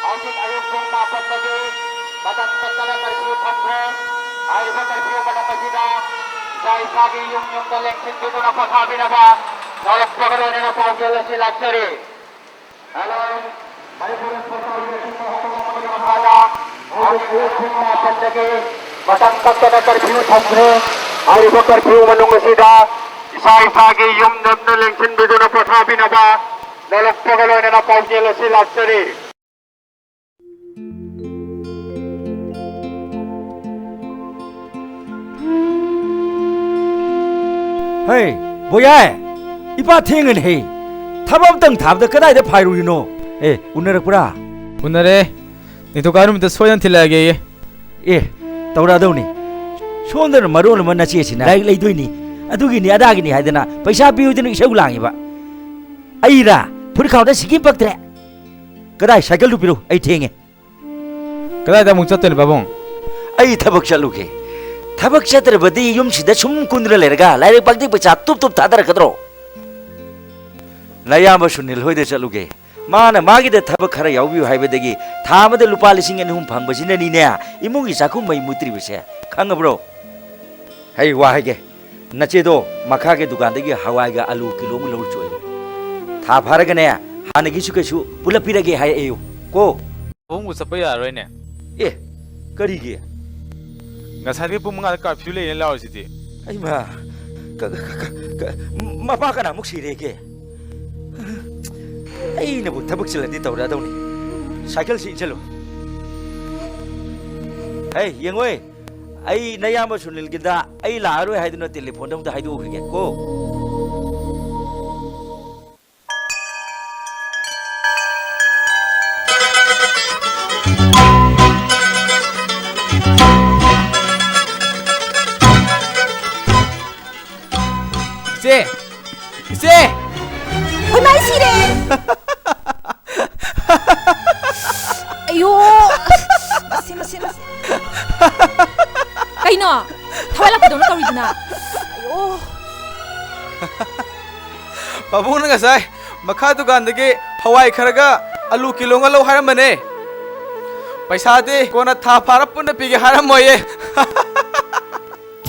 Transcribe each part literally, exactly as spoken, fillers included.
ꯍꯧꯖꯤꯛ ꯑꯌꯨꯛ ꯄꯨꯡ ꯃꯥꯄꯟꯗꯒꯤ ꯃꯇꯝ ꯀꯛꯇꯅ ꯀꯔꯐ꯭ꯌꯨ ꯊꯝꯈ꯭ꯔꯦ꯫ ꯍꯥꯏꯔꯤꯕ ꯀꯔꯐ꯭ꯌꯨ ꯃꯇꯝ ꯑꯁꯤꯗ ꯏꯁꯥ ꯏꯁꯥꯒꯤ ꯌꯨꯝ ꯌꯨꯝꯗ ꯂꯦꯡꯁꯤꯟꯕꯤꯗꯨꯅ ꯄꯣꯊꯥꯕꯤꯅꯕ ꯅꯣꯂꯨꯛꯄꯒ ꯂꯣꯏꯅꯅ ꯄꯥꯎꯖꯦꯜ ꯑꯁꯤ ꯂꯥꯛꯆꯔꯤ꯫ ꯍꯜꯂꯣ, ꯃꯅꯤꯄꯨꯔ ꯁꯔꯀꯥꯔꯒꯤ ꯑꯁꯤꯒꯨꯝꯕ ꯍꯧꯗꯣꯛꯂꯛꯄꯒꯤ ꯃꯈꯥꯗ ꯍꯧꯖꯤꯛ ꯑꯌꯨꯛ ꯄꯨꯡ ꯃꯥꯄꯟꯗꯒꯤ ꯃꯇꯝ ꯀꯛꯇꯅ ꯀꯔꯐ꯭ꯌꯨ ꯊꯝꯈ꯭ꯔꯦ꯫ ꯍꯥꯏꯔꯤꯕ ꯀꯔꯐ꯭ꯌꯨ ꯃꯅꯨꯡ ꯑꯁꯤꯗ ꯏꯁꯥ ꯏꯁꯥꯒꯤ ꯌꯨꯝ ꯌꯨꯝꯗ ꯂꯦꯡꯁꯤꯟꯕꯤꯗꯨꯅ ꯄꯣꯊꯥꯕꯤꯅꯕ ꯅꯣꯂꯨꯛꯄꯒ ꯂꯣꯏꯅꯅ ꯄꯥꯎꯖꯦꯜ ꯑꯁꯤ ꯂꯥꯛꯆꯔꯤ꯫ ꯍꯩ, ꯕꯣꯌꯥꯏ! ꯏꯄꯥ ꯊꯦꯡꯉꯅꯤ ꯍꯦ꯫ ꯊꯕꯛ ꯑꯝꯇꯪ ꯊꯥꯕꯗ ꯀꯗꯥꯏꯗ ꯐꯥꯏꯔꯨꯔꯤꯅꯣ? ꯑꯦ, ꯎꯅꯔꯛꯄ꯭ꯔꯥ? ꯎꯅꯔꯦ꯫ ꯅꯤꯡꯊꯧꯀꯥꯕ ꯅꯨꯃꯤꯠꯇ ꯁꯣꯏꯗꯅ ꯊꯤꯜꯂꯛꯑꯒꯦꯌꯦ꯫ ꯑꯦ, ꯇꯧꯔꯛꯑꯗꯧꯅꯤ꯫ ꯁꯣꯝꯗꯅ ꯃꯔꯣꯜ ꯑꯃ ꯅꯆꯦꯁꯤꯅ ꯂꯥꯏꯔꯤꯛ ꯂꯩꯗꯣꯏꯅꯤ, ꯑꯗꯨꯒꯤꯅꯤ ꯑꯗꯥꯒꯤꯅꯤ ꯍꯥꯏꯗꯅ ꯄꯩꯁꯥ ꯄꯤꯌꯨꯗꯅ ꯏꯁꯧ ꯂꯥꯡꯉꯤꯕ꯫ ꯑꯩꯔꯥ? ꯐꯨꯔꯤꯠ ꯈꯥꯎꯗ ꯁꯤꯀꯤ ꯄꯛꯇ꯭ꯔꯦ꯫ ꯀꯗꯥꯏ ꯁꯥꯏꯀꯜꯗꯨ ꯄꯤꯔꯣ, ꯑꯩ ꯊꯦꯡꯉꯦ꯫ ꯀꯗꯥꯏꯗ ꯑꯃꯨꯛ ꯆꯠꯇꯣꯏꯅꯣ ꯄꯥꯕꯨꯡ? ꯑꯩ ꯊꯕꯛ ꯆꯠꯂꯨꯒꯦ꯫ ꯊꯕꯛ ꯆꯠꯇ꯭ꯔꯕꯗꯤ ꯌꯨꯝꯁꯤꯗ ꯁꯨꯝ ꯀꯨꯟꯗꯨꯅ ꯂꯩꯔꯒ ꯂꯥꯏꯔꯤꯛ ꯄꯥꯛꯇꯤ ꯄꯩꯁꯥ ꯇꯨꯞ ꯇꯨꯞ ꯊꯥꯗꯔꯛꯀꯗ꯭ꯔꯣ? ꯅꯌꯥꯝꯕ ꯁꯨꯅꯤꯜ ꯍꯣꯏꯗ ꯆꯠꯂꯨꯒꯦ꯫ ꯃꯥꯅ ꯃꯥꯒꯤꯗ ꯊꯕꯛ ꯈꯔ ꯌꯥꯎꯕꯤꯌꯨ ꯍꯥꯏꯕꯗꯒꯤ ꯊꯥ ꯑꯃꯗ ꯂꯨꯄꯥ ꯂꯤꯁꯤꯡ ꯑꯅꯤ ꯑꯍꯨꯝ ꯐꯪꯕꯁꯤꯅꯅꯤꯅꯦ ꯏꯃꯨꯡꯒꯤ ꯆꯥꯛꯈꯨꯝ ꯃꯩ ꯃꯨꯠꯇ꯭ꯔꯤꯕꯁꯦ꯫ ꯈꯪꯉꯕ꯭ꯔꯣ? ꯍꯩ, ꯋꯥ ꯍꯥꯏꯒꯦ꯫ ꯅꯆꯦꯗꯣ ꯃꯈꯥꯒꯤ ꯗꯨꯀꯥꯟꯗꯒꯤ ꯍꯋꯥꯏꯒ ꯑꯂꯨ ꯀꯤꯂꯣ ꯑꯃ ꯂꯧꯔꯨꯆꯣꯌꯦ꯫ ꯊꯥ ꯐꯥꯔꯒꯅꯦ ꯍꯥꯟꯅꯒꯤꯁꯨ ꯀꯩꯁꯨ ꯄꯨꯂꯞ ꯄꯤꯔꯒꯦ ꯍꯥꯏꯔꯛꯑꯦꯌꯨ ꯀꯣ꯫ ꯄꯥꯕꯨꯡꯕꯨ ꯆꯠꯄ ꯌꯥꯔꯔꯣꯏꯅꯦ꯫ ꯑꯦ, ꯀꯔꯤꯒꯤ? ꯉꯁꯥꯏꯗꯒꯤ ꯄꯨꯡ ꯃꯉꯥꯗ ꯀꯥꯔꯐ꯭ꯌꯨ ꯂꯩꯅ ꯂꯥꯎꯔꯤꯁꯤꯗꯤ꯫ ꯑꯩꯃ, ꯀ-, ꯀ-, ꯀ-, ꯀ-, ꯃꯄꯥ ꯀꯅꯥꯃꯨꯛ ꯁꯤꯔꯦꯒꯦ? ꯑꯩꯅꯕꯨ ꯊꯕꯛ ꯆꯤꯜꯂꯗꯤ ꯇꯧꯔꯛꯑꯗꯧꯅꯤ꯫ ꯁꯥꯏꯀꯜꯁꯤ ꯏꯟꯁꯤꯜꯂꯨ꯫ ꯍꯩ, ꯌꯦꯡꯉꯣꯏ, ꯑꯩ ꯅꯌꯥꯝꯕ ꯁꯨꯅꯤꯜꯒꯤꯗ ꯑꯩ ꯂꯥꯛꯑꯔꯣꯏ ꯍꯥꯏꯗꯨꯅ ꯇꯦꯂꯤꯐꯣꯟꯗ ꯑꯝꯇ ꯍꯥꯏꯗꯣꯛꯎꯈꯤꯒꯦ ꯀꯣ꯫ ꯏꯆꯦ! ꯏꯆꯦ! ꯑꯩꯈꯣꯏ ꯃꯥꯏ ꯁꯤꯔꯦ! ꯑꯌꯣ! ꯃꯁꯤ, ꯃꯁꯤ, ꯃꯁꯤ꯫ ꯀꯩꯅꯣ? ꯊꯋꯥꯏ ꯂꯥꯛꯄꯗꯧꯅ ꯇꯧꯔꯤꯗꯨꯅ? ꯑꯌꯣ! ꯄꯥꯕꯨꯡꯅ ꯉꯁꯥꯏ ꯃꯈꯥ ꯗꯨꯀꯥꯟꯗꯒꯤ ꯍꯋꯥꯏ ꯈꯔꯒ ꯑꯂꯨ ꯀꯤꯂꯣ ꯑꯃꯒ ꯂꯧ ꯍꯥꯏꯔꯝꯕꯅꯦ꯫ ꯄꯩꯁꯥꯗꯤ ꯀꯣꯟꯅ ꯊꯥ ꯐꯥꯔ ꯄꯨꯟꯅ ꯄꯤꯒꯦ ꯍꯥꯏꯔꯝꯃꯣꯏꯌꯦ꯫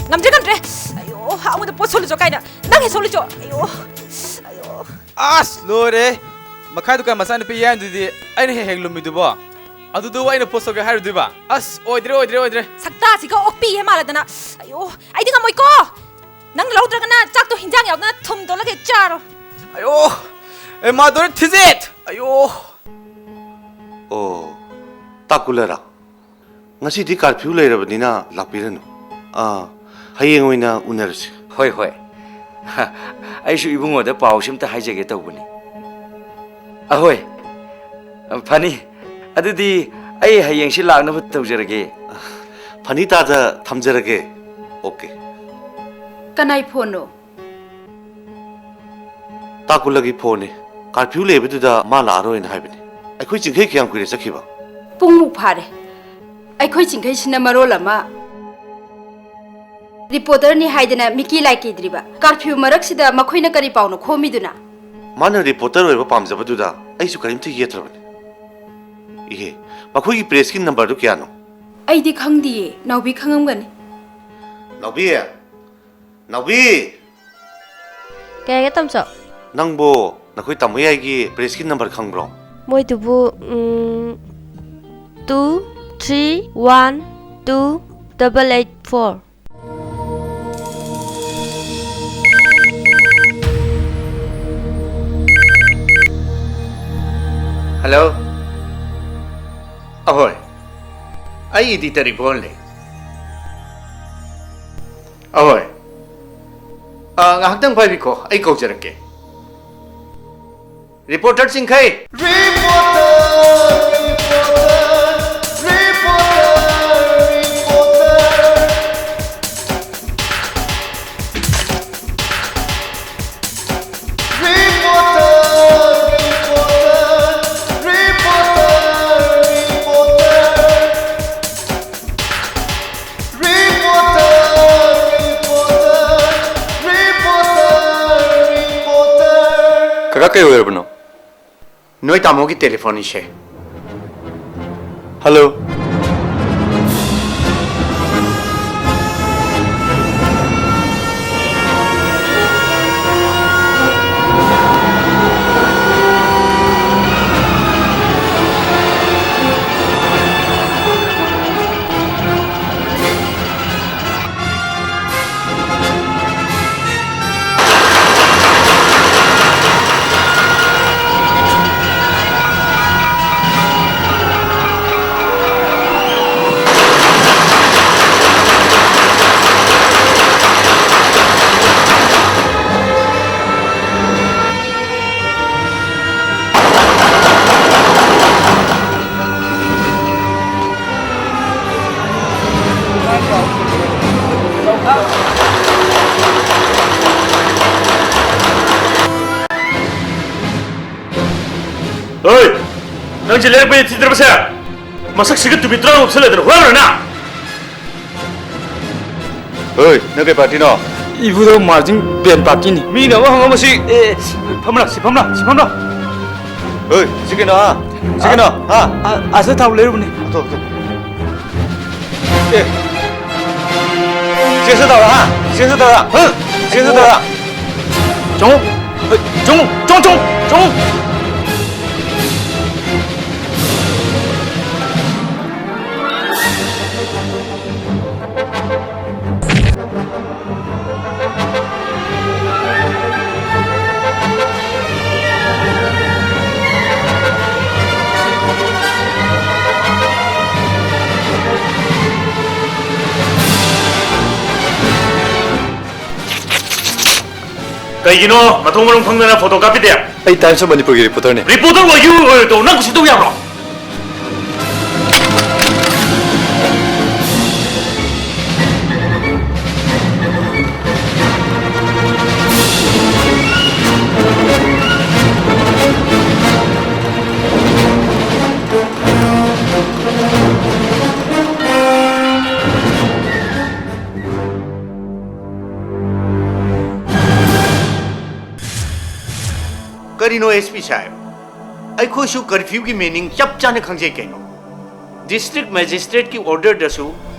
ꯉꯝꯗ꯭ꯔꯦ, ꯉꯝꯗ꯭ꯔꯦ꯫ ꯑꯌꯣ, ꯑꯉꯣꯟꯗ ꯄꯣꯠ ꯁꯣꯜꯂꯨꯆꯣ ꯀꯥꯏꯅ꯫ ꯅꯪ ꯍꯦꯛ ꯁꯣꯜꯂꯨꯆꯣ꯫ ꯑꯌꯣ, ꯑꯌꯣ꯫ ꯑꯁ, ꯂꯣꯏꯔꯦ꯫ ꯃꯈꯥꯏ ꯗꯨꯀꯥꯟ ꯃꯆꯥꯅꯨꯄꯤ ꯌꯥꯏꯗꯨꯗꯤ ꯑꯩꯅ ꯍꯦꯛ ꯍꯦꯛ ꯂꯨꯝꯃꯤꯗꯨꯕꯣ꯫ ꯑꯗꯨꯗꯨ ꯑꯩꯅ ꯄꯣꯠ ꯁꯣꯜꯒꯦ ꯍꯥꯏꯔꯨꯗꯣꯏꯕ? ꯑꯁ, ꯑꯣꯏꯗ꯭ꯔꯦ, ꯑꯣꯏꯗ꯭ꯔꯦ, ꯑꯣꯏꯗ꯭ꯔꯦ꯫ ꯁꯛꯇꯥꯁꯤꯒ ꯑꯣꯛꯄꯤꯍꯦ ꯃꯥꯜꯂꯗꯅ꯫ ꯑꯌꯣ, ꯑꯩꯗꯤ ꯉꯝꯃꯣꯏꯀꯣ꯫ ꯅꯪ ꯂꯧꯗ꯭ꯔꯒꯅ ꯆꯥꯛꯇꯣ ꯍꯤꯟꯖꯥꯡ ꯌꯥꯎꯗꯅ ꯊꯨꯝ ꯇꯣꯠꯂꯒ ꯆꯥꯔꯣ꯫ ꯑꯌꯣ, ꯑꯦ, ꯃꯥꯗꯣꯔꯤ ꯊꯤꯖꯤꯠ! ꯑꯌꯣ꯫ ꯑꯣ, ꯇꯥꯀꯨꯂꯔꯥ? ꯉꯁꯤꯗꯤ ꯀꯥꯔꯐ꯭ꯌꯨ ꯂꯩꯔꯕꯅꯤꯅ ꯂꯥꯛꯄꯤꯔꯅꯨ꯫ ꯑꯥ, ꯍꯌꯦꯡ ꯑꯣꯏꯅ ꯎꯅꯔꯁꯤ꯫ ꯍꯣꯏ, ꯍꯣꯏ꯫ ꯑꯩꯁꯨ ꯏꯕꯨꯡꯉꯣꯗ ꯄꯥꯎꯁꯤ ꯑꯝꯇ ꯍꯥꯏꯖꯒꯦ ꯇꯧꯕꯅꯤ꯫ ꯑꯍꯣꯏ꯫ ꯐꯅꯤ꯫ ꯑꯗꯨꯗꯤ ꯑꯩ ꯍꯌꯦꯡꯁꯤ ꯂꯥꯛꯅꯕ ꯇꯧꯖꯔꯒꯦ꯫ ꯐꯅꯤ ꯇꯥꯗ, ꯊꯝꯖꯔꯒꯦ꯫ ꯑꯣꯀꯦ꯫ ꯀꯅꯥꯏ ꯐꯣꯟꯅꯣ? ꯇꯥꯀꯨꯂꯒꯤ ꯐꯣꯟꯅꯤ꯫ ꯀꯥꯔꯐ꯭ꯌꯨ ꯂꯩꯕꯗꯨꯗ ꯃꯥ ꯂꯥꯛꯑꯔꯣꯏꯅ ꯍꯥꯏꯕꯅꯤ꯫ ꯑꯩꯈꯣꯏ ꯆꯤꯡꯈꯩ ꯀꯌꯥꯝ ꯀꯨꯏꯔꯦ ꯆꯠꯈꯤꯕ? ꯄꯨꯡꯃꯨꯛ ꯐꯥꯔꯦ꯫ ꯑꯩꯈꯣꯏ ꯆꯤꯡꯈꯩꯁꯤꯅ ꯃꯔꯣꯜ ꯑꯃ ꯔꯤꯄꯣꯔꯇꯔꯅꯤ ꯍꯥꯏꯗꯅ ꯃꯤꯀꯤ ꯂꯥꯏꯀꯤꯗ꯭ꯔꯤꯕ꯫ ꯀꯥꯔꯐ꯭ꯌꯨ ꯃꯔꯛꯁꯤꯗ ꯃꯈꯣꯏꯅ ꯀꯔꯤ ꯄꯥꯎꯅꯣ ꯈꯣꯝꯃꯤꯗꯨꯅ? ꯃꯥꯅ ꯔꯤꯄꯣꯔꯇꯔ ꯑꯣꯏꯕ ꯄꯥꯝꯖꯕꯗꯨꯗ ꯑꯩꯁꯨ ꯀꯔꯤꯝꯇ ꯌꯦꯠꯇ꯭ꯔꯕꯅꯤ꯫ ꯏꯍꯦ, ꯃꯈꯣꯏꯒꯤ ꯄ꯭ꯔꯦꯁꯀꯤ ꯅꯝꯕꯔꯗꯨ ꯀꯌꯥꯅꯣ? ꯑꯩꯗꯤ ꯈꯪꯗꯤꯌꯦ, ꯅꯥꯎꯕꯤ ꯈꯪꯉꯝꯒꯅꯤ꯫ ꯅꯥꯎꯕꯤ, ꯅꯥꯎꯕꯤ! ꯀꯩ ꯍꯥꯏꯒꯦ, ꯇꯥꯃꯣꯆꯧ? ꯅꯪꯕꯨ ꯅꯈꯣꯏ ꯇꯥꯃꯣ ꯌꯥꯏꯒꯤ ꯄ꯭ꯔꯦꯁꯀꯤ ꯅꯝꯕꯔ ꯈꯪꯕ꯭ꯔꯣ? ꯃꯣꯏꯗꯨꯕꯨ, ꯎꯝ, two three one two double eight four꯫ Hello. ꯑꯍꯣꯏ꯫ ꯑꯩ ꯏꯗꯤꯇꯔ ꯏꯕꯣꯜꯅꯦ꯫ ꯑꯍꯣꯏ꯫ ꯑ, ꯉꯥꯏꯍꯥꯛꯇꯪ ꯄꯥꯏꯕꯤꯈꯣ, ꯑꯩ ꯀꯧꯖꯔꯛꯀꯦ꯫ ꯔꯤꯄꯣꯔꯇꯔ ꯆꯤꯡꯈꯩ꯫ ꯀꯀꯥ, ꯀꯩ ꯑꯣꯏꯔꯕꯅꯣ? ꯅꯣꯏ ꯇꯥꯃꯣꯒꯤ ꯇꯦꯂꯤꯐꯣꯟꯅꯤꯁꯦ꯫ Hello. ꯍꯣꯏ! ꯅꯪꯁꯦ ꯂꯩꯔꯛꯄꯩ ꯊꯤꯗ꯭ꯔꯕꯁꯦ? ꯃꯁꯛꯁꯤꯒ ꯇꯨꯄꯤ ꯇꯔꯥꯃꯨꯛ ꯎꯞꯁꯜꯂꯗꯅ ꯍꯨꯔꯥꯟꯕ꯭ꯔꯥ ꯅꯪ? ꯍꯣꯏ, ꯅꯪ ꯀꯩ ꯄꯥꯔꯇꯤꯅꯣ? ꯏꯕꯨꯙꯧ ꯃꯥꯔꯖꯤꯡ ꯕꯦꯟ ꯄꯥꯔꯇꯤꯅꯤ꯫ ꯃꯤꯅ ꯑꯃ ꯍꯪꯉꯝꯃꯁꯤ꯫ ꯑꯦ, ꯐꯝꯂꯥ, ꯁꯤ ꯐꯝꯂꯥ, ꯁꯤ ꯐꯝꯂꯥ꯫ ꯍꯣꯏ, ꯁꯤ ꯀꯩꯅꯣ, ꯍꯥ? ꯁꯤ ꯀꯩꯅꯣ, ꯍꯥ? ꯑ, ꯑꯁ ꯊꯥꯎ ꯂꯩꯔꯨꯕꯅꯤ꯫ ꯑꯊꯣ, ꯑꯊꯣ꯫ ꯑꯦ, ꯆꯦꯟꯁ ꯇꯧꯔ, ꯍꯥ? ꯆꯦꯟꯁ ꯇꯧꯔ, ꯍꯥ? ꯆꯦꯟꯁ ꯇꯧꯔ꯫ ꯆꯣꯡꯉꯨ꯫ ꯍꯣꯏ, ꯆꯣꯡꯉꯨ, ꯆꯣꯡꯉꯨ, ꯆꯣꯡꯉꯨ, ꯆꯣꯡꯉꯨ꯫ ꯀꯩꯒꯤꯅꯣ ꯃꯊꯣꯡ ꯃꯔꯝ ꯈꯪꯗꯅ ꯐꯣꯇꯣ ꯀꯥꯞꯄꯤꯗꯦ? ꯑꯩ Times of ꯃꯅꯤꯄꯨꯔꯒꯤ ꯔꯤꯄꯣꯔꯇꯔꯅꯦ꯫ ꯔꯤꯄꯣꯔꯇꯔ ꯑꯣꯏꯒꯦ ꯑꯣꯏꯔꯣꯏ ꯇꯧ, ꯅꯪ ꯀꯨꯁꯤ ꯇꯧ ꯌꯥꯕ꯭ꯔꯣ? ꯀꯔꯤꯅꯣ ꯑꯦꯁ ꯄꯤ ꯁꯥꯍꯦꯕ? ꯑꯩꯈꯣꯏꯁꯨ ꯀꯔꯐ꯭ꯌꯨꯒꯤ ꯃꯤꯅꯤꯡ ꯆꯞ ꯆꯥꯅ ꯈꯪꯖꯩ ꯀꯩꯅꯣ꯫ ꯗꯤꯁꯇ꯭ꯔꯤꯛ ꯃꯦꯖꯤꯁꯇ꯭ꯔꯦꯠꯀꯤ ꯑꯣꯔꯗꯔꯗꯁꯨ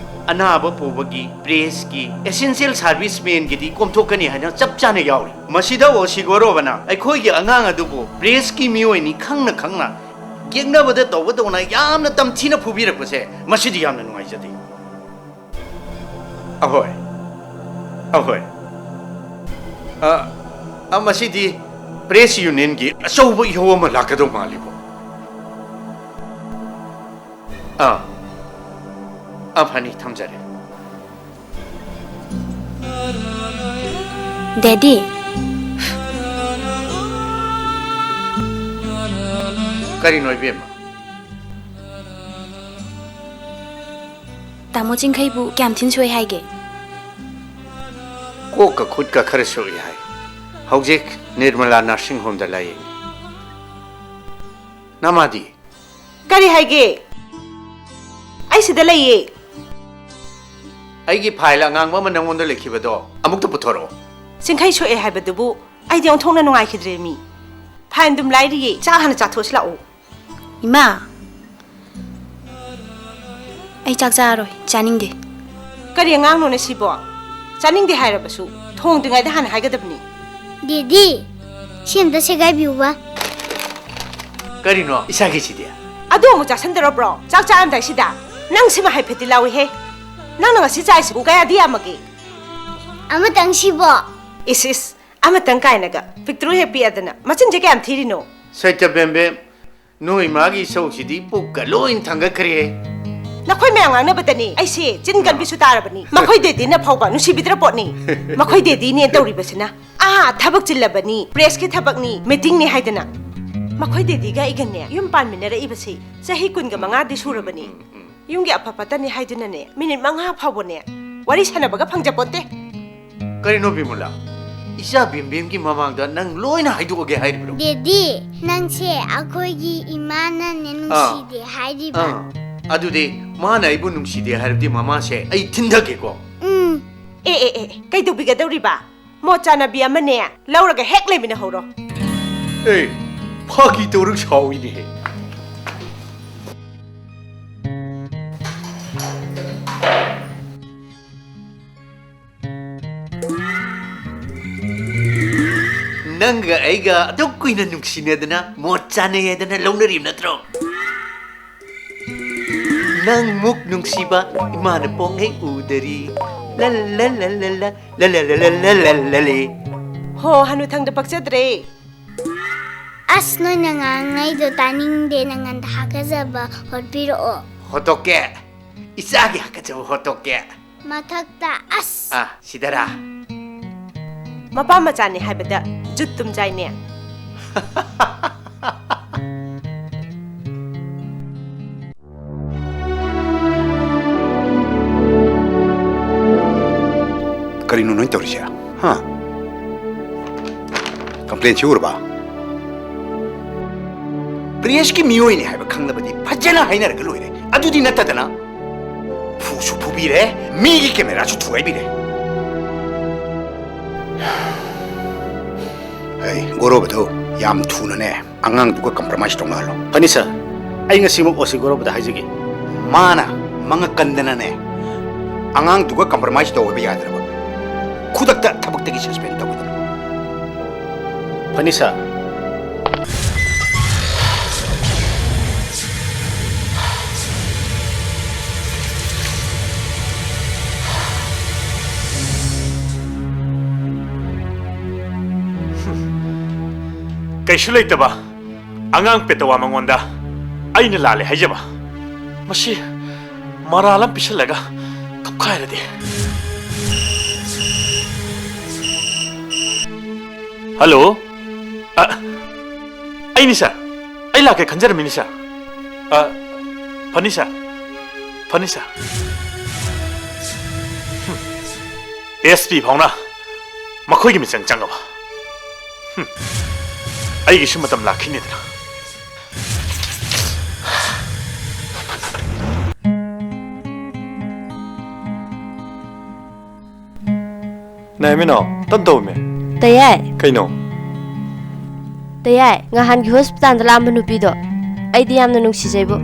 ꯑꯅꯥꯕ ꯄꯨꯕꯒꯤ, ꯄ꯭ꯔꯦꯁꯀꯤ, ꯑꯦꯁꯦꯟꯁꯤꯌꯦꯜ ꯁꯥꯔꯚꯤꯁꯃꯦꯟꯒꯤꯗꯤ ꯀꯣꯝꯊꯣꯛꯀꯅꯤ ꯍꯥꯏꯅ ꯆꯞ ꯆꯥꯅ ꯌꯥꯎꯔꯤ꯫ ꯃꯁꯤꯗ ꯑꯣꯁꯤꯒꯣꯔꯣꯕꯅ ꯑꯩꯈꯣꯏꯒꯤ ꯑꯉꯥꯡ ꯑꯗꯨꯕꯨ ꯄ꯭ꯔꯦꯁꯀꯤ ꯃꯤꯑꯣꯏꯅꯤ ꯈꯪꯅ ꯈꯪꯅ ꯌꯦꯛꯅꯕꯗ ꯇꯧꯕꯗꯧꯅ ꯌꯥꯝꯅ ꯇꯝꯊꯤꯅ ꯐꯨꯕꯤꯔꯛꯄꯁꯦ, ꯃꯁꯤꯗꯤ ꯌꯥꯝꯅ ꯅꯨꯡꯉꯥꯏꯖꯗꯦ꯫ ꯑꯍꯣꯏ꯫ ꯑꯍꯣꯏ꯫ ꯑ, ꯑ, ꯃꯁꯤꯗꯤ ꯄ꯭ꯔꯦꯁ ꯌꯨꯅꯤꯌꯟꯒꯤ ꯑꯆꯧꯕ ꯏꯍꯧ ꯑꯃ ꯂꯥꯛꯀꯗꯧ ꯃꯥꯜꯂꯤꯕꯣ꯫ ꯑꯥ꯫ ꯑ, ꯐꯅꯤ, ꯊꯝꯖꯔꯦ꯫ ꯗꯦꯗꯤ꯫ ꯀꯔꯤꯅꯣ, ꯏꯕꯦꯝꯃ? ꯇꯥꯃꯣ ꯆꯤꯡꯈꯩꯕꯨ ꯀꯌꯥꯝ ꯊꯤꯅ ꯁꯣꯛꯏ ꯍꯥꯏꯒꯦ? ꯀꯣꯛꯀ ꯈꯨꯠꯀ ꯈꯔ ꯁꯣꯛꯏ ꯍꯥꯏ꯫ ꯍꯧꯖꯤꯛ ꯅꯤꯔꯃꯂꯥ ꯅꯔꯁꯤꯡ ꯍꯣꯝꯗ ꯂꯥꯌꯦꯡꯉꯤ꯫ ꯅꯃꯥꯗꯤ? ꯀꯔꯤ ꯍꯥꯏꯒꯦ? ꯑꯩ ꯁꯤꯗ ꯂꯩꯌꯦ꯫ ꯑꯩꯒꯤ ꯐꯥꯏꯜ ꯑꯉꯥꯡꯕ ꯑꯃ ꯅꯪꯉꯣꯟꯗ ꯂꯩꯈꯤꯕꯗꯣ ꯑꯃꯨꯛꯇ ꯄꯨꯊꯣꯔꯛꯑꯣ꯫ ꯆꯤꯡꯈꯩ ꯁꯣꯛꯑꯦ ꯍꯥꯏꯕꯗꯨꯕꯨ ꯑꯩꯗꯤ ꯑꯣꯟꯊꯣꯛꯅ ꯅꯨꯡꯉꯥꯏꯈꯤꯗ꯭ꯔꯦ ꯃꯤ꯫ ꯐꯥꯏꯜ ꯑꯗꯨꯝ ꯂꯥꯏꯔꯤꯌꯦ, ꯆꯥꯛ ꯍꯥꯟꯅ ꯆꯥꯊꯣꯛꯑꯁꯤ ꯂꯥꯛꯑꯣ꯫ ꯏꯃꯥ, ꯑꯩ ꯆꯥꯛ ꯆꯥꯔꯣꯏ, ꯆꯥꯅꯤꯡꯗꯦ꯫ ꯀꯔꯤ ꯑꯉꯥꯡꯅꯣꯅꯦ ꯁꯤꯕꯣ? ꯆꯥꯅꯤꯡꯗꯦ ꯍꯥꯏꯔꯕꯁꯨ ꯊꯣꯡꯗ꯭ꯔꯤꯉꯩꯗ ꯍꯥꯟꯅ ꯍꯥꯏꯒꯗꯕꯅꯤ꯫ ꯗꯦꯗꯤ, ꯁꯤ ꯑꯝꯇ ꯁꯦꯒꯥꯏꯕꯤꯌꯨꯕ꯫ ꯀꯔꯤꯅꯣ ꯏꯆꯥꯒꯤꯁꯤꯗꯤ? ꯑꯗꯨ ꯑꯃꯨꯛ ꯆꯥꯁꯟꯗꯧꯔꯕ꯭ꯔꯣ? ꯆꯥꯛ ꯆꯥꯔꯝꯗꯥꯏꯁꯤꯗ? ꯅꯪ ꯁꯤꯃ ꯍꯥꯏꯐꯦꯠꯇꯤ ꯂꯥꯎꯏꯍꯦ꯫ ꯅꯪꯅ ꯉꯁꯤ ꯆꯥꯏꯁꯤꯕꯨ ꯀꯌꯥꯗꯤ ꯌꯥꯝꯃꯒꯦ? ꯑꯃꯇꯪ ꯁꯤꯕꯣ꯫ ꯏꯁ ꯏꯁ, ꯑꯃꯇꯪ ꯀꯥꯏꯅꯒ ꯄꯤꯛꯇ꯭ꯔꯨ ꯍꯦꯛ ꯄꯤꯛꯑꯗꯅ ꯃꯆꯤꯟꯁꯦ ꯀꯌꯥꯝ ꯊꯤꯔꯤꯅꯣ? ꯁꯩꯇ ꯕꯦꯝꯕꯦꯝ, ꯅꯣꯏ ꯃꯥꯒꯤ ꯏꯁꯧꯁꯤꯗꯤ ꯄꯨꯛꯀ ꯂꯣꯏ ꯊꯥꯡꯒꯠꯈ꯭ꯔꯦ꯫ ꯅꯈꯣꯏ ꯃꯌꯥꯝ ꯉꯥꯡꯅꯕꯗꯅꯤ ꯑꯩꯁꯦ ꯆꯤꯟ ꯀꯟꯕꯤꯁꯨ ꯇꯥꯔꯕꯅꯤ꯫ ꯃꯈꯣꯏ ꯗꯦꯗꯤꯅ ꯐꯥꯎꯕ ꯅꯨꯡꯁꯤꯕꯤꯗ꯭ꯔ ꯄꯣꯠꯅꯤ꯫ ꯃꯈꯣꯏ ꯗꯦꯗꯤꯅꯦ ꯇꯧꯔꯤꯕꯁꯤꯅ꯫ ꯑꯥ, ꯊꯕꯛ ꯆꯤꯜꯂꯕꯅꯤ, ꯄ꯭ꯔꯦꯁꯀꯤ ꯊꯕꯛꯅꯤ, ꯃꯤꯇꯤꯡꯅꯤ ꯍꯥꯏꯗꯅ꯫ ꯃꯈꯣꯏ ꯗꯦꯗꯤꯒ ꯑꯩꯒꯅꯦ ꯌꯨꯝ ꯄꯥꯟꯃꯤꯟꯅꯔꯛꯏꯕꯁꯤ ꯆꯍꯤ ꯀꯨꯟꯒ ꯃꯉꯥꯗꯤ ꯁꯨꯔꯕꯅꯤ꯫ ꯌꯨꯝꯒꯤ ꯑꯐ ꯐꯠꯇꯅꯤ ꯍꯥꯏꯗꯨꯅꯅꯦ ꯃꯤꯅꯤꯠ ꯃꯉꯥ ꯐꯥꯎꯕꯅꯦ ꯋꯥꯔꯤ ꯁꯥꯟꯅꯕꯒ ꯐꯪꯖꯄꯣꯠꯇꯦ꯫ ꯀꯔꯤꯅꯣ ꯕꯤꯃꯂꯥ? ꯏꯆꯥ ꯕꯤꯝꯕꯤꯝꯒꯤ ꯃꯃꯥꯡꯗ ꯅꯪ ꯂꯣꯏꯅ ꯍꯥꯏꯗꯣꯛꯑꯒꯦ ꯍꯥꯏꯔꯤꯕ꯭ꯔꯣ? ꯗꯦꯗꯤ, ꯅꯪꯁꯦ ꯑꯩꯈꯣꯏꯒꯤ ꯏꯃꯥꯅꯅꯦ ꯅꯨꯡꯁꯤꯗꯦ ꯍꯥꯏꯔꯤꯕ꯫ ꯑꯥ, ꯑꯗꯨꯗꯤ ꯃꯥꯅ ꯑꯩꯕꯨ ꯅꯨꯡꯁꯤꯗꯦ ꯍꯥꯏꯔꯕꯗꯤ ꯃꯃꯥꯁꯦ ꯑꯩ ꯊꯤꯟꯊꯒꯦꯀꯣ꯫ ꯎꯝ꯫ ꯑꯦ, ꯑꯦ, ꯑꯦ, ꯀꯩꯗꯧꯕꯤꯒꯗꯧꯔꯤꯕ? ꯃꯣꯠ ꯆꯥꯅꯕꯤ ꯑꯃꯅꯦ ꯂꯧꯔꯒ ꯍꯦꯛ ꯂꯩꯃꯤꯟꯅꯍꯧꯔꯣ꯫ ꯑꯦ, ꯐꯥꯒꯤ ꯇꯧꯔ ꯁꯥꯎꯏꯅꯦꯍꯦ꯫ ꯅꯪꯒ ꯑꯩꯒ ꯑꯗꯨꯛ ꯀꯨꯏꯅ ꯅꯨꯡꯁꯤꯅꯗꯅ ꯃꯣꯠ ꯆꯥꯅꯩ ꯍꯥꯏꯗꯅ ꯂꯧꯅꯔꯤꯕ ꯅꯠꯇ꯭ꯔꯣ? ꯅꯪ ꯃꯨꯛ ꯅꯨꯡꯁꯤꯕ ꯏꯃꯥꯅ ꯄꯣꯛꯉꯩ ꯎꯗꯔꯤ꯫ ꯂ ꯂ ꯂ ꯂ ꯂ ꯂ ꯂ ꯂ ꯂ ꯂ ꯂ ꯂ ꯂ ꯂ꯫ ꯍꯣ, ꯍꯅꯨꯊꯪꯗ ꯄꯛꯆꯗ꯭ꯔꯦ꯫ ꯑꯁ, ꯅꯣꯏꯅ ꯉꯥꯡꯉꯩꯗꯣ ꯇꯥꯅꯤꯡꯗꯦ, ꯅꯪꯉꯟꯗ ꯍꯥꯒꯠꯆꯕ ꯍꯣꯠꯄꯤꯔꯛꯑꯣ꯫ ꯍꯣꯠꯇꯣꯛꯀꯦ꯫ ꯏꯆꯥꯒꯤ ꯍꯥꯒꯠꯆꯕ ꯍꯣꯠꯇꯣꯛꯀꯦ꯫ ꯃꯊꯛꯇ, ꯑꯁ! ꯑꯥ, ꯁꯤꯗꯔꯥ? ꯃꯄꯥ ꯃꯆꯥꯅꯤ ꯍꯥꯏꯕꯗ ꯖꯨꯠ ꯇꯨꯝꯖꯥꯏꯅꯦ꯫ ꯀꯔꯤꯅꯣ ꯅꯣꯏ ꯇꯧꯔꯤꯁꯦ? ꯍꯥ? ꯀꯝꯄ꯭ꯂꯦꯟꯁꯤ ꯎꯔꯕ? ꯄ꯭ꯔꯦꯁꯀꯤ ꯃꯤꯑꯣꯏꯅꯤ ꯍꯥꯏꯕ ꯈꯪꯂꯕꯗꯤ ꯐꯖꯅ ꯍꯥꯏꯅꯔꯒ ꯂꯣꯏꯔꯦ꯫ ꯑꯗꯨꯗꯤ ꯅꯠꯇꯗꯅ ꯐꯨꯁꯨ ꯐꯨꯕꯤꯔꯦ, ꯃꯤꯒꯤ ꯀꯦꯃꯦꯔꯥꯁꯨ ꯊꯨꯒꯥꯏꯕꯤꯔꯦ꯫ ꯑꯩ ꯒꯣꯔꯣꯕꯗꯨ ꯌꯥꯝ ꯊꯨꯅꯅꯦ ꯑꯉꯥꯡꯗꯨꯒ ꯀꯝꯄ꯭ꯔꯣꯃꯥꯏꯁ ꯇꯧꯅꯍꯜꯂꯣ꯫ ꯐꯅꯤ ꯁꯥꯔ, ꯑꯩ ꯉꯁꯤꯃꯛ ꯑꯣꯁꯤ ꯒꯣꯔꯣꯕꯗ ꯍꯥꯏꯖꯒꯦ꯫ ꯃꯥꯅ ꯃꯉꯛ ꯀꯟꯗꯅꯅꯦ ꯑꯉꯥꯡꯗꯨꯒ ꯀꯝꯄ꯭ꯔꯣꯃꯥꯏꯁ ꯇꯧꯕ ꯌꯥꯗ꯭ꯔꯕ, ꯈꯨꯗꯛꯇ ꯊꯕꯛꯇꯒꯤ ꯁꯁꯄꯦꯟ ꯇꯧꯒꯗꯕ꯫ ꯐꯅꯤ ꯁꯥꯔ꯫ ꯀꯩꯁꯨ ꯂꯩꯇꯕ ꯑꯉꯥꯡ ꯄꯦꯇꯋꯥ ꯃꯉꯣꯟꯗ ꯑꯩꯅ ꯂꯥꯜꯂꯦ ꯍꯥꯏꯖꯕ꯫ ꯃꯁꯤ ꯃꯔꯥꯜ ꯑꯃ ꯄꯤꯁꯜꯂꯒ ꯀꯞꯈꯥꯏꯔꯗꯤ꯫ ꯍꯜꯂꯣ꯫ ꯑ, ꯑꯩꯅꯤ ꯁꯥꯔ꯫ ꯑꯩ ꯂꯥꯛꯀꯦ ꯈꯟꯖꯔꯝꯃꯤꯅꯤ ꯁꯥꯔ꯫ ꯑ, ꯐꯅꯤ ꯁꯥꯔ꯫ ꯐꯅꯤ ꯁꯥꯔ꯫ ꯍꯨꯝ꯫ ꯑꯦꯁ ꯄꯤ ꯐꯥꯎꯅ ꯃꯈꯣꯏꯒꯤ ꯃꯤꯆꯪ ꯆꯪꯉꯕ꯫ ꯍꯨꯝ꯫ ꯑꯩꯒꯤꯁꯨ ꯃꯇꯝ ꯂꯥꯛꯈꯤꯅꯤꯗꯅ꯫ ꯅꯥꯏꯃꯤꯅꯣ, ꯇꯞ ꯇꯧꯃꯦ꯫ ꯇꯌꯥꯏ꯫ ꯀꯩꯅꯣ? ꯇꯌꯥꯏ, ꯉꯍꯥꯟꯒꯤ ꯍꯣꯁꯄꯤꯇꯥꯜꯗ ꯂꯥꯛꯑꯝꯕ ꯅꯨꯄꯤꯗꯣ, ꯑꯩꯗꯤ ꯌꯥꯝꯅ ꯅꯨꯡꯁꯤꯖꯩꯕꯨ꯫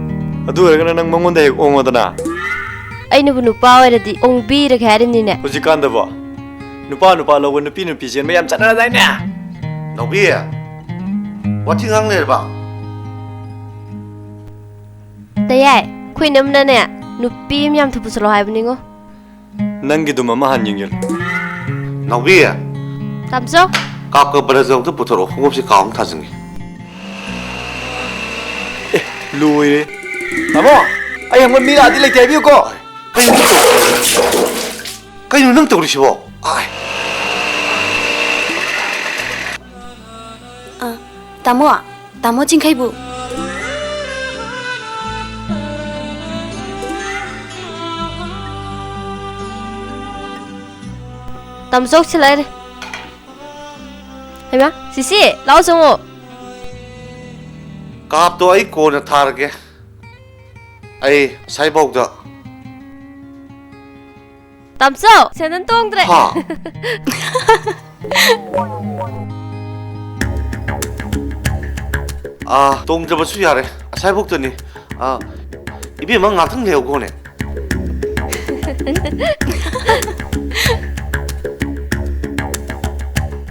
ꯑꯗꯨ ꯑꯣꯏꯔꯒꯅ ꯅꯪ ꯃꯉꯣꯟꯗ ꯍꯦꯛ ꯑꯣꯡꯉꯣꯗꯅ꯫ ꯑꯩꯅꯕꯨ ꯅꯨꯄꯥ ꯑꯣꯏꯔꯗꯤ ꯑꯣꯡꯕꯤꯔꯒꯦ ꯍꯥꯏꯔꯤꯕꯅꯤꯅꯦ꯫ ꯍꯧꯖꯤꯛꯀꯥꯟꯗꯕꯣ ꯅꯨꯄꯥ ꯅꯨꯄꯥ ꯂꯧꯕ, ꯅꯨꯄꯤ ꯅꯨꯄꯤ ꯆꯦꯟꯕ ꯌꯥꯝ ꯆꯠꯅꯔꯗꯥꯏꯅꯦ? ꯅꯥꯎꯕꯤ, ꯋꯥꯊꯤ ꯉꯥꯡ ꯂꯩꯔꯕ? ꯇꯌꯥꯏ, ꯑꯩꯈꯣꯏ ꯏꯅꯝꯅꯅꯦ, ꯅꯨꯄꯤ ꯑꯃ ꯌꯥꯝ ꯊꯨ ꯄꯨꯁꯜꯂꯣ ꯍꯥꯏꯕꯅꯤꯉꯣ꯫ ꯅꯪꯒꯤꯗꯨꯝ ꯑꯃ ꯍꯥꯟ ꯌꯦꯡꯒꯦ꯫ ꯅꯥꯎꯕꯤ꯫ ꯇꯥꯝꯆꯧ꯫ ꯀꯥꯞꯀ ꯕ꯭ꯔꯖ ꯑꯝꯇ ꯄꯨꯊꯣꯔꯛꯑꯣ, ꯈꯣꯡꯎꯞꯁꯤ ꯀꯥꯎ ꯑꯃ ꯊꯥꯖꯤꯟꯒꯦ꯫ ꯑꯦ, ꯂꯣꯏꯔꯦ꯫ ꯇꯥꯃꯣ, ꯑꯩ ꯍꯪꯕ ꯃꯤ ꯂꯥꯛꯑꯗꯤ ꯂꯩꯇꯦ ꯍꯥꯏꯕꯤꯌꯨꯀꯣ꯫ ꯀꯩꯅꯣ ꯅꯪ ꯇꯧꯔꯤꯁꯤꯕꯣ? ꯑꯥꯏ꯫ ꯑ, ꯇꯥꯃꯣ, ꯇꯥꯃꯣ ꯆꯤꯡꯈꯩꯕꯨ꯫ ꯇꯥꯃꯣ ꯆꯧꯁꯤꯜꯂꯛꯑꯦ꯫ ꯍꯩꯃꯥ, ꯁꯤꯁꯤ, ꯂꯥꯛꯑꯣ ꯆꯪꯉꯣ꯫ ꯀꯥꯞꯇꯣ ꯑꯩ ꯀꯣꯟꯅ ꯊꯥꯔꯒꯦ꯫ ꯑꯩ ꯉꯁꯥꯏꯐꯥꯎꯗ ꯇꯥꯝꯆꯧ, ꯁꯦꯟꯗꯟ ꯇꯣꯡꯗ꯭ꯔꯦ꯫ ꯍꯥ? ꯑꯥ, ꯇꯣꯡꯗ꯭ꯔꯕꯁꯨ ꯌꯥꯔꯦ꯫ ꯉꯁꯥꯏꯐꯥꯎꯗꯅꯤ꯫ ꯑꯥ, ꯏꯕꯦꯝꯃ, ꯉꯥꯛꯇꯪ ꯂꯩꯍꯧꯈꯣꯅꯦ꯫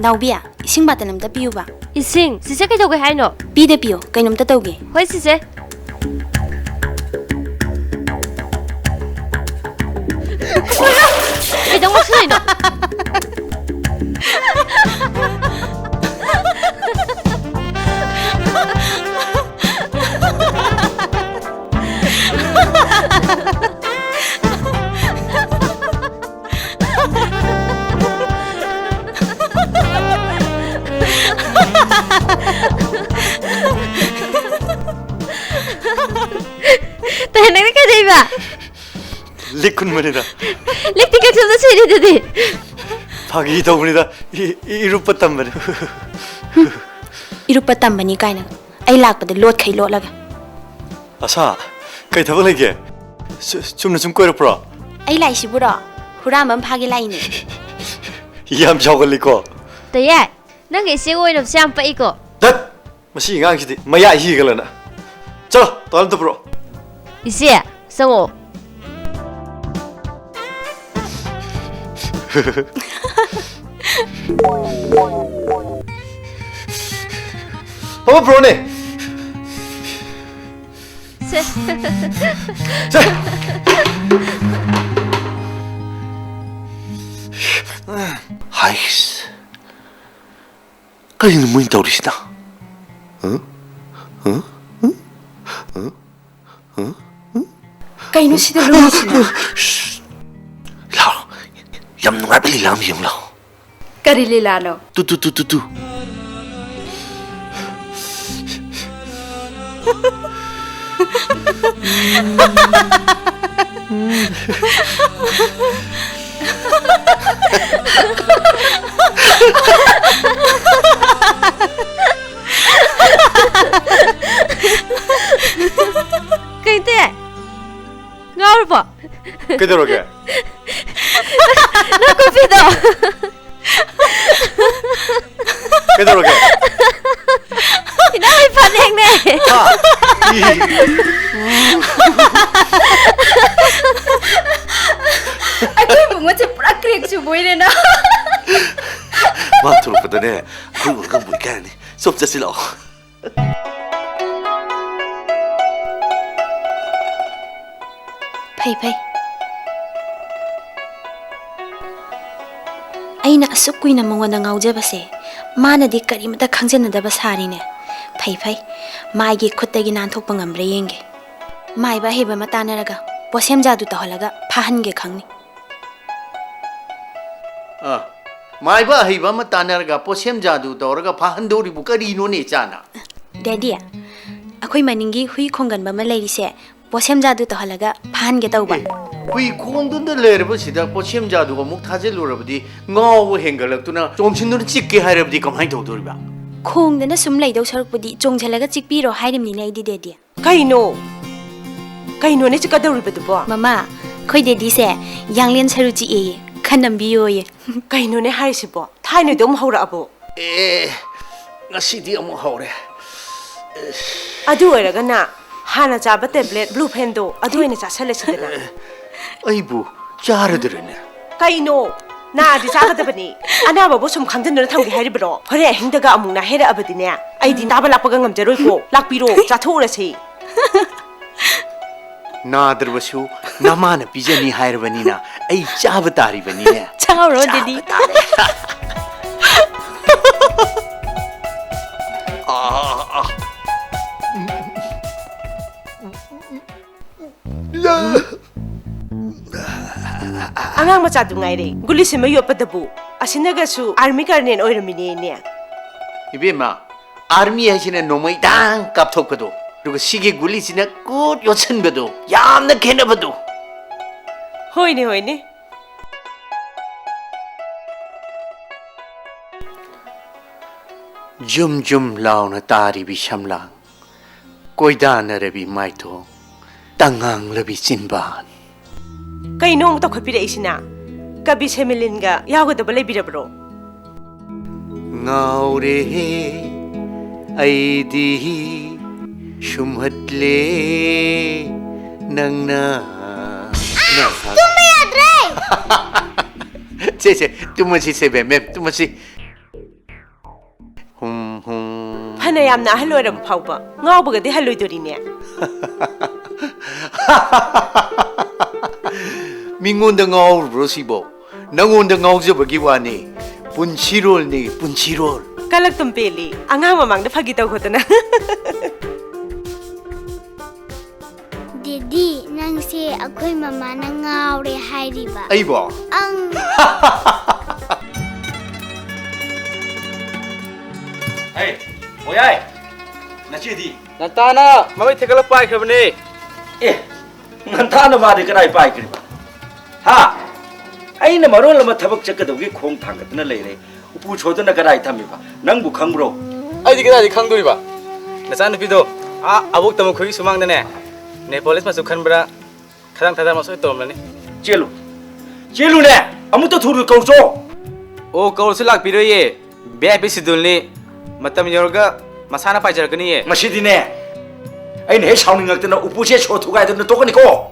ꯅꯥꯎꯕꯤ, ꯏꯁꯤꯡ ꯕꯥꯇꯜ ꯑꯝꯇ ꯄꯤꯌꯨꯕ꯫ ꯏꯁꯤꯡ? ꯆꯤꯆꯦ ꯀꯩꯗꯧꯒꯦ ꯍꯥꯏꯅꯣ? ꯄꯤꯗ ꯄꯤꯌꯣ, ꯀꯩꯅꯣꯝꯇ ꯇꯧꯒꯦ꯫ ꯍꯣꯏ ꯆꯤꯆꯦ꯫ ꯀꯩꯗꯧ ꯉꯥꯎꯁꯤꯜꯂꯛꯏꯅꯣ? ꯇꯍꯦꯟ, ꯅꯪꯗꯤ ꯀꯩꯗꯧꯔꯤꯕ? ꯂꯤꯛ ꯍꯨꯟꯕꯅꯤꯗ꯫ ꯂꯤꯛꯇꯤ ꯀꯩꯊꯦꯜꯗ ꯁꯨꯏꯔꯤꯗꯨꯗꯤ꯫ ꯐꯥꯒꯤ ꯇꯧꯕꯅꯤꯗ꯫ E-, E-, ꯏꯔꯨꯞꯄ ꯇꯝꯕꯅꯤ꯫ ꯏꯔꯨꯞꯄ ꯇꯝꯕꯅꯤ ꯀꯥꯏꯅ꯫ ꯑꯩ ꯂꯥꯛꯄꯗ ꯂꯣꯠꯈꯩ ꯂꯣꯠꯂꯒ꯫ ꯑꯁꯥ, ꯀꯩ ꯊꯕꯛ ꯂꯩꯒꯦ? ꯆꯨ-, ꯆꯨꯝꯅ ꯁꯨꯝ ꯀꯣꯏꯔꯛꯄ꯭ꯔꯣ? ꯑꯩ ꯂꯥꯛꯏꯁꯤꯕꯨꯔꯣ? ꯍꯨꯔꯥꯟꯕ ꯑꯃ ꯐꯥꯒꯦ ꯂꯥꯛꯏꯅꯦ꯫ ꯌꯥꯝ ꯁꯥꯎꯒꯜꯂꯤꯀꯣ꯫ ꯇꯌꯥꯏ, ꯅꯪꯒ ꯏꯆꯦ ꯑꯣꯏꯅꯕꯁꯦ ꯌꯥꯝ ꯄꯛꯏꯀꯣ꯫ ꯗꯠ! ꯃꯁꯤ ꯑꯉꯥꯡꯁꯤꯗꯤ ꯃꯌꯥ ꯏꯍꯤꯒꯂꯅ꯫ ꯆꯠꯂꯣ, ꯇꯣꯏꯂꯦꯠ ꯑꯝꯇ ꯄꯨꯔꯛꯑꯣ꯫ ꯏꯆꯦ, ꯆꯪꯉꯛꯑꯣ꯫ ꯄꯥꯕꯨꯡ ꯄꯨꯔꯛꯑꯣꯅꯦ꯫ ꯁꯦ꯫ ꯁꯦ꯫ ꯍꯥꯏꯁ꯫ ꯀꯔꯤꯅꯣ ꯃꯣꯏꯅ ꯇꯧꯔꯤꯁꯤꯅ? ꯍ? ꯍ? ꯍ? ꯍ? ꯀꯩꯅꯣ ꯁꯤꯗ ꯂꯨꯝꯃꯤꯁꯤꯅ? ꯂꯥꯎ꯫ ꯌꯥꯝ ꯅꯨꯡꯉꯥꯏꯕ ꯂꯤꯂꯥ ꯑꯃ ꯌꯦꯡꯉꯨ ꯂꯥꯎ꯫ ꯀꯔꯤ ꯂꯤꯂꯥꯅꯣ? ꯇꯨ ꯇꯨ ꯇꯨ ꯇꯨ ꯇꯨ꯫ ꯀꯩꯇꯦ? ꯉꯥꯎꯔꯕꯣ? ꯀꯩꯗꯧꯔꯒꯦ? ꯅꯪ ꯀꯣꯐꯤꯗꯣ? ꯀꯩꯗꯧꯔꯒꯦ? ꯏꯅꯥꯎ ꯏꯐꯥꯅꯦꯡꯅꯦ꯫ ꯍꯥ? ꯏ꯫ ꯑꯩꯈꯣꯏ ꯏꯕꯨꯡꯉꯣꯁꯦ ꯄꯨꯔꯥ ꯀ꯭ꯔꯦꯛ ꯆꯨꯕꯣꯏꯔꯦꯅ꯫ ꯃꯥ ꯊꯣꯛꯂꯛꯄꯗꯅꯦ ꯑꯩꯈꯣꯏ ꯎꯔꯒ ꯑꯃꯨꯛ ꯏꯀꯥꯏꯔꯅꯤ꯫ ꯁꯣꯝ ꯆꯠꯁꯤ ꯂꯥꯛꯑꯣ꯫ ꯐꯩ ꯐꯩ꯫ ꯑꯩꯅ ꯑꯁꯨꯛ ꯀꯨꯏꯅ ꯃꯉꯣꯟꯗ ꯉꯥꯎꯖꯕꯁꯦ ꯃꯥꯅꯗꯤ ꯀꯔꯤꯃꯇ ꯈꯪꯖꯟꯅꯗꯕ ꯁꯥꯔꯤꯅꯦ꯫ ꯐꯩ ꯐꯩ꯫ ꯃꯥꯏꯒꯤ ꯈꯨꯠꯇꯒꯤ ꯅꯥꯟꯊꯣꯛꯄ ꯉꯝꯕ꯭ꯔꯥ ꯌꯦꯡꯒꯦ꯫ ꯃꯥꯏꯕ ꯑꯍꯩꯕ ꯑꯃ ꯇꯥꯟꯅꯔꯒ ꯄꯣꯁꯦꯝ ꯖꯥꯗꯨ ꯇꯧꯍꯜꯂꯒ ꯐꯥꯍꯟꯒꯦ ꯈꯪꯅꯤ꯫ ꯑ, ꯃꯥꯏꯕ ꯑꯍꯩꯕ ꯑꯃ ꯇꯥꯟꯅꯔꯒ ꯄꯣꯁꯦꯝ ꯖꯥꯗꯨ ꯇꯧꯔꯒ ꯐꯥꯍꯟꯗꯧꯔꯤꯕꯨ ꯀꯔꯤꯅꯣꯅꯦ ꯏꯆꯥꯅ? ꯗꯦꯗꯤ, ꯑꯩꯈꯣꯏ ꯃꯅꯤꯡꯒꯤ ꯍꯨꯏ ꯈꯣꯡꯒꯟꯕ ꯑꯃ ꯂꯩꯔꯤꯁꯦ ꯄꯣꯁꯦꯝ ꯖꯥꯗꯨ ꯇꯧꯍꯜꯂꯒ ꯐꯥꯍꯟꯒꯦ ꯇꯧꯕ꯫ ꯑꯦ, ꯍꯨꯏ ꯈꯣꯡꯗꯨꯅ ꯂꯩꯔꯕꯁꯤꯗ ꯄꯣꯁꯦꯝ ꯖꯥꯗꯨ ꯑꯃꯨꯛ ꯊꯥꯖꯤꯜꯂꯨꯔꯕꯗꯤ ꯉꯥꯎꯕ ꯍꯦꯟꯒꯠꯂꯛꯇꯨꯅ ꯆꯣꯡꯁꯤꯟꯗꯨꯅ ꯆꯤꯛꯀꯦ ꯍꯥꯏꯔꯕꯗꯤ ꯀꯃꯥꯏꯅ ꯇꯧꯗꯣꯔꯤꯕ? ꯈꯣꯡꯗꯅ ꯁꯨꯝ ꯂꯩꯗꯧ ꯁꯔꯨꯛꯄꯨꯗꯤ ꯆꯣꯡꯁꯤꯜꯂꯒ ꯆꯤꯛꯄꯤꯔꯣ ꯍꯥꯏꯔꯤꯕꯅꯤꯅꯦ ꯑꯩꯗꯤ ꯗꯦꯗꯤ꯫ ꯀꯩꯅꯣ? ꯀꯩꯅꯣꯅꯦ ꯆꯤꯛꯀꯗꯧꯔꯤꯕꯗꯨꯕꯣ? ꯃꯃꯥ, ꯑꯩꯈꯣꯏ ꯗꯦꯗꯤꯁꯦ ꯌꯥꯡꯂꯦꯟ ꯁꯔꯨ ꯆꯤꯛꯑꯦꯌꯦ, ꯈꯟꯅꯝꯕꯤꯌꯣꯌꯦ꯫ ꯀꯩꯅꯣꯅꯦ ꯍꯥꯏꯔꯤꯁꯤꯕꯣ? ꯊꯥꯏꯅꯗꯤ ꯑꯃꯨꯛ ꯍꯧꯔꯛꯑꯕꯣ? ꯑꯦ, ꯉꯁꯤꯗꯤ ꯑꯃꯨꯛ ꯍꯧꯔꯦ꯫ ꯑꯗꯨ ꯑꯣꯏꯔꯒꯅ ꯍꯥꯟꯅ ꯆꯥꯕ ꯇꯦꯕ꯭ꯂꯦꯠ ꯕ꯭ꯂꯨ ꯐꯦꯟꯗꯣ ꯑꯗꯨ ꯑꯣꯏꯅ ꯆꯥꯁꯜꯂꯁꯤꯗꯅ꯫ ꯑꯩꯕꯨ ꯆꯥꯔꯗ꯭ꯔꯅꯦ? ꯀꯩꯅꯣ? ꯅꯥꯔꯗꯤ ꯆꯥꯒꯗꯕꯅꯤ꯫ ꯑꯅꯥꯕꯕꯨ ꯁꯨꯝ ꯈꯪꯖꯤꯟꯗꯨꯅ ꯊꯝꯒꯦ ꯍꯥꯏꯔꯤꯕ꯭ꯔꯣ? ꯍꯣꯔꯦꯟ ꯑꯍꯤꯡꯗꯒ ꯑꯃꯨꯛ ꯅꯥ ꯍꯦꯔꯛꯑꯕꯗꯤꯅꯦ, ꯑꯩꯗꯤ ꯆꯥꯕ ꯂꯥꯛꯄꯒ ꯉꯝꯖꯔꯣꯏꯀꯣ꯫ ꯂꯥꯛꯄꯤꯔꯣ, ꯆꯥꯊꯣꯛꯎꯔꯁꯤ꯫ ꯅꯥꯗ꯭ꯔꯕꯁꯨ ꯅꯃꯥꯅ ꯄꯤꯖꯅꯤ ꯍꯥꯏꯔꯕꯅꯤꯅ ꯑꯩ ꯆꯥꯕ ꯇꯥꯔꯤꯕꯅꯤꯅꯦ꯫ ꯆꯥꯎꯔꯣ, ꯆꯥꯕ ꯗꯦꯗꯤ꯫ ꯇꯥꯔꯦ꯫ ꯑꯥ, ꯑꯥ꯫ ꯑꯉꯥꯡ ꯃꯆꯥꯗꯨ ꯉꯥꯏꯔꯦ ꯒꯨꯂꯤꯁꯤꯃ ꯌꯣꯠꯄꯗꯕꯨ꯫ ꯑꯁꯤꯅꯒꯁꯨ army colonel ꯑꯣꯏꯔꯝꯃꯤꯅꯦꯅꯦ꯫ ꯏꯕꯦꯝꯃ, army ꯍꯥꯏꯁꯤꯅ ꯅꯣꯡꯃꯩ ꯗꯥꯡ ꯀꯥꯞꯊꯣꯛꯄꯗꯣ, ꯑꯗꯨꯒ ꯁꯤꯒꯤ ꯒꯨꯂꯤꯁꯤꯅ ꯀꯨꯠ ꯌꯣꯠꯁꯤꯟꯕꯗꯣ, ꯌꯥꯝꯅ ꯈꯦꯠꯅꯕꯗꯣ꯫ ꯍꯣꯏꯅꯦ, ꯍꯣꯏꯅꯦ꯫ ꯖꯨꯝ ꯖꯨꯝ ꯂꯥꯎꯅ ꯇꯥꯔꯤꯕꯤ ꯁꯝꯂꯥꯡ, ꯀꯣꯏꯗꯥꯅꯔꯕꯤ ꯃꯥꯏꯊꯣꯡ, ꯇꯉꯥꯡꯂꯕꯤ ꯆꯤꯟꯕꯥꯟ꯫ ꯀꯩꯅꯣ ꯑꯃꯨꯛ ꯇꯧꯈꯠꯄꯤꯔꯛꯏꯁꯤꯅ? ꯀꯕꯤ ꯁꯦꯃꯤꯂꯤꯟꯒ ꯌꯥꯎꯒꯗꯕ ꯂꯩꯕꯤꯔꯕ꯭ꯔꯣ? ꯉꯥꯎꯔꯦꯍꯦ ꯑꯩꯗꯤ ꯁꯨꯝꯍꯠꯂꯦ ꯅꯪꯅ꯫ ꯇꯨꯝꯕ ꯌꯥꯗ꯭ꯔꯦ꯫ ꯁꯦ, ꯁꯦ, ꯇꯨꯝꯃꯁꯤ, ꯁꯦ, ꯕꯦꯝ, ꯕꯦꯝ, ꯇꯨꯝꯃꯁꯤ꯫ ꯍꯨꯝ, ꯍꯨꯝ꯫ ꯐꯅ ꯌꯥꯝꯅ ꯑꯍꯜ ꯑꯣꯏꯔꯕ ꯐꯥꯎꯕ ꯉꯥꯎꯕꯒꯗꯤ ꯍꯜꯂꯣꯏꯗꯣꯔꯤꯅꯦ꯫ ꯃꯤꯉꯣꯟꯗ ꯉꯥꯎꯔꯨꯕ꯭ꯔꯣ ꯁꯤꯕꯣ? ꯅꯪꯉꯣꯟꯗ ꯉꯥꯎꯖꯕꯒꯤ ꯋꯥꯅꯤ꯫ ꯄꯨꯟꯁꯤꯔꯣꯜꯅꯤ, ꯄꯨꯟꯁꯤꯔꯣꯜ꯫ ꯀꯂꯛꯇꯨꯝ ꯄꯦꯜꯂꯤ꯫ ꯑꯉꯥꯡ ꯃꯃꯥꯡꯗ ꯐꯥꯒꯤ ꯇꯧꯈꯣꯗꯅ꯫ ꯗꯦꯗꯤ, ꯅꯪꯁꯦ ꯑꯩꯈꯣꯏ ꯃꯃꯥꯅ ꯉꯥꯎꯔꯦ ꯍꯥꯏꯔꯤꯕ꯫ ꯑꯩꯕꯣ? ꯑꯪ꯫ ꯍꯩ, ꯑꯣꯌꯥꯏ, ꯅꯆꯦꯗꯤ? ꯉꯟꯇꯥꯅ ꯃꯃꯩ ꯊꯦꯛꯀꯠꯂ ꯄꯥꯏꯈ꯭ꯔꯕꯅꯦ꯫ ꯑꯦ, ꯉꯟꯇꯥꯅ ꯃꯥꯗꯤ ꯀꯗꯥꯏ ꯄꯥꯏꯈ꯭ꯔꯤꯕ? ꯍꯥ? ꯑꯩꯅ ꯃꯔꯣꯜ ꯑꯃ ꯊꯕꯛ ꯆꯠꯀꯗꯧꯒꯤ ꯈꯣꯡ ꯊꯥꯡꯒꯠꯇꯅ ꯂꯩꯔꯦ꯫ ꯎꯄꯨ ꯁꯣꯗꯅ ꯀꯗꯥꯏ ꯊꯝꯃꯤꯕ? ꯅꯪꯕꯨ ꯈꯪꯕ꯭ꯔꯣ? ꯑꯩꯗꯤ ꯀꯗꯥꯏꯗ ꯈꯪꯗꯣꯔꯤꯕ? ꯅꯆꯥꯅꯨꯄꯤꯗꯣ ꯑꯥ ꯑꯕꯣꯛ ꯇꯃꯨꯈꯣꯏꯒꯤ ꯁꯨꯃꯥꯡꯗꯅꯦ ꯅꯦꯜ ꯄꯣꯂꯤꯁ ꯃꯆꯨ ꯈꯟꯕ꯭ꯔꯥ ꯈꯗꯥꯡ ꯊꯥꯗꯕ ꯁꯣꯏ ꯇꯧꯔꯝꯂꯅꯤ꯫ ꯆꯦꯜꯂꯨ꯫ ꯆꯦꯜꯂꯨꯅꯦ! ꯑꯃꯨꯛꯇ ꯊꯨꯅ ꯀꯧꯔꯨꯆꯣ! ꯑꯣ, ꯀꯧꯔꯁꯨ ꯂꯥꯛꯄꯤꯔꯣꯏꯌꯦ꯫ V I P ꯁꯦꯗꯨꯜꯅꯤ꯫ ꯃꯇꯝ ꯌꯧꯔꯒ ꯃꯁꯥꯅ ꯄꯥꯏꯖꯔꯛꯀꯅꯤꯌꯦ꯫ ꯃꯁꯤꯗꯤꯅꯦ, ꯑꯩꯅ ꯍꯦꯛ ꯁꯥꯎꯅꯤꯡꯉꯛꯇꯅ ꯎꯄꯨꯁꯦ ꯁꯣ ꯊꯨꯒꯥꯏꯗꯅ ꯇꯣꯛꯀꯅꯤꯀꯣ꯫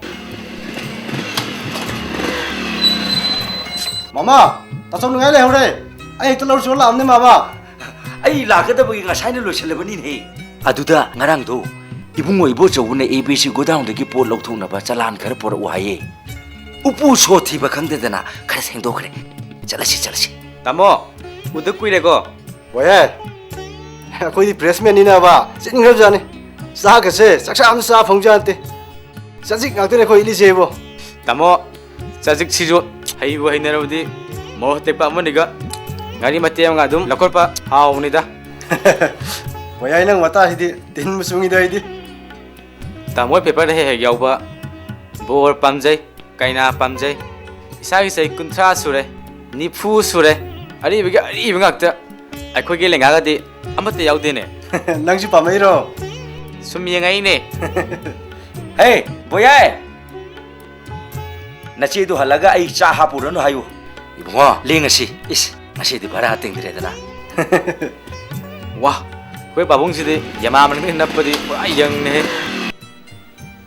ꯃꯃꯥ, ꯇꯥꯆꯧꯅꯉꯥꯏ ꯂꯩꯍꯧꯔꯦ꯫ ꯑꯩ ꯍꯦꯛꯇ ꯂꯧꯔꯨ ꯆꯣ ꯂꯥꯛꯑꯝꯅꯦ, ꯃꯃꯥ꯫ ꯑꯩ ꯂꯥꯛꯀꯗꯕꯒꯤ ꯉꯁꯥꯏꯅ ꯂꯣꯏꯁꯤꯜꯂꯕꯅꯤꯅꯦ꯫ ꯑꯗꯨꯗ ꯉꯔꯥꯡꯗꯣ ꯏꯕꯨꯡꯉꯣ ꯏꯕꯣꯆꯧꯕꯅ A B C ꯒꯣꯗꯥꯎꯟꯗꯒꯤ ꯄꯣꯠ ꯂꯧꯊꯣꯛꯅꯕ ꯆꯂꯥꯟ ꯈꯔ ꯄꯨꯔꯛꯎ ꯍꯥꯏꯌꯦ꯫ ꯎꯄꯨ ꯁꯣ ꯊꯤꯕ ꯈꯪꯗꯗꯅ ꯈꯔ ꯊꯦꯡꯗꯣꯛꯈ꯭ꯔꯦ꯫ ꯆꯠꯂꯁꯤ, ꯆꯠꯂꯁꯤ꯫ ꯇꯥꯃꯣ, ꯎꯗ ꯀꯨꯏꯔꯦꯀꯣ꯫ ꯍꯣꯏꯍꯦ꯫ ꯑꯩꯈꯣꯏꯗꯤ ꯄ꯭ꯔꯦꯁꯃꯦꯟꯅꯤꯅꯕ ꯆꯤꯟꯈ꯭ꯔꯕꯖꯥꯠꯅꯤ꯫ ꯆꯥꯛꯀꯁꯦ ꯆꯥꯛꯆꯥ ꯑꯃ ꯆꯥ ꯐꯪꯖꯥꯠ ꯅꯠꯇꯦ꯫ ꯆꯖꯤꯛ ꯉꯥꯛꯇꯅꯦ ꯑꯩꯈꯣꯏ ꯏꯠꯂꯤꯁꯦꯕꯣ꯫ ꯇꯥꯃꯣ, ꯆꯖꯤꯛꯁꯤꯁꯨ ꯍꯩꯕꯨ ꯍꯩꯅꯔꯕꯗꯤ ꯃꯣꯔꯣꯛ ꯑꯇꯦꯛꯄ ꯑꯃꯅꯤꯒ ꯉꯥꯔꯤ ꯃꯇꯦꯛ ꯑꯃꯒ ꯑꯗꯨꯝ ꯂꯧꯈꯠꯄ ꯍꯥꯎꯕꯅꯤꯗ꯫ ꯃꯌꯥꯏ, ꯅꯪ ꯋꯥꯇꯥꯁꯤꯗꯤ ꯇꯤꯟꯕꯨ ꯆꯨꯡꯉꯤꯗ ꯑꯩꯗꯤ꯫ ꯇꯥꯃꯣ ꯍꯣꯏ ꯄꯦꯄꯔꯗ ꯍꯦꯛ ꯍꯦꯛ ꯌꯥꯎꯕ ꯕꯣꯔ ꯄꯥꯝꯖꯩ, ꯀꯩꯅꯥ ꯄꯥꯝꯖꯩ꯫ ꯏꯁꯥꯒꯤ ꯆꯍꯤ ꯀꯨꯟꯊ꯭ꯔꯥ ꯁꯨꯔꯦ, ꯅꯤꯐꯨ ꯁꯨꯔꯦ, ꯑꯔꯤꯕꯒꯤ ꯑꯔꯤꯕ ꯉꯥꯛꯇ꯫ ꯑꯩꯈꯣꯏꯒꯤ ꯂꯦꯡꯒꯥꯒꯗꯤ ꯑꯃꯠꯇ ꯌꯥꯎꯗꯦꯅꯦ꯫ ꯅꯪꯁꯨ ꯄꯥꯝꯃꯛꯏꯔꯣ? ꯁꯨꯝ ꯌꯦꯡꯉꯛꯏꯅꯦ꯫ ꯍꯦ, ꯕꯣꯌꯥꯏ! ꯅꯆꯦꯗꯨ ꯍꯜꯂꯒ ꯑꯩ ꯆꯥ ꯍꯥꯞꯄꯨꯔꯅꯨ ꯍꯥꯏꯌꯨ꯫ ꯏꯕꯨꯡꯉꯣ, ꯂꯦꯡꯉꯁꯤ꯫ ꯏꯁ, ꯉꯁꯤꯗꯤ ꯚꯔꯥ ꯇꯤꯡꯗ꯭ꯔꯦꯗꯅ꯫ ꯋꯥ, ꯑꯩꯈꯣꯏ ꯄꯥꯕꯨꯡꯁꯤꯗꯤ ꯌꯃꯥ ꯃꯅꯤꯡꯗꯒꯤ ꯅꯞꯄꯗꯤ ꯄꯨꯔꯥ ꯌꯪꯅꯦꯍꯦ꯫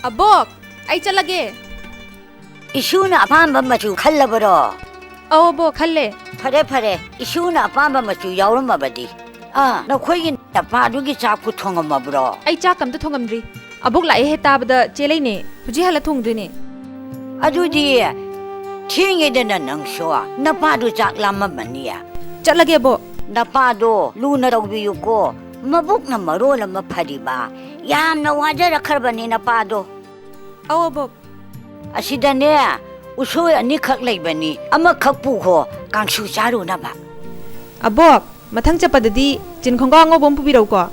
ꯑꯕꯣꯛ, ꯑꯩ ꯆꯠꯂꯒꯦ꯫ ꯏꯁꯨꯅ ꯑꯄꯥꯝꯕ ꯃꯆꯨ ꯈꯜꯂꯕꯔꯣ? ꯑꯧ, ꯑꯕꯣꯛ, ꯈꯜꯂꯦ꯫ ꯐꯔꯦ, ꯐꯔꯦ, ꯏꯁꯨꯅ ꯑꯄꯥꯝꯕ ꯃꯆꯨ ꯌꯥꯎꯔꯝꯃꯕꯗꯤ꯫ ꯑꯥ, ꯅꯈꯣꯏꯒꯤ ꯅꯄꯥꯗꯨꯒꯤ ꯆꯥꯛꯄꯨ ꯊꯣꯡꯉꯝꯃꯕ꯭ꯔꯣ? ꯑꯩ ꯆꯥꯛ ꯑꯝꯇ ꯊꯣꯡꯉꯝꯗ꯭ꯔꯤ꯫ ꯑꯕꯣꯛ ꯂꯥꯛꯑꯦ ꯍꯦꯛ ꯇꯥꯕꯗ ꯆꯦꯜꯂꯩꯅꯦ꯫ ꯍꯧꯖꯤꯛ ꯍꯜꯂ ꯊꯣꯡꯗꯣꯏꯅꯦ꯫ ꯑꯗꯨꯗꯤ ꯊꯦꯡꯉꯦꯗꯅ ꯅꯪꯁꯨ꯫ ꯅꯄꯥꯗꯨ ꯆꯥꯛ ꯂꯥꯝꯃꯝꯃꯅꯤ꯫ ꯆꯠꯂꯒꯦ, ꯑꯕꯣꯛ꯫ ꯅꯄꯥꯗꯣ ꯂꯨꯅ ꯇꯧꯕꯤꯌꯨꯀꯣ꯫ ꯃꯕꯨꯛꯅ ꯃꯔꯣꯜ ꯑꯃ ꯐꯔꯤꯕ꯫ ꯌꯥꯝꯅ ꯋꯥꯖꯔꯛꯈ꯭ꯔꯕꯅꯤ ꯅꯄꯥꯗꯣ꯫ ꯑꯧ, ꯑꯕꯣꯛ꯫ ꯑꯁꯤꯗꯅꯦ, ꯎꯁꯣꯏ ꯑꯅꯤꯈꯛ ꯂꯩꯕꯅꯤ, ꯑꯃꯈꯛ ꯄꯨꯈꯣ, ꯀꯥꯡꯁꯨ ꯆꯥꯔꯨꯅꯕ꯫ ꯑꯕꯣꯛ, ꯃꯊꯪ ꯆꯠꯄꯗꯗꯤ ꯖꯤꯟ ꯈꯣꯡꯒ꯭ꯔꯥꯎ ꯑꯉꯧꯕ ꯑꯃ ꯄꯨꯕꯤꯔꯛꯎꯀꯣ꯫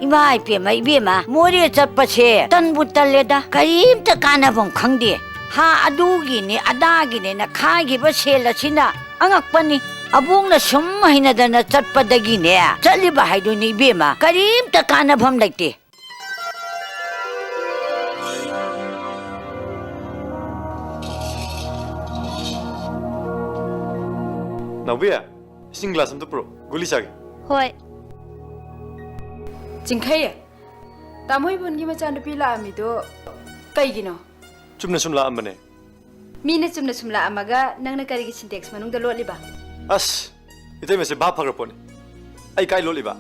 ꯏꯃꯥ ꯏꯄꯦꯝꯃ, ꯏꯕꯦꯝꯃ, ꯃꯣꯔꯦ ꯆꯠꯄꯁꯦ ꯇꯟꯕꯨ ꯇꯜꯂꯦꯗ, ꯀꯔꯤꯝꯇ ꯀꯥꯟꯅꯐꯝ ꯈꯪꯗꯦ꯫ ꯍꯥ, ꯑꯗꯨꯒꯤꯅꯦ, ꯑꯗꯥꯒꯤꯅꯦꯅ ꯈꯥꯏꯈꯤꯕ ꯁꯦꯜ ꯑꯁꯤꯅ ꯑꯉꯛꯄꯅꯤ꯫ ꯑꯕꯣꯛꯅ ꯁꯨꯝ ꯍꯩꯅꯗꯅ ꯆꯠꯄꯗꯒꯤꯅꯦ, ꯆꯠꯂꯤꯕ ꯍꯥꯏꯗꯨꯅꯤ ꯏꯕꯦꯝꯃ, ꯀꯔꯤꯝꯇ ꯀꯥꯟꯅꯐꯝ ꯂꯩꯇꯦ꯫ ꯅꯥꯎꯕꯤ, ꯏꯁꯤꯡ ꯒ꯭ꯂꯥꯁ ꯑꯝꯇ ꯄꯨꯔꯛꯑꯣ, ꯒꯨꯂꯤ ꯆꯥꯒꯦ꯫ ꯍꯣꯏ꯫ ꯆꯤꯡꯈꯩ, ꯇꯥꯃꯣ ꯏꯕꯨꯟꯒꯤ ꯃꯆꯥꯅꯨꯄꯤ ꯂꯥꯛꯑꯝꯃꯤꯗꯣ ꯀꯩꯒꯤꯅꯣ? ꯆꯨꯝꯅ ꯁꯨꯝ ꯂꯥꯛꯑꯝꯕꯅꯦ꯫ ꯃꯤꯅ ꯆꯨꯝꯅ ꯁꯨꯝ ꯂꯥꯛꯑꯝꯃꯒ ꯅꯪꯅ ꯀꯔꯤꯒꯤ ꯁꯤꯟꯇꯦꯛꯁ ꯃꯅꯨꯡꯗ ꯂꯣꯠꯂꯤꯕ? ꯑꯁ, ꯏꯇꯩꯃꯁꯦ ꯚꯥꯞ ꯐꯈ꯭ꯔ ꯄꯣꯠꯅꯤ꯫ ꯑꯩ ꯀꯥꯏ ꯂꯣꯠꯂꯤꯕ?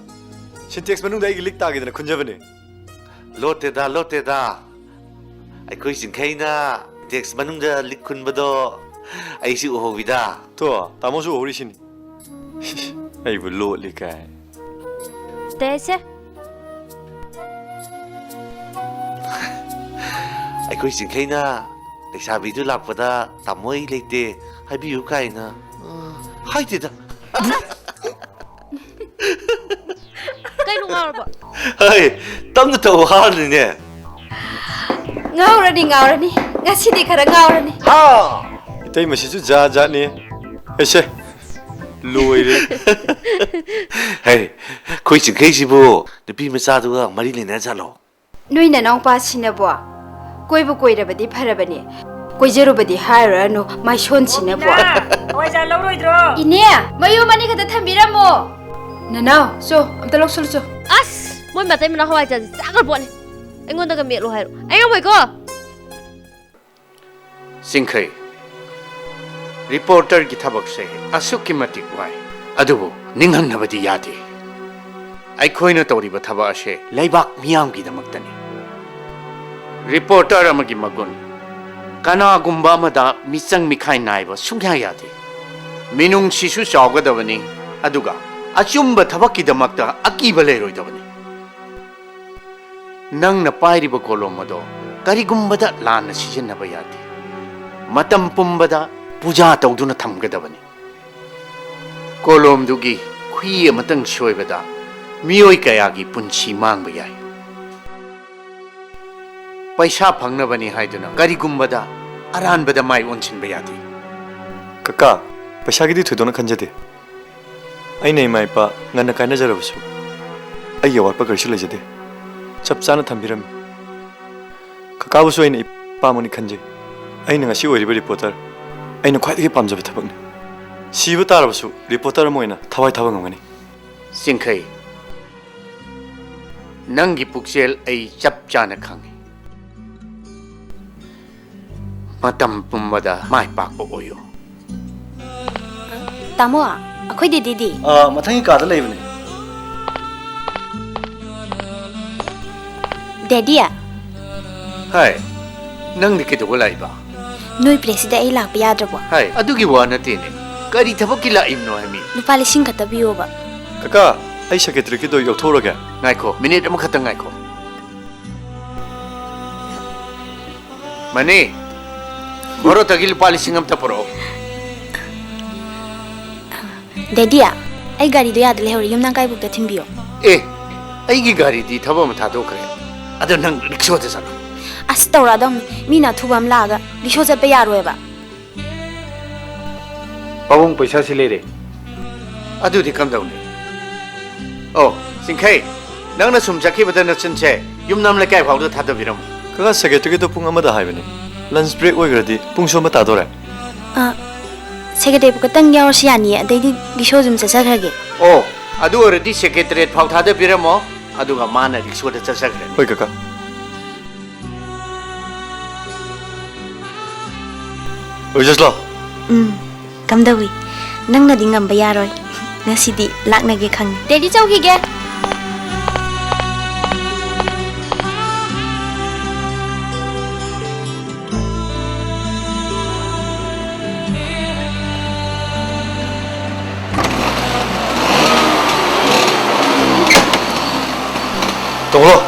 ꯁꯤꯟꯇꯦꯛꯁ ꯃꯅꯨꯡꯗ ꯑꯩꯒꯤ ꯂꯤꯛ ꯇꯥꯒꯦꯗꯅ ꯈꯨꯟꯖꯕꯅꯦ꯫ ꯂꯣꯠꯇꯦꯗ, ꯂꯣꯠꯇꯦꯗ꯫ ꯑꯩꯈꯣꯏ ꯆꯤꯡꯈꯩꯅ ꯁꯤꯟꯇꯦꯛꯁ ꯃꯅꯨꯡꯗ ꯂꯤꯛ ꯈꯨꯟꯕꯗꯣ ꯑꯩꯁꯨ ꯎꯍꯧꯋꯤꯗ꯫ ꯇꯣ, ꯇꯥꯃꯣꯁꯨ ꯎꯍꯧꯔꯤꯁꯤꯅꯤ꯫ ꯑꯩꯕꯨ ꯂꯣꯠꯂꯤ ꯀꯥꯏ꯫ ꯇꯦꯁꯦ꯫ ꯑꯩꯈꯣꯏ ꯆꯤꯡꯈꯩꯅ ꯂꯩꯁꯥꯕꯤꯗꯨ ꯂꯥꯛꯄꯗ "ꯇꯥꯃꯣ ꯑꯩ ꯂꯩꯇꯦ, ꯍꯥꯏꯕꯤꯌꯨ" ꯀꯥꯏꯅ, ꯑ, ꯍꯥꯏꯗꯦꯗ꯫ ꯀꯩꯅꯣ ꯉꯥꯎꯔꯕꯣ? ꯍꯩ, ꯇꯞꯅ ꯇꯧ ꯍꯥꯏꯔꯅꯤꯅꯦ꯫ ꯉꯥꯎꯔꯅꯤ, ꯉꯥꯎꯔꯅꯤ꯫ ꯉꯁꯤꯗꯤ ꯈꯔ ꯉꯥꯎꯔꯅꯤ꯫ ꯍꯥ! ꯏꯇꯩꯃꯁꯤꯁꯨ ꯖꯥꯠ ꯖꯥꯠꯅꯤ꯫ ꯑꯩꯁꯦ ꯂꯣꯏꯔꯦ꯫ ꯍꯩ, ꯑꯩꯈꯣꯏ ꯆꯤꯡꯈꯩꯁꯤꯕꯨ ꯅꯨꯄꯤ ꯃꯆꯥꯗꯨꯒ ꯃꯔꯤ ꯂꯩꯅꯖꯥꯠꯂꯣ? ꯅꯣꯏ ꯅꯅꯥꯎꯄꯥꯁꯤꯅꯕꯣ? ꯀꯣꯏꯕꯨ ꯀꯣꯏꯔꯕꯗꯤ ꯐꯔꯕꯅꯦ꯫ ꯀꯣꯏꯖꯔꯨꯕꯗꯤ ꯍꯥꯏꯔꯨꯔꯅꯨ, ꯃꯥꯏꯁꯣꯟꯁꯤꯅꯕꯣ꯫ ꯏꯅꯥ, ꯍꯋꯥꯏꯖꯥꯔ ꯂꯧꯔꯣꯏꯗ꯭ꯔꯣ? ꯏꯅꯦ, ꯃꯌꯨꯝ ꯑꯅꯤ ꯈꯛꯇ ꯊꯝꯕꯤꯔꯝꯃꯣ꯫ ꯅꯅꯥꯎ, ꯆꯣ, ꯑꯝꯇ ꯂꯧꯁꯜꯂꯨ ꯆꯣ꯫ ꯑꯁ, ꯃꯣꯏ ꯃꯇꯩ ꯃꯅꯥꯎ ꯍꯋꯥꯏꯖꯥꯔꯁꯦ ꯆꯥꯈ꯭ꯔ ꯄꯣꯠꯅꯤ꯫ ꯑꯩꯉꯣꯟꯗꯒ ꯃꯦꯠꯂꯣ ꯍꯥꯏꯔꯣ꯫ ꯑꯩ ꯉꯝꯃꯣꯏꯀꯣ꯫ ꯆꯤꯡꯈꯩ, ꯔꯤꯄꯣꯔꯇꯔꯒꯤ ꯊꯕꯛꯁꯦ ꯑꯁꯨꯛꯀꯤ ꯃꯇꯤꯛ ꯋꯥꯏ꯫ ꯑꯗꯨꯕꯨ ꯅꯤꯡꯍꯟꯅꯕꯗꯤ ꯌꯥꯗꯦ꯫ ꯑꯩꯈꯣꯏꯅ ꯇꯧꯔꯤꯕ ꯊꯕꯛ ꯑꯁꯦ ꯂꯩꯕꯥꯛ ꯃꯤꯌꯥꯝꯒꯤꯗꯃꯛꯇꯅꯤ꯫ ꯔꯤꯄꯣꯔꯇꯔ ꯑꯃꯒꯤ ꯃꯒꯨꯟ ꯀꯅꯥꯒꯨꯝꯕ ꯑꯃꯗ ꯃꯤꯆꯪ ꯃꯤꯈꯥꯏ ꯅꯥꯏꯕ ꯁꯨꯡꯌꯥ ꯌꯥꯗꯦ꯫ ꯃꯤꯅꯨꯡꯁꯤꯁꯨ ꯆꯥꯎꯒꯗꯕꯅꯤ, ꯑꯗꯨꯒ ꯑꯆꯨꯝꯕ ꯊꯕꯛꯀꯤꯗꯃꯛꯇ ꯑꯀꯤꯕ ꯂꯩꯔꯣꯏꯗꯕꯅꯤ꯫ ꯅꯪꯅ ꯄꯥꯏꯔꯤꯕ ꯀꯣꯂꯣꯝ ꯑꯗꯣ ꯀꯔꯤꯒꯨꯝꯕꯗ ꯂꯥꯟꯅ ꯁꯤꯖꯤꯟꯅꯕ ꯌꯥꯗꯦ꯫ ꯃꯇꯝ ꯄꯨꯝꯕꯗ ꯄꯨꯖꯥ ꯇꯧꯗꯨꯅ ꯊꯝꯒꯗꯕꯅꯤ꯫ ꯀꯣꯂꯣꯝꯗꯨꯒꯤ ꯈꯨꯏ ꯑꯃꯇꯪ ꯁꯣꯏꯕꯗ ꯃꯤꯑꯣꯏ ꯀꯌꯥꯒꯤ ꯄꯨꯟꯁꯤ ꯃꯥꯡꯕ ꯌꯥꯏ꯫ ꯄꯩꯁꯥ ꯐꯪꯅꯕꯅꯤ ꯍꯥꯏꯗꯨꯅ ꯀꯔꯤꯒꯨꯝꯕꯗ ꯑꯔꯥꯟꯕꯗ ꯃꯥꯏ ꯑꯣꯟꯁꯤꯟꯕ ꯌꯥꯗꯦ꯫ ꯀꯀꯥ, ꯄꯩꯁꯥꯒꯤꯗꯤ ꯊꯣꯏꯗꯣꯛꯅ ꯈꯟꯖꯗꯦ꯫ ꯑꯩꯅ ꯏꯃꯥ ꯏꯄꯥ ꯉꯟꯅ ꯀꯥꯏꯅꯖꯔꯕꯁꯨ ꯑꯩꯒꯤ ꯑꯋꯥꯠꯄ ꯀꯔꯤꯁꯨ ꯂꯩꯖꯗꯦ꯫ ꯆꯞ ꯆꯥꯅ ꯊꯝꯕꯤꯔꯝꯃꯤ꯫ ꯀꯀꯥꯕꯨꯁꯨ ꯑꯩꯅ ꯏꯄꯥꯃꯛꯅꯤ ꯈꯟꯖꯩ꯫ ꯑꯩꯅ ꯉꯁꯤ ꯑꯣꯏꯔꯤꯕ ꯔꯤꯄꯣꯔꯇꯔ ꯑꯩꯅ ꯈ꯭ꯋꯥꯏꯗꯒꯤ ꯄꯥꯝꯖꯕ ꯊꯕꯛꯅꯤ꯫ ꯁꯤꯕ ꯇꯥꯔꯕꯁꯨ ꯔꯤꯄꯣꯔꯇꯔ ꯑꯃ ꯑꯣꯏꯅ ꯊꯋꯥꯏ ꯊꯥꯕ ꯉꯝꯒꯅꯤ꯫ ꯆꯤꯡꯈꯩ, ꯅꯪꯒꯤ ꯄꯨꯛꯆꯦꯜ ꯑꯩ ꯆꯞ ꯆꯥꯅ ꯈꯪꯏ꯫ ꯃꯇꯝ ꯄꯨꯝꯕꯗ ꯃꯥꯏ ꯄꯥꯛꯄ ꯑꯣꯏꯌꯨ꯫ ꯇꯥꯃꯣ, ꯑꯩꯈꯣꯏ ꯗꯦꯗꯤꯗꯤ? ꯑꯥ, ꯃꯊꯪꯒꯤ ꯀꯥꯗ ꯂꯩꯕꯅꯦ꯫ ꯗꯦꯗꯤ? ꯍꯥꯏ, ꯅꯪꯗꯤ ꯀꯩꯗꯧꯕ ꯂꯥꯛꯏꯕ? ꯅꯣꯏ ꯄ꯭ꯂꯦꯁꯁꯤꯗ ꯑꯩ ꯂꯥꯛꯄ ꯌꯥꯗ꯭ꯔꯕꯣ? ꯍꯥꯏ, ꯑꯗꯨꯒꯤ ꯋꯥ ꯅꯠꯇꯦꯅꯦ꯫ ꯀꯔꯤ ꯊꯕꯛꯀꯤ ꯂꯥꯛꯏꯕꯅꯣ ꯍꯥꯏꯃꯤ? ꯂꯨꯄꯥ ꯂꯤꯁꯤꯡ ꯈꯛꯇ ꯄꯤꯌꯣꯕ꯫ ꯀꯀꯥ, ꯑꯩ ꯁꯦꯀ꯭ꯔꯦꯇꯔꯤꯒꯤꯗꯣ ꯌꯧꯊꯣꯛꯎꯔꯒꯦ꯫ ꯉꯥꯏꯈꯣ, ꯃꯤꯅꯤꯠ ꯑꯃꯈꯛꯇꯪ ꯉꯥꯏꯈꯣ꯫ ꯃꯅꯤ, ꯚꯥꯔꯠꯇꯒꯤ ꯂꯨꯄꯥ ꯂꯤꯁꯤꯡ ꯑꯃꯇ ꯄꯨꯔꯛꯑꯣ꯫ ꯗꯦꯗꯤ, ꯑꯩ ꯒꯥꯔꯤꯗꯣ ꯌꯥꯗ ꯂꯩꯍꯧꯔꯦ, ꯌꯨꯝꯅꯥꯝ ꯀꯥꯏꯕꯣꯛꯇ ꯊꯤꯟꯕꯤꯌꯣ꯫ ꯑꯦ, ꯑꯩꯒꯤ ꯒꯥꯔꯤꯗꯤ ꯊꯕꯛ ꯑꯃ ꯊꯥꯗꯣꯛꯈ꯭ꯔꯦ꯫ ꯑꯗꯣ ꯅꯪ ꯔꯤꯛꯁꯣꯗ ꯆꯠꯂꯣ꯫ ꯑꯁ, ꯇꯧꯔꯛꯑꯗꯧꯅꯤ꯫ ꯃꯤꯅ ꯑꯊꯨꯕ ꯑꯃ ꯂꯥꯛꯑꯒ ꯔꯤꯛꯁꯣ ꯆꯠꯄ ꯌꯥꯔꯣꯏꯕ꯫ ꯄꯥꯕꯨꯡ, ꯄꯩꯁꯥꯁꯤ ꯂꯩꯔꯦ꯫ ꯑꯗꯨꯗꯤ ꯀꯝꯗꯧꯅꯤ? ꯑꯣ, ꯆꯤꯡꯈꯩ, ꯅꯪꯅ ꯁꯨꯝ ꯆꯠꯈꯤꯕꯗ ꯅꯆꯤꯟꯁꯦ ꯌꯨꯝꯅꯥꯝ ꯂꯩꯀꯥꯏ ꯐꯥꯎꯗ ꯊꯥꯗꯕꯤꯔꯝꯃꯨ꯫ ꯀꯀꯥ, ꯁꯦꯀ꯭ꯔꯦꯇꯔꯤꯒꯤꯗꯣ ꯄꯨꯡ ꯑꯃꯗ ꯍꯥꯏꯕꯅꯤ꯫ ꯂꯟꯆ ꯕ꯭ꯔꯦꯛ ꯑꯣꯏꯈ꯭ꯔꯗꯤ ꯄꯨꯡꯁꯨ ꯑꯃ ꯇꯥꯗꯣꯔꯦ꯫ ꯑ, ꯁꯦꯀ꯭ꯔꯦꯇꯔꯤꯕꯨ ꯈꯛꯇꯪ ꯌꯥꯎꯔꯁꯨ ꯌꯥꯅꯤꯌꯦ, ꯑꯗꯩꯗꯤ ꯔꯤꯛꯁꯣ ꯑꯗꯨꯝ ꯆꯠꯆꯈ꯭ꯔꯒꯦ꯫ ꯑꯣ, ꯑꯗꯨ ꯑꯣꯏꯔꯗꯤ ꯁꯦꯀ꯭ꯔꯦꯇꯔꯤꯌꯦꯠ ꯐꯥꯎ ꯊꯥꯗꯕꯤꯔꯝꯃꯣ, ꯑꯗꯨꯒ ꯃꯥꯅ ꯔꯤꯛꯁꯣꯗ ꯆꯠꯆꯈ꯭ꯔꯅꯤ꯫ ꯍꯣꯏ, ꯀꯀꯥ꯫ ꯑꯣꯏꯖꯁꯂꯣ꯫ ꯎꯝ, ꯀꯝꯗꯧꯏ? ꯅꯪꯅꯗꯤ ꯉꯝꯕ ꯌꯥꯔꯣꯏ꯫ ꯉꯁꯤꯗꯤ ꯂꯥꯛꯅꯒꯦ ꯈꯪꯉꯤ꯫ ꯗꯦꯗꯤ ꯆꯧꯈꯤꯒꯦ꯫ ꯇꯣꯡꯂꯣ꯫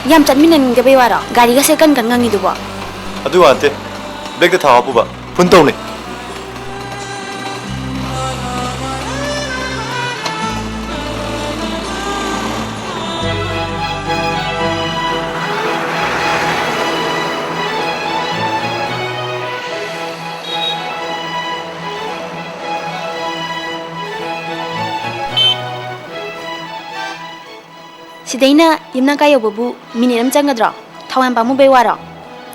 ꯌꯥꯝ ꯆꯠꯃꯤꯟꯅꯅꯤꯡꯗꯕꯩ ꯋꯥꯔꯣ? ꯒꯥꯔꯤꯒꯁꯦ ꯀꯟ ꯀꯟ ꯉꯪꯉꯤꯗꯨꯕꯣ? ꯑꯗꯨ ꯋꯥ ꯅꯠꯇꯦ꯫ ꯕ꯭ꯔꯦꯛꯇ ꯊꯥꯎ ꯍꯥꯞꯄꯨꯕ꯫ ꯐꯨꯟ ꯇꯧꯅꯤ꯫ ꯁꯤꯗꯩꯅ ꯌꯨꯝꯅꯥꯝ ꯀꯥꯏ ꯌꯧꯕꯕꯨ ꯃꯤꯅꯤꯠ ꯑꯃ ꯆꯪꯒꯗ꯭ꯔꯣ? ꯊꯥꯎ ꯌꯥꯝ ꯄꯥꯝꯃꯨꯕꯩ ꯋꯥꯔꯣ?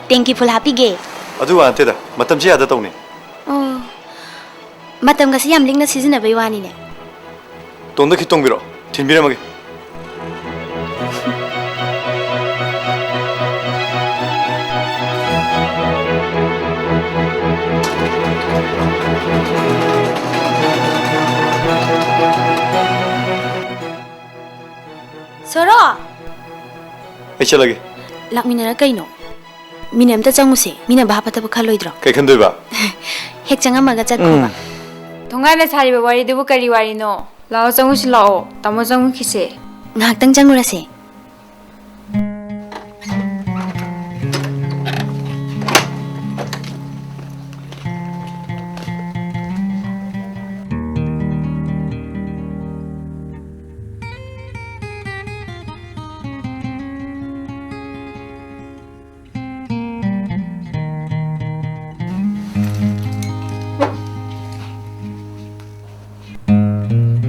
ꯇꯦꯡꯀꯤ ꯐꯨꯜ ꯍꯥꯞꯄꯤꯒꯦ꯫ ꯑꯗꯨ ꯋꯥ ꯅꯠꯇꯦꯗ, ꯃꯇꯝꯁꯤ ꯌꯥꯗ ꯇꯧꯅꯤ꯫ ꯑꯣ, ꯃꯇꯝꯒꯁꯤ ꯌꯥꯝ ꯂꯤꯛꯅ ꯁꯤꯖꯤꯟꯅꯕꯩ ꯋꯥꯅꯤꯅꯦ꯫ ꯇꯣꯡꯗ ꯈꯤꯠ ꯇꯣꯡꯕꯤꯔꯣ, ꯊꯤꯟꯕꯤꯔꯝꯃꯒꯦ꯫ ꯆꯠꯂꯒꯦ꯫ ꯂꯥꯛꯃꯤꯟꯅꯔ ꯀꯩꯅꯣ? ꯃꯤꯅ ꯑꯝꯇ ꯆꯪꯉꯨꯁꯦ꯫ ꯃꯤꯅ ꯚꯥꯞ ꯐꯠꯇꯕ ꯈꯜꯂꯣꯏꯗ꯭ꯔꯣ? ꯀꯩ ꯈꯟꯗꯣꯏꯕ? ꯍꯦꯛ ꯆꯪꯉꯝꯃꯒ ꯆꯠꯈꯣꯕ꯫ ꯎꯝ꯫ ꯊꯣꯡꯒꯥꯟꯗ ꯁꯥꯔꯤꯕ ꯋꯥꯔꯤꯗꯨꯕꯨ ꯀꯔꯤ ꯋꯥꯔꯤꯅꯣ? ꯂꯥꯛꯑꯣ, ꯆꯪꯉꯨꯁꯤ ꯂꯥꯛꯑꯣ꯫ ꯇꯥꯃꯣ, ꯆꯪꯉꯨꯈꯤꯁꯦ꯫ ꯉꯥꯏꯍꯥꯛꯇꯪ ꯆꯪꯉꯨꯔꯁꯦ꯫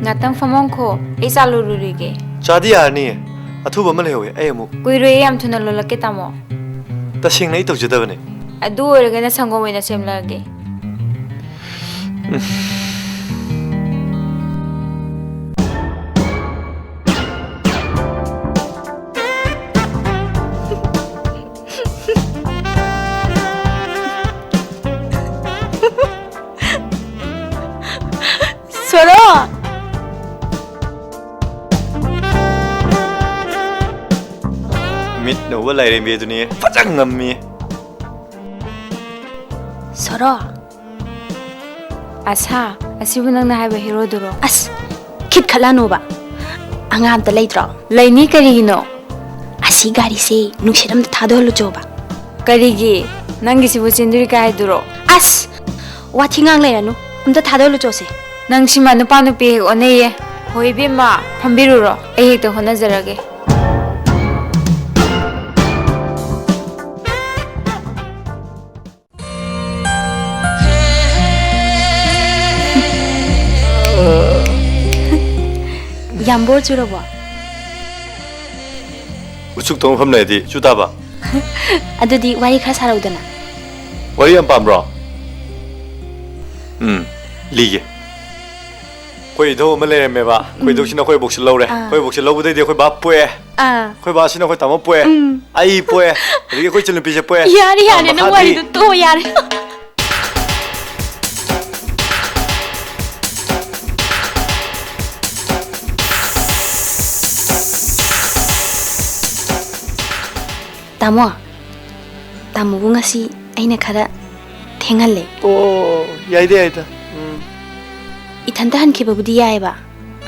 ꯉꯥꯛꯇꯪ ꯐꯝꯃꯝꯈꯣ, ꯑꯩ ꯆꯥ ꯂꯣꯜꯂꯨꯔꯤꯒꯦ꯫ ꯆꯥꯗꯤ ꯌꯥꯔꯅꯤꯌꯦ, ꯑꯊꯨꯕ ꯑꯃ ꯂꯩꯍꯧꯋꯦ, ꯑꯩ ꯑꯃꯨꯛ꯫ ꯀꯨꯏꯔꯣꯏꯌꯦ, ꯌꯥꯝ ꯊꯨꯅ ꯂꯣꯜꯂꯛꯀꯦ, ꯇꯥꯃꯣ꯫ ꯇꯁꯦꯡꯅ ꯑꯩ ꯇꯧꯖꯗꯕꯅꯦ꯫ ꯑꯗꯨ ꯑꯣꯏꯔꯒꯅ ꯁꯪꯒꯣꯝ ꯑꯣꯏꯅ ꯁꯦꯝꯂꯛꯑꯒꯦ꯫ ꯁꯣꯔꯣ! ꯃꯤꯠꯅ ꯎꯕ ꯂꯥꯏꯔꯦꯝꯕꯤ ꯑꯗꯨꯅꯤ, ꯐꯖ ꯉꯝꯃꯤ꯫ ꯁꯣꯔꯣ! ꯑꯁꯥ, ꯑꯁꯤꯕꯨ ꯅꯪꯅ ꯍꯥꯏꯕ ꯍꯦꯔꯣꯗꯨꯔꯣ? ꯑꯁ, ꯈꯤꯠ ꯈꯠꯂꯅꯨꯕ꯫ ꯑꯉꯥꯡ ꯑꯝꯇ ꯂꯩꯇ꯭ꯔꯣ? ꯂꯩꯅꯤ, ꯀꯔꯤꯒꯤꯅꯣ? ꯑꯁꯤ ꯒꯥꯔꯤꯁꯦ ꯅꯨꯡꯁꯤꯠ ꯑꯝꯇ ꯊꯥꯗꯣꯛꯍꯜꯂꯨꯆꯣꯕ꯫ ꯀꯔꯤꯒꯤ? ꯅꯪꯒꯤꯁꯤꯕꯨ ꯆꯦꯟꯗꯣꯔꯤ ꯀꯥꯏ ꯍꯥꯏꯗꯨꯔꯣ? ꯑꯁ! ꯋꯥꯊꯤ ꯉꯥꯡ ꯂꯩꯔꯅꯨ꯫ ꯑꯝꯇ ꯊꯥꯗꯣꯛꯍꯜꯂꯨꯆꯣꯁꯦ꯫ ꯅꯪ ꯁꯤꯃ ꯅꯨꯄꯥ ꯅꯨꯄꯤ ꯍꯦꯛ ꯑꯣꯟꯅꯩꯌꯦ꯫ ꯍꯣꯏ ꯏꯕꯦꯝꯃ, ꯐꯝꯕꯤꯔꯨꯔꯣ꯫ ꯑꯩ ꯍꯦꯛꯇ ꯍꯣꯠꯅꯖꯔꯒꯦ꯫ ꯌꯥꯝ ꯕꯣꯔ ꯆꯨꯔꯕꯣ? ꯎꯆꯨꯛ ꯊꯣꯡ ꯃꯐꯝ ꯂꯩꯔꯗꯤ ꯆꯨ ꯇꯥꯕ꯫ ꯑꯗꯨꯗꯤ ꯋꯥꯔꯤ ꯈꯔ ꯁꯥꯔꯛꯎꯗꯅ꯫ ꯋꯥꯔꯤ ꯌꯥꯝ ꯄꯥꯝꯕ꯭ꯔꯣ? ꯎꯝ, ꯂꯤꯒꯦ꯫ ꯑꯩꯈꯣꯏ ꯏꯙꯧ ꯑꯃ ꯂꯩꯔꯝꯃꯦꯕ꯫ ꯑꯩꯈꯣꯏ ꯎꯝ꯫ ꯏꯙꯧꯁꯤꯅ ꯑꯩꯈꯣꯏ ꯕꯣꯛꯁꯦ ꯂꯧꯔꯦ꯫ ꯑꯥ꯫ ꯑꯩꯈꯣꯏ ꯕꯣꯛꯁꯦ ꯂꯧꯕꯗꯩꯗꯤ ꯑꯩꯈꯣꯏ ꯕꯥ ꯄꯣꯛꯑꯦ꯫ ꯑꯥ꯫ ꯑꯩꯈꯣꯏ ꯕꯥꯁꯤꯅ ꯑꯩꯈꯣꯏ ꯇꯥꯃꯣ ꯄꯣꯛꯑꯦ꯫ ꯎꯝ꯫ ꯑꯩ ꯄꯣꯛꯑꯦ꯫ ꯑꯗꯒꯤ ꯑꯩꯈꯣꯏ ꯏꯆꯟꯅꯨꯄꯤꯁꯦ ꯄꯣꯛꯑꯦ꯫ ꯌꯥꯔꯦ, ꯌꯥꯔꯦ, ꯑꯥ, ꯅꯪ ꯃꯈꯥꯗꯤ ꯋꯥꯔꯤꯗꯣ ꯇꯣꯛꯑꯣ, ꯌꯥꯔꯦ꯫ ꯇꯥꯃꯣ, ꯇꯥꯃꯣꯕꯨ ꯉꯁꯤ ꯑꯩꯅ ꯈꯔ ꯊꯦꯡꯍꯜꯂꯦ꯫ ꯑꯣ, ꯌꯥꯏꯗ, ꯌꯥꯏꯗ꯫ ꯎꯝ꯫ ꯏꯊꯟꯇ ꯍꯟꯈꯤꯕꯕꯨꯗꯤ ꯌꯥꯏꯑꯕ,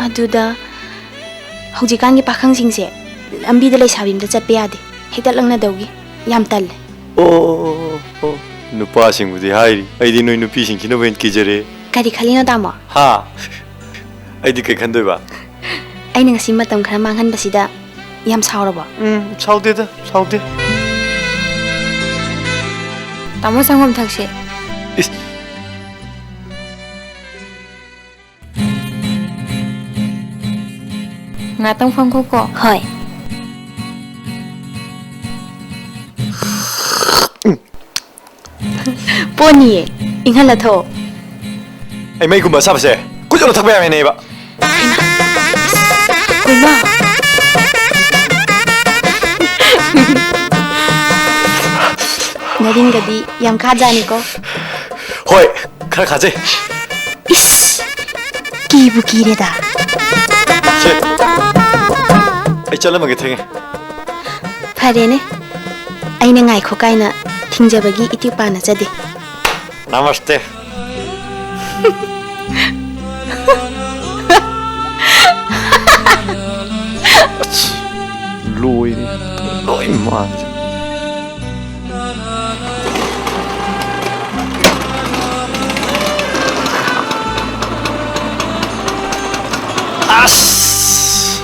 ꯑꯗꯨꯗ ꯍꯧꯖꯤꯛꯀꯥꯟꯒꯤ ꯄꯥꯈꯪꯁꯤꯡꯁꯦ ꯂꯝꯕꯤꯗ ꯂꯩꯁꯥꯕꯤ ꯑꯝꯇ ꯆꯠꯄ ꯌꯥꯗꯦ, ꯍꯦꯛꯇ ꯂꯛꯅꯗꯧꯒꯤ꯫ ꯌꯥꯝ ꯇꯜꯂꯦ꯫ ꯑꯣ, ꯑꯣ, ꯑꯣ, ꯑꯣ, ꯑꯣ꯫ ꯅꯨꯄꯥꯁꯤꯡꯕꯨꯗꯤ ꯍꯥꯏꯔꯤ, ꯑꯩꯗꯤ ꯅꯣꯏ ꯅꯨꯄꯤꯁꯤꯡꯁꯤꯅꯕꯨ ꯍꯦꯟꯅ ꯀꯤꯖꯔꯦ꯫ ꯀꯔꯤ ꯈꯜꯂꯤꯅꯣ, ꯇꯥꯃꯣ? ꯍꯥ? ꯑꯩꯗꯤ ꯀꯩ ꯈꯟꯗꯣꯏꯕ? ꯑꯩꯅ ꯉꯁꯤ ꯃꯇꯝ ꯈꯔ ꯃꯥꯡꯍꯟꯕꯁꯤꯗ ꯌꯥꯝ ꯁꯥꯎꯔꯕꯣ? ꯎꯝ, ꯁꯥꯎꯗꯦꯗ, ꯁꯥꯎꯗꯦ꯫ ꯇꯥꯃꯣ, ꯁꯪꯒꯣꯝ ꯊꯛꯁꯦ꯫ ꯏꯁ꯫ ꯉꯥꯛꯇꯪ ꯐꯝꯈꯣꯀꯣ꯫ ꯍꯣꯏ꯫ ꯄꯣꯠꯅꯤꯌꯦ, ꯏꯪꯍꯜꯂ ꯊꯛꯑꯣ꯫ ꯑꯩ ꯃꯩꯒꯨꯝꯕ ꯑꯁꯥꯕꯁꯦ ꯈꯨꯠ ꯌꯧꯅ ꯊꯛꯄ ꯌꯥꯕꯅꯦꯕ꯫ ꯀꯩꯅꯣ? ꯅꯔꯤꯟꯒꯗꯤ ꯌꯥꯝ ꯈꯥꯖꯥꯅꯤꯀꯣ꯫ ꯍꯣꯏ, ꯈꯔ ꯈꯥꯖꯩ꯫ ꯏꯁ! ꯀꯤꯕꯨ ꯀꯤꯔꯦꯗ꯫ ꯁꯦ, ꯑꯩ ꯆꯠꯂꯝꯃꯒꯦ, ꯊꯦꯡꯉꯦ꯫ ꯐꯔꯦꯅꯦ, ꯑꯩꯅ ꯉꯥꯏꯈꯣ ꯀꯥꯏꯅ ꯊꯤꯡꯖꯕꯒꯤ ꯏꯇꯤꯛ ꯄꯥꯅꯖꯗꯦ꯫ ꯅꯃꯁꯇꯦ꯫ ꯂꯣꯏꯔꯦ꯫ ꯂꯣꯏ ꯃꯥꯡꯉꯦ꯫ ꯑꯁ!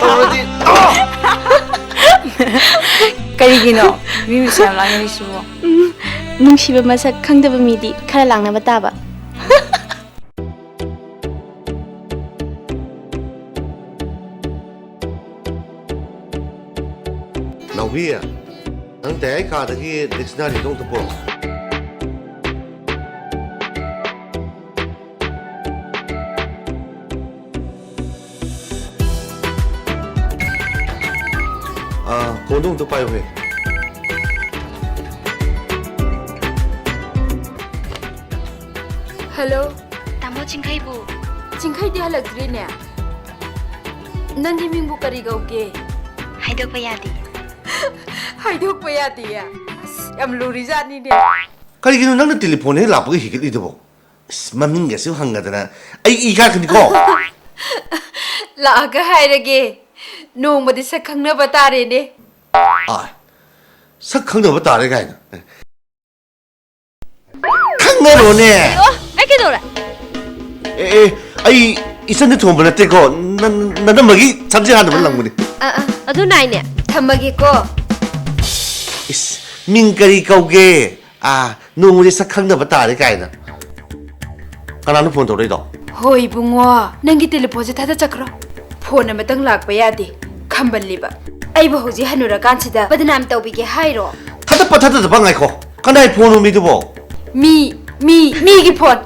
ꯇꯧꯔꯗꯤ, ꯑ! ꯀꯔꯤꯒꯤꯅꯣ ꯃꯤ ꯃꯁꯦꯜ ꯌꯥꯝ ꯂꯥꯡꯅꯔꯤꯁꯤꯕꯣ? ꯎꯝ, ꯅꯨꯡꯁꯤꯕ ꯃꯁꯛ ꯈꯪꯗꯕ ꯃꯤꯗꯤ ꯈꯔ ꯂꯥꯡꯅꯕ ꯇꯥꯕ꯫ ꯅꯥꯎꯕꯤ, ꯅꯪ ꯇꯌꯥꯏ ꯀꯥꯗꯒꯤ dictionaryꯗꯣ ꯑꯝꯇ ꯄꯨꯔꯛꯑꯣ꯫ ꯑꯥ, ꯐꯣꯟꯗꯣ ꯑꯝꯇ ꯄꯥꯏꯌꯨꯍꯦ꯫ ꯍꯜꯂꯣ꯫ ꯇꯥꯃꯣ ꯆꯤꯡꯈꯩꯕꯨ? ꯆꯤꯡꯈꯩꯗꯤ ꯍꯜꯂꯛꯇ꯭ꯔꯤꯅꯦ꯫ ꯅꯪꯒꯤ ꯃꯤꯡꯕꯨ ꯀꯔꯤ ꯀꯧꯒꯦ? ꯍꯥꯏꯗꯣꯛꯄ ꯌꯥꯗꯦ꯫ ꯍꯥꯏꯗꯣꯛꯄ ꯌꯥꯗꯦꯌꯦ? ꯑꯁ, ꯌꯥꯝ ꯂꯨꯔꯤꯖꯥꯠꯅꯤꯅꯦ꯫ ꯀꯔꯤꯒꯤꯅꯣ ꯅꯪꯅ ꯇꯦꯂꯤꯐꯣꯟ ꯍꯦꯛ ꯂꯥꯛꯄꯒ ꯍꯤꯒꯠꯂꯤꯗꯨꯕꯣ? ꯑꯁ, ꯃꯃꯤꯡꯒꯁꯨ ꯍꯪꯉꯗꯅ ꯑꯩ ꯏ ꯀꯥꯔꯛꯀꯅꯤꯀꯣ꯫ ꯂꯥꯛꯑꯒ ꯍꯥꯏꯔꯒꯦ꯫ ꯅꯣꯡꯃꯗꯤ ꯁꯛ ꯈꯪꯅꯕ ꯇꯥꯔꯦꯅꯦ꯫ ꯑꯥ, ꯁꯛ ꯈꯪꯅꯕ ꯇꯥꯔꯦ ꯀꯥꯏꯅ꯫ ꯈꯪꯅꯔꯣꯅꯦ꯫ ꯑꯣ, ꯑꯩ ꯀꯩꯗꯧꯔꯦ? ꯑꯦ, ꯑꯦ, ꯑꯩ ꯏꯆꯟꯗꯤ ꯊꯣꯡꯕ ꯅꯠꯇꯦꯀꯣ꯫ ꯅ-, ꯅꯅꯝꯃꯒꯤ ꯁꯝꯖꯦ ꯍꯥꯟꯅꯕ ꯂꯪꯕꯅꯤ꯫ ꯑꯥ, ꯑꯥ, ꯑꯗꯨ ꯅꯥꯏꯅꯦ꯫ ꯊꯝꯃꯒꯦꯀꯣ꯫ ꯏꯁ, ꯃꯤꯡ ꯀꯔꯤ ꯀꯧꯒꯦ? ꯑꯥ, ꯅꯣꯡꯃꯗꯤ ꯁꯛ ꯈꯪꯅꯕ ꯇꯥꯔꯦ ꯀꯥꯏꯅ꯫ ꯀꯅꯥꯅꯣ ꯐꯣꯟ ꯇꯧꯔꯛꯏꯗꯣ? ꯍꯣꯏ ꯏꯕꯨꯡꯉꯣ, ꯅꯪꯒꯤ ꯇꯦꯂꯤꯐꯣꯟꯁꯦ ꯊꯥꯗ ꯆꯠꯈ꯭ꯔꯣ꯫ ꯐꯣꯟ ꯑꯃꯇꯪ ꯂꯥꯛꯄ ꯌꯥꯗꯦ꯫ ꯈꯝꯕꯜꯂꯤꯕ꯫ ꯑꯩꯕꯨ ꯍꯧꯖꯤꯛ ꯍꯟꯅꯨꯔꯀꯥꯟꯁꯤꯗ ꯕꯗꯅꯥꯝ ꯇꯧꯕꯤꯒꯦ ꯍꯥꯏꯔꯣ? ꯊꯥꯗꯠꯄ ꯊꯥꯗꯗꯕ ꯉꯥꯏꯈꯣ꯫ ꯀꯅꯥꯏ ꯐꯣꯟꯅꯣ ꯃꯤꯗꯨꯕꯣ? ꯃꯤ, ꯃꯤ, ꯃꯤꯒꯤ ꯐꯣꯟ꯫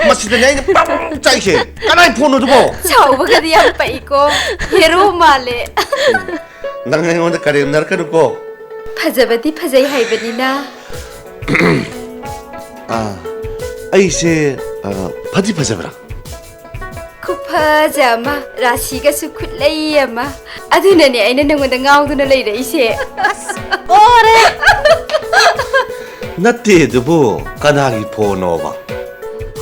ꯃꯁꯤꯗꯅꯦ ꯑꯩꯅ ꯄ꯭ꯔꯪ ꯆꯥꯛꯏꯁꯦ꯫ ꯀꯅꯥꯏ ꯐꯣꯟꯅꯣ ꯑꯗꯨꯕꯣ? ꯁꯥꯎꯕꯒꯗꯤ ꯌꯥꯝ ꯄꯛꯏꯀꯣ꯫ ꯍꯦꯔꯣ ꯃꯥꯜꯂꯦ꯫ ꯅꯪ ꯑꯩꯉꯣꯟꯗ ꯀꯔꯦꯝꯅꯔꯛꯀꯅꯨꯀꯣ꯫ ꯐꯖꯕꯗꯤ ꯐꯖꯩ ꯍꯥꯏꯕꯅꯤꯅ꯫ ꯑꯥ, ꯑꯩꯁꯦ, ꯑꯥ, ꯐꯗꯤ ꯐꯖꯕ꯭ꯔꯥ? ꯈꯨꯐꯖ ꯑꯃ, ꯔꯥꯁꯤꯒꯁꯨ ꯈꯨꯠꯂꯩ ꯑꯃ꯫ ꯑꯗꯨꯅꯅꯦ ꯑꯩꯅ ꯅꯪꯉꯣꯟꯗ ꯉꯥꯎꯗꯨꯅ ꯂꯩꯔꯛꯏꯁꯦ꯫ ꯑꯁ, ꯑꯣꯔꯦ! ꯅꯠꯇꯦ ꯑꯗꯨꯕꯨ, ꯀꯅꯥꯒꯤ ꯐꯣꯟꯅꯣꯕ?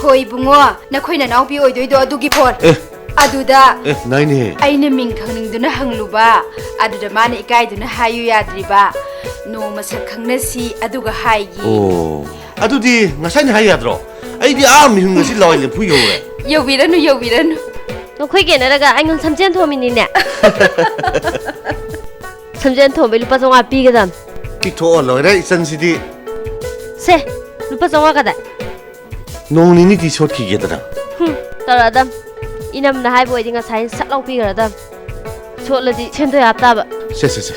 ꯍꯣꯏ ꯏꯕꯨꯡꯉꯣ, ꯅꯈꯣꯏ ꯅꯅꯥꯎꯄꯤ ꯑꯣꯏꯗꯣꯏꯗꯣ ꯑꯗꯨꯒꯤ ꯐꯣꯟ꯫ ꯑꯦ, ꯑꯗꯨꯗ ꯑꯦ, ꯅꯥꯏꯅꯦ꯫ ꯑꯩꯅ ꯃꯤꯡ ꯈꯪꯅꯤꯡꯗꯨꯅ ꯍꯪꯂꯨꯕ, ꯑꯗꯨꯗ ꯃꯥꯅ ꯏꯀꯥꯏꯗꯨꯅ ꯍꯥꯏꯌꯨ ꯌꯥꯗ꯭ꯔꯤꯕ꯫ ꯅꯣꯡꯃ ꯁꯛ ꯈꯪꯅꯁꯤ, ꯑꯗꯨꯒ ꯍꯥꯏꯒꯦ꯫ ꯑꯣ, ꯑꯗꯨꯗꯤ ꯉꯁꯥꯏꯅ ꯍꯥꯏ ꯌꯥꯗ꯭ꯔꯣ? ꯑꯩꯗꯤ ꯑꯥ ꯃꯤꯍꯨꯟ ꯉꯁꯤ ꯂꯋꯥꯏ ꯂꯦꯝꯐꯨ ꯌꯧꯔꯦ꯫ ꯌꯧꯕꯤꯔꯅꯨ, ꯌꯧꯕꯤꯔꯅꯨ꯫ ꯅꯈꯣꯏ ꯀꯦꯅꯔꯒ ꯑꯩꯉꯣꯟꯗ ꯁꯝꯖꯦꯟ ꯊꯣꯝꯃꯤꯅꯤꯅꯦ꯫ ꯁꯝꯖꯦꯟ ꯊꯣꯝꯕꯩ ꯂꯨꯄꯥ ꯆꯥꯝꯃꯉꯥ ꯄꯤꯒꯗꯝ꯫ ꯄꯤꯊꯣꯛꯑ ꯂꯣꯏꯔꯦ ꯏꯆꯟꯁꯤꯗꯤ꯫ ꯁꯦ, ꯂꯨꯄꯥ ꯆꯥꯝꯃꯉꯥ ꯀꯗꯥꯏ? ꯅꯣꯡ ꯅꯤꯅꯤꯗꯤ ꯁꯣꯠꯈꯤꯒꯦꯗꯅ꯫ ꯍꯨꯝ, ꯇꯧꯔꯛꯑꯗꯝ꯫ ꯏꯅꯝꯅ ꯍꯥꯏꯕ ꯑꯣꯏꯗꯤ ꯉꯁꯥꯏꯅ ꯁꯠ ꯂꯥꯎ ꯄꯤꯈ꯭ꯔꯗꯝ꯫ ꯁꯣꯠꯂꯗꯤ ꯁꯦꯟꯗꯣꯏ ꯍꯥꯞ ꯇꯥꯕ꯫ ꯁꯦ, ꯁꯦ, ꯁꯦ꯫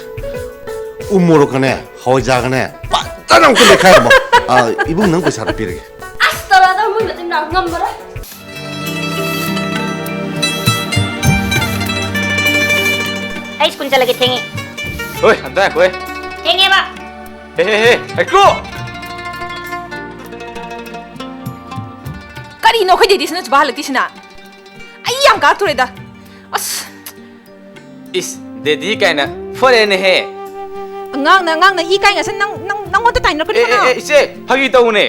ꯎ ꯃꯣꯔꯣꯛꯀꯅꯦ, ꯍꯋꯥꯏꯖꯥꯔꯒꯅꯦ, ꯐꯖꯅ ꯑꯃꯨꯛꯇ ꯂꯩꯈꯥꯏꯔꯝꯃꯣ꯫ ꯑꯥ, ꯏꯕꯨꯡ, ꯅꯪ ꯄꯩꯁꯥꯗꯣ ꯄꯤꯔꯒꯦ꯫ ꯑꯁ, ꯇꯧꯔꯛꯑꯗꯝ, ꯃꯣꯏ ꯃꯆꯤꯟ ꯃꯅꯥꯎ ꯉꯝꯃꯔꯣꯏ꯫ ꯑꯩ ꯁ꯭ꯀꯨꯜ ꯆꯠꯂꯒꯦ, ꯊꯦꯡꯉꯦ꯫ ꯍꯣꯏ, ꯑꯝꯇ ꯉꯥꯏꯈꯣꯍꯦ꯫ ꯊꯦꯡꯉꯦꯕ꯫ ꯍꯦ, ꯍꯦ, ꯍꯦ, ꯉꯥꯏꯈꯣ! ꯑꯩꯈꯣꯏ ꯗꯦꯗꯤꯁꯤꯅ ꯆꯨꯕꯥ ꯍꯜꯂꯛꯇ꯭ꯔꯤꯁꯤꯅ? ꯑꯩ ꯌꯥꯝ ꯀꯥꯔꯛꯇꯣꯔꯦꯗ꯫ ꯑꯁ꯫ ꯏꯁ, ꯗꯦꯗꯤ ꯀꯥꯏꯅ ꯐꯣꯔꯦꯅꯦꯍꯦ꯫ ꯑꯉꯥꯡꯅ, ꯑꯉꯥꯡꯅ ꯏ ꯀꯥꯏ ꯉꯁꯤ ꯅꯪ, ꯅꯪ, ꯅꯪꯉꯣꯟꯗ ꯇꯥꯏꯅꯔꯛꯀꯅꯤ ꯑꯦ, ꯑꯦ, ꯀꯅꯥ? ꯑꯦ, ꯏꯆꯦ, ꯐꯥꯒꯤ ꯇꯧꯕꯅꯦ꯫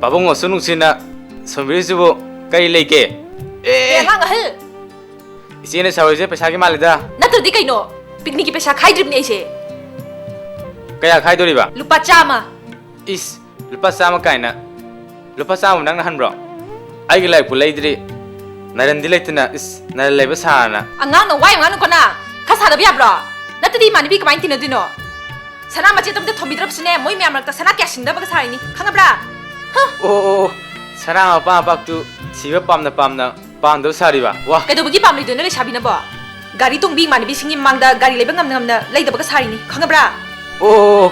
ꯄꯥꯕꯨꯡ ꯑꯁꯨ ꯅꯨꯡꯁꯤꯅ ꯁꯣꯝꯕꯤꯔꯤꯁꯤꯕꯨ ꯀꯔꯤ ꯂꯩꯒꯦ? ꯑꯦ, ꯑꯦ, ꯑꯉꯥꯡ ꯑꯍꯜ꯫ ꯏꯆꯦꯅ ꯁꯥꯎꯔꯤꯁꯦ ꯄꯩꯁꯥꯒꯤ ꯃꯥꯜꯂꯤꯗ꯫ ꯅꯠꯇ꯭ꯔꯗꯤ ꯀꯩꯅꯣ? ꯄꯤꯛꯅꯤꯛꯀꯤ ꯄꯩꯁꯥ ꯈꯥꯏꯗ꯭ꯔꯤꯕꯅꯦ ꯑꯩꯁꯦ꯫ ꯀꯌꯥ ꯈꯥꯏꯗꯣꯔꯤꯕ? ꯂꯨꯄꯥ ꯆꯥꯝꯃ꯫ ꯏꯁ, ꯂꯨꯄꯥ ꯆꯥꯝꯃ ꯀꯥꯏꯅ? ꯂꯨꯄꯥ ꯆꯥꯝꯃꯕꯨ ꯅꯪꯅ ꯍꯟꯕ꯭ꯔꯣ? ꯑꯩꯒꯤ ꯂꯥꯏꯔꯤꯛꯄꯨ ꯂꯩꯗ꯭ꯔꯤ꯫ ꯅꯔꯟꯗꯤ ꯂꯩꯇꯅ, ꯏꯁ, ꯅꯔꯟ ꯂꯩꯕ ꯁꯥꯔꯅ꯫ ꯑꯉꯥꯡꯅ ꯋꯥ ꯌꯥꯝ ꯉꯥꯡꯅꯨꯀꯣ ꯅꯪ꯫ ꯈꯔ ꯁꯥꯗꯕ ꯌꯥꯕ꯭ꯔꯣ? ꯅꯠꯇ꯭ꯔꯗꯤ ꯏꯃꯥꯟꯅꯕꯤ ꯀꯃꯥꯏꯅ ꯇꯤꯟꯅꯗꯣꯏꯅꯣ? ꯁꯅꯥ ꯃꯆꯦꯠ ꯑꯝꯇ ꯊꯣꯝꯕꯤꯗ꯭ꯔꯕꯁꯨꯅꯦ, ꯃꯣꯏ ꯃꯌꯥꯝ ꯃꯔꯛꯇ ꯁꯅꯥ ꯀꯌꯥ ꯁꯤꯡꯗꯕꯒ ꯁꯥꯔꯤꯅꯤ, ꯈꯪꯉꯕ꯭ꯔꯥ? ꯍ! ꯑꯣ, ꯑꯣ, ꯑꯣ, ꯁꯅꯥ ꯃꯄꯥ ꯃꯄꯥꯛꯇꯨ ꯊꯤꯕ ꯄꯥꯝꯅ ꯄꯥꯝꯅ ꯄꯥꯝꯗꯕ ꯁꯥꯔꯤꯕ? ꯋꯥ! ꯀꯩꯗꯧꯕꯒꯤ ꯄꯥꯝꯂꯣꯏꯗꯣꯏꯅꯣ ꯂꯩꯁꯥꯕꯤꯅꯕꯣ? ꯒꯥꯔꯤ ꯇꯣꯡꯕꯤ ꯏꯃꯥꯟꯅꯕꯤꯁꯤꯡꯒꯤ ꯃꯃꯥꯡꯗ ꯒꯥꯔꯤ ꯂꯩꯕ ꯉꯝꯅ ꯉꯝꯅ ꯂꯩꯗꯕꯒ ꯁꯥꯔꯤꯅꯤ, ꯈꯪꯉꯕ꯭ꯔꯥ? ꯑꯣ, ꯑꯣ, ꯑꯣ,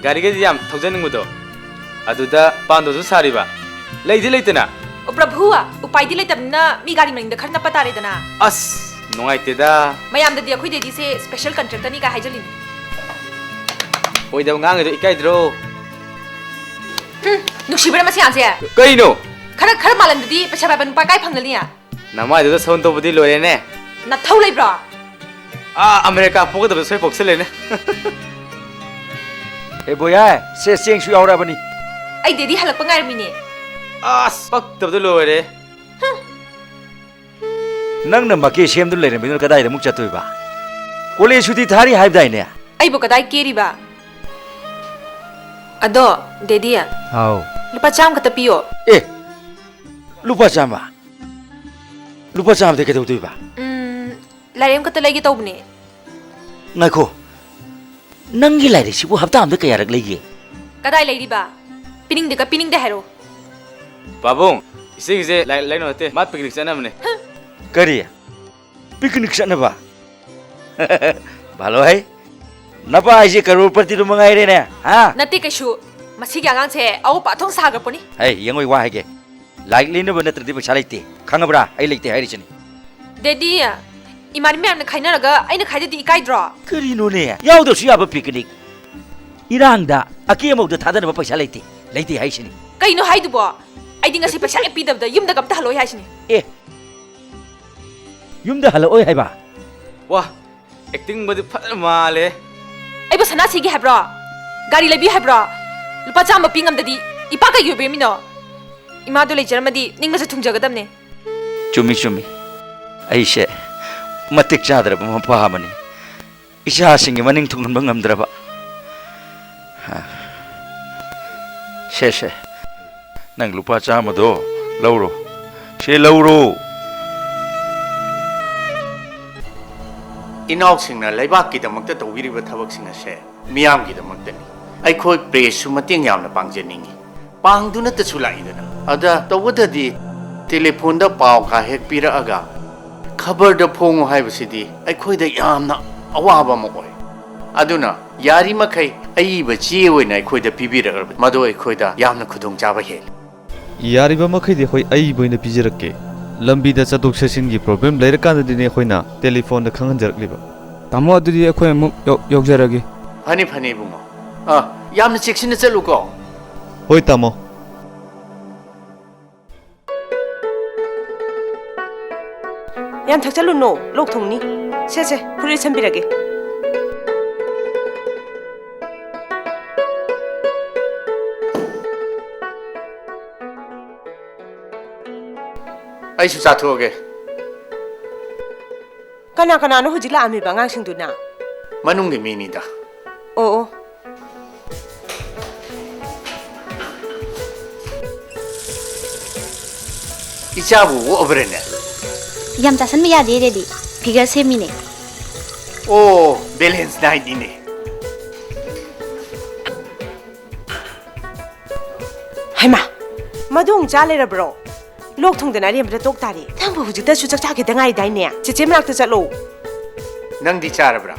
ꯒꯥꯔꯤꯒꯗꯤ ꯌꯥꯝ ꯊꯧꯖꯅꯤꯡꯕꯗꯣ, ꯑꯗꯨꯗ ꯄꯥꯝꯗꯕꯁꯨ ꯁꯥꯔꯤꯕ? ꯂꯩꯗꯤ ꯂꯩꯇꯅ? ꯑꯣ ꯄ꯭ꯔꯚꯨ, ꯎꯄꯥꯏꯗꯤ ꯂꯩꯇꯕꯅꯤꯅ ꯃꯤ ꯒꯥꯔꯤ ꯃꯅꯤꯡꯗ ꯈꯔ ꯅꯞꯄ ꯇꯥꯔꯦꯗꯅ꯫ ꯑꯁ, ꯅꯨꯡꯉꯥꯏꯇꯦꯗ꯫ ꯃꯌꯥꯝꯗꯗꯤ ꯑꯩꯈꯣꯏ ꯗꯦꯗꯤꯁꯦ special contractorꯅꯤ ꯀꯥꯏ ꯍꯥꯏꯖꯜꯂꯤꯅꯤ꯫ ꯑꯣꯏꯗꯕ ꯉꯥꯡꯉꯤꯗꯣ ꯏꯀꯥꯏꯗ꯭ꯔꯣ? ꯍꯨꯝ, ꯅꯨꯡꯁꯤꯕ꯭ꯔꯥ ꯃꯁꯤ ꯑꯉꯥꯡꯁꯦ? ꯀꯩꯅꯣ? ꯈꯔ, ꯈꯔ ꯃꯥꯜꯍꯟꯗꯗꯤ ꯄꯩꯁꯥ ꯄꯥꯏꯕ ꯅꯨꯄꯥ ꯀꯥꯏ ꯐꯪꯒꯅꯤ? ꯅꯃꯥꯏꯗꯨꯗ ꯁꯎꯟ ꯇꯧꯕꯗꯤ ꯂꯣꯏꯔꯦꯅꯦ꯫ ꯅꯊꯧ ꯂꯩꯕ꯭ꯔꯣ? ꯑꯥ, ꯑꯃꯦꯔꯤꯀꯥ ꯄꯣꯛꯀꯗꯕ ꯁꯣꯏ ꯄꯣꯛꯁꯤꯜꯂꯦꯅꯦ꯫ ꯑꯦ ꯕꯣꯌꯥ, ꯁꯦ ꯆꯦꯡꯁꯨ ꯌꯥꯎꯔꯛꯑꯕꯅꯤ꯫ ꯑꯩ ꯗꯦꯗꯤ ꯍꯜꯂꯛꯄ ꯉꯥꯏꯔꯝꯃꯤꯅꯦ꯫ ꯑꯁ, ꯄꯛꯇꯕꯗ ꯂꯣꯏꯔꯦ꯫ ꯅꯪꯅ ꯃꯀꯦ ꯁꯦꯝꯗꯨꯅ ꯂꯩꯔꯝꯃꯤꯗꯨꯅ ꯀꯗꯥꯏꯗ ꯑꯃꯨꯛ ꯆꯠꯇꯣꯏꯕ? ꯀꯣꯂꯦꯖ ꯁꯨꯇꯤ ꯊꯥꯔꯤ ꯍꯥꯏꯕꯗꯥꯏꯅꯦ? ꯑꯩꯕꯨ ꯀꯗꯥꯏ ꯀꯦꯔꯤꯕ? ꯑꯗꯣ, ꯗꯦꯗꯤ, ꯍꯥꯎ꯫ ꯂꯨꯄꯥ ꯆꯥꯝꯃ ꯈꯛꯇ ꯄꯤꯌꯣ꯫ ꯑꯦ, ꯂꯨꯄꯥ ꯆꯥꯝꯃ? ꯂꯨꯄꯥ ꯆꯥꯝꯃꯗꯤ ꯀꯩꯗꯧꯗꯣꯏꯕ? ꯎꯝ, ꯂꯥꯏꯔꯤꯛ ꯑꯃꯈꯛꯇ ꯂꯩꯒꯦ ꯇꯧꯕꯅꯦ꯫ ꯉꯥꯏꯈꯣ, ꯅꯪꯒꯤ ꯂꯥꯏꯔꯤꯛꯁꯤꯕꯨ ꯍꯞꯇꯥ ꯑꯃꯗ ꯀꯌꯥꯔꯛ ꯂꯩꯒꯦ? ꯀꯗꯥꯏ ꯂꯩꯔꯤꯕ? ꯄꯤꯅꯤꯡꯗꯦꯒ ꯄꯤꯅꯤꯡꯗꯦ ꯍꯥꯏꯔꯣ꯫ ꯄꯥꯕꯨꯡ, ꯏꯆꯦꯒꯤꯁꯦ ꯂꯥꯏꯔꯤꯛ ꯂꯩꯅꯕ ꯅꯠꯇꯦ, ꯃꯥ picnic ꯆꯠꯅꯕꯅꯦ꯫ ꯀꯔꯤ? Picnic ꯆꯠꯅꯕ? ꯚꯥꯂꯣ ꯍꯥꯏ, ꯅꯄꯥ ꯍꯥꯏꯁꯦ ꯀꯔꯣꯔꯄꯇꯤꯗꯨ ꯃꯉꯥꯏꯔꯦꯅꯦ, ꯍꯥ? ꯅꯠꯇꯦ ꯀꯩꯁꯨ, ꯃꯁꯤꯒꯤ ꯑꯉꯥꯡꯁꯦ ꯑꯋꯣꯠꯄ ꯑꯊꯣꯡ ꯁꯥꯈ꯭ꯔꯄꯣꯠꯅꯤ꯫ ꯍꯩ, ꯌꯦꯡꯉꯣꯏ, ꯋꯥ ꯍꯥꯏꯒꯦ, ꯂꯥꯏꯔꯤꯛ ꯂꯩꯅꯕ ꯅꯠꯇ꯭ꯔꯗꯤ ꯄꯩꯁꯥ ꯂꯩꯇꯦ, ꯈꯪꯉꯕ꯭ꯔꯥ? ꯑꯩ ꯂꯩꯇꯦ ꯍꯥꯏꯔꯤꯁꯤꯅꯤ꯫ ꯗꯦꯗꯤ, ꯏꯃꯥꯟꯅꯕꯤ ꯃꯌꯥꯝꯅ ꯈꯥꯏꯅꯔꯒ ꯑꯩꯅ ꯈꯥꯏꯗꯗꯤ ꯏꯀꯥꯏꯗ꯭ꯔꯣ? ꯀꯔꯤꯅꯣꯅꯦ? ꯌꯥꯎꯗ꯭ꯔꯁꯨ ꯌꯥꯕ picnic꯫ ꯏꯔꯥꯡꯗ ꯑꯀꯦ ꯑꯃꯧꯗ ꯊꯥꯗꯅꯕ ꯄꯩꯁꯥ ꯂꯩꯇꯦ, ꯂꯩꯇꯦ ꯍꯥꯏꯁꯤꯅꯤ꯫ ꯀꯩꯅꯣ ꯍꯥꯏꯗꯨꯕꯣ? ꯑꯩꯗꯤ ꯉꯁꯤ ꯄꯩꯁꯥ ꯍꯦꯛ ꯄꯤꯗꯕꯗ ꯌꯨꯝꯗꯒ ꯑꯝꯇ ꯍꯜꯂꯛꯑꯣꯏ ꯍꯥꯏꯁꯤꯅꯤ꯫ ꯑꯦ, ꯌꯨꯝꯗ ꯍꯜꯂꯛꯑꯣꯏ ꯍꯥꯏꯕ? ꯋꯥ, ꯑꯦꯛꯇꯤꯡꯕꯨꯗꯤ ꯐꯖꯅ ꯃꯥꯜꯂꯦ꯫ ꯑꯩꯕꯨ ꯁꯅꯥ ꯁꯤꯒꯦ ꯍꯥꯏꯕ꯭ꯔꯣ? ꯒꯥꯔꯤ ꯂꯩꯕꯤꯌꯨ ꯍꯥꯏꯕ꯭ꯔꯣ? ꯂꯨꯄꯥ ꯆꯥꯝꯃ ꯄꯤ ꯉꯝꯗꯗꯤ ꯏꯄꯥ ꯀꯩꯒꯤ ꯑꯣꯏꯕꯤꯔꯝꯃꯤꯅꯣ? ꯏꯃꯥꯗꯣ ꯂꯩꯖꯔꯝꯃꯗꯤ ꯅꯤꯡꯕꯁꯨ ꯊꯨꯡꯖꯒꯗꯕꯅꯦ꯫ ꯆꯨꯝꯃꯤ, ꯆꯨꯝꯃꯤ꯫ ꯑꯩꯁꯦ ꯃꯇꯤꯛ ꯆꯥꯗ꯭ꯔꯕ ꯃꯄꯥ ꯑꯃꯅꯤ꯫ ꯏꯆꯥꯁꯤꯡꯒꯤ ꯃꯅꯤꯡ ꯊꯨꯡꯍꯟꯕ ꯉꯝꯗ꯭ꯔꯕ꯫ ꯁꯦ, ꯁꯦ, ꯅꯪ ꯂꯨꯄꯥ ꯆꯥꯝꯃꯗꯣ ꯂꯧꯔꯣ꯫ ꯁꯦ, ꯂꯧꯔꯣ꯫ ꯏꯅꯥꯎꯁꯤꯡꯅ ꯂꯩꯕꯥꯛꯀꯤꯗꯃꯛꯇ ꯇꯧꯕꯤꯔꯤꯕ ꯊꯕꯛꯁꯤꯡ ꯑꯁꯦ ꯃꯤꯌꯥꯝꯒꯤꯗꯃꯛꯇꯅꯤ꯫ ꯑꯩꯈꯣꯏ ꯄ꯭ꯔꯦꯁꯁꯨ ꯃꯇꯦꯡ ꯌꯥꯝꯅ ꯄꯥꯡꯖꯅꯤꯡꯏ꯫ ꯄꯥꯡꯗꯨꯅꯇꯁꯨ ꯂꯥꯛꯏꯗꯅ꯫ ꯑꯗ ꯇꯧꯕꯗꯗꯤ ꯇꯦꯂꯤꯐꯣꯟꯗ ꯄꯥꯎ ꯀꯥ ꯍꯦꯛ ꯄꯤꯔꯛꯑꯒ ꯈꯕꯔꯗ ꯐꯣꯡꯉꯨ ꯍꯥꯏꯕꯁꯤꯗꯤ ꯑꯩꯈꯣꯏꯗ ꯌꯥꯝꯅ ꯑꯋꯥꯕ ꯑꯃ ꯑꯣꯏ꯫ ꯑꯗꯨꯅ ꯌꯥꯔꯤꯃꯈꯩ ꯑꯏꯕ ꯆꯦ ꯑꯣꯏꯅ ꯑꯩꯈꯣꯏꯗ ꯄꯤꯕꯤꯔꯛꯂꯕꯗꯤ ꯃꯗꯨ ꯑꯩꯈꯣꯏꯗ ꯌꯥꯝꯅ ꯈꯨꯗꯣꯡꯆꯥꯕ ꯍꯦꯜꯂꯤ꯫ ꯌꯥꯔꯤꯕ ꯃꯈꯩꯗꯤ ꯑꯩꯈꯣꯏ ꯑꯏꯕ ꯑꯣꯏꯅ ꯄꯤꯖꯔꯛꯀꯦ꯫ ꯂꯝꯕꯤꯗ ꯆꯠꯊꯣꯛ ꯆꯠꯁꯤꯟꯒꯤ ꯄ꯭ꯔꯣꯕ꯭ꯂꯦꯝ ꯂꯩꯔꯀꯥꯟꯗꯗꯤꯅꯦ ꯑꯩꯈꯣꯏꯅ ꯇꯦꯂꯤꯐꯣꯟꯗ ꯈꯪꯍꯟꯖꯔꯛꯂꯤꯕ꯫ ꯇꯥꯃꯣ, ꯑꯗꯨꯗꯤ ꯑꯩꯈꯣꯏ ꯑꯃꯨꯛ ꯌꯧ-, ꯌꯧꯖꯔꯒꯦ꯫ ꯐꯅꯤ, ꯐꯅꯤ, ꯏꯕꯨꯡꯉꯣ꯫ ꯑꯥ, ꯌꯥꯝꯅ ꯆꯦꯛꯁꯤꯟꯅ ꯆꯠꯂꯨꯀꯣ꯫ ꯍꯣꯏ, ꯇꯥꯃꯣ꯫ ꯌꯥꯝ ꯊꯛꯆꯜꯂꯨꯅꯣ, ꯂꯣꯛ ꯊꯨꯡꯅꯤ꯫ ꯁꯦ, ꯁꯦ, ꯐꯨꯔꯤꯠ ꯂꯤꯠꯁꯟꯕꯤꯔꯒꯦ꯫ ꯑꯩꯁꯨ ꯆꯥꯊꯣꯛꯑꯒꯦ꯫ ꯀꯅꯥ ꯀꯅꯥꯅꯣ ꯍꯧꯖꯤꯛ ꯂꯥꯛꯑꯝꯃꯤꯕ ꯑꯉꯥꯡꯁꯤꯡꯗꯨꯅ? ꯃꯅꯨꯡꯒꯤ ꯃꯤꯅꯤꯗ꯫ ꯑꯣ, ꯑꯣ꯫ ꯏꯆꯥꯕꯨ ꯑꯣꯛꯑꯕ꯭ꯔꯅꯦ? ꯌꯥꯝ ꯆꯥꯁꯟꯕ ꯌꯥꯗꯦ, ꯗꯦꯗꯤ꯫ ꯐꯤꯒꯔ ꯁꯦꯝꯃꯤꯅꯦ꯫ ꯑꯣ, ꯕꯦꯂꯦꯟꯁ ꯗꯥꯏꯠꯅꯤꯅꯦ꯫ ꯍꯩꯃꯥ, ꯃꯗꯨ ꯑꯃꯨꯛ ꯆꯥ ꯂꯩꯔꯕ꯭ꯔꯣ? ꯂꯣꯛ ꯊꯨꯡꯗꯅ ꯑꯔꯦꯝꯕꯗ ꯇꯣꯛ ꯇꯥꯔꯦ꯫ ꯅꯪꯕꯨ ꯍꯧꯖꯤꯛꯇꯁꯨ ꯆꯥꯛ ꯆꯥꯈꯤꯗ ꯉꯥꯏꯗꯥꯏꯅꯦ? ꯆꯦꯆꯦ ꯃꯅꯥꯛꯇ ꯆꯠꯂꯣ꯫ ꯅꯪꯗꯤ ꯆꯥꯔꯕ꯭ꯔꯥ?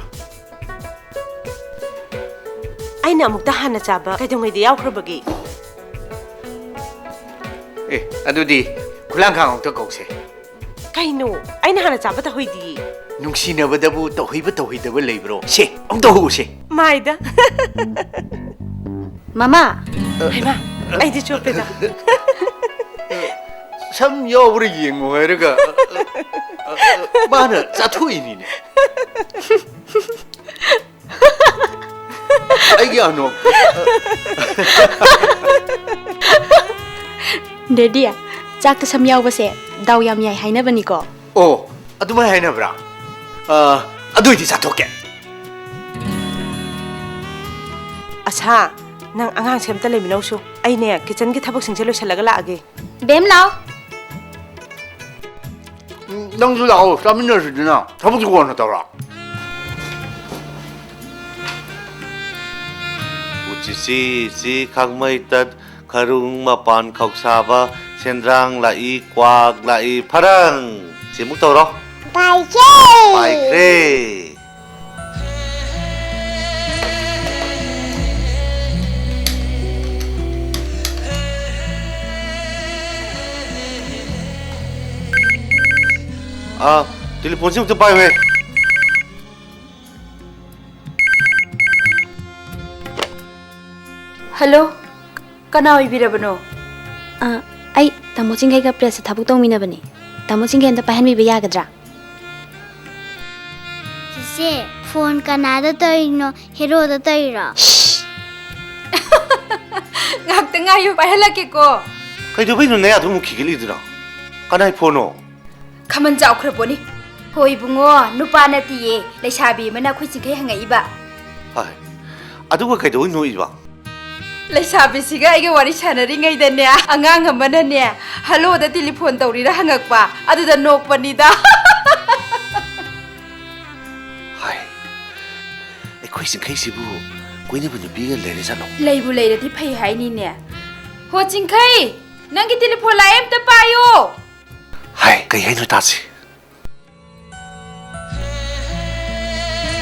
ꯑꯩꯅ ꯑꯃꯨꯛꯇ ꯍꯥꯟꯅ ꯆꯥꯕ ꯀꯩꯗꯧꯉꯩꯗ ꯌꯥꯎꯈ꯭ꯔꯕꯒꯦ? ꯑꯦ, ꯑꯗꯨꯗꯤ ꯈꯨꯂꯥꯡꯈꯥꯡ ꯑꯃꯨꯛꯇ ꯀꯧꯁꯦ꯫ ꯀꯩꯅꯣ? ꯑꯩꯅ ꯍꯥꯟꯅ ꯆꯥꯕ ꯇꯧꯍꯩꯗꯤꯌꯦ꯫ ꯅꯨꯡꯁꯤꯅꯕꯗꯕꯨ ꯇꯧꯍꯩꯕ ꯇꯧꯍꯩꯗꯕ ꯂꯩꯕ꯭ꯔꯣ? ꯁꯦ, ꯑꯃꯨꯛꯇ ꯍꯧꯁꯦ꯫ ꯃꯥꯏꯗ꯫ ꯃꯃꯥ! ꯍꯩꯃꯥ, ꯑꯩꯗꯤ ꯆꯣꯞꯄꯦꯗ꯫ ꯁꯝ ꯌꯥꯎꯕ꯭ꯔꯥ ꯌꯦꯡꯉꯨ ꯍꯥꯏꯔꯒ, ꯑ, ꯑ, ꯑ, ꯃꯥꯅ ꯆꯥꯊꯣꯛꯏꯅꯤꯅꯦ꯫ ꯑꯩꯒꯤ ꯑꯅꯣꯛ꯫ ꯗꯦꯗꯤ, ꯆꯥꯛꯇ ꯁꯝ ꯌꯥꯎꯕꯁꯦ ꯗꯥꯎ ꯌꯥꯝ ꯌꯥꯏ ꯍꯥꯏꯅꯕꯅꯤꯀꯣ꯫ ꯑꯣ, ꯑꯗꯨꯃꯥꯏ ꯍꯥꯏꯅꯕ꯭ꯔꯥ? ꯑ, ꯑꯗꯨꯏꯗꯤ ꯆꯥꯊꯣꯛꯀꯦ꯫ ꯑꯁꯥ, ꯅꯪ ꯑꯉꯥꯡꯁꯦ ꯑꯝꯇ ꯂꯩꯃꯤꯟꯅꯧꯁꯨ꯫ ꯑꯩꯅꯦ, ꯀꯤꯆꯟꯒꯤ ꯊꯕꯛꯁꯤꯡꯁꯦ ꯂꯣꯏꯁꯤꯜꯂꯒ ꯂꯥꯛꯑꯒꯦ꯫ ꯕꯦꯝ, ꯂꯥꯎ꯫ ꯎꯝ, ꯅꯪꯁꯨ ꯂꯥꯛꯑꯣ, ꯆꯥꯃꯤꯟꯅꯔꯁꯤꯗꯅ꯫ ꯊꯕꯛꯇꯨ ꯀꯣꯟꯅ ꯇꯧꯔꯣ꯫ ꯎꯆꯤꯆꯤ, ꯏꯆꯤ, ꯈꯥꯡꯃꯩꯇꯠ, ꯈꯔꯨꯡ, ꯃꯄꯥꯟ ꯈꯧꯁꯥꯕ, ꯁꯦꯟꯗ꯭ꯔꯥꯡ ꯂꯥꯛꯏ, ꯀ꯭ꯋꯥꯛ ꯂꯥꯛꯏ, ꯐꯔꯪ꯫ ꯁꯤꯃꯨꯛ ꯇꯧꯔꯣ꯫ ꯄꯥꯏꯈ꯭ꯔꯦ꯫ ꯄꯥꯏꯈ꯭ꯔꯦ꯫ ꯑꯥ, ꯇꯦꯂꯤꯐꯣꯟꯁꯤ ꯑꯃꯨꯛꯇ ꯄꯥꯏꯌꯨꯍꯦ꯫ ꯍꯜꯂꯣ, ꯀꯅꯥ ꯑꯣꯏꯕꯤꯔꯕꯅꯣ? ꯑ, ꯑꯩ ꯇꯥꯃꯣ ꯆꯤꯡꯈꯩꯒ ꯄ꯭ꯔꯦꯁꯇ ꯊꯕꯛ ꯇꯧꯃꯤꯟꯅꯕꯅꯤ꯫ ꯇꯥꯃꯣ ꯆꯤꯡꯈꯩ ꯑꯝꯇ ꯄꯥꯏꯍꯟꯕꯤꯕ ꯌꯥꯒꯗ꯭ꯔꯥ? ꯆꯤꯆꯦ, ꯐꯣꯟ ꯀꯅꯥꯗ ꯇꯧꯔꯤꯅꯣ? ꯍꯦꯔꯣꯗ ꯇꯧꯔꯤꯔꯣ? ꯉꯥꯛꯇ ꯉꯥꯏꯌꯨ, ꯄꯥꯏꯍꯜꯂꯛꯀꯦꯀꯣ꯫ ꯀꯩꯗꯧꯕꯩꯅꯣ ꯅꯌꯥꯗꯣ ꯑꯃꯨꯛ ꯈꯤꯒꯠꯂꯤꯗꯨꯅ? ꯀꯅꯥꯏ ꯐꯣꯟꯅꯣ? ꯈꯃꯟ ꯆꯥꯎꯈ꯭ꯔ ꯄꯣꯠꯅꯤ꯫ ꯍꯣꯏ ꯏꯕꯨꯡꯉꯣ, ꯅꯨꯄꯥ ꯅꯠꯇꯤꯌꯦ, ꯂꯩꯁꯥꯕꯤ ꯑꯃꯅ ꯑꯩꯈꯣꯏ ꯆꯤꯡꯈꯩ ꯍꯪꯉꯛꯏꯕ꯫ ꯍꯥꯏ, ꯑꯗꯨꯒ ꯀꯩꯗꯧꯕꯩ ꯅꯣꯛꯏꯕ? ꯂꯩꯁꯥꯕꯤꯁꯤꯒ ꯑꯩꯒ ꯋꯥꯔꯤ ꯁꯥꯟꯅꯔꯤꯉꯩꯗꯅꯦ, ꯑꯉꯥꯡ ꯑꯃꯅꯅꯦ, ꯍꯜꯂꯣꯗ ꯇꯦꯂꯤꯐꯣꯟ ꯇꯧꯔꯤꯔ ꯍꯪꯉꯛꯄ, ꯑꯗꯨꯗ ꯅꯣꯛꯄꯅꯤꯗ꯫ ꯍꯥꯏ, ꯑꯩꯈꯣꯏ ꯆꯤꯡꯈꯩꯁꯤꯕꯨ ꯀꯣꯏꯅꯕ ꯅꯨꯄꯤꯒ ꯂꯩꯔꯖꯥꯠꯂꯣ? ꯂꯩꯕꯨ ꯂꯩꯔꯗꯤ ꯐꯩ ꯍꯥꯏꯅꯤꯅꯦ꯫ ꯍꯣ ꯆꯤꯡꯈꯩ, ꯅꯪꯒꯤ ꯇꯦꯂꯤꯐꯣꯟ ꯂꯥꯛꯑꯦ, ꯑꯝꯇ ꯄꯥꯏꯌꯣ꯫ ꯍꯥꯏ, ꯀꯩ ꯍꯥꯏꯅꯣ ꯇꯥꯁꯤ꯫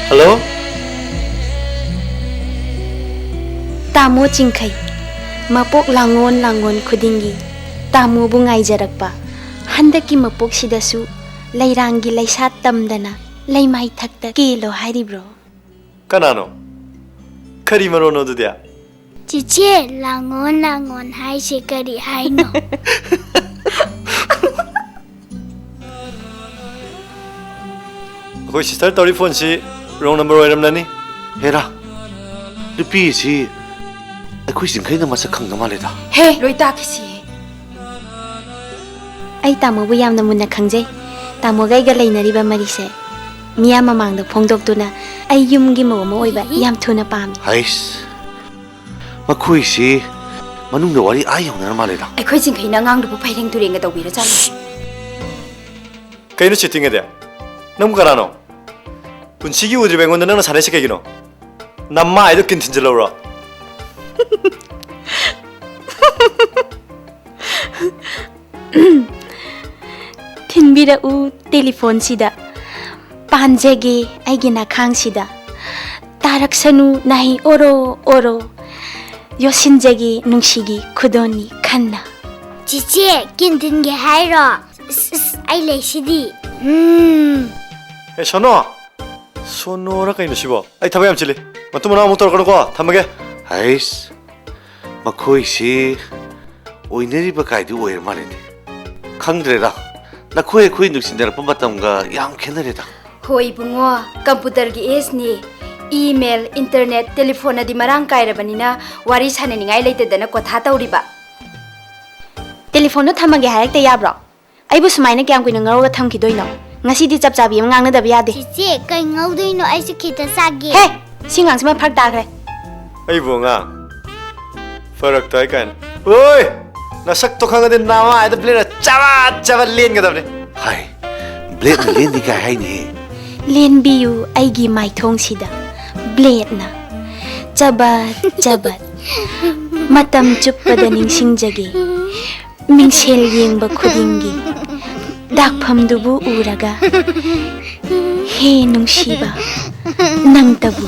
ꯍꯜꯂꯣ? ꯇꯥꯃꯣ ꯆꯤꯡꯈꯩ, ꯃꯄꯣꯛ ꯂꯥꯡꯉꯣꯟ ꯂꯥꯡꯉꯣꯟ ꯈꯨꯗꯤꯡꯒꯤ ꯇꯥꯃꯣꯕꯨ ꯉꯥꯏꯖꯔꯛꯄ ꯍꯟꯗꯛꯀꯤ ꯃꯄꯣꯛꯁꯤꯗꯁꯨ ꯂꯩꯔꯥꯡꯒꯤ ꯂꯩꯁꯥ ꯇꯝꯗꯅ ꯂꯩꯃꯥꯏ ꯊꯛꯇ ꯀꯦꯜꯂꯣ ꯍꯥꯏꯔꯤꯕ꯭ꯔꯣ? ꯀꯅꯥꯅꯣ? ꯀꯔꯤ ꯃꯔꯣꯟꯅꯣ ꯑꯗꯨꯗꯤ? ꯆꯤꯆꯦ, ꯂꯥꯡꯉꯣꯟ ꯂꯥꯡꯉꯣꯟ ꯍꯥꯏꯁꯦ ꯀꯔꯤ ꯍꯥꯏꯅꯣ? ꯑꯩꯈꯣꯏ ꯁꯤꯁꯇꯔ ꯇꯧꯔꯤ ꯐꯣꯟꯁꯤ ꯔꯣꯡ ꯅꯝꯕꯔ ꯑꯣꯏꯔꯝꯂꯅꯤ꯫ ꯍꯦꯔꯥ, ꯅꯨꯄꯤꯁꯤ ꯑꯩꯈꯣꯏ ꯆꯤꯡꯈꯩꯅ ꯃꯁꯛ ꯈꯪꯗ ꯃꯥꯜꯂꯦꯗ꯫ ꯍꯦ, ꯂꯣꯏ ꯇꯥꯈꯤꯁꯤ꯫ ꯑꯩ ꯇꯥꯃꯣꯕꯨ ꯌꯥꯝꯅ ꯃꯨꯟꯅ ꯈꯪꯖꯩ꯫ ꯇꯥꯃꯣꯒ ꯑꯩꯒ ꯂꯩꯅꯔꯤꯕ ꯃꯔꯤꯁꯦ ꯃꯤꯌꯥꯝ ꯃꯃꯥꯡꯗ ꯐꯣꯡꯗꯣꯛꯇꯨꯅ ꯑꯩ ꯌꯨꯝꯒꯤ ꯃꯧ ꯑꯃ ꯑꯣꯏꯕ ꯌꯥꯝ ꯊꯨꯅ ꯄꯥꯝꯃꯤ꯫ ꯍꯩꯁ, ꯃꯈꯣꯏꯁꯤ ꯃꯅꯨꯡꯗ ꯋꯥꯔꯤ ꯑꯥ ꯌꯧꯅꯔ ꯃꯥꯜꯂꯦꯗ꯫ ꯑꯩꯈꯣꯏ ꯆꯤꯡꯈꯩꯅ ꯑꯉꯥꯡꯗꯨꯕꯨ ꯐꯩꯔꯦꯡ ꯇꯨꯔꯦꯡꯒ ꯇꯧꯕꯤꯔꯖꯥꯠꯂꯣ? ꯀꯩꯅꯣ ꯆꯤꯇꯤꯡ ꯑꯗꯤ? ꯅꯪꯕꯨ ꯀꯅꯥꯅꯣ? ꯄꯨꯟꯁꯤꯒꯤ ꯎꯗ꯭ꯔꯤꯕ ꯑꯩꯉꯣꯟꯗ ꯅꯪꯅ ꯁꯥꯟꯅꯩꯁꯦ ꯀꯩꯒꯤꯅꯣ? ꯅꯃꯥꯏꯗꯣ ꯀꯤꯟ ꯊꯤꯟꯖꯤꯜꯂꯧꯔꯣ? ꯊꯤꯟꯕꯤꯔꯛꯎ ꯇꯦꯂꯤꯐꯣꯟꯁꯤꯗ, ꯄꯥꯟꯖꯒꯦ ꯑꯩꯒꯤ ꯅꯈꯥꯡꯁꯤꯗ, ꯇꯥꯔꯛꯁꯅꯨ ꯅꯥꯍꯩ ꯑꯣꯔꯣ ꯑꯣꯔꯣ, ꯌꯣꯠꯁꯤꯟꯖꯒꯦ ꯅꯨꯡꯁꯤꯒꯤ ꯈꯨꯗꯣꯟꯅꯤ ꯈꯟꯅ꯫ ꯆꯤꯆꯦ, ꯀꯤꯟ ꯊꯤꯟꯒꯦ ꯍꯥꯏꯔꯣ? ꯏꯁ, ꯏꯁ, ꯑꯩ ꯂꯩꯁꯤꯗꯤ꯫ ꯎꯝ꯫ ꯑꯦ, ꯁꯣꯅꯣ! ꯁꯣꯅꯣꯔ ꯀꯩꯅꯣ ꯁꯤꯕꯣ? ꯑꯩ ꯊꯕꯛ ꯌꯥꯝ ꯆꯤꯜꯂꯤ꯫ ꯃꯇꯨꯡ ꯃꯅꯥꯎ ꯑꯃꯨꯛ ꯇꯧꯔꯛꯀꯅꯨꯀꯣ꯫ ꯊꯝꯃꯒꯦ꯫ ꯍꯩꯁ, ꯃꯈꯣꯏꯁꯤ ꯑꯣꯏꯅꯔꯤꯕ ꯀꯥꯏꯗꯨ ꯑꯣꯏꯔ ꯃꯥꯜꯂꯦꯅꯦ꯫ ꯈꯪꯗ꯭ꯔꯦꯗ, ꯅꯈꯣꯏ ꯑꯩꯈꯣꯏ ꯅꯨꯡꯁꯤꯅꯔꯛꯄ ꯃꯇꯝꯒ ꯌꯥꯝ ꯈꯦꯠꯅꯔꯦꯗ꯫ ꯍꯣꯏ ꯏꯕꯨꯡꯉꯣ, ꯀꯝꯄ꯭ꯌꯨꯇꯔꯒꯤ ꯑꯦꯖꯅꯤ꯫ ꯏꯃꯦꯜ, ꯏꯟꯇꯔꯅꯦꯠ, ꯇꯦꯂꯤꯐꯣꯟꯅꯗꯤ ꯃꯔꯥꯡ ꯀꯥꯏꯔꯕꯅꯤꯅ ꯋꯥꯔꯤ ꯁꯥꯟꯅꯅꯤꯡꯉꯥꯏ ꯂꯩꯇꯗꯅ ꯀꯣꯊꯥ ꯇꯧꯔꯤꯕ꯫ ꯇꯦꯂꯤꯐꯣꯟꯗꯣ ꯊꯝꯃꯒꯦ ꯍꯥꯏꯔꯛꯇ ꯌꯥꯕ꯭ꯔꯣ? ꯑꯩꯕꯨ ꯁꯨꯃꯥꯏꯅ ꯀꯌꯥꯝ ꯀꯨꯏꯅ ꯉꯥꯎꯔꯒ ꯊꯝꯈꯤꯗꯣꯏꯅꯣ? ꯉꯁꯤꯗꯤ ꯆꯞ ꯆꯥꯕꯤ ꯑꯃ ꯉꯥꯡꯅꯗꯕ ꯌꯥꯗꯦ꯫ ꯆꯤꯆꯦ, ꯀꯩ ꯉꯧꯗꯣꯏꯅꯣ? ꯑꯩꯁꯨ ꯈꯤꯇ ꯆꯥꯒꯦ꯫ ꯍꯦ! ꯁꯤ ꯑꯉꯥꯡꯁꯤꯃ ꯐꯔꯛ ꯇꯥꯈ꯭ꯔꯦ꯫ ꯑꯩꯕꯨ ꯑꯉꯥꯡ? ꯐꯔꯛ ꯇꯥꯏ ꯀꯥꯏꯅ꯫ ꯑꯣꯏ! ꯅꯁꯛꯇꯣ ꯈꯪꯉꯗꯤ ꯅꯃꯥꯏꯗ ꯕ꯭ꯂꯦꯗꯅ ꯆꯕꯠ ꯆꯕꯠ ꯂꯦꯟꯒꯗꯕꯅꯤ꯫ ꯍꯥꯏ, ꯕ꯭ꯂꯦꯗꯅ ꯂꯦꯟꯗꯤ ꯀꯥꯏ ꯍꯥꯏꯅꯤꯍꯦ꯫ ꯂꯦꯟꯕꯤꯌꯨ ꯑꯩꯒꯤ ꯃꯥꯏꯊꯣꯡꯁꯤꯗ ꯕ꯭ꯂꯦꯗꯅ ꯆꯕꯠ ꯆꯕꯠ꯫ ꯃꯇꯝ ꯆꯨꯞꯄꯗ ꯅꯤꯡꯁꯤꯡꯖꯒꯦ꯫ ꯃꯤꯡꯁꯦꯜ ꯌꯦꯡꯕ ꯈꯨꯗꯤꯡꯒꯤ ꯗꯥꯛꯐꯝꯗꯨꯕꯨ ꯎꯔꯒ, ꯍꯦ ꯅꯨꯡꯁꯤꯕ, ꯅꯪꯇꯕꯨ꯫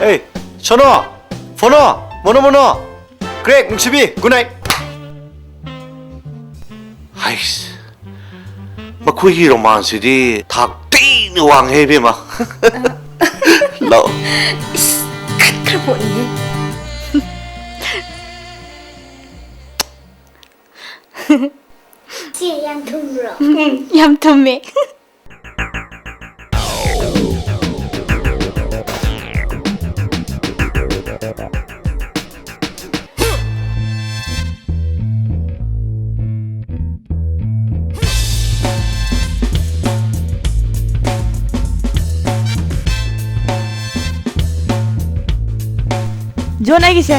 ꯑꯦ, ꯁꯣꯅꯣ! ꯐꯣꯅꯣ! Mono mono! ꯀ꯭ꯔꯦꯛ, ꯅꯨꯡꯁꯤꯕꯤ, ꯒꯨꯗ ꯅꯥꯏꯠ! ꯍꯩꯁ, ꯃꯈꯣꯏꯒꯤ ꯔꯣꯃꯥꯟꯁꯁꯤꯗꯤ ꯊꯥꯛ ꯊꯤꯅ ꯋꯥꯡꯉꯦ ꯏꯕꯦꯝꯃ꯫ ꯂꯥꯛꯑꯣ꯫ ꯏꯁ, ꯈꯠꯈ꯭ꯔ ꯄꯣꯠꯅꯤꯍꯦ꯫ ꯆꯦ, ꯌꯥꯝ ꯊꯨꯝꯕ꯭ꯔꯣ? ꯎꯝ, ꯌꯥꯝ ꯊꯨꯝꯃꯦ꯫ ꯑꯩꯒꯤꯁꯦ꯫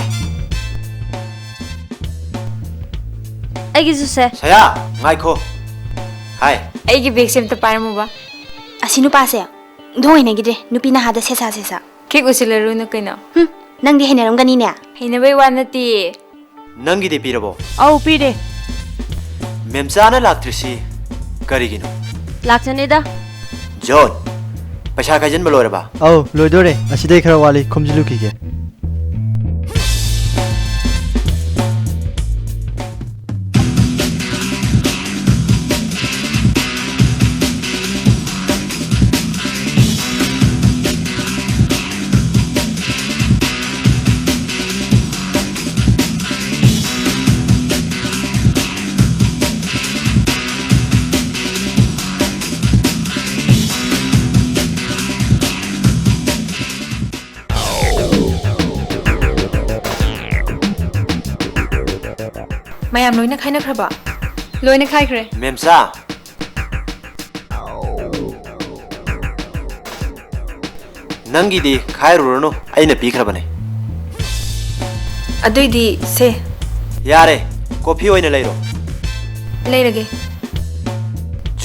ꯑꯩꯒꯤꯁꯨ ꯁꯦ꯫ ꯁꯌꯥ, ꯉꯥꯏꯈꯣ꯫ ꯍꯥꯏ꯫ ꯑꯩꯒꯤ ꯕꯦꯒꯁꯦ ꯑꯝꯇ ꯄꯥꯏꯔꯝꯃꯨꯕ꯫ ꯑꯁꯤ ꯅꯨꯄꯥꯁꯦ ꯑꯣꯟꯊꯣꯛ ꯍꯩꯅꯈꯤꯗ꯭ꯔꯦ, ꯅꯨꯄꯤ ꯅꯍꯥꯗ ꯁꯦꯁꯥ ꯁꯦꯁꯥ꯫ ꯈꯤꯛ ꯎꯁꯤꯜꯂꯔꯨꯅꯨ ꯀꯩꯅꯣ꯫ ꯍꯨꯝ, ꯅꯪꯗꯤ ꯍꯩꯅꯔꯝꯒꯅꯤꯅꯦ꯫ ꯍꯩꯅꯕꯩ ꯋꯥ ꯅꯠꯇꯤꯌꯦ꯫ ꯅꯪꯒꯤꯗꯤ ꯄꯤꯔꯕꯣ? ꯑꯧ, ꯄꯤꯔꯦ꯫ ꯃꯦꯝꯆꯥꯅ ꯂꯥꯛꯇ꯭ꯔꯤꯁꯤ ꯀꯔꯤꯒꯤꯅꯣ? ꯂꯥꯛꯆꯅꯤꯗ꯫ ꯖꯣꯟ, ꯄꯩꯁꯥ ꯈꯥꯏꯖꯤꯟꯕ ꯂꯣꯏꯔꯕ? ꯑꯧ, ꯂꯣꯏꯗꯣꯔꯦ꯫ ꯑꯁꯤꯗꯩ ꯈꯔ ꯋꯥꯠꯂꯤ, ꯈꯣꯝꯖꯤꯜꯂꯨꯈꯤꯒꯦ꯫ ꯃꯌꯥꯝ ꯂꯣꯏꯅ ꯈꯥꯏꯅꯈ꯭ꯔꯕꯣ? ꯂꯣꯏꯅ ꯈꯥꯏꯈ꯭ꯔꯦ꯫ ꯃꯦꯝꯆꯥ, ꯅꯪꯒꯤꯗꯤ ꯈꯥꯏꯔꯨꯔꯅꯨ, ꯑꯩꯅ ꯄꯤꯈ꯭ꯔꯕꯅꯦ꯫ ꯑꯗꯨꯏꯗꯤ ꯁꯦ꯫ ꯌꯥꯔꯦ, ꯀꯣꯐꯤ ꯑꯣꯏꯅ ꯂꯩꯔꯣ꯫ ꯂꯩꯔꯒꯦ꯫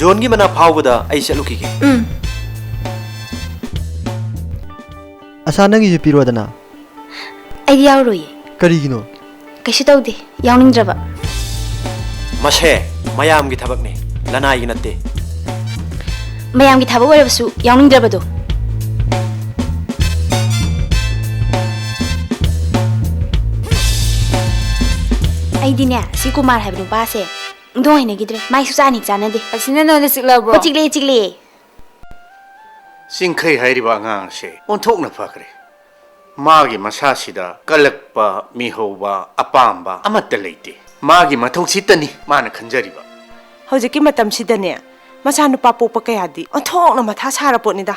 ꯖꯣꯟꯒꯤ ꯃꯅꯥꯛ ꯐꯥꯎꯕꯗ ꯑꯩ ꯆꯠꯂꯨꯈꯤꯒꯦ꯫ ꯎꯝ꯫ ꯑꯁꯥ, ꯅꯪꯒꯤꯁꯨ ꯄꯤꯔꯣꯗꯅ꯫ ꯑꯩꯗꯤ ꯌꯥꯎꯔꯣꯏꯌꯦ꯫ ꯀꯔꯤꯒꯤꯅꯣ? ꯀꯩꯁꯨ ꯇꯧꯗꯦ, ꯌꯥꯎꯅꯤꯡꯗ꯭ꯔꯕ꯫ ꯃꯁꯦ ꯃꯌꯥꯝꯒꯤ ꯊꯕꯛꯅꯤ, ꯂꯅꯥꯏꯒꯤ ꯅꯠꯇꯦ꯫ ꯃꯌꯥꯝꯒꯤ ꯊꯕꯛ ꯑꯣꯏꯔꯕꯁꯨ ꯌꯥꯎꯅꯤꯡꯗ꯭ꯔꯕꯗꯣ꯫ ꯑꯩꯗꯤꯅꯦ, ꯁꯤ ꯀꯨꯃꯥꯔ ꯍꯥꯏꯕ ꯅꯨꯄꯥꯁꯦ ꯑꯣꯟꯊꯣꯛ ꯍꯩꯅꯈꯤꯗ꯭ꯔꯦ꯫ ꯃꯥꯏ ꯁꯨꯛꯆꯥꯟ ꯍꯦꯛ ꯆꯥꯟꯅꯗꯦ꯫ ꯑꯁꯤꯅ ꯅꯉꯣꯟꯗ ꯆꯤꯛꯂꯕ꯭ꯔꯣ? ꯍꯣ, ꯆꯤꯛꯂꯦ, ꯆꯤꯛꯂꯦ꯫ ꯆꯤꯡꯈꯩ ꯍꯥꯏꯔꯤꯕ ꯑꯉꯥꯡ ꯑꯁꯦ ꯑꯣꯟꯊꯣꯛꯅ ꯐꯈ꯭ꯔꯦ꯫ ꯃꯥꯒꯤ ꯃꯁꯥꯁꯤꯗ ꯀꯜꯂꯛꯄ, ꯃꯤꯍꯧꯕ, ꯑꯄꯥꯝꯕ ꯑꯃꯠꯇ ꯂꯩꯇꯦ꯫ ꯃꯥꯒꯤ ꯃꯊꯧꯁꯤꯇꯅꯤ ꯃꯥꯅ ꯈꯟꯖꯔꯤꯕ꯫ ꯍꯧꯖꯤꯛꯀꯤ ꯃꯇꯝꯁꯤꯗꯅꯦ, ꯃꯆꯥꯅꯨꯄꯥ ꯄꯣꯛꯄ ꯀꯌꯥꯗꯤ ꯑꯣꯟꯊꯣꯛꯅ ꯃꯊꯥ ꯁꯥꯔ ꯄꯣꯠꯅꯤꯗ꯫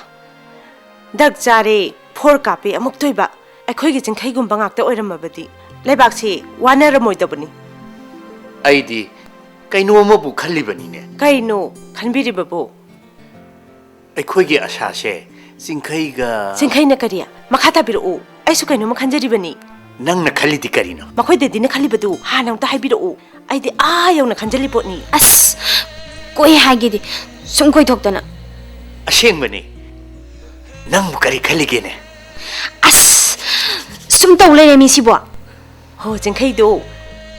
ꯗ꯭ꯔꯒ ꯆꯥꯔꯦ, ꯐꯣꯔ ꯀꯥꯞꯄꯦ, ꯑꯃꯨꯛꯇꯣꯏꯕ꯫ ꯑꯩꯈꯣꯏꯒꯤ ꯆꯤꯡꯈꯩꯒꯨꯝꯕ ꯉꯥꯛꯇ ꯑꯣꯏꯔꯝꯃꯕꯗꯤ ꯂꯩꯕꯥꯛꯁꯤ ꯋꯥꯅꯔꯝꯃꯣꯏꯗꯕꯅꯤ꯫ ꯑꯩꯗꯤ ꯀꯩꯅꯣ ꯑꯃꯕꯨ ꯈꯜꯂꯤꯕꯅꯤꯅꯦ꯫ ꯀꯩꯅꯣ ꯈꯟꯕꯤꯔꯤꯕꯕꯨ? ꯑꯩꯈꯣꯏꯒꯤ ꯑꯁꯥꯁꯦ ꯆꯤꯡꯈꯩꯒ ꯆꯤꯡꯈꯩꯅ ꯀꯔꯤ? ꯃꯈꯥ ꯇꯥꯕꯤꯔꯛꯎ꯫ ꯑꯩꯁꯨ ꯀꯩꯅꯣꯝꯃ ꯈꯟꯖꯔꯤꯕꯅꯤ꯫ ꯅꯪꯅ ꯈꯜꯂꯤꯗꯤ ꯀꯔꯤꯅꯣ? ꯃꯈꯣꯏ ꯗꯦꯗꯤꯅ ꯈꯜꯂꯤꯕꯗꯨ ꯍꯥꯟꯅ ꯑꯝꯇ ꯍꯥꯏꯕꯤꯔꯛꯎ꯫ ꯑꯩꯗꯤ ꯑꯥ ꯌꯧꯅ ꯈꯟꯖꯜꯂꯤ ꯄꯣꯠꯅꯤ꯫ ꯑꯁ, ꯀꯣꯏ ꯍꯥꯏꯒꯦꯗꯤ, ꯁꯨꯝ ꯀꯣꯏꯊꯣꯛꯇꯅ꯫ ꯑꯁꯦꯡꯕꯅꯤ꯫ ꯅꯪꯕꯨ ꯀꯔꯤ ꯈꯜꯂꯤꯒꯦꯅꯦ? ꯑꯁ, ꯁꯨꯝ ꯇꯧ ꯂꯩꯔꯦ ꯃꯤꯁꯤꯕꯣ꯫ ꯍꯣ, ꯆꯤꯡꯈꯩꯗꯣ,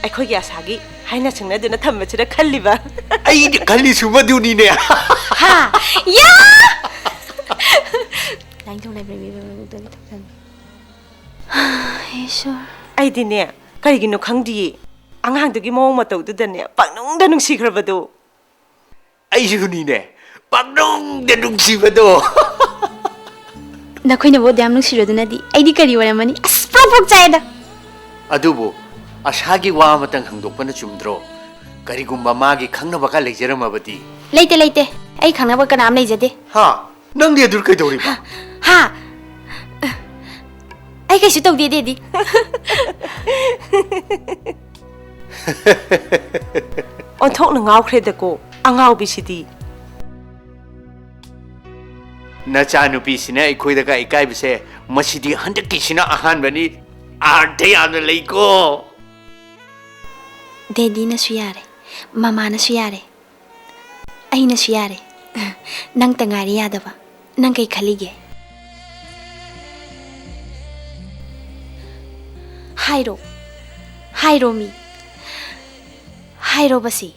ꯑꯩꯈꯣꯏꯒꯤ ꯑꯁꯥꯒꯤ ꯍꯥꯏꯅ ꯁꯤꯡꯅꯗꯨꯅ ꯊꯝꯕꯁꯤꯗ ꯈꯜꯂꯤꯕ꯫ ꯑꯩꯅ ꯈꯜꯂꯤꯁꯨ ꯃꯗꯨꯅꯤꯅꯦ꯫ ꯍꯥ? ꯌꯥ! ꯂꯥꯏꯅꯤꯡꯊꯧ ꯂꯥꯏꯕ꯭ꯔꯦꯔꯤ ꯃꯃꯤꯡꯗꯒꯤ ꯊꯣꯛꯆꯅꯤ꯫ ꯏꯁꯣꯔ꯫ ꯑꯩꯗꯤꯅꯦ, ꯀꯔꯤꯒꯤꯅꯣ ꯈꯪꯗꯤꯌꯦ, ꯑꯉꯥꯡꯗꯨꯒꯤ ꯃꯑꯣꯡ ꯃꯇꯧꯗꯨꯗꯅꯦ, ꯄꯪꯅꯨꯡꯗ ꯅꯨꯡꯁꯤꯈ꯭ꯔꯕꯗꯣ꯫ ꯑꯩꯁꯨꯅꯤꯅꯦ, ꯄꯪꯅꯨꯡꯗ ꯅꯨꯡꯁꯤꯕꯗꯣ꯫ ꯅꯈꯣꯏꯅꯕꯨ ꯑꯗꯨꯌꯥꯝ ꯅꯨꯡꯁꯤꯔꯗꯨꯅꯗꯤ ꯑꯩꯗꯤ ꯀꯔꯤ ꯑꯣꯏꯔꯝꯃꯅꯤ? ꯑꯁ, ꯄ꯭ꯔꯣꯛ ꯄ꯭ꯔꯣꯛ ꯆꯥꯛꯑꯦꯗ꯫ ꯑꯗꯨꯕꯨ ꯑꯁꯥꯒꯤ ꯋꯥ ꯑꯃꯇꯪ ꯍꯪꯗꯣꯛꯄꯅ ꯆꯨꯝꯗ꯭ꯔꯣ? ꯀꯔꯤꯒꯨꯝꯕ ꯃꯥꯒꯤ ꯈꯪꯅꯕꯒ ꯂꯩꯖꯔꯝꯃꯕꯗꯤ? ꯂꯩꯇꯦ, ꯂꯩꯇꯦ꯫ ꯑꯩ ꯈꯪꯅꯕ ꯀꯅꯥꯝ ꯂꯩꯖꯗꯦ꯫ ꯍꯥ? ꯅꯪꯗꯤ ꯑꯗꯨ ꯀꯩꯗꯧꯔꯤꯕ? ꯍꯥ? ꯑꯩ ꯀꯩꯁꯨ ꯇꯧꯗꯦ, ꯗꯦꯗꯤ꯫ ꯑꯣꯟꯊꯣꯛꯅ ꯉꯥꯎꯈ꯭ꯔꯦꯗꯀꯣ, ꯑꯉꯥꯎꯕꯤꯁꯤꯗꯤ꯫ ꯅꯆꯥꯅꯨꯄꯤꯁꯤꯅ ꯑꯩꯈꯣꯏꯗꯒ ꯏꯀꯥꯏꯕꯁꯦ, ꯃꯁꯤꯗꯤ ꯍꯟꯗꯛꯀꯤꯁꯤꯅ ꯑꯍꯥꯟꯕꯅꯤ꯫ ꯑꯥꯔꯊ ꯌꯥꯝꯅ ꯂꯩꯀꯣ꯫ ꯗꯦꯗꯤꯅꯁꯨ ꯌꯥꯔꯦ, ꯃꯃꯥꯅꯁꯨ ꯌꯥꯔꯦ, ꯑꯩꯅꯁꯨ ꯌꯥꯔꯦ꯫ ꯅꯪꯇ ꯉꯥꯏꯔꯦ ꯌꯥꯗꯕ꯫ ꯅꯪ ꯀꯩ ꯈꯜꯂꯤꯒꯦ? ꯍꯥꯏꯔꯣ, ꯍꯥꯏꯔꯣ ꯃꯤ, ꯍꯥꯏꯔꯣ ꯕꯁꯤ꯫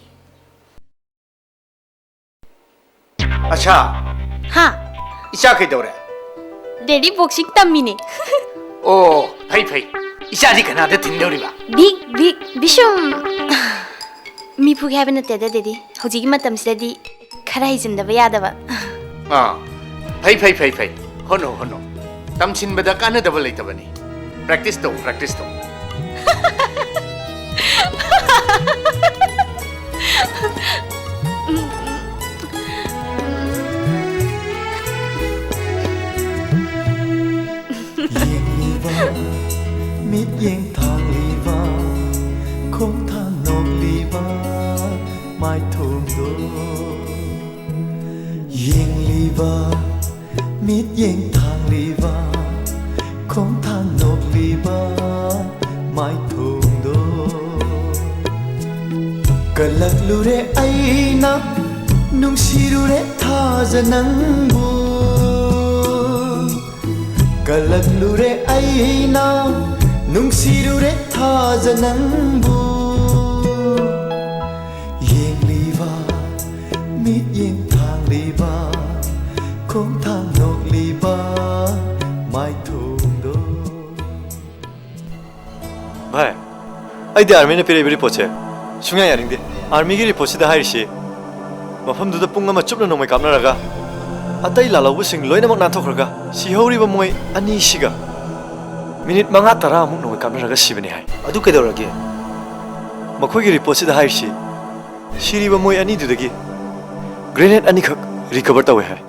ꯑꯁꯥ꯫ ꯍꯥ? ꯏꯆꯥ ꯀꯩꯗꯧꯔꯦ? ꯗꯦꯗꯤ ꯕꯣꯛꯁꯤꯡ ꯇꯝꯃꯤꯅꯦ꯫ ꯑꯣ, ꯐꯩ, ꯐꯩ꯫ ꯏꯆꯥꯗꯤ ꯀꯅꯥꯗ ꯊꯤꯟꯗꯧꯔꯤꯕ? Big, big, ꯕꯤꯁꯨꯝ꯫ ꯃꯤ ꯐꯨꯒꯦ ꯍꯥꯏꯕ ꯅꯠꯇꯦꯗ, ꯗꯦꯗꯤ꯫ ꯍꯧꯖꯤꯛꯀꯤ ꯃꯇꯝꯁꯤꯗꯗꯤ ꯈꯔ ꯍꯩꯖꯤꯟꯗꯕ ꯌꯥꯗꯕ꯫ ꯑꯥ, ꯐꯩ, ꯐꯩ, ꯐꯩ, ꯐꯩ꯫ ꯍꯣꯠꯅꯧ, ꯍꯣꯠꯅꯧ꯫ ꯇꯝꯁꯤꯟꯕꯗ ꯀꯥꯟꯅꯗꯕ ꯂꯩꯇꯕꯅꯤ꯫ ꯄ꯭ꯔꯦꯛꯇꯤꯁ ꯇꯧ, ꯄ꯭ꯔꯦꯛꯇꯤꯁ ꯇꯧ꯫ ꯌꯦꯡꯂꯤꯕ, ꯃꯤꯠꯌꯦꯡ ꯊꯥꯡꯂꯤꯕ, ꯈꯣꯡꯊꯥꯡ ꯅꯣꯛꯂꯤꯕ, ꯃꯥꯏꯊꯣꯡꯗꯣ꯫ ꯌꯦꯡꯂꯤꯕ, ꯃꯤꯠꯌꯦꯡ ꯊꯥꯡꯂꯤꯕ, ꯈꯣꯡꯊꯥꯡ ꯅꯣꯛꯂꯤꯕ, ꯀꯜꯂꯛꯂꯨꯔꯦ ꯑꯩꯅ, ꯅꯨꯡꯁꯤꯔꯨꯔꯦ ꯊꯥꯖ ꯅꯪꯕꯨ. ꯀꯜꯂꯛꯂꯨꯔꯦ ꯑꯩꯅ, ꯅꯨꯡꯁꯤꯔꯨꯔꯦ ꯊꯥꯖ ꯅꯪꯕꯨ. ꯌꯦꯡꯂꯤꯕ, ꯃꯤꯠꯌꯦꯡ ꯊꯥꯡꯂꯤꯕ, ꯈꯣꯡꯊꯥꯡ ꯅꯣꯛꯂꯤꯕ ꯃꯥꯏꯊꯣꯡꯗꯣ. ꯚꯥꯏ, ꯑꯩꯗꯤ ꯑꯥꯔꯃꯤꯅ ꯄꯤꯔꯛꯏꯕ ꯔꯤꯄꯣꯔꯠꯁꯦ ꯁꯨꯡꯌꯥ ꯌꯥꯅꯤꯡꯗꯦ꯫ ꯑꯥꯔꯃꯤꯒꯤ ꯔꯤꯄꯣꯔꯠꯁꯤꯗ ꯍꯥꯏꯔꯤꯁꯤ, ꯃꯐꯝꯗꯨꯗ ꯄꯨꯡ ꯑꯃ ꯆꯨꯞꯅ ꯅꯣꯡꯃꯩ ꯀꯥꯞꯅꯔꯒ, ꯑꯇꯩ ꯂꯥꯜꯍꯧꯕꯁꯤꯡ ꯂꯣꯏꯅꯃꯛ ꯅꯥꯟꯊꯣꯛꯈ꯭ꯔꯒ, ꯁꯤꯍꯧꯔꯤꯕ ꯃꯣꯏ ꯑꯅꯤꯁꯤꯒ ꯃꯤꯅꯤꯠ ꯃꯉꯥ ꯇꯔꯥꯃꯨꯛ ꯅꯣꯡꯃꯩ ꯀꯥꯞꯅꯔꯒ ꯁꯤꯕꯅꯤ ꯍꯥꯏ꯫ ꯑꯗꯨ ꯀꯩꯗꯧꯔꯒꯦ? ꯃꯈꯣꯏꯒꯤ ꯔꯤꯄꯣꯔꯠꯁꯤꯗ ꯍꯥꯏꯔꯤꯁꯤ, ꯁꯤꯔꯤꯕ ꯃꯣꯏ ꯑꯅꯤꯗꯨꯗꯒꯤ ꯒ꯭ꯔꯦꯅꯦꯗ ꯑꯅꯤꯈꯛ ꯔꯤꯀꯚꯔ ꯇꯧꯋꯦ ꯍꯥꯏ꯫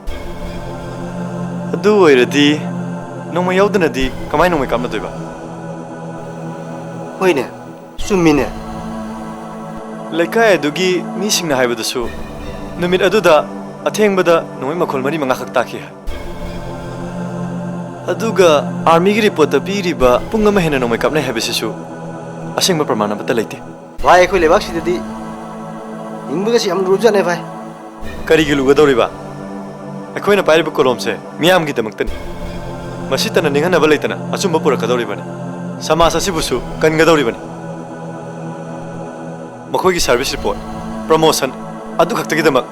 ꯑꯗꯨ ꯑꯣꯏꯔꯗꯤ ꯅꯣꯡꯃꯩ ꯌꯥꯎꯗꯅꯗꯤ ꯀꯃꯥꯏꯅ ꯅꯣꯡꯃꯩ ꯀꯥꯞꯅꯗꯣꯏꯕ? ꯍꯣꯏꯅꯦ, ꯆꯨꯝꯃꯤꯅꯦ꯫ ꯂꯩꯀꯥꯏ ꯑꯗꯨꯒꯤ ꯃꯤꯁꯤꯡꯅ ꯍꯥꯏꯕꯗꯁꯨ, ꯅꯨꯃꯤꯠ ꯑꯗꯨꯗ ꯑꯊꯦꯡꯕꯗ ꯅꯣꯡꯃꯩ ꯃꯈꯣꯜ ꯃꯔꯤ ꯃꯉꯥꯈꯛ ꯇꯥꯈꯤ ꯍꯥꯏ꯫ ꯑꯗꯨꯒ ꯑꯥꯔꯃꯤꯒꯤ ꯔꯤꯄꯣꯔꯠꯇ ꯄꯤꯔꯤꯕ ꯄꯨꯡ ꯑꯃ ꯍꯦꯟꯅ ꯅꯣꯡꯃꯩ ꯀꯥꯞꯅꯩ ꯍꯥꯏꯕꯁꯤꯁꯨ ꯑꯁꯦꯡꯕ ꯄ꯭ꯔꯃꯥꯟ ꯑꯃꯠꯇ ꯂꯩꯇꯦ꯫ ꯚꯥꯏ, ꯑꯩꯈꯣꯏ ꯂꯩꯕꯥꯛꯁꯤꯗꯗꯤ ꯍꯤꯡꯕꯒꯁꯤ ꯌꯥꯝ ꯂꯨꯕꯖꯥꯠꯅꯦ, ꯚꯥꯏ꯫ ꯀꯔꯤꯒꯤ ꯂꯨꯒꯗꯧꯔꯤꯕ? ꯑꯩꯈꯣꯏꯅ ꯄꯥꯏꯔꯤꯕ ꯀꯣꯂꯣꯝꯁꯦ ꯃꯤꯌꯥꯝꯒꯤꯗꯃꯛꯇꯅꯤ꯫ ꯃꯁꯤꯇꯅ ꯅꯤꯡꯍꯟꯅꯕ ꯂꯩꯇꯅ ꯑꯆꯨꯝꯕ ꯄꯨꯔꯛꯀꯗꯧꯔꯤꯕꯅꯤ꯫ ꯁꯃꯥꯖ ꯑꯁꯤꯕꯨꯁꯨ ꯀꯟꯒꯗꯧꯔꯤꯕꯅꯤ꯫ ꯃꯈꯣꯏꯒꯤ ꯁꯔꯚꯤꯁ ꯔꯤꯄꯣꯔꯠ, ꯄ꯭ꯔꯃꯣꯁꯟ ꯑꯗꯨꯈꯛꯇꯒꯤꯗꯃꯛ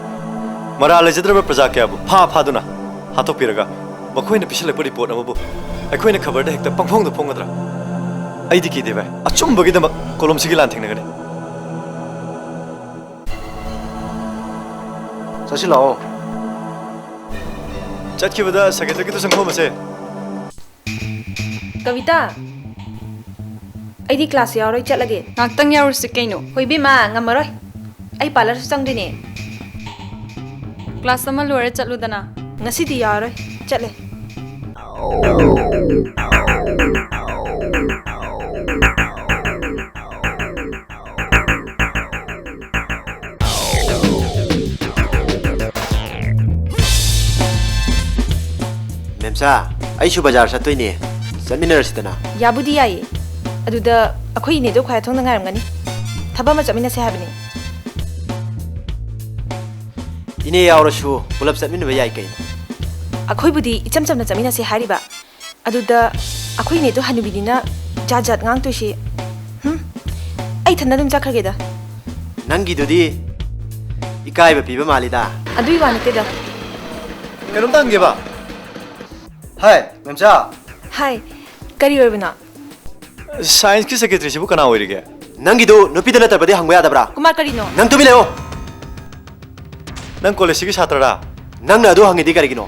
ꯃꯔꯥꯜ ꯂꯩꯖꯗ꯭ꯔꯕ ꯄ꯭ꯔꯖꯥ ꯀꯌꯥꯕꯨ ꯐꯥ ꯐꯥꯗꯨꯅ ꯍꯥꯠꯇꯣꯛꯄꯤꯔꯒ, ꯃꯈꯣꯏꯅ ꯄꯤꯁꯤꯜꯂꯛꯄ ꯔꯤꯄꯣꯔꯠ ꯑꯃꯕꯨ ꯑꯩꯈꯣꯏꯅ ꯈꯕꯔꯗ ꯍꯦꯛꯇ ꯄꯪꯐꯣꯡꯗ ꯐꯣꯡꯒꯗ꯭ꯔꯥ? ꯑꯩꯗꯤ ꯀꯤꯗꯦ, ꯚꯥꯏ꯫ ꯑꯆꯨꯝꯕꯒꯤꯗꯃꯛ ꯀꯣꯂꯣꯝꯁꯤꯒꯤ ꯂꯥꯟ ꯊꯦꯡꯅꯒꯅꯤ꯫ ꯆꯠꯁꯤꯜꯂꯛꯑꯣ꯫ ꯆꯠꯈꯤꯕꯗ ꯁꯦꯀ꯭ꯔꯦꯇꯔꯤꯒꯤꯗꯨ ꯆꯪꯊꯣꯛꯑꯝꯃꯁꯦ꯫ ꯀꯕꯤꯇꯥ, ꯑꯩꯗꯤ ꯀ꯭ꯂꯥꯁ ꯌꯥꯎꯔꯣꯏ, ꯆꯠꯂꯒꯦ꯫ ꯉꯥꯛꯇꯪ ꯌꯥꯎꯔꯨꯁꯤ ꯀꯩꯅꯣ꯫ ꯍꯣꯏ ꯏꯕꯦꯝꯃ, ꯉꯝꯃꯔꯣꯏ꯫ ꯑꯩ ꯄꯥꯔꯂꯔꯁꯨ ꯆꯪꯗꯣꯏꯅꯦ꯫ ꯀ꯭ꯂꯥꯁ ꯑꯃ ꯂꯣꯏꯔ ꯆꯠꯂꯨꯗꯅ꯫ ꯉꯁꯤꯗꯤ ꯌꯥꯔꯣꯏ, ꯆꯠꯂꯦ꯫ ꯃꯦꯝꯆꯥ, ꯑꯩꯁꯨ ꯕꯖꯥꯔ ꯆꯠꯇꯣꯏꯅꯦ, ꯆꯠꯃꯤꯟꯅꯔꯁꯤꯗꯅ꯫ ꯌꯥꯕꯨꯗꯤ ꯌꯥꯏꯌꯦ꯫ ꯑꯗꯨꯗ ꯑꯩꯈꯣꯏ ꯏꯅꯦꯗꯣ ꯈ꯭ꯋꯥꯏꯊꯣꯡꯗ ꯉꯥꯏꯔꯝꯒꯅꯤ꯫ ꯊꯕꯛ ꯑꯃ ꯆꯠꯃꯤꯟꯅꯁꯦ ꯍꯥꯏꯕꯅꯤ꯫ ꯏꯅꯦ ꯌꯥꯎꯔꯁꯨ ꯄꯨꯂꯞ ꯆꯠꯃꯤꯟꯅꯕ ꯌꯥꯏ ꯀꯩꯅꯣ꯫ ꯑꯩꯈꯣꯏꯕꯨꯗꯤ ꯏꯆꯝ ꯆꯝꯅ ꯆꯠꯃꯤꯟꯅꯁꯦ ꯍꯥꯏꯔꯤꯕ꯫ ꯑꯗꯨꯗ ꯑꯩꯈꯣꯏ ꯏꯅꯦꯗꯣ ꯍꯅꯨꯕꯤꯅꯤꯅ ꯖꯥꯠ ꯖꯥꯠ ꯉꯥꯡꯇꯣꯏꯁꯤ꯫ ꯍꯨꯝ? ꯑꯩ ꯏꯊꯟꯗ ꯑꯗꯨꯝ ꯆꯠꯈ꯭ꯔꯒꯦꯗ꯫ ꯅꯪꯒꯤꯗꯨꯗꯤ ꯏꯀꯥꯏꯕ ꯄꯤꯕ ꯃꯥꯜꯂꯤꯗ꯫ ꯑꯗꯨꯏ ꯋꯥ ꯅꯠꯇꯦꯗ꯫ ꯀꯩꯅꯣꯝꯇ ꯍꯪꯒꯦꯕ꯫ ꯍꯥꯏ, ꯃꯦꯝꯆꯥ꯫ ꯍꯥꯏ, ꯀꯔꯤ ꯑꯣꯏꯕꯅꯣ? ꯁꯥꯏꯟꯁꯀꯤ ꯁꯦꯀ꯭ꯔꯦꯇꯔꯤꯁꯤꯕꯨ ꯀꯅꯥ ꯑꯣꯏꯔꯤꯒꯦ? ꯅꯪꯒꯤꯗꯨ ꯅꯨꯄꯤꯗ ꯅꯠꯇ꯭ꯔꯕꯗꯤ ꯍꯪꯕ ꯌꯥꯗꯕ꯭ꯔꯥ? ꯀꯨꯃꯥꯔ, ꯀꯔꯤꯅꯣ? ꯅꯪ ꯇꯨꯃꯤꯟ ꯂꯩꯌꯣ꯫ ꯅꯪ ꯀꯣꯂꯦꯖꯁꯤꯒꯤ ꯁꯥꯇ꯭ꯔꯔꯥ? ꯅꯪꯅ ꯑꯗꯨ ꯍꯪꯉꯤꯗꯤ ꯀꯔꯤꯒꯤꯅꯣ?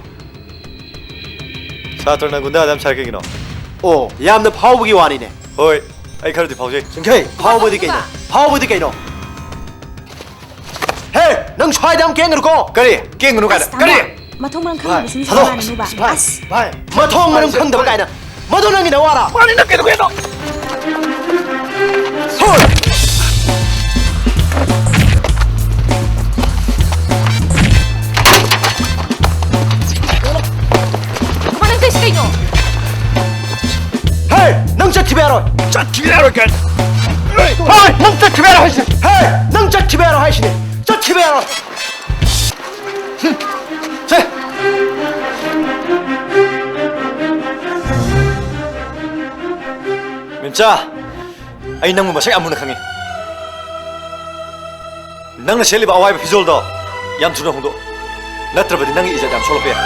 ꯁꯥꯇ꯭ꯔꯅ ꯒꯨꯟꯗꯥꯗ ꯌꯥꯝ ꯁꯥꯔꯛꯀꯦ ꯀꯩꯒꯤꯅꯣ? ꯑꯣ, ꯌꯥꯝꯅ ꯐꯥꯎꯕꯒꯤ ꯋꯥꯅꯤꯅꯦ꯫ ꯍꯣꯏ, ꯑꯩ ꯈꯔꯗꯤ ꯐꯥꯎꯖꯩ꯫ ꯆꯤꯡꯈꯩ, ꯐꯥꯎꯕꯗꯤ ꯀꯩꯅꯣ? ꯐꯥꯎꯕꯗꯤ ꯀꯩꯅꯣ? ꯍꯦ, ꯅꯪ ꯁ꯭ꯋꯥꯏꯗ ꯌꯥꯝ ꯀꯦꯡꯒꯅꯨꯀꯣ꯫ ꯀꯔꯤ? ꯀꯦꯡꯒꯅꯨ ꯀꯥꯏꯅ? ꯑꯁ, ꯀꯔꯤ? ꯇꯥꯃꯣ, ꯃꯊꯣꯡ ꯃꯔꯝ ꯈꯪꯗꯕꯁꯤꯡꯁꯦ ꯍꯜꯂꯣ꯫ ꯏꯃꯥꯟꯅꯅꯨꯕ꯫ ꯚꯥꯏ, ꯑꯁ꯫ ꯚꯥꯏ꯫ ꯃꯊꯣꯡ ꯃꯔꯝ ꯈꯪꯗꯕ ꯀꯥꯏꯅ꯫ ꯃꯗꯨ ꯅꯪꯒꯤ ꯅꯋꯥꯔꯥ? ꯃꯥꯅꯤ, ꯅꯪ ꯀꯩꯗꯧꯒꯦ ꯍꯥꯏꯅꯣ? ꯍꯣꯏ꯫ ꯀꯃꯥꯏꯅ ꯇꯧꯔꯤꯁꯤ ꯀꯩꯅꯣ? ꯍꯦ, ꯅꯪ ꯆꯠꯈꯤꯕ ꯌꯥꯔꯣꯏ꯫ ꯆꯠꯈꯤꯕ ꯌꯥꯔꯣꯏ ꯀꯥꯏꯅ꯫ ꯍꯦ, ꯅꯪ ꯆꯠꯈꯤꯕ ꯌꯥꯔꯣꯏ ꯍꯥꯏꯁꯤꯅꯦ꯫ ꯍꯦ, ꯅꯪ ꯆꯠꯈꯤꯕ ꯌꯥꯔꯣꯏ ꯍꯥꯏꯁꯤꯅꯦ꯫ ꯆꯠꯈꯤꯕ ꯌꯥꯔꯣꯏ꯫ ꯁꯦ꯫ ꯃꯦꯝꯆꯥ, ꯑꯩ ꯅꯪꯕꯨ ꯃꯁꯛ ꯌꯥꯝ ꯃꯨꯟꯅ ꯈꯪꯉꯤ꯫ ꯅꯪꯅ ꯁꯦꯠꯂꯤꯕ ꯑꯋꯥꯏꯕ ꯐꯤꯖꯣꯜꯗꯣ ꯌꯥꯝ ꯊꯨꯅ ꯍꯣꯡꯗꯣꯛꯎ꯫ ꯅꯠꯇ꯭ꯔꯕꯗꯤ ꯅꯪꯒꯤ ꯏꯖꯠ ꯌꯥꯝ ꯁꯣꯛꯂꯛꯄ ꯌꯥꯏ꯫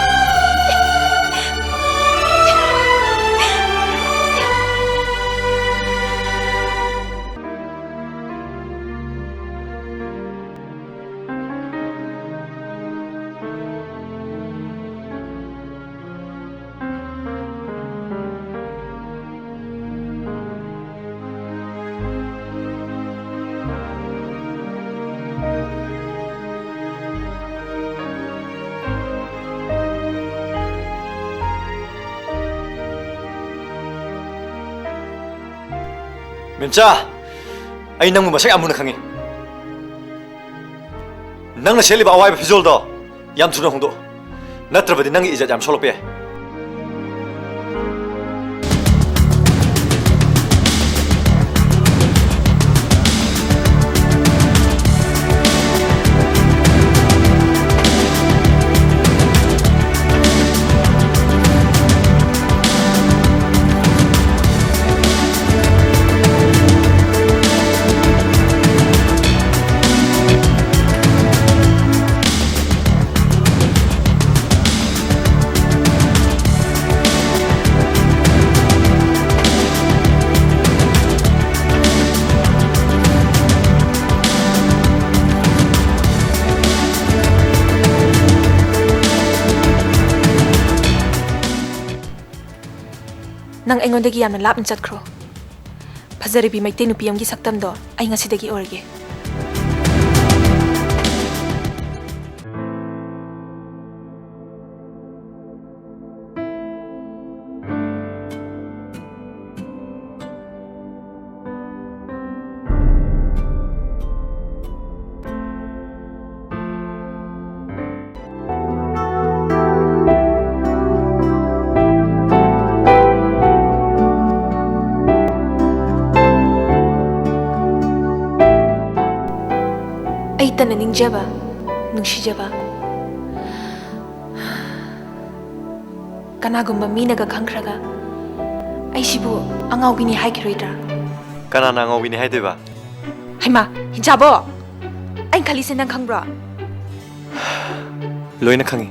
ꯃꯦꯝꯆꯥ, ꯑꯩ ꯅꯪꯕꯨ ꯃꯁꯛ ꯌꯥꯝ ꯃꯨꯟꯅ ꯈꯪꯉꯤ꯫ ꯅꯪꯅ ꯁꯦꯠꯂꯤꯕ ꯑꯋꯥꯏꯕ ꯐꯤꯖꯣꯜꯗꯣ ꯌꯥꯝ ꯊꯨꯅ ꯍꯣꯡꯗꯣꯛꯎ, ꯅꯠꯇ꯭ꯔꯕꯗꯤ ꯅꯪꯒꯤ ꯏꯖꯠ ꯌꯥꯝ ꯁꯣꯛꯂꯛꯄ ꯌꯥꯏ꯫ ꯅꯪ ꯑꯩꯉꯣꯟꯗꯒꯤ ꯌꯥꯝꯅ ꯂꯥꯞꯅ ꯆꯠꯈ꯭ꯔꯣ꯫ ꯐꯖꯔꯕꯤ ꯃꯩꯇꯩ ꯅꯨꯄꯤ ꯑꯃꯒꯤ ꯁꯛꯇꯝꯗꯣ ꯑꯩ ꯉꯁꯤꯗꯒꯤ ꯑꯣꯏꯔꯒꯦ꯫ ꯑꯩ ꯇꯅ ꯅꯤꯡꯖꯕ, ꯅꯨꯡꯁꯤꯖꯕ, ꯀꯅꯥꯒꯨꯝꯕ ꯃꯤꯅꯒ ꯈꯪꯈ꯭ꯔꯒ ꯑꯩꯁꯤꯕꯨ ꯑꯉꯥꯎꯕꯤꯅꯤ ꯍꯥꯏꯈꯤꯔꯣꯏꯗ꯭ꯔꯥ? ꯀꯅꯥꯅ ꯑꯉꯥꯎꯕꯤꯅꯤ ꯍꯥꯏꯗꯣꯏꯕ? ꯍꯩꯃꯥ, ꯍꯤꯡꯆꯥꯕꯣ! ꯑꯩꯅ ꯈꯜꯂꯤꯁꯦ ꯅꯪ ꯈꯪꯕ꯭ꯔꯣ? ꯂꯣꯏꯅ ꯈꯪꯉꯤ꯫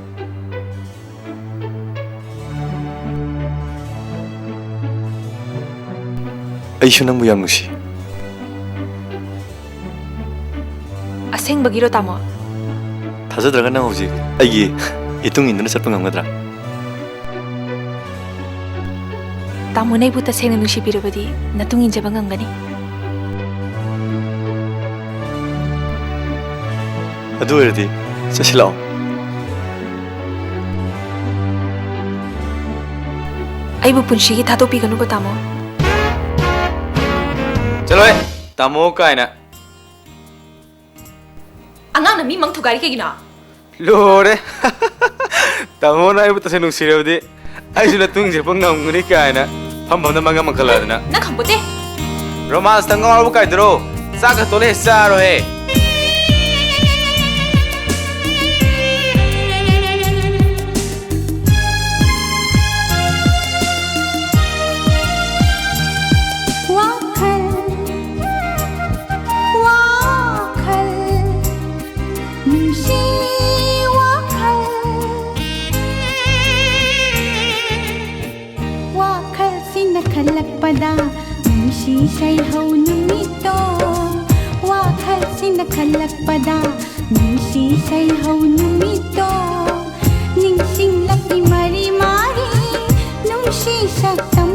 ꯑꯩꯁꯨ ꯅꯪꯕꯨ ꯌꯥꯝ ꯅꯨꯡꯁꯤ꯫ ꯑꯁꯦꯡꯕꯒꯤꯔꯣ, ꯇꯥꯃꯣ? ꯊꯥꯖꯗ꯭ꯔꯒ ꯅꯪ ꯍꯧꯖꯤꯛ ꯑꯩꯒꯤ ꯏꯇꯨꯡ ꯏꯟꯗꯨꯅ ꯆꯠꯄ ꯉꯝꯒꯗ꯭ꯔꯥ? ꯇꯥꯃꯣꯅ ꯑꯩꯕꯨ ꯇꯁꯦꯡꯅ ꯅꯨꯡꯁꯤꯕꯤꯔꯕꯗꯤ ꯅꯇꯨꯡ ꯏꯟꯖꯕ ꯉꯝꯒꯅꯤ꯫ ꯑꯗꯨ ꯑꯣꯏꯔꯗꯤ ꯆꯠꯁꯤꯜꯂꯛꯑꯣ꯫ ꯑꯩꯕꯨ ꯄꯨꯟꯁꯤꯒꯤ ꯊꯥꯗꯣꯛꯄꯤꯒꯅꯨꯀꯣ, ꯇꯥꯃꯣ꯫ ꯆꯠꯂꯣꯍꯦ, ꯇꯥꯃꯣ ꯀꯥꯏꯅ꯫ ꯑꯉꯥꯡꯅ ꯃꯤ ꯃꯪ ꯊꯨꯒꯥꯏꯔꯤ ꯀꯩꯒꯤꯅꯣ? ꯂꯣꯏꯔꯦ꯫ ꯇꯥꯃꯣꯅ ꯑꯩꯕꯨ ꯇꯁꯦꯡ ꯅꯨꯡꯁꯤꯔꯕꯗꯤ ꯑꯩꯁꯨ ꯅꯇꯨꯡ ꯏꯟꯖꯔꯛꯄ ꯉꯝꯒꯅꯤ ꯀꯥꯏꯅ ꯐꯝ ꯐꯝꯗ ꯃꯪꯒ ꯃꯪꯈꯠꯂꯛꯑꯗꯅ꯫ ꯅꯪ ꯈꯪꯄꯣꯠꯇꯦ꯫ ꯔꯣꯃꯥꯟꯁꯇ ꯉꯥꯎꯔꯕ ꯀꯥꯏꯗꯨꯔꯣ? ꯆꯥꯛꯀ ꯇꯣꯂꯦ ꯆꯥꯔꯣꯍꯦ꯫ ꯋꯥꯈꯜ, ꯋꯥꯈꯜ, ꯅꯨꯡꯁꯤ ꯋꯥꯈꯜ꯫ ꯋꯥꯈꯜꯁꯤꯅ ꯈꯜꯂꯛꯄꯗ ꯅꯨꯡꯁꯤ ꯁꯩꯍꯧ ꯅꯨꯃꯤꯠꯇꯣ꯫ ꯋꯥꯈꯜꯁꯤꯅ ꯈꯜꯂꯛꯄꯗ ꯅꯨꯡꯁꯤ ꯁꯩꯍꯧ ꯅꯨꯃꯤꯠꯇꯣ꯫ ꯅꯤꯡꯁꯤꯡꯂꯛꯏ ꯃꯔꯤ ꯃꯔꯤ ꯅꯨꯡꯁꯤ ꯁꯛꯇꯝ꯫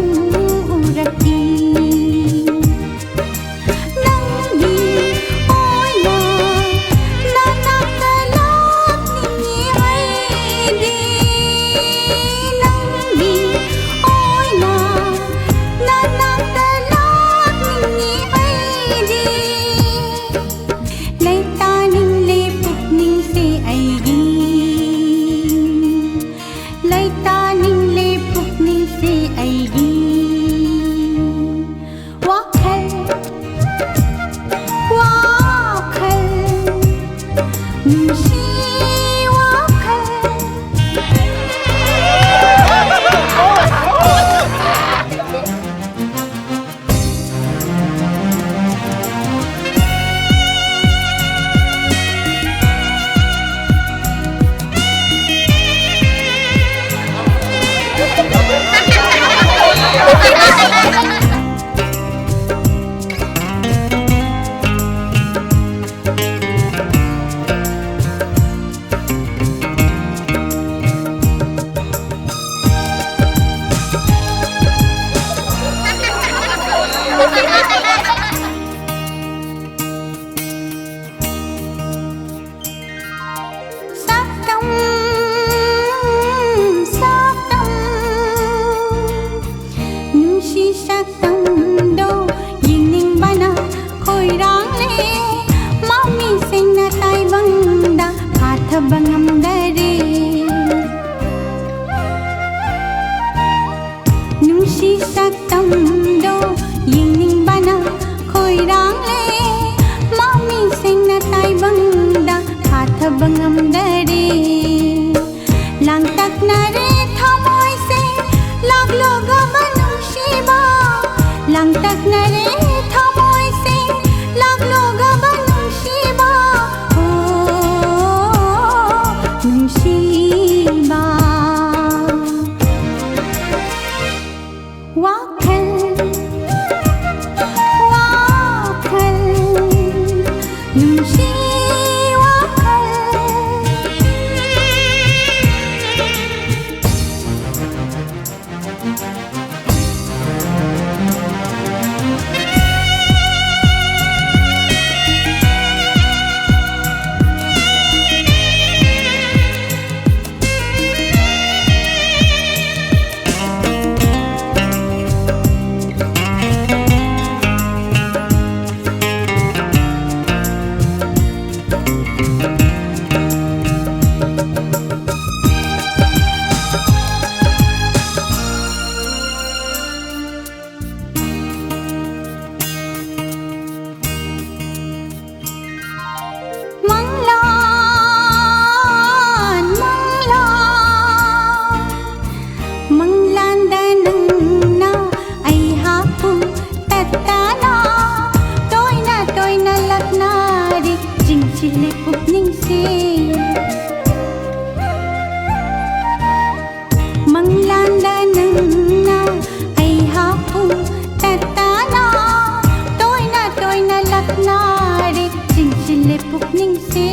ꯂꯩꯄꯨꯛꯅꯤꯡꯁꯦ,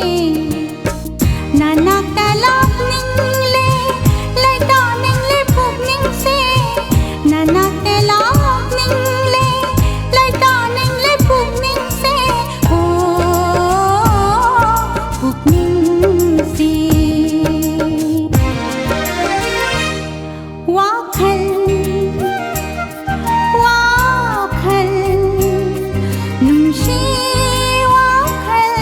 ꯅꯅꯥꯛꯇ ꯂꯥꯛꯅꯤꯡꯂꯦ, ꯂꯩꯇꯥꯅꯤꯡꯂꯦ ꯄꯨꯛꯅꯤꯡꯁꯦ, ꯅꯅꯥꯛꯇ ꯂꯥꯛꯅꯤꯡꯂꯦ, ꯂꯩꯇꯥꯅꯤꯡꯂꯦ ꯄꯨꯛꯅꯤꯡꯁꯦ, ꯑꯣ, ꯄꯨꯛꯅꯤꯡꯁꯦ꯫ ꯋꯥꯈꯜ, ꯋꯥꯈꯜ, ꯅꯨꯡꯁꯤ ꯋꯥꯈꯜ꯫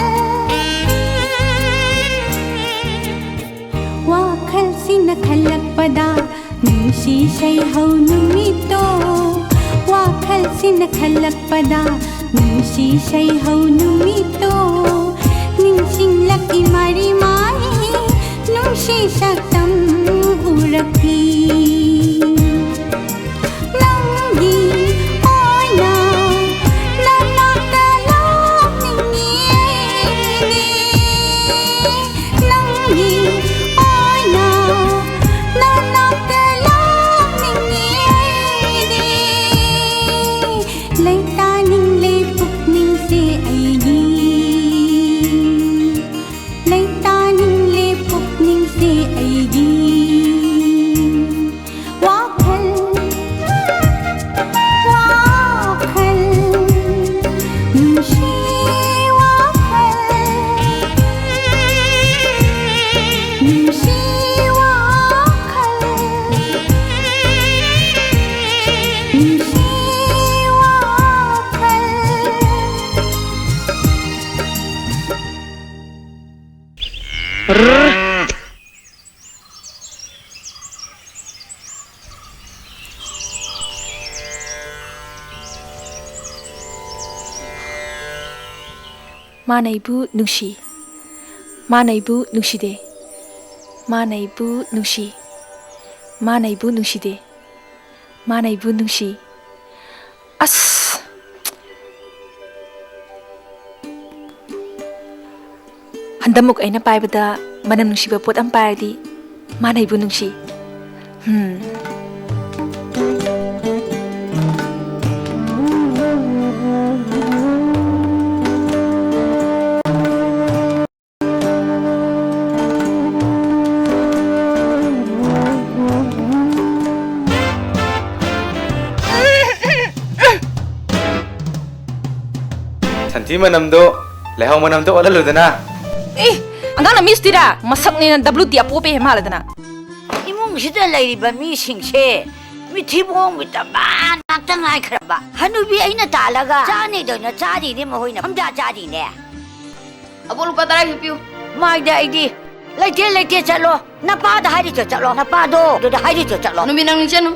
ꯋꯥꯈꯜꯁꯤꯅ ꯈꯜꯂꯛꯄꯗ ꯅꯨꯡꯁꯤ ꯁꯩꯍꯧ ꯅꯨꯃꯤꯠꯇꯣ꯫ ꯋꯥꯈꯜꯁꯤꯅ ꯈꯜꯂꯛꯄꯗ ꯅꯨꯡꯁꯤ ꯁꯩꯍꯧ ꯅꯨꯃꯤꯠꯇꯣ꯫ ꯅꯤꯡꯁꯤꯡꯂꯛꯏ ꯃꯔꯤ ꯃꯔꯤ ꯅꯨꯡꯁꯤ ꯁꯛꯇꯝ ꯎꯔꯛꯈꯤ꯫ ꯅꯪꯒꯤ ꯑꯣꯏꯅ ꯅꯅꯥꯛꯇ ꯂꯥꯛꯅꯤꯡꯉꯤ ꯑꯩꯗꯤ꯫ ꯅꯪꯒꯤ ꯑꯣꯏꯅ ꯅꯅꯥꯛꯇ ꯂꯥꯛꯅꯤꯡꯉꯤ ꯑꯩꯗꯤ꯫ ꯂꯩꯇꯥꯅꯤꯡꯂꯦ ꯄꯨꯛꯅꯤꯡꯁꯦ ꯑꯩꯒꯤ꯫ ꯂꯩꯇꯥꯅꯤꯡꯂꯦ ꯄꯨꯛꯅꯤꯡꯁꯦ ꯑꯩꯒꯤ꯫ ꯋꯥꯈꯜ, ꯋꯥꯈꯜ, ꯅꯨꯡꯁꯤ ꯋꯥꯈꯜ, ꯅꯨꯡꯁꯤ ꯋꯥꯈꯜ, ꯅꯨꯡꯁꯤ ꯋꯥꯈꯜ꯫ ꯃꯥꯅ ꯑꯩꯕꯨ ꯅꯨꯡꯁꯤ꯫ ꯃꯥꯅ ꯑꯩꯕꯨ ꯅꯨꯡꯁꯤꯗꯦ꯫ ꯃꯥꯅ ꯑꯩꯕꯨ ꯅꯨꯡꯁꯤ꯫ ꯃꯥꯅ ꯑꯩꯕꯨ ꯅꯨꯡꯁꯤꯗꯦ꯫ ꯃꯥꯅ ꯑꯩꯕꯨ ꯅꯨꯡꯁꯤ꯫ ꯑꯁ! ꯍꯟꯗꯛꯃꯨꯛ ꯑꯩꯅ ꯄꯥꯏꯕꯗ ꯃꯅꯝ ꯅꯨꯡꯁꯤꯕ ꯄꯣꯠ ꯑꯃ ꯄꯥꯏꯔꯗꯤ ꯃꯥꯅ ꯑꯩꯕꯨ ꯅꯨꯡꯁꯤ꯫ ꯍꯝ꯫ ꯁꯟꯊꯤ ꯃꯅꯝꯗꯣ ꯂꯩꯍꯥꯎ ꯃꯅꯝꯗ ꯑꯣꯜꯍꯜꯂꯨꯗꯅ꯫ ꯑꯦ, ꯑꯉꯥꯡꯅ ꯃꯤꯁꯇꯤꯔꯥ? ꯃꯁꯛꯅꯦꯅ W D ꯑꯄꯣꯄꯦ ꯍꯦꯛ ꯃꯥꯜꯂꯗꯅ꯫ ꯏꯃꯨꯡꯁꯤꯗ ꯂꯩꯔꯤꯕ ꯃꯤꯁꯤꯡꯁꯦ ꯃꯤꯊꯤꯕꯣꯡ ꯃꯤꯇꯝꯕꯥ ꯉꯥꯛꯇ ꯉꯥꯏꯈ꯭ꯔꯕ꯫ ꯍꯅꯨꯕꯤ ꯑꯩꯅ ꯇꯥꯜꯂꯒ ꯆꯥꯅꯤꯗꯣꯏꯅ ꯆꯥꯔꯤꯅꯦ, ꯃꯈꯣꯏꯅ ꯐꯝꯖꯥ ꯆꯥꯔꯤꯅꯦ꯫ ꯑꯕꯣꯛ, ꯂꯨꯄꯥ ꯇꯔꯥ ꯄꯤꯌꯨ꯫ ꯃꯥꯏꯗ ꯑꯩꯗꯤ ꯂꯩꯇꯦ, ꯂꯩꯇꯦ, ꯆꯠꯂꯣ꯫ ꯅꯄꯥꯗ ꯍꯥꯏꯔꯤꯗꯣ ꯆꯠꯂꯣ꯫ ꯅꯄꯥꯗꯣ ꯑꯗꯨꯗ ꯍꯥꯏꯔꯤꯗꯣ ꯆꯠꯂꯣ꯫ ꯅꯨꯃꯤꯠ ꯅꯪ ꯅꯤꯡꯁꯤꯡꯅꯨ꯫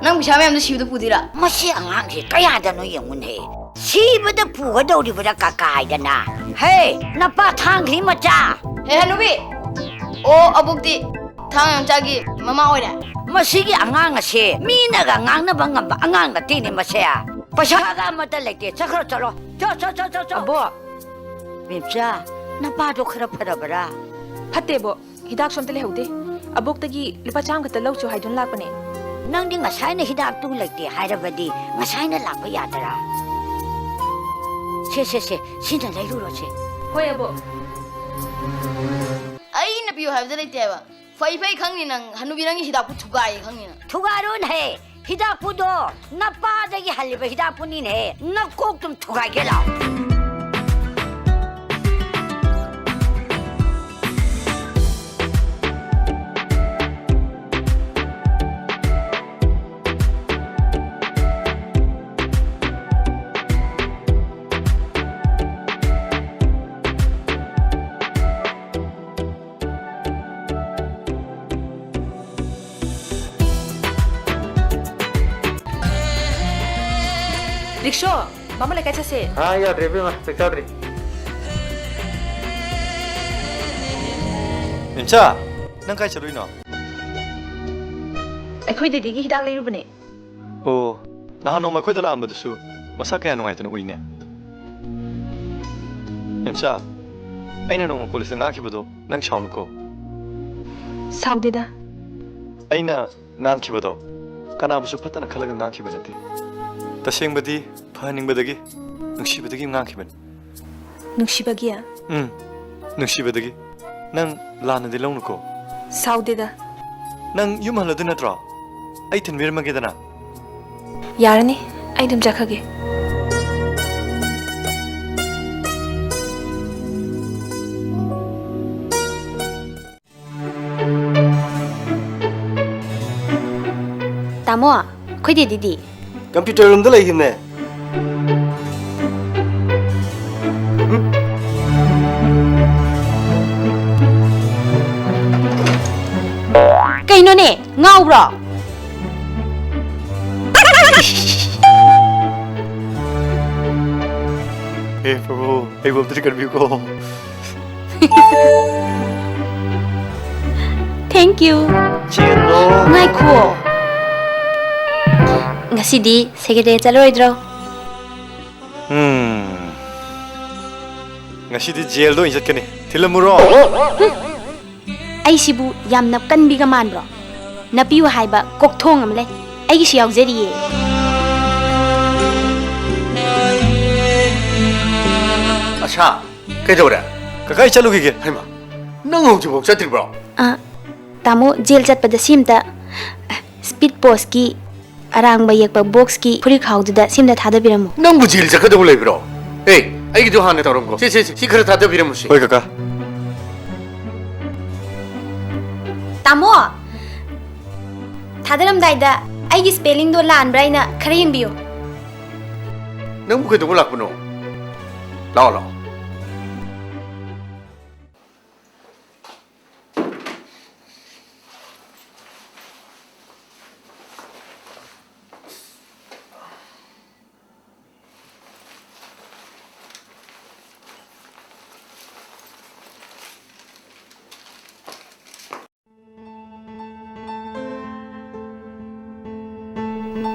ꯅꯪ ꯄꯩꯁꯥ ꯃꯌꯥꯝꯗꯣ ꯁꯤꯕꯗ ꯄꯨꯗꯣꯏꯔꯥ? ꯃꯁꯤ ꯑꯉꯥꯡꯁꯤ ꯀꯌꯥꯗꯅꯣ ꯌꯦꯡꯉꯨꯅꯦꯍꯦ꯫ ꯁꯤꯕꯗ ꯄꯨꯒꯗꯧꯔꯤꯕ꯭ꯔꯥ ꯀꯀꯥ ꯍꯥꯏꯗꯅ? ꯍꯦ, ꯅꯄꯥ ꯊꯥꯡꯈ꯭ꯔꯤ ꯃꯆꯥ꯫ ꯍꯦ, ꯍꯅꯨꯕꯤ꯫ ꯑꯣ, ꯑꯕꯣꯛꯇꯤ ꯊꯥꯡ ꯌꯥꯝ ꯆꯥꯒꯤ ꯃꯃꯥ ꯑꯣꯏꯔꯦ꯫ ꯃꯁꯤꯒꯤ ꯑꯉꯥꯡ ꯑꯁꯦ ꯃꯤꯅꯒ ꯉꯥꯡꯅꯕ ꯉꯝꯕ ꯑꯉꯥꯡ ꯅꯠꯇꯦꯅꯦ ꯃꯁꯦ꯫ ꯄꯩꯁꯥꯒ ꯑꯃꯠꯇ ꯂꯩꯇꯦ꯫ ꯆꯠꯈ꯭ꯔꯣ, ꯆꯠꯂꯣ꯫ ꯆꯠ, ꯆꯠ, ꯆꯠ, ꯆꯠ, ꯆꯠ꯫ ꯑꯕꯣꯛ꯫ ꯃꯦꯝꯆꯥ, ꯅꯄꯥꯗꯣ ꯈꯔ ꯐꯔꯕꯔꯥ? ꯐꯠꯇꯦ, ꯑꯕꯣꯛ꯫ ꯍꯤꯗꯥꯛꯁꯨ ꯑꯝꯇ ꯂꯩꯍꯧꯗꯦ꯫ ꯑꯕꯣꯛꯇꯒꯤ ꯂꯨꯄꯥ ꯆꯥꯝ ꯈꯛꯇ ꯂꯧꯆꯣ ꯍꯥꯏꯗꯨꯅ ꯂꯥꯛꯄꯅꯦ꯫ ꯅꯪꯗꯤ ꯉꯁꯥꯏꯅ ꯍꯤꯗꯥꯛꯇꯨ ꯂꯩꯇꯦ ꯍꯥꯏꯔꯕꯗꯤ ꯉꯁꯥꯏꯅ ꯂꯥꯛꯄ ꯌꯥꯗꯔꯥ? ꯁꯦ, ꯁꯦ, ꯁꯦ, ꯁꯤꯅ ꯂꯩꯔꯨꯔꯣꯁꯦ꯫ ꯍꯣꯏ, ꯑꯕꯣꯛ꯫ ꯑꯩꯅ ꯄꯤꯌꯨ ꯍꯥꯏꯕꯗ ꯂꯩꯇꯦ ꯍꯥꯏꯕ꯫ ꯐꯩ ꯐꯩ ꯈꯪꯅꯤ ꯅꯪ, ꯍꯅꯨꯕꯤ ꯅꯪꯒꯤ ꯍꯤꯗꯥꯛꯄꯨ ꯊꯨꯒꯥꯏꯌꯦ ꯈꯪꯅꯤ ꯅꯪ꯫ ꯊꯨꯒꯥꯏꯔꯣꯅꯦꯍꯦ, ꯍꯤꯗꯥꯛꯄꯨꯗꯣ ꯅꯄꯥꯗꯒꯤ ꯍꯜꯂꯤꯕ ꯍꯤꯗꯥꯛꯄꯨꯅꯤꯅꯦꯍꯦ, ꯅꯀꯣꯛꯇꯨꯝ ꯊꯨꯒꯥꯏꯒꯦ ꯂꯥꯎ꯫ ꯔꯤꯛꯁꯣ, ꯕꯥꯃꯣꯟ ꯂꯩꯀꯥꯏ ꯆꯠꯁꯦ꯫ ꯑꯥ, ꯌꯥꯗ꯭ꯔꯦ ꯏꯕꯦꯝꯃ, ꯆꯥꯛ ꯆꯥꯗ꯭ꯔꯤ꯫ ꯏꯝꯆꯥ, ꯅꯪ ꯀꯥꯏ ꯆꯠꯂꯨꯏꯅꯣ? ꯑꯩꯈꯣꯏ ꯗꯦꯗꯤꯒꯤ ꯍꯤꯗꯥꯛ ꯂꯩꯔꯨꯕꯅꯦ꯫ ꯑꯣ, ꯅꯍꯥꯟ ꯅꯣꯡꯃ ꯑꯩꯈꯣꯏꯗ ꯂꯥꯛꯑꯝꯕꯗꯨꯁꯨ ꯃꯁꯥ ꯀꯌꯥ ꯅꯨꯡꯉꯥꯏꯇꯅ ꯎꯏꯅꯦ꯫ ꯏꯝꯆꯥ, ꯑꯩꯅ ꯅꯣꯡꯃ ꯀꯣꯂꯦꯖꯇ ꯉꯥꯡꯈꯤꯕꯗꯣ ꯅꯪ ꯁꯥꯎꯅꯨꯀꯣ꯫ ꯁꯥꯎꯗꯦꯗ꯫ ꯑꯩꯅ ꯉꯥꯡꯈꯤꯕꯗꯣ ꯀꯅꯥꯕꯨꯁꯨ ꯐꯠꯇꯅ ꯈꯜꯂꯒ ꯉꯥꯡꯈꯤꯕ ꯅꯠꯇꯦ꯫ ꯇꯁꯦꯡꯕꯗꯤ ꯐꯍꯟꯅꯤꯡꯕꯗꯒꯤ, ꯅꯨꯡꯁꯤꯕꯗꯒꯤ ꯉꯥꯡꯈꯤꯕꯅꯤ꯫ ꯅꯨꯡꯁꯤꯕꯒꯤ? ꯎꯝ, ꯅꯨꯡꯁꯤꯕꯗꯒꯤ꯫ ꯅꯪ ꯂꯥꯟꯅꯗꯤ ꯂꯧꯅꯨꯀꯣ꯫ ꯁꯥꯎꯗꯦꯗ꯫ ꯅꯪ ꯌꯨꯝ ꯍꯜꯂꯗꯣꯏ ꯅꯠꯇ꯭ꯔꯣ? ꯑꯩ ꯊꯤꯟꯕꯤꯔꯝꯃꯒꯦꯗꯅ꯫ ꯌꯥꯔꯅꯤ, ꯑꯩ ꯑꯗꯨꯝ ꯆꯠꯈ꯭ꯔꯒꯦ꯫ ꯇꯥꯃꯣ, ꯑꯩꯈꯣꯏ ꯗꯦꯗꯤꯗꯤ? ꯀꯝꯄ꯭ꯌꯨꯇꯔ ꯔꯨꯝꯗ ꯂꯩꯈꯤꯕꯅꯦ꯫ ꯀꯩꯅꯣꯅꯦ, ꯉꯥꯎꯕ꯭ꯔꯣ? ꯍꯦ ꯄ꯭ꯔꯚꯨ, ꯑꯩꯕꯨ ꯑꯝꯇꯗꯤ ꯀꯟꯕꯤꯌꯨꯀꯣ꯫ Thank you. ꯆꯦꯜꯂꯣ꯫ ꯉꯥꯏꯈꯣ꯫ ꯉꯁꯤꯗꯤ ꯁꯦꯀ꯭ꯔꯦꯇꯔꯤ ꯆꯠꯂꯔꯣꯏꯗ꯭ꯔꯣ? ꯎꯝ꯫ ꯉꯁꯤꯗꯤ ꯖꯦꯜꯗ ꯑꯣꯏꯅ ꯆꯠꯀꯅꯤ꯫ ꯊꯤꯜꯂꯝꯃꯨꯔꯣ? ꯑꯩꯁꯤꯕꯨ ꯌꯥꯝꯅ ꯀꯟꯕꯤꯒ ꯃꯥꯟꯕ꯭ꯔꯣ? ꯅꯥꯄꯤꯌꯨ ꯍꯥꯏꯕ ꯀꯣꯛꯊꯣꯡ ꯑꯃ ꯂꯩ꯫ ꯑꯩꯒꯤꯁꯨ ꯌꯥꯎꯖꯔꯤꯌꯦ꯫ ꯑꯁꯥ, ꯀꯩꯗꯧꯔꯦ? ꯀꯀꯥ, ꯑꯩ ꯆꯠꯂꯨꯈꯤꯒꯦ꯫ ꯍꯩꯃꯥ, ꯅꯪ ꯍꯧꯖꯤꯛꯐꯥꯎ ꯆꯠꯇ꯭ꯔꯤꯕ꯭ꯔꯣ? ꯑ, ꯇꯥꯃꯣ, ꯖꯦꯜ ꯆꯠꯄꯗ ꯁꯤ ꯑꯝꯇ, ꯁ꯭ꯄꯤꯗ ꯄꯣꯁꯀꯤ ꯑꯔꯥꯡꯕ ꯌꯦꯛꯄ ꯕꯣꯛꯁꯀꯤ ꯐꯨꯔꯤꯠꯈꯥꯎꯗꯨꯗ ꯁꯤ ꯑꯝꯇ ꯊꯥꯗꯕꯤꯔꯝꯃꯨ꯫ ꯅꯪꯕꯨ ꯖꯦꯜ ꯆꯠꯀꯗꯧꯕ ꯂꯩꯕ꯭ꯔꯣ? ꯑꯦ, ꯑꯩꯒꯤꯗꯣ ꯍꯥꯟꯅ ꯇꯧꯔꯝꯈꯣ꯫ ꯁꯦ, ꯁꯦ, ꯁꯦ, ꯁꯤ ꯈꯔ ꯊꯥꯗꯕꯤꯔꯝꯃꯨꯁꯦ꯫ ꯍꯣꯏ, ꯀꯀꯥ꯫ ꯇꯥꯃꯣ, ꯊꯥꯗꯔꯝꯗꯥꯏꯗ ꯑꯩꯒꯤ ꯁ꯭ꯄꯦꯂꯤꯡꯗꯣ ꯂꯥꯟꯕ꯭ꯔꯥ ꯍꯥꯏꯅ ꯈꯔ ꯌꯦꯡꯕꯤꯌꯨ꯫ ꯅꯪꯕꯨ ꯀꯩꯗꯧꯕ ꯂꯥꯛꯄꯅꯣ? ꯂꯥꯛꯑꯣ, ꯂꯥꯛꯑꯣ꯫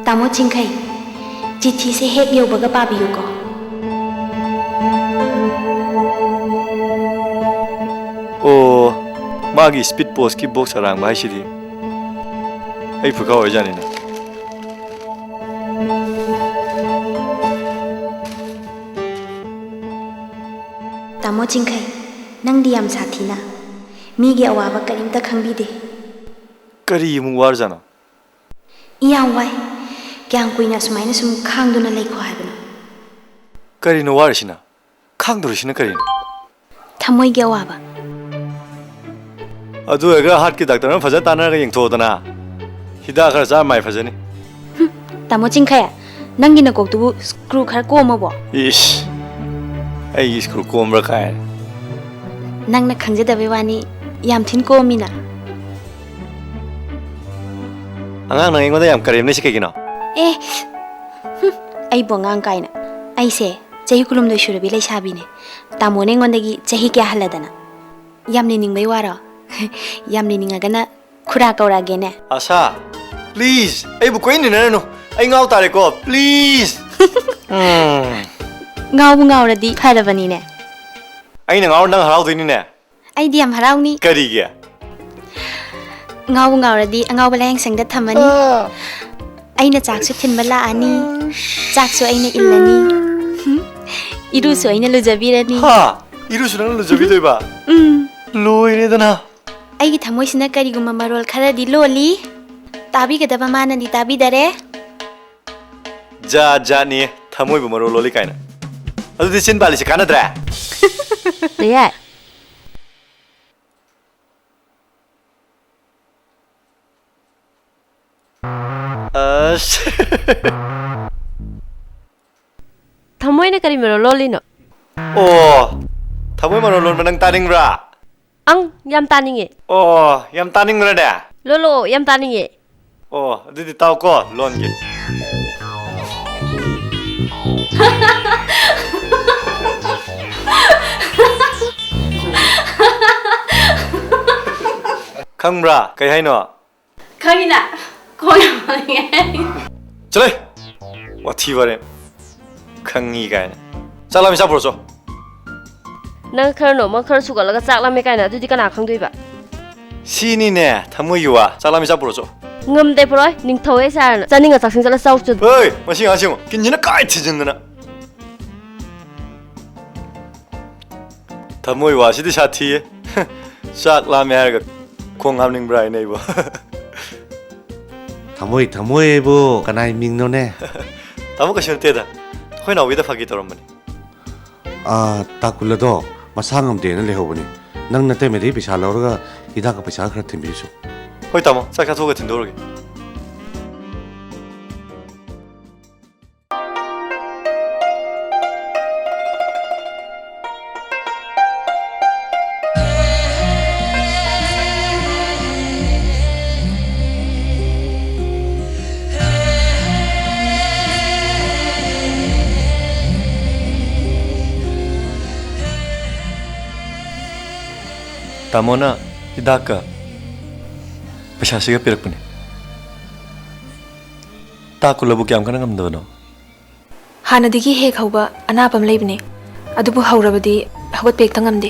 ꯇꯥꯃꯣ ꯆꯤꯡꯈꯩ, ꯆꯤꯊꯤꯁꯦ ꯍꯦꯛ ꯌꯧꯕꯒ ꯄꯥꯕꯤꯌꯨꯀꯣ꯫ ꯑꯣ, ꯃꯥꯒꯤ ꯁ꯭ꯄꯤꯗ ꯄꯣꯁꯀꯤ ꯕꯣꯛꯁ ꯑꯔꯥꯡꯕ ꯍꯥꯏꯁꯤꯗꯤ ꯑꯩ ꯐꯨꯔꯤꯠꯈꯥꯎ ꯑꯣꯏꯖꯥꯠꯅꯤꯅꯦ꯫ ꯇꯥꯃꯣ ꯆꯤꯡꯈꯩ, ꯅꯪꯗꯤ ꯌꯥꯝ ꯁꯥꯊꯤꯅ, ꯃꯤꯒꯤ ꯑꯋꯥꯕ ꯀꯔꯤꯝꯇ ꯈꯪꯕꯤꯗꯦ꯫ ꯀꯔꯤ ꯑꯃꯨꯛ ꯋꯥꯔꯖꯥꯠꯅꯣ? ꯏ ꯌꯥꯝ ꯋꯥꯏ꯫ ꯀꯌꯥꯝ ꯀꯨꯏꯅ ꯑꯁꯨꯃꯥꯏꯅ ꯁꯨꯝ ꯈꯥꯡꯗꯨꯅ ꯂꯩꯈꯣ ꯍꯥꯏꯕꯅꯣ? ꯀꯔꯤꯅꯣ ꯋꯥꯔꯤꯁꯤꯅ? ꯈꯥꯡꯗꯣꯔꯤꯁꯤꯅ ꯀꯔꯤꯅꯣ? ꯊꯃꯣꯏꯒꯤ ꯑꯋꯥꯕ꯫ ꯑꯗꯨ ꯑꯣꯏꯔꯒ ꯍꯥꯔꯠꯀꯤ ꯗꯥꯛꯇꯔ ꯑꯃ ꯐꯖꯅ ꯇꯥꯟꯅꯔꯒ ꯌꯦꯡꯊꯣꯛꯑꯣꯗꯅ꯫ ꯍꯤꯗꯥꯛ ꯈꯔ ꯆꯥꯔ ꯃꯥꯏ ꯐꯖꯅꯤ꯫ ꯇꯥꯃꯣ ꯆꯤꯡꯈꯩ, ꯅꯪꯒꯤ ꯅꯀꯣꯛꯇꯨꯕꯨ ꯁ꯭ꯀ꯭ꯔꯨ ꯈꯔ ꯀꯣꯝꯃꯕꯣ? ꯏꯁ, ꯑꯩꯒꯤ ꯁ꯭ꯀ꯭ꯔꯨ ꯀꯣꯝꯕ꯭ꯔꯥ ꯀꯥꯏ꯫ ꯅꯪꯅ ꯈꯪꯖꯗꯕꯩ ꯋꯥꯅꯤ, ꯌꯥꯝ ꯊꯤꯅ ꯀꯣꯝꯃꯤꯅ꯫ ꯑꯉꯥꯡ ꯅꯪ ꯑꯩꯉꯣꯟꯗ ꯌꯥꯝ ꯀꯔꯦꯝꯅꯩꯁꯤ ꯀꯩꯒꯤꯅꯣ? ꯑꯦ, ꯍꯨꯝ, ꯑꯩꯕꯨ ꯑꯉꯥꯡ ꯀꯥꯏꯅ꯫ ꯑꯩꯁꯦ ꯆꯍꯤ ꯀꯨꯟꯍꯨꯝꯗꯣꯏ ꯁꯨꯔꯕꯤ ꯂꯩꯁꯥꯕꯤꯅꯦ꯫ ꯇꯥꯃꯣꯅ ꯑꯩꯉꯣꯟꯗꯒꯤ ꯆꯍꯤ ꯀꯌꯥ ꯍꯜꯂꯗꯅ? ꯌꯥꯝ ꯂꯤꯅꯤꯡꯕꯩ ꯋꯥꯔꯣ? ꯌꯥꯝ ꯂꯤꯅꯤꯡꯉꯒꯅ ꯈꯨꯔꯥ ꯀꯧꯔꯛꯑꯒꯦꯅꯦ꯫ ꯑꯁꯥ, please, ꯑꯩꯕꯨ ꯀꯣꯏꯅ ꯏꯟꯅꯔꯅꯨ꯫ ꯑꯩ ꯉꯥꯎ ꯇꯥꯔꯦꯀꯣ, please. ꯎꯝ. ꯉꯥꯎꯕꯨ ꯉꯥꯎꯔꯗꯤ ꯐꯔꯕꯅꯤꯅꯦ꯫ ꯑꯩꯅ ꯉꯥꯎꯔ ꯅꯪ ꯍꯔꯥꯎꯗꯣꯏꯅꯤꯅꯦ꯫ ꯑꯩꯗꯤ ꯌꯥꯝ ꯍꯔꯥꯎꯅꯤ꯫ ꯀꯔꯤꯒꯤ? ꯉꯥꯎꯕꯨ ꯉꯥꯎꯔꯗꯤ ꯑꯉꯥꯎꯕ ꯂꯥꯌꯦꯡꯁꯪꯗ ꯊꯝꯃꯅꯤ꯫ ꯑꯥ꯫ ꯑꯩꯅ ꯆꯥꯛꯁꯨ ꯊꯤꯟꯕ ꯂꯥꯛꯑꯅꯤ, ꯆꯥꯛꯁꯨ ꯑꯩꯅ ꯏꯜꯂꯅꯤ꯫ ꯏꯔꯨꯁꯨ ꯑꯩꯅ ꯂꯨꯖꯕꯤꯔꯅꯤ꯫ ꯍꯥ? ꯏꯔꯨꯁꯨ ꯅꯪꯅ ꯂꯨꯖꯕꯤꯗꯣꯏꯕ? ꯎꯝ꯫ ꯂꯣꯏꯔꯦꯗꯅ꯫ ꯑꯩꯒꯤ ꯊꯃꯣꯏꯁꯤꯅ ꯀꯔꯤꯒꯨꯝꯕ ꯃꯔꯣꯜ ꯈꯔꯗꯤ ꯂꯣꯜꯂꯤ꯫ ꯇꯥꯕꯤꯒꯗꯕ ꯃꯥꯅꯗꯤ ꯇꯥꯕꯤꯗꯔꯦ꯫ ꯖꯥꯠ ꯖꯥꯠꯅꯤ, ꯊꯃꯣꯏꯕꯨ ꯃꯔꯣꯜ ꯂꯣꯜꯂꯤ ꯀꯥꯏꯅ꯫ ꯑꯗꯨꯗꯤ ꯆꯤꯟ ꯄꯥꯜꯂꯤꯁꯦ ꯀꯥꯟꯅꯗ꯭ꯔꯦ꯫ ꯂꯩꯌꯥꯏ꯫ ꯑꯁ꯫ ꯊꯃꯣꯏꯅ ꯀꯔꯤ ꯃꯔꯣꯜ ꯂꯣꯜꯂꯤꯅꯣ? ꯑꯣ, ꯊꯃꯣꯏ ꯃꯔꯣꯜ ꯂꯣꯟꯕ ꯅꯪ ꯇꯥꯅꯤꯡꯕ꯭ꯔꯥ? ꯑꯪ, ꯌꯥꯝ ꯇꯥꯅꯤꯡꯉꯦ꯫ ꯑꯣ, ꯌꯥꯝ ꯇꯥꯅꯤꯡꯕ꯭ꯔꯥꯅꯦ? ꯂꯣꯜꯂꯛꯑꯣ, ꯌꯥꯝ ꯇꯥꯅꯤꯡꯉꯦ꯫ ꯑꯣ, ꯑꯗꯨꯗꯤ ꯇꯥꯎꯀꯣ, ꯂꯣꯟꯒꯦ꯫ ꯈꯪꯕ꯭ꯔꯥ? ꯀꯩ ꯍꯥꯏꯅꯣ? ꯈꯪꯉꯤꯅ꯫ ꯈꯣꯡ ꯌꯥꯝ ꯍꯥꯝꯅꯤꯡꯉꯦ꯫ ꯆꯠꯂꯣꯍꯦ! ꯋꯥꯊꯤ ꯋꯥꯔꯦꯝ꯫ ꯈꯪꯉꯤ ꯀꯥꯏꯅ꯫ ꯆꯥꯛ ꯂꯥꯝꯃꯤ, ꯆꯥꯛ ꯄꯨꯔꯛꯑꯣ ꯆꯣ꯫ ꯅꯪ ꯈꯔ ꯅꯣꯝꯃ ꯈꯔ ꯁꯨꯒꯠꯂꯒ ꯆꯥꯛ ꯂꯥꯝꯃꯦ ꯀꯥꯏꯅ, ꯑꯗꯨꯗꯤ ꯀꯅꯥ ꯈꯪꯗꯣꯏꯕ? ꯁꯤꯅꯤꯅꯦ ꯊꯃꯣꯏꯒꯤ ꯋꯥ꯫ ꯆꯥꯛ ꯂꯥꯝꯃꯤ, ꯆꯥꯛ ꯄꯨꯔꯛꯑꯣ ꯆꯣ꯫ ꯉꯝꯗꯦ, ꯄꯨꯔꯛꯑꯣꯏ꯫ ꯅꯤꯡꯊꯧ ꯍꯦꯛ ꯁꯥꯔꯅ꯫ ꯆꯥꯅꯤꯡꯉ ꯆꯥꯛꯁꯤꯡ ꯆꯠꯂ ꯆꯥꯎ ꯆꯠ꯫ ꯍꯣꯏ, ꯃꯁꯤ ꯑꯉꯥꯡꯁꯤ ꯌꯦꯡꯉꯨ꯫ ꯀꯤꯟꯁꯤꯅ ꯀꯥꯏ ꯊꯤꯖꯤꯟꯗꯅ꯫ ꯊꯃꯣꯏ ꯋꯥꯁꯤꯗꯤ ꯁꯥꯊꯤꯌꯦ꯫ ꯆꯥꯛ ꯂꯥꯝꯃꯦ ꯍꯥꯏꯔꯒ ꯈꯣꯡ ꯍꯥꯝꯅꯤꯡꯕ꯭ꯔꯥ ꯍꯥꯏꯅꯩꯕꯣ꯫ ꯊꯃꯣꯏ, ꯊꯃꯣꯏ ꯑꯩꯕꯨ ꯀꯅꯥꯏ ꯃꯤꯡꯅꯣꯅꯦ? ꯇꯥꯃꯣ, ꯀꯩꯁꯨ ꯅꯠꯇꯦꯗ꯫ ꯑꯩꯈꯣꯏ ꯅꯥꯎꯕꯤꯗ ꯐꯥꯒꯤ ꯇꯧꯔꯝꯕꯅꯤ꯫ ꯑꯥ, ꯇꯥꯀꯨꯂꯗꯣ ꯃꯁꯥ ꯉꯝꯗꯦꯅ ꯂꯩꯍꯧꯕꯅꯤ꯫ ꯅꯪ ꯅꯇꯩꯃꯗꯒꯤ ꯄꯩꯁꯥ ꯂꯧꯔꯒ ꯍꯤꯗꯥꯛꯀ ꯄꯩꯁꯥꯒ ꯈꯔ ꯊꯤꯟꯕꯤꯔꯨꯆꯣ꯫ ꯍꯣꯏ ꯇꯥꯃꯣ, ꯆꯥꯛ ꯆꯥꯊꯣꯛꯑꯒ ꯊꯤꯟꯗꯣꯛꯎꯔꯒꯦ꯫ ꯇꯥꯃꯣꯅ ꯍꯤꯗꯥꯛꯀ ꯄꯩꯁꯥꯁꯤꯒ ꯄꯤꯔꯛꯄꯅꯦ꯫ ꯇꯥ ꯀꯨꯜꯂꯕꯨ ꯀꯌꯥꯝ ꯀꯟꯅ ꯉꯝꯗꯕꯅꯣ? ꯍꯥꯟꯅꯗꯒꯤ ꯍꯦꯛ ꯍꯧꯕ ꯑꯅꯥꯕ ꯑꯃ ꯂꯩꯕꯅꯦ, ꯑꯗꯨꯕꯨ ꯍꯧꯔꯕꯗꯤ ꯍꯧꯒꯠꯄ ꯍꯦꯛꯇ ꯉꯝꯗꯦ꯫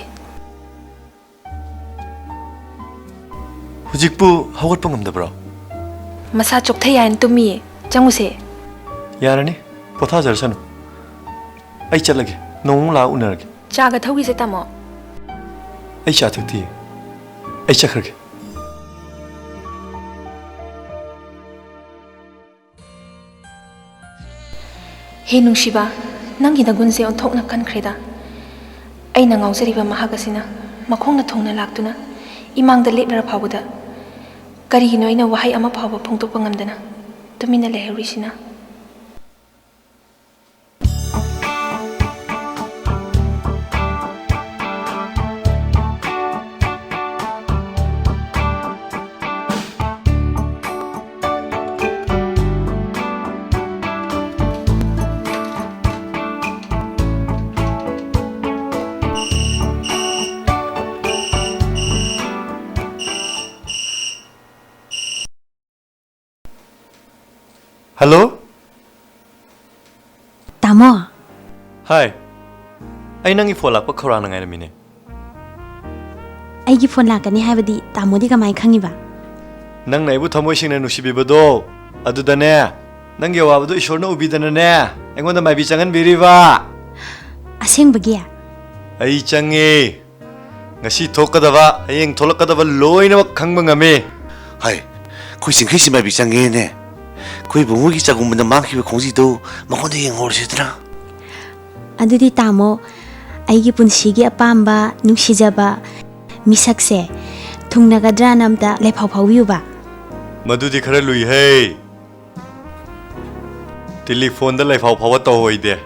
ꯍꯧꯖꯤꯛꯄꯨ ꯍꯧꯒꯠꯄ ꯉꯝꯗꯕ꯭ꯔꯣ? ꯃꯁꯥ ꯆꯣꯛꯊꯩ ꯍꯥꯏꯅ ꯇꯨꯝꯃꯤꯌꯦ꯫ ꯆꯪꯉꯨꯁꯦ꯫ ꯌꯥꯔꯅꯤ, ꯄꯣꯊꯥꯖꯔꯁꯅꯨ꯫ ꯑꯩ ꯆꯠꯂꯒꯦ, ꯅꯣꯡꯃ ꯂꯥꯛꯑ ꯎꯅꯔꯒꯦ꯫ ꯆꯥꯒ ꯊꯧꯈꯤꯁꯦ, ꯇꯥꯃꯣ꯫ ꯑꯩ ꯆꯥ ꯊꯛꯇꯤꯌꯦ꯫ ꯑꯩ ꯆꯠꯈ꯭ꯔꯒꯦ꯫ ꯍꯦ ꯅꯨꯡꯁꯤꯕ, ꯅꯪꯒꯤ ꯅꯒꯨꯟꯁꯦ ꯑꯣꯟꯊꯣꯛꯅ ꯀꯟꯈ꯭ꯔꯦꯗ꯫ ꯑꯩꯅ ꯉꯥꯎꯖꯔꯤꯕ ꯃꯍꯥꯛ ꯑꯁꯤꯅ ꯃꯈꯣꯡꯅ ꯊꯨꯡꯅ ꯂꯥꯛꯇꯨꯅ ꯏꯃꯥꯡꯗ ꯂꯦꯞꯂꯔ ꯐꯥꯎꯕꯗ ꯀꯔꯤꯒꯤꯅꯣ ꯑꯩꯅ ꯋꯥꯍꯩ ꯑꯃ ꯐꯥꯎꯕ ꯐꯣꯡꯗꯣꯛꯄ ꯉꯝꯗꯅ ꯇꯨꯃꯤꯟꯅ ꯂꯩꯍꯧꯔꯤꯁꯤꯅ? ꯍꯜꯂꯣ? ꯇꯥꯃꯣ꯫ ꯍꯥꯏ꯫ ꯑꯩ ꯅꯪꯒꯤ ꯐꯣꯟ ꯂꯥꯛꯄ ꯈꯧꯔꯥꯡꯅ ꯉꯥꯏꯔꯝꯃꯤꯅꯦ꯫ ꯑꯩꯒꯤ ꯐꯣꯟ ꯂꯥꯛꯀꯅꯤ ꯍꯥꯏꯕꯗꯤ ꯇꯥꯃꯣꯗꯤ ꯀꯃꯥꯏ ꯈꯪꯉꯤꯕ? ꯅꯪꯅ ꯑꯩꯕꯨ ꯊꯃꯣꯏ ꯁꯦꯡꯅ ꯅꯨꯡꯁꯤꯕꯤꯕꯗꯣ, ꯑꯗꯨꯗꯅꯦ, ꯅꯪꯒꯤ ꯑꯋꯥꯕꯗꯣ ꯏꯁꯣꯔꯅ ꯎꯕꯤꯗꯅꯅꯦ, ꯑꯩꯉꯣꯟꯗ ꯃꯥꯏꯕꯤ ꯆꯪꯍꯟꯕꯤꯔꯤꯕ꯫ ꯑꯁꯦꯡꯕꯒꯤ? ꯑꯩ ꯆꯪꯉꯦ꯫ ꯉꯁꯤ ꯊꯣꯛꯀꯗꯕ, ꯍꯌꯦꯡ ꯊꯣꯛꯂꯛꯀꯗꯕ ꯂꯣꯏꯅꯃꯛ ꯈꯪꯕ ꯉꯝꯃꯤ꯫ ꯍꯥꯏ, ꯑꯩꯈꯣꯏ ꯆꯤꯡꯈꯩꯁꯤ ꯃꯥꯏꯕꯤ ꯆꯪꯉꯦꯅꯦ꯫ ꯑꯩꯈꯣꯏ ꯏꯕꯨꯡꯉꯣꯒꯤ ꯆꯒꯨꯝꯕꯗ ꯃꯥꯡꯈꯤꯕ ꯈꯣꯡꯖꯤꯗꯣ ꯃꯉꯣꯟꯗ ꯌꯦꯡꯍꯧꯔꯁꯤꯗꯅ꯫ ꯑꯗꯨꯗꯤ ꯇꯥꯃꯣ, ꯑꯩꯒꯤ ꯄꯨꯟꯁꯤꯒꯤ ꯑꯄꯥꯝꯕ, ꯅꯨꯡꯁꯤꯖꯕ ꯃꯤꯁꯛꯁꯦ ꯊꯨꯡꯅꯒꯗ꯭ꯔꯥꯅ ꯑꯝꯇ ꯂꯩꯐꯥꯎ ꯐꯥꯎꯕꯤꯌꯨꯕ꯫ ꯃꯗꯨꯗꯤ ꯈꯔ ꯂꯨꯏꯍꯦ꯫ ꯇꯦꯂꯤꯐꯣꯟꯗ ꯂꯩꯐꯥꯎ ꯐꯥꯎꯕ ꯇꯧꯍꯣꯏꯗꯦ꯫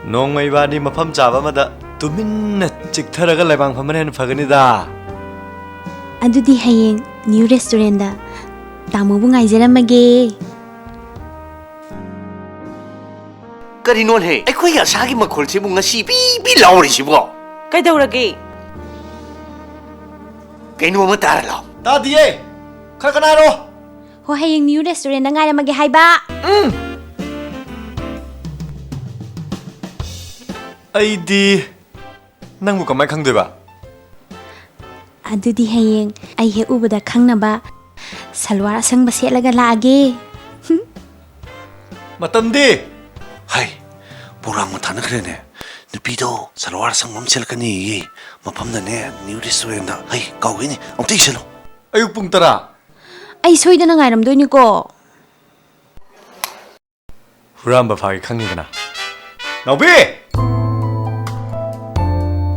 ꯅꯣꯡꯃ ꯏꯕꯥꯅꯤ ꯃꯐꯝ ꯆꯥꯕ ꯑꯃꯗ ꯇꯨꯃꯤꯟꯅ ꯆꯤꯛꯊꯔꯒ ꯂꯩꯕꯥꯡ ꯐꯝꯕꯅ ꯍꯦꯟꯅ ꯐꯒꯅꯤꯗ꯫ ꯑꯗꯨꯗꯤ ꯍꯌꯦꯡ ꯅ꯭ꯌꯨ ꯔꯦꯁꯇꯨꯔꯦꯟꯗ ꯇꯥꯃꯣꯕꯨ ꯉꯥꯏꯖꯔꯝꯃꯒꯦ꯫ ꯀꯔꯤꯅꯣꯅꯦ, ꯑꯩꯈꯣꯏꯒꯤ ꯑꯁꯥꯒꯤ ꯃꯈꯣꯜꯁꯤꯕꯨ ꯉꯁꯤ ꯄꯤ ꯄꯤ ꯂꯥꯎꯔꯤꯁꯤꯕꯣ? ꯀꯩꯗꯧꯔꯒꯦ? ꯀꯩꯅꯣ ꯑꯃ ꯇꯥꯔ ꯂꯥꯎ꯫ ꯇꯥꯗꯤꯌꯦ꯫ ꯈꯔ ꯀꯟꯅ ꯍꯥꯏꯔꯣ꯫ ꯍꯣ, ꯍꯌꯦꯡ ꯅ꯭ꯌꯨ ꯔꯦꯁꯇꯨꯔꯦꯟꯗ ꯉꯥꯏꯔꯝꯃꯒꯦ ꯍꯥꯏꯕ꯫ ꯑꯩꯗꯤ ꯅꯪꯕꯨ ꯀꯃꯥꯏ ꯈꯪꯗꯣꯏꯕ? ꯑꯗꯨꯗꯤ ꯍꯌꯦꯡ ꯑꯩ ꯍꯦꯛ ꯎꯕꯗ ꯈꯪꯅꯕ ꯁꯜꯋꯥꯔ ꯑꯁꯪꯕ ꯁꯦꯠꯂꯒ ꯂꯥꯛꯑꯒꯦ꯫ ꯃꯇꯝꯗꯤ? ꯍꯩ, ꯄ꯭ꯔꯣꯒ꯭ꯔꯥꯝꯒ ꯊꯥꯅꯈ꯭ꯔꯦꯅꯦ꯫ ꯅꯨꯄꯤꯗꯣ ꯁꯜꯋꯥꯔ ꯑꯁꯪꯕ ꯑꯃ ꯁꯦꯠꯂꯛꯀꯅꯤꯌꯦ꯫ ꯃꯐꯝꯗꯅꯦ, ꯅ꯭ꯌꯨ ꯔꯦꯁꯇꯨꯔꯦꯟꯗ꯫ ꯍꯩ, ꯀꯥꯎꯒꯤꯅꯤ, ꯑꯃꯨꯛꯇ ꯏꯁꯜꯂꯨ꯫ ꯑꯌꯨꯛ ꯄꯨꯡ ꯇꯔꯥ꯫ ꯑꯩ ꯁꯣꯏꯗꯅ ꯉꯥꯏꯔꯝꯗꯣꯏꯅꯤꯀꯣ꯫ ꯍꯨꯔꯥꯟꯕ ꯐꯥꯒꯦ ꯈꯪꯉꯤꯗꯅ꯫ ꯅꯥꯎꯕꯤ!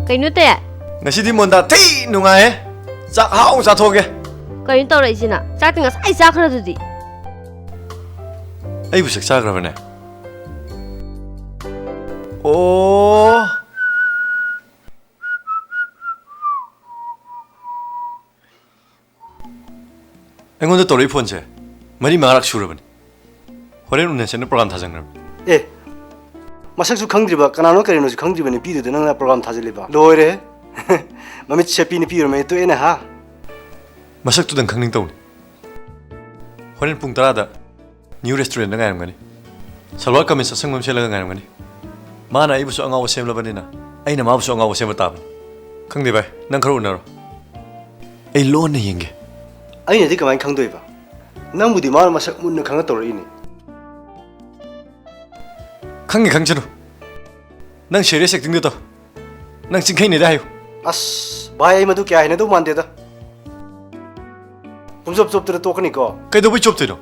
ꯀꯩꯅꯣ ꯇꯦ? ꯉꯁꯤꯗꯤ ꯃꯣꯟꯗꯥ ꯊꯤ ꯅꯨꯡꯉꯥꯏꯌꯦ꯫ ꯆꯥꯛ ꯑꯍꯥꯎꯕ ꯆꯥꯊꯣꯛꯑꯒꯦ꯫ ꯀꯩꯅꯣ ꯇꯧꯔꯛꯏꯁꯤꯅ? ꯆꯥꯛꯇꯤ ꯉꯁꯥꯏ ꯆꯥꯈ꯭ꯔꯗꯨꯗꯤ꯫ ꯑꯩꯕꯨ ꯆꯥꯛ ꯆꯥꯈ꯭ꯔꯕꯅꯦ? ꯑꯣ꯫ ꯑꯩꯉꯣꯟꯗ ꯇꯧꯔꯛꯏ ꯐꯣꯟꯁꯦ ꯃꯔꯤ ꯃꯉꯥꯔꯛ ꯁꯨꯔꯕꯅꯤ꯫ ꯍꯣꯔꯦꯟ ꯎꯅꯁꯦꯅ ꯄ꯭ꯔꯣꯒ꯭ꯔꯥꯝ ꯊꯥꯖꯟꯈ꯭ꯔꯕꯅꯤ꯫ ꯑꯦ, ꯃꯁꯛꯁꯨ ꯈꯪꯗ꯭ꯔꯤꯕ ꯀꯅꯥꯅꯣ ꯀꯔꯤꯅꯣꯁꯨ ꯈꯪꯗ꯭ꯔꯤꯕ ꯅꯨꯄꯤꯗꯨꯗ ꯅꯪꯅ ꯄ꯭ꯔꯣꯒ꯭ꯔꯥꯝ ꯊꯥꯖꯤꯜꯂꯤꯕ? ꯂꯣꯏꯔꯦ꯫ ꯃꯃꯤꯠ ꯁꯦꯞꯄꯤ ꯅꯨꯄꯤ ꯑꯣꯏꯔꯝꯃꯦ ꯇꯣꯛꯑꯦꯅꯦ ꯍꯥ? ꯃꯁꯛꯇꯨꯗꯪ ꯈꯪꯅꯤꯡ ꯇꯧꯅꯤ꯫ ꯍꯣꯔꯦꯟ ꯄꯨꯡ ꯇꯔꯥꯗ ꯅ꯭ꯌꯨ ꯔꯦꯁꯇꯨꯔꯦꯟꯗ ꯉꯥꯏꯔꯝꯒꯅꯤ꯫ ꯁꯜꯋꯥꯔ ꯀꯃꯤꯖ ꯑꯁꯪꯕ ꯑꯃ ꯁꯦꯠꯂꯒ ꯉꯥꯏꯔꯝꯒꯅꯤ꯫ ꯃꯥꯅ ꯑꯩꯕꯨꯁꯨ ꯑꯉꯥꯎꯕ ꯁꯦꯝꯂꯕꯅꯤꯅ ꯑꯩꯅ ꯃꯥꯕꯨꯁꯨ ꯑꯉꯥꯎꯕ ꯁꯦꯝꯕ ꯇꯥꯕꯅꯤ꯫ ꯈꯪꯗꯦ ꯚꯥꯏ, ꯅꯪ ꯈꯔ ꯎꯅꯔꯣ꯫ ꯑꯩ ꯂꯣꯟꯅ ꯌꯦꯡꯒꯦ꯫ ꯑꯩꯅꯗꯤ ꯀꯃꯥꯏꯅ ꯈꯪꯗꯣꯏꯕ? ꯅꯪꯕꯨꯗꯤ ꯃꯥꯅ ꯃꯁꯛ ꯃꯨꯟꯅ ꯈꯪꯅ ꯇꯧꯔꯛꯏꯅꯦ꯫ ꯈꯪꯉꯦ ꯈꯪꯖꯅꯨ꯫ ꯅꯪ ꯁꯦꯔꯤꯌꯁ ꯑꯦꯛꯇꯤꯡꯗꯣ ꯇꯧ꯫ ꯅꯪ ꯆꯤꯡꯈꯩꯅꯦꯗ ꯍꯥꯏꯌꯨ꯫ ꯑꯁ, ꯚꯥꯏ, ꯑꯩ ꯃꯗꯨ ꯀꯌꯥ ꯍꯩꯅꯗꯧ ꯃꯥꯟꯗꯦꯗ꯫ ꯄꯨꯡꯆꯣꯞ ꯆꯣꯞꯇꯅ ꯇꯣꯛꯀꯅꯤꯀꯣ꯫ ꯀꯩꯗꯧꯕꯩ ꯆꯣꯞꯇꯣꯏꯅꯣ?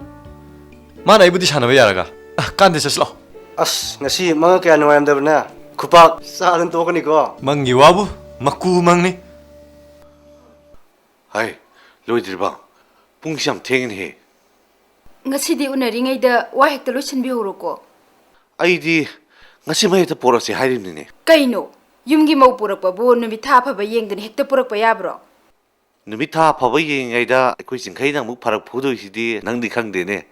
ꯃꯥꯅ ꯑꯩꯕꯨꯗꯤ ꯁꯥꯟꯅꯕ ꯌꯥꯔꯒ꯫ ꯑ, ꯀꯥꯟꯗꯦ, ꯆꯠꯁꯤ ꯂꯥꯛꯑꯣ꯫ ꯑꯁ, ꯉꯁꯤ ꯃꯉꯛ ꯀꯌꯥ ꯅꯨꯡꯉꯥꯏꯔꯝꯗꯕꯅꯦ꯫ ꯈꯨꯄꯥꯛ ꯆꯥꯗꯅ ꯇꯣꯛꯀꯅꯤꯀꯣ꯫ ꯃꯪꯒꯤ ꯋꯥꯕꯨ ꯃꯀꯨ ꯃꯪꯅꯤ꯫ ꯍꯥꯏ, ꯂꯣꯏꯗ꯭ꯔꯤꯕ? ꯄꯨꯡꯁꯤ ꯌꯥꯝ ꯊꯦꯡꯉꯤꯅꯦꯍꯦ꯫ ꯉꯁꯤꯗꯤ ꯎꯅꯔꯤꯉꯩꯗ ꯋꯥ ꯍꯦꯛꯇ ꯂꯣꯏꯁꯤꯟꯕꯤꯍꯧꯔꯣꯀꯣ꯫ ꯑꯩꯗꯤ ꯉꯁꯤꯃꯛ ꯍꯦꯛꯇ ꯄꯣꯔꯛꯁꯦ ꯍꯥꯏꯔꯤꯕꯅꯤꯅꯦ꯫ ꯀꯩꯅꯣ? ꯌꯨꯝꯒꯤ ꯃꯧ ꯄꯨꯔꯛꯄꯕꯨ ꯅꯨꯃꯤꯠ ꯊꯥ ꯑꯐꯕ ꯌꯦꯡꯗꯅ ꯍꯦꯛꯇ ꯄꯨꯔꯛꯄ ꯌꯥꯕ꯭ꯔꯣ? ꯅꯨꯃꯤꯠ ꯊꯥ ꯑꯐꯕ ꯌꯦꯡꯉꯤꯉꯩꯗ ꯑꯩꯈꯣꯏ ꯆꯤꯡꯈꯩꯅ ꯑꯃꯨꯛ ꯐꯔꯛ ꯐꯨꯗꯣꯏꯁꯤꯗꯤ ꯅꯪꯗꯤ ꯈꯪꯗꯦꯅꯦ꯫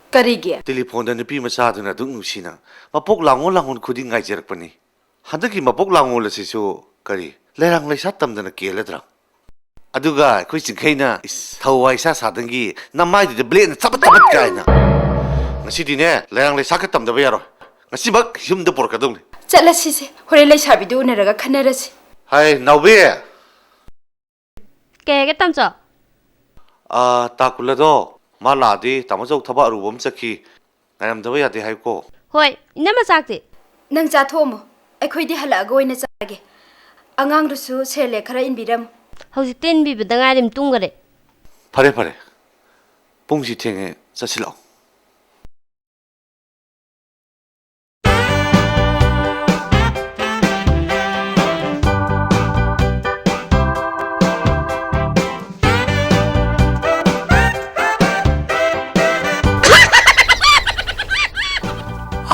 ꯀꯔꯤꯒꯤ? ꯇꯦꯂꯤꯐꯣꯟꯗ ꯅꯨꯄꯤ ꯃꯆꯥꯗꯨꯅ ꯑꯗꯨꯛ ꯅꯨꯡꯁꯤꯅ ꯃꯄꯣꯛ ꯂꯥꯡꯉꯣꯜ ꯂꯥꯡꯉꯣꯜ ꯈꯨꯗꯤꯡ ꯉꯥꯏꯖꯔꯛꯄꯅꯤ꯫ ꯍꯟꯗꯛꯀꯤ ꯃꯄꯣꯛ ꯂꯥꯡꯉꯣꯜ ꯑꯁꯤꯁꯨ ꯀꯔꯤ ꯂꯩꯔꯥꯡ ꯂꯩꯁꯥꯠ ꯇꯝꯗꯅ ꯀꯦꯜꯂꯗ꯭ꯔꯥ? ꯑꯗꯨꯒ ꯑꯩꯈꯣꯏ ꯆꯤꯡꯈꯩꯅ, ꯏꯁ, ꯊꯧ ꯋꯥꯏ ꯁꯥ ꯁꯥꯗꯪꯒꯤ ꯅꯃꯥꯏꯗꯨꯗ blade ꯅ ꯆꯕꯠ ꯆꯕꯠ ꯀꯥꯏꯅ꯫ ꯉꯁꯤꯗꯤꯅꯦ, ꯂꯩꯔꯥꯡ ꯂꯩꯁꯥꯀ ꯇꯝꯗꯕ ꯌꯥꯔꯣꯏ꯫ ꯉꯁꯤꯃꯛ ꯌꯨꯝꯗ ꯄꯨꯔꯛꯀꯗꯧꯅꯤ꯫ ꯆꯠꯂꯁꯤꯁꯦ꯫ ꯍꯣꯔꯦꯟ ꯂꯩꯁꯥꯕꯤꯗꯨ ꯎꯅꯔꯒ ꯈꯟꯅꯔꯁꯤ꯫ ꯍꯥꯏ, ꯅꯥꯎꯕꯤ! ꯀꯩ ꯍꯥꯏꯒꯦ, ꯇꯥꯃꯣꯆꯧ? ꯑꯥ, ꯇꯥꯀꯨꯂꯗꯣ, ꯃꯥ ꯂꯥꯛꯑꯗꯤ ꯇꯥꯃꯣꯆꯧ ꯊꯕꯛ ꯑꯔꯨꯕ ꯑꯃ ꯆꯠꯈꯤ, ꯉꯥꯏꯔꯝꯗꯕ ꯌꯥꯗꯦ ꯍꯥꯏꯌꯨꯀꯣ꯫ ꯍꯣꯏ, ꯏꯅꯝꯃ, ꯆꯥꯛꯇꯤ? ꯅꯪ ꯆꯥꯊꯣꯛꯑꯝꯃꯣ, ꯑꯩꯈꯣꯏꯗꯤ ꯍꯜꯂꯛꯑꯒ ꯑꯣꯏꯅ ꯆꯥꯒꯦ꯫ ꯑꯉꯥꯡꯗꯨꯁꯨ ꯁꯦꯔꯦꯂꯦꯛ ꯈꯔ ꯏꯟꯕꯤꯔꯝꯃꯨ꯫ ꯍꯧꯖꯤꯛꯇ ꯏꯟꯕꯤꯕꯗ ꯉꯥꯏꯔꯤ, ꯇꯨꯝꯈꯔꯦ꯫ ꯐꯔꯦ, ꯐꯔꯦ, ꯄꯨꯡꯁꯤ ꯊꯦꯡꯉꯦ, ꯆꯠꯁꯤ ꯂꯥꯛꯑꯣ꯫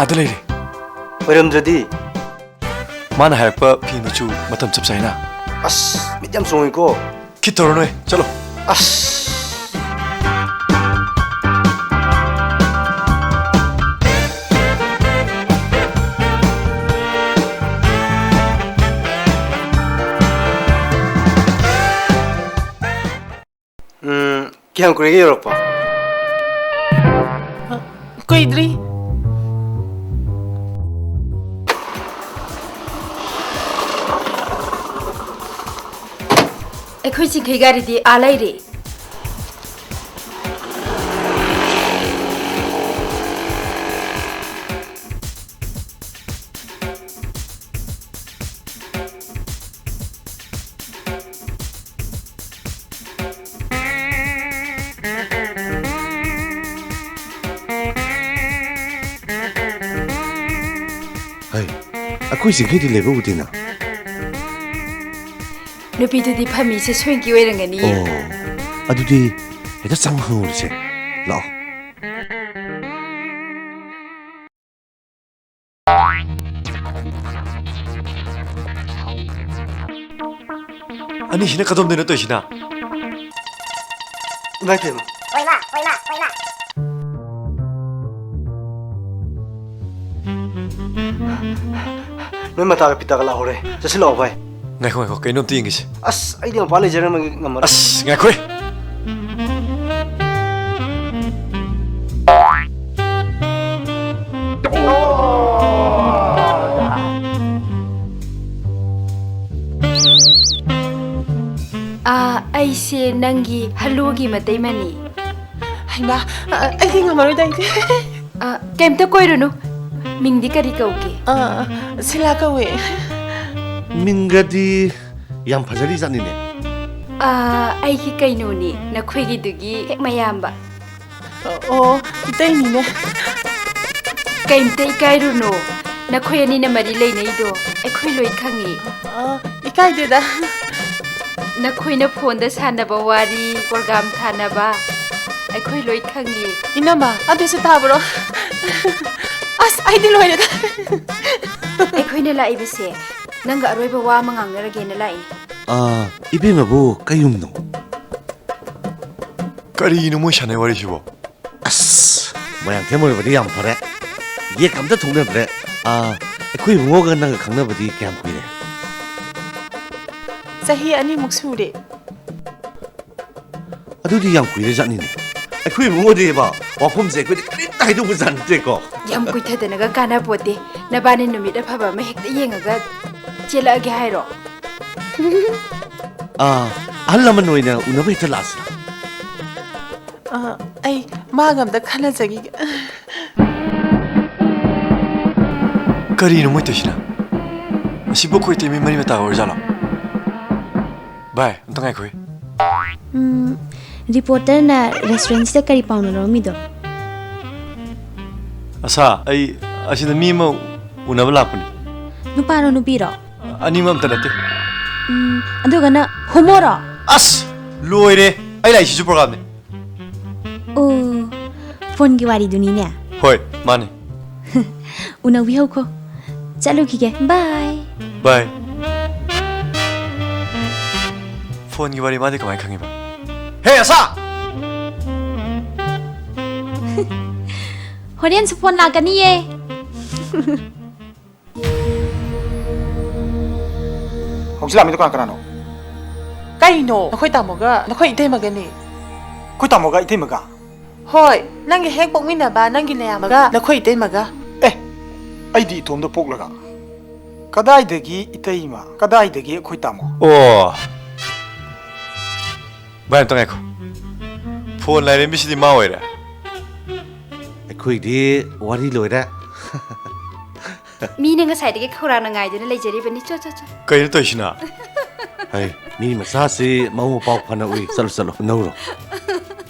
ꯑꯥꯗ ꯂꯩꯔꯦ꯫ ꯑꯣꯏꯔꯝꯗ꯭ꯔꯗꯤ? ꯃꯥꯅ ꯍꯥꯏꯔꯛꯄ ꯐꯤ ꯃꯆꯨ ꯃꯇꯝ ꯆꯞ ꯆꯥꯏꯅ꯫ ꯑꯁ, ꯃꯤꯠ ꯌꯥꯝ ꯆꯣꯡꯉꯤꯀꯣ꯫ ꯈꯤꯠ ꯇꯧꯔꯅꯨꯍꯦ, ꯆꯠꯂꯣ꯫ ꯑꯁ꯫ ꯎꯝ, ꯀꯌꯥꯝ ꯀꯨꯏꯔꯒꯦ ꯌꯧꯔꯛꯄ? ꯀꯨꯏꯗ꯭ꯔꯤ꯫ ꯑꯩꯈꯣꯏ ꯆꯤꯡꯈꯩ ꯒꯥꯔꯤꯗꯤ ꯑꯥ ꯂꯩꯔꯦ꯫ ꯍꯩ, ꯑꯩꯈꯣꯏ ꯆꯤꯡꯈꯩꯗꯤ ꯂꯩꯕ ꯎꯗꯦꯅ꯫ ꯅꯨꯄꯤꯗꯨꯗꯤ ꯐꯝꯃꯤꯁꯦ ꯁ꯭ꯋꯤꯡꯀꯤ ꯑꯣꯏꯔꯝꯒꯅꯤ꯫ ꯑꯣ, ꯑꯗꯨꯗꯤ ꯍꯦꯛꯇ ꯆꯪ ꯍꯪꯉꯨꯔꯁꯦ꯫ ꯂꯥꯛꯑꯣ꯫ ꯑꯅꯤꯁꯤꯅ ꯀꯗꯣꯝꯗꯩꯅꯣ ꯇꯧꯔꯤꯁꯤꯅ? ꯏꯃꯥꯏ ꯄꯦꯝꯃ꯫ ꯅꯣꯏ ꯃꯇꯥꯒ ꯄꯤꯇꯥꯒ ꯂꯥꯛꯍꯧꯔꯦ꯫ ꯆꯠꯁꯤꯜꯂꯛꯑꯣ ꯚꯥꯏ꯫ ꯉꯥꯏꯈꯣ, ꯉꯥꯏꯈꯣ, ꯀꯩꯅꯣꯝꯇ ꯌꯦꯡꯒꯤꯁꯦ꯫ ꯑꯁ, ꯑꯩꯗꯤ ꯃꯄꯥꯟ ꯂꯩꯖꯔꯝꯃꯒꯦ, ꯉꯝꯃꯔꯣꯏ꯫ ꯑꯁ, ꯉꯥꯏꯈꯣꯍꯦ꯫ ꯑꯥ, ꯑꯩꯁꯦ ꯅꯪꯒꯤ ꯍꯜꯂꯨꯒꯤ ꯃꯇꯩꯃꯅꯤ꯫ ꯍꯩꯃꯥ, ꯑ, ꯑꯩꯗꯤ ꯉꯝꯃꯔꯣꯏꯗ, ꯑꯩꯗꯤ꯫ ꯑ, ꯀꯩꯝꯇ ꯀꯣꯏꯔꯨꯅꯨ꯫ ꯃꯤꯡꯗꯤ ꯀꯔꯤ ꯀꯧꯒꯦ? ꯑ, ꯁꯤꯂꯥ ꯀꯧꯋꯦ꯫ ꯃꯤꯡꯒꯗꯤ ꯌꯥꯝ ꯐꯖꯔꯤ ꯖꯥꯠꯅꯤꯅꯦ꯫ ꯑ, ꯑꯩꯒꯤ ꯀꯩꯅꯣꯅꯤ, ꯅꯈꯣꯏꯒꯤꯗꯨꯒꯤ ꯍꯦꯛ ꯃꯌꯥꯝꯕ꯫ ꯑꯣ, ꯏꯇꯩꯅꯤꯅꯦ꯫ ꯀꯩꯝꯇ ꯏꯀꯥꯏꯔꯨꯅꯨ꯫ ꯅꯈꯣꯏ ꯑꯅꯤꯅ ꯃꯔꯤ ꯂꯩꯅꯩꯗꯣ ꯑꯩꯈꯣꯏ ꯂꯣꯏ ꯈꯪꯉꯤ꯫ ꯑ, ꯏꯀꯥꯏꯗꯦꯗ꯫ ꯅꯈꯣꯏꯅ ꯐꯣꯟꯗ ꯁꯥꯟꯅꯕ ꯋꯥꯔꯤ, ꯄ꯭ꯔꯣꯒ꯭ꯔꯥꯝ ꯊꯥꯅꯕ, ꯑꯩꯈꯣꯏ ꯂꯣꯏ ꯈꯪꯉꯤ꯫ ꯏꯅꯝꯃ, ꯑꯗꯨꯁꯨ ꯊꯥꯕ꯭ꯔꯣ? ꯑꯁ, ꯑꯩꯗꯤ ꯂꯣꯏꯔꯦꯗ꯫ ꯑꯩꯈꯣꯏꯅ ꯂꯥꯛꯏꯕꯁꯦ ꯅꯪꯒ ꯑꯔꯣꯏꯕ ꯋꯥ ꯑꯃ ꯉꯥꯡꯅꯔꯒꯦꯅ ꯂꯥꯛꯏ꯫ ꯑꯥ, ꯏꯕꯦꯝꯃꯕꯨ ꯀꯩ ꯌꯨꯝꯅꯣ? ꯀꯔꯤꯅꯣ ꯃꯣꯏ ꯁꯥꯟꯅꯩ ꯋꯥꯔꯤꯁꯤꯕꯣ? ꯑꯁ, ꯃꯣꯏꯔꯥꯡꯊꯦꯝ ꯑꯣꯏꯔꯕꯗꯤ ꯌꯥꯝ ꯐꯔꯦ꯫ ꯌꯦꯛꯀ ꯑꯝꯇ ꯊꯣꯛꯅꯗ꯭ꯔꯦ꯫ ꯑꯥ, ꯑꯩꯈꯣꯏ ꯏꯕꯨꯡꯉꯣꯒ ꯅꯪꯒ ꯈꯪꯅꯕꯗꯤ ꯀꯌꯥꯝ ꯀꯨꯏꯔꯦ? ꯆꯍꯤ ꯑꯅꯤꯃꯨꯛ ꯁꯨꯔꯦ꯫ ꯑꯗꯨꯗꯤ ꯌꯥꯝ ꯀꯨꯏꯔꯦ ꯖꯥꯠꯅꯤꯅꯦ꯫ ꯑꯩꯈꯣꯏ ꯏꯕꯨꯡꯉꯣꯗꯤꯕ ꯋꯥꯐꯝꯁꯦ ꯑꯩꯈꯣꯏꯗ ꯀꯔꯤꯝꯇ ꯍꯥꯏꯗꯣꯛꯄ ꯖꯥꯠ ꯅꯠꯇꯦꯀꯣ꯫ ꯌꯥꯝ ꯀꯨꯏꯊꯗꯅꯒ ꯀꯥꯟꯅꯄꯣꯠꯇꯦ꯫ ꯅꯕꯥꯅꯤ ꯅꯨꯃꯤꯠ ꯑꯐꯕ ꯑꯃ ꯍꯦꯛꯇ ꯌꯦꯡꯉꯒ ꯆꯦꯜꯂꯛꯑꯒꯦ ꯍꯥꯏꯔꯣ? ꯑꯥ, ꯑꯍꯜ ꯂꯃꯟ ꯑꯣꯏꯅ ꯎꯅꯕ ꯍꯦꯛꯇ ꯂꯥꯛꯑꯁꯤꯔꯥ? ꯑ, ꯑꯩ ꯃꯥꯒ ꯑꯝꯇ ꯈꯟꯅꯖꯈꯤꯒꯦ꯫ ꯀꯔꯤꯅꯣ ꯃꯣꯏ ꯇꯧꯏꯁꯤꯅ? ꯑꯁꯤꯕꯨ ꯑꯩꯈꯣꯏ ꯏꯇꯩꯃꯩ ꯃꯔꯤ ꯃꯇꯥ ꯑꯣꯏꯔꯖꯥꯠꯂꯣ? ꯚꯥꯏ, ꯑꯝꯇ ꯉꯥꯏꯈꯣꯍꯦ꯫ ꯎꯝ, ꯔꯤꯄꯣꯔꯇꯔꯅ ꯔꯦꯁꯇꯨꯔꯦꯟꯁꯤꯗ ꯀꯔꯤ ꯄꯥꯎꯅꯣ ꯂꯧꯔꯝꯃꯤꯗꯣ? ꯑꯁꯥ, ꯑꯩ ꯑꯁꯤꯗ ꯃꯤ ꯑꯃ ꯎꯅꯕ ꯂꯥꯛꯄꯅꯤ꯫ ꯅꯨꯄꯥꯔꯣ, ꯅꯨꯄꯤꯔꯣ? ꯑꯅꯤꯃꯛ ꯑꯝꯇ ꯅꯠꯇꯦ꯫ ꯎꯝ, ꯑꯗꯨꯒꯅ ꯍꯣꯃꯣꯔꯣ? ꯑꯁ! ꯂꯣꯏꯔꯦ! ꯑꯩ ꯂꯥꯛꯏꯁꯤꯁꯨ ꯄ꯭ꯔꯣꯒ꯭ꯔꯥꯝꯅꯤ꯫ ꯑꯣ, ꯐꯣꯟꯒꯤ ꯋꯥꯔꯤꯗꯨꯅꯤꯅꯦ꯫ ꯍꯣꯏ, ꯃꯥꯅꯤ꯫ ꯎꯅꯕꯤꯍꯧꯈꯣ꯫ ꯆꯠꯂꯨꯈꯤꯒꯦ꯫ ꯕꯥꯏ꯫ ꯕꯥꯏ꯫ ꯐꯣꯟꯒꯤ ꯋꯥꯔꯤ ꯃꯥꯗꯤ ꯀꯃꯥꯏꯅ ꯈꯪꯉꯤꯕ? ꯍꯦ, ꯑꯁꯥ! ꯍꯣꯔꯦꯟꯁꯨ ꯐꯣꯟ ꯂꯥꯛꯀꯅꯤꯌꯦ꯫ ꯍꯧꯖꯤꯛ ꯂꯥꯛꯃꯤꯗꯣ ꯀꯅꯥ ꯀꯅꯥꯅꯣ? ꯀꯩꯅꯣ? ꯅꯈꯣꯏ ꯇꯥꯃꯣꯒ ꯅꯈꯣꯏ ꯏꯇꯩꯃꯒꯅꯤ꯫ ꯑꯩꯈꯣꯏ ꯇꯥꯃꯣꯒ ꯏꯇꯩꯃꯒ? ꯍꯣꯏ, ꯅꯪꯒꯤ ꯍꯦꯛ ꯄꯣꯛꯃꯤꯟꯅꯕ ꯅꯪꯒꯤ ꯅꯌꯥꯝꯕꯒ ꯅꯈꯣꯏ ꯏꯇꯩꯃꯒ꯫ ꯑꯦ, ꯑꯩꯗꯤ ꯏꯇꯣꯝꯗ ꯄꯣꯛꯂꯒ꯫ ꯀꯗꯥꯏꯗꯒꯤ ꯏꯇꯩꯃ? ꯀꯗꯥꯏꯗꯒꯤ ꯑꯩꯈꯣꯏ ꯇꯥꯃꯣ? ꯑꯣ꯫ ꯚꯥꯏ, ꯑꯝꯇ ꯉꯥꯏꯈꯣ꯫ ꯐꯣꯟ ꯂꯥꯏꯔꯦꯝꯕꯤꯁꯤꯗꯤ ꯃꯥ ꯑꯣꯏꯔꯦ꯫ ꯑꯩꯈꯣꯏꯗꯤ ꯋꯥꯔꯤ ꯂꯣꯏꯔꯦ꯫ ꯃꯤꯅ ꯉꯁꯥꯏꯗꯒꯤ ꯈꯧꯔꯥꯡꯅ ꯉꯥꯏꯗꯨꯅ ꯂꯩꯖꯔꯤꯕꯅꯤ꯫ ꯆꯣ, ꯆꯣ, ꯆꯣ꯫ ꯀꯩꯅꯣ ꯇꯧꯔꯤꯁꯤꯅ? ꯍꯩ, ꯃꯤ ꯃꯆꯥꯁꯤ ꯃꯕꯨꯛ ꯃꯄꯥꯎ ꯐꯅ ꯎꯏ꯫ ꯆꯠꯂꯣ, ꯆꯠꯂꯣ, ꯅꯧꯔꯣ꯫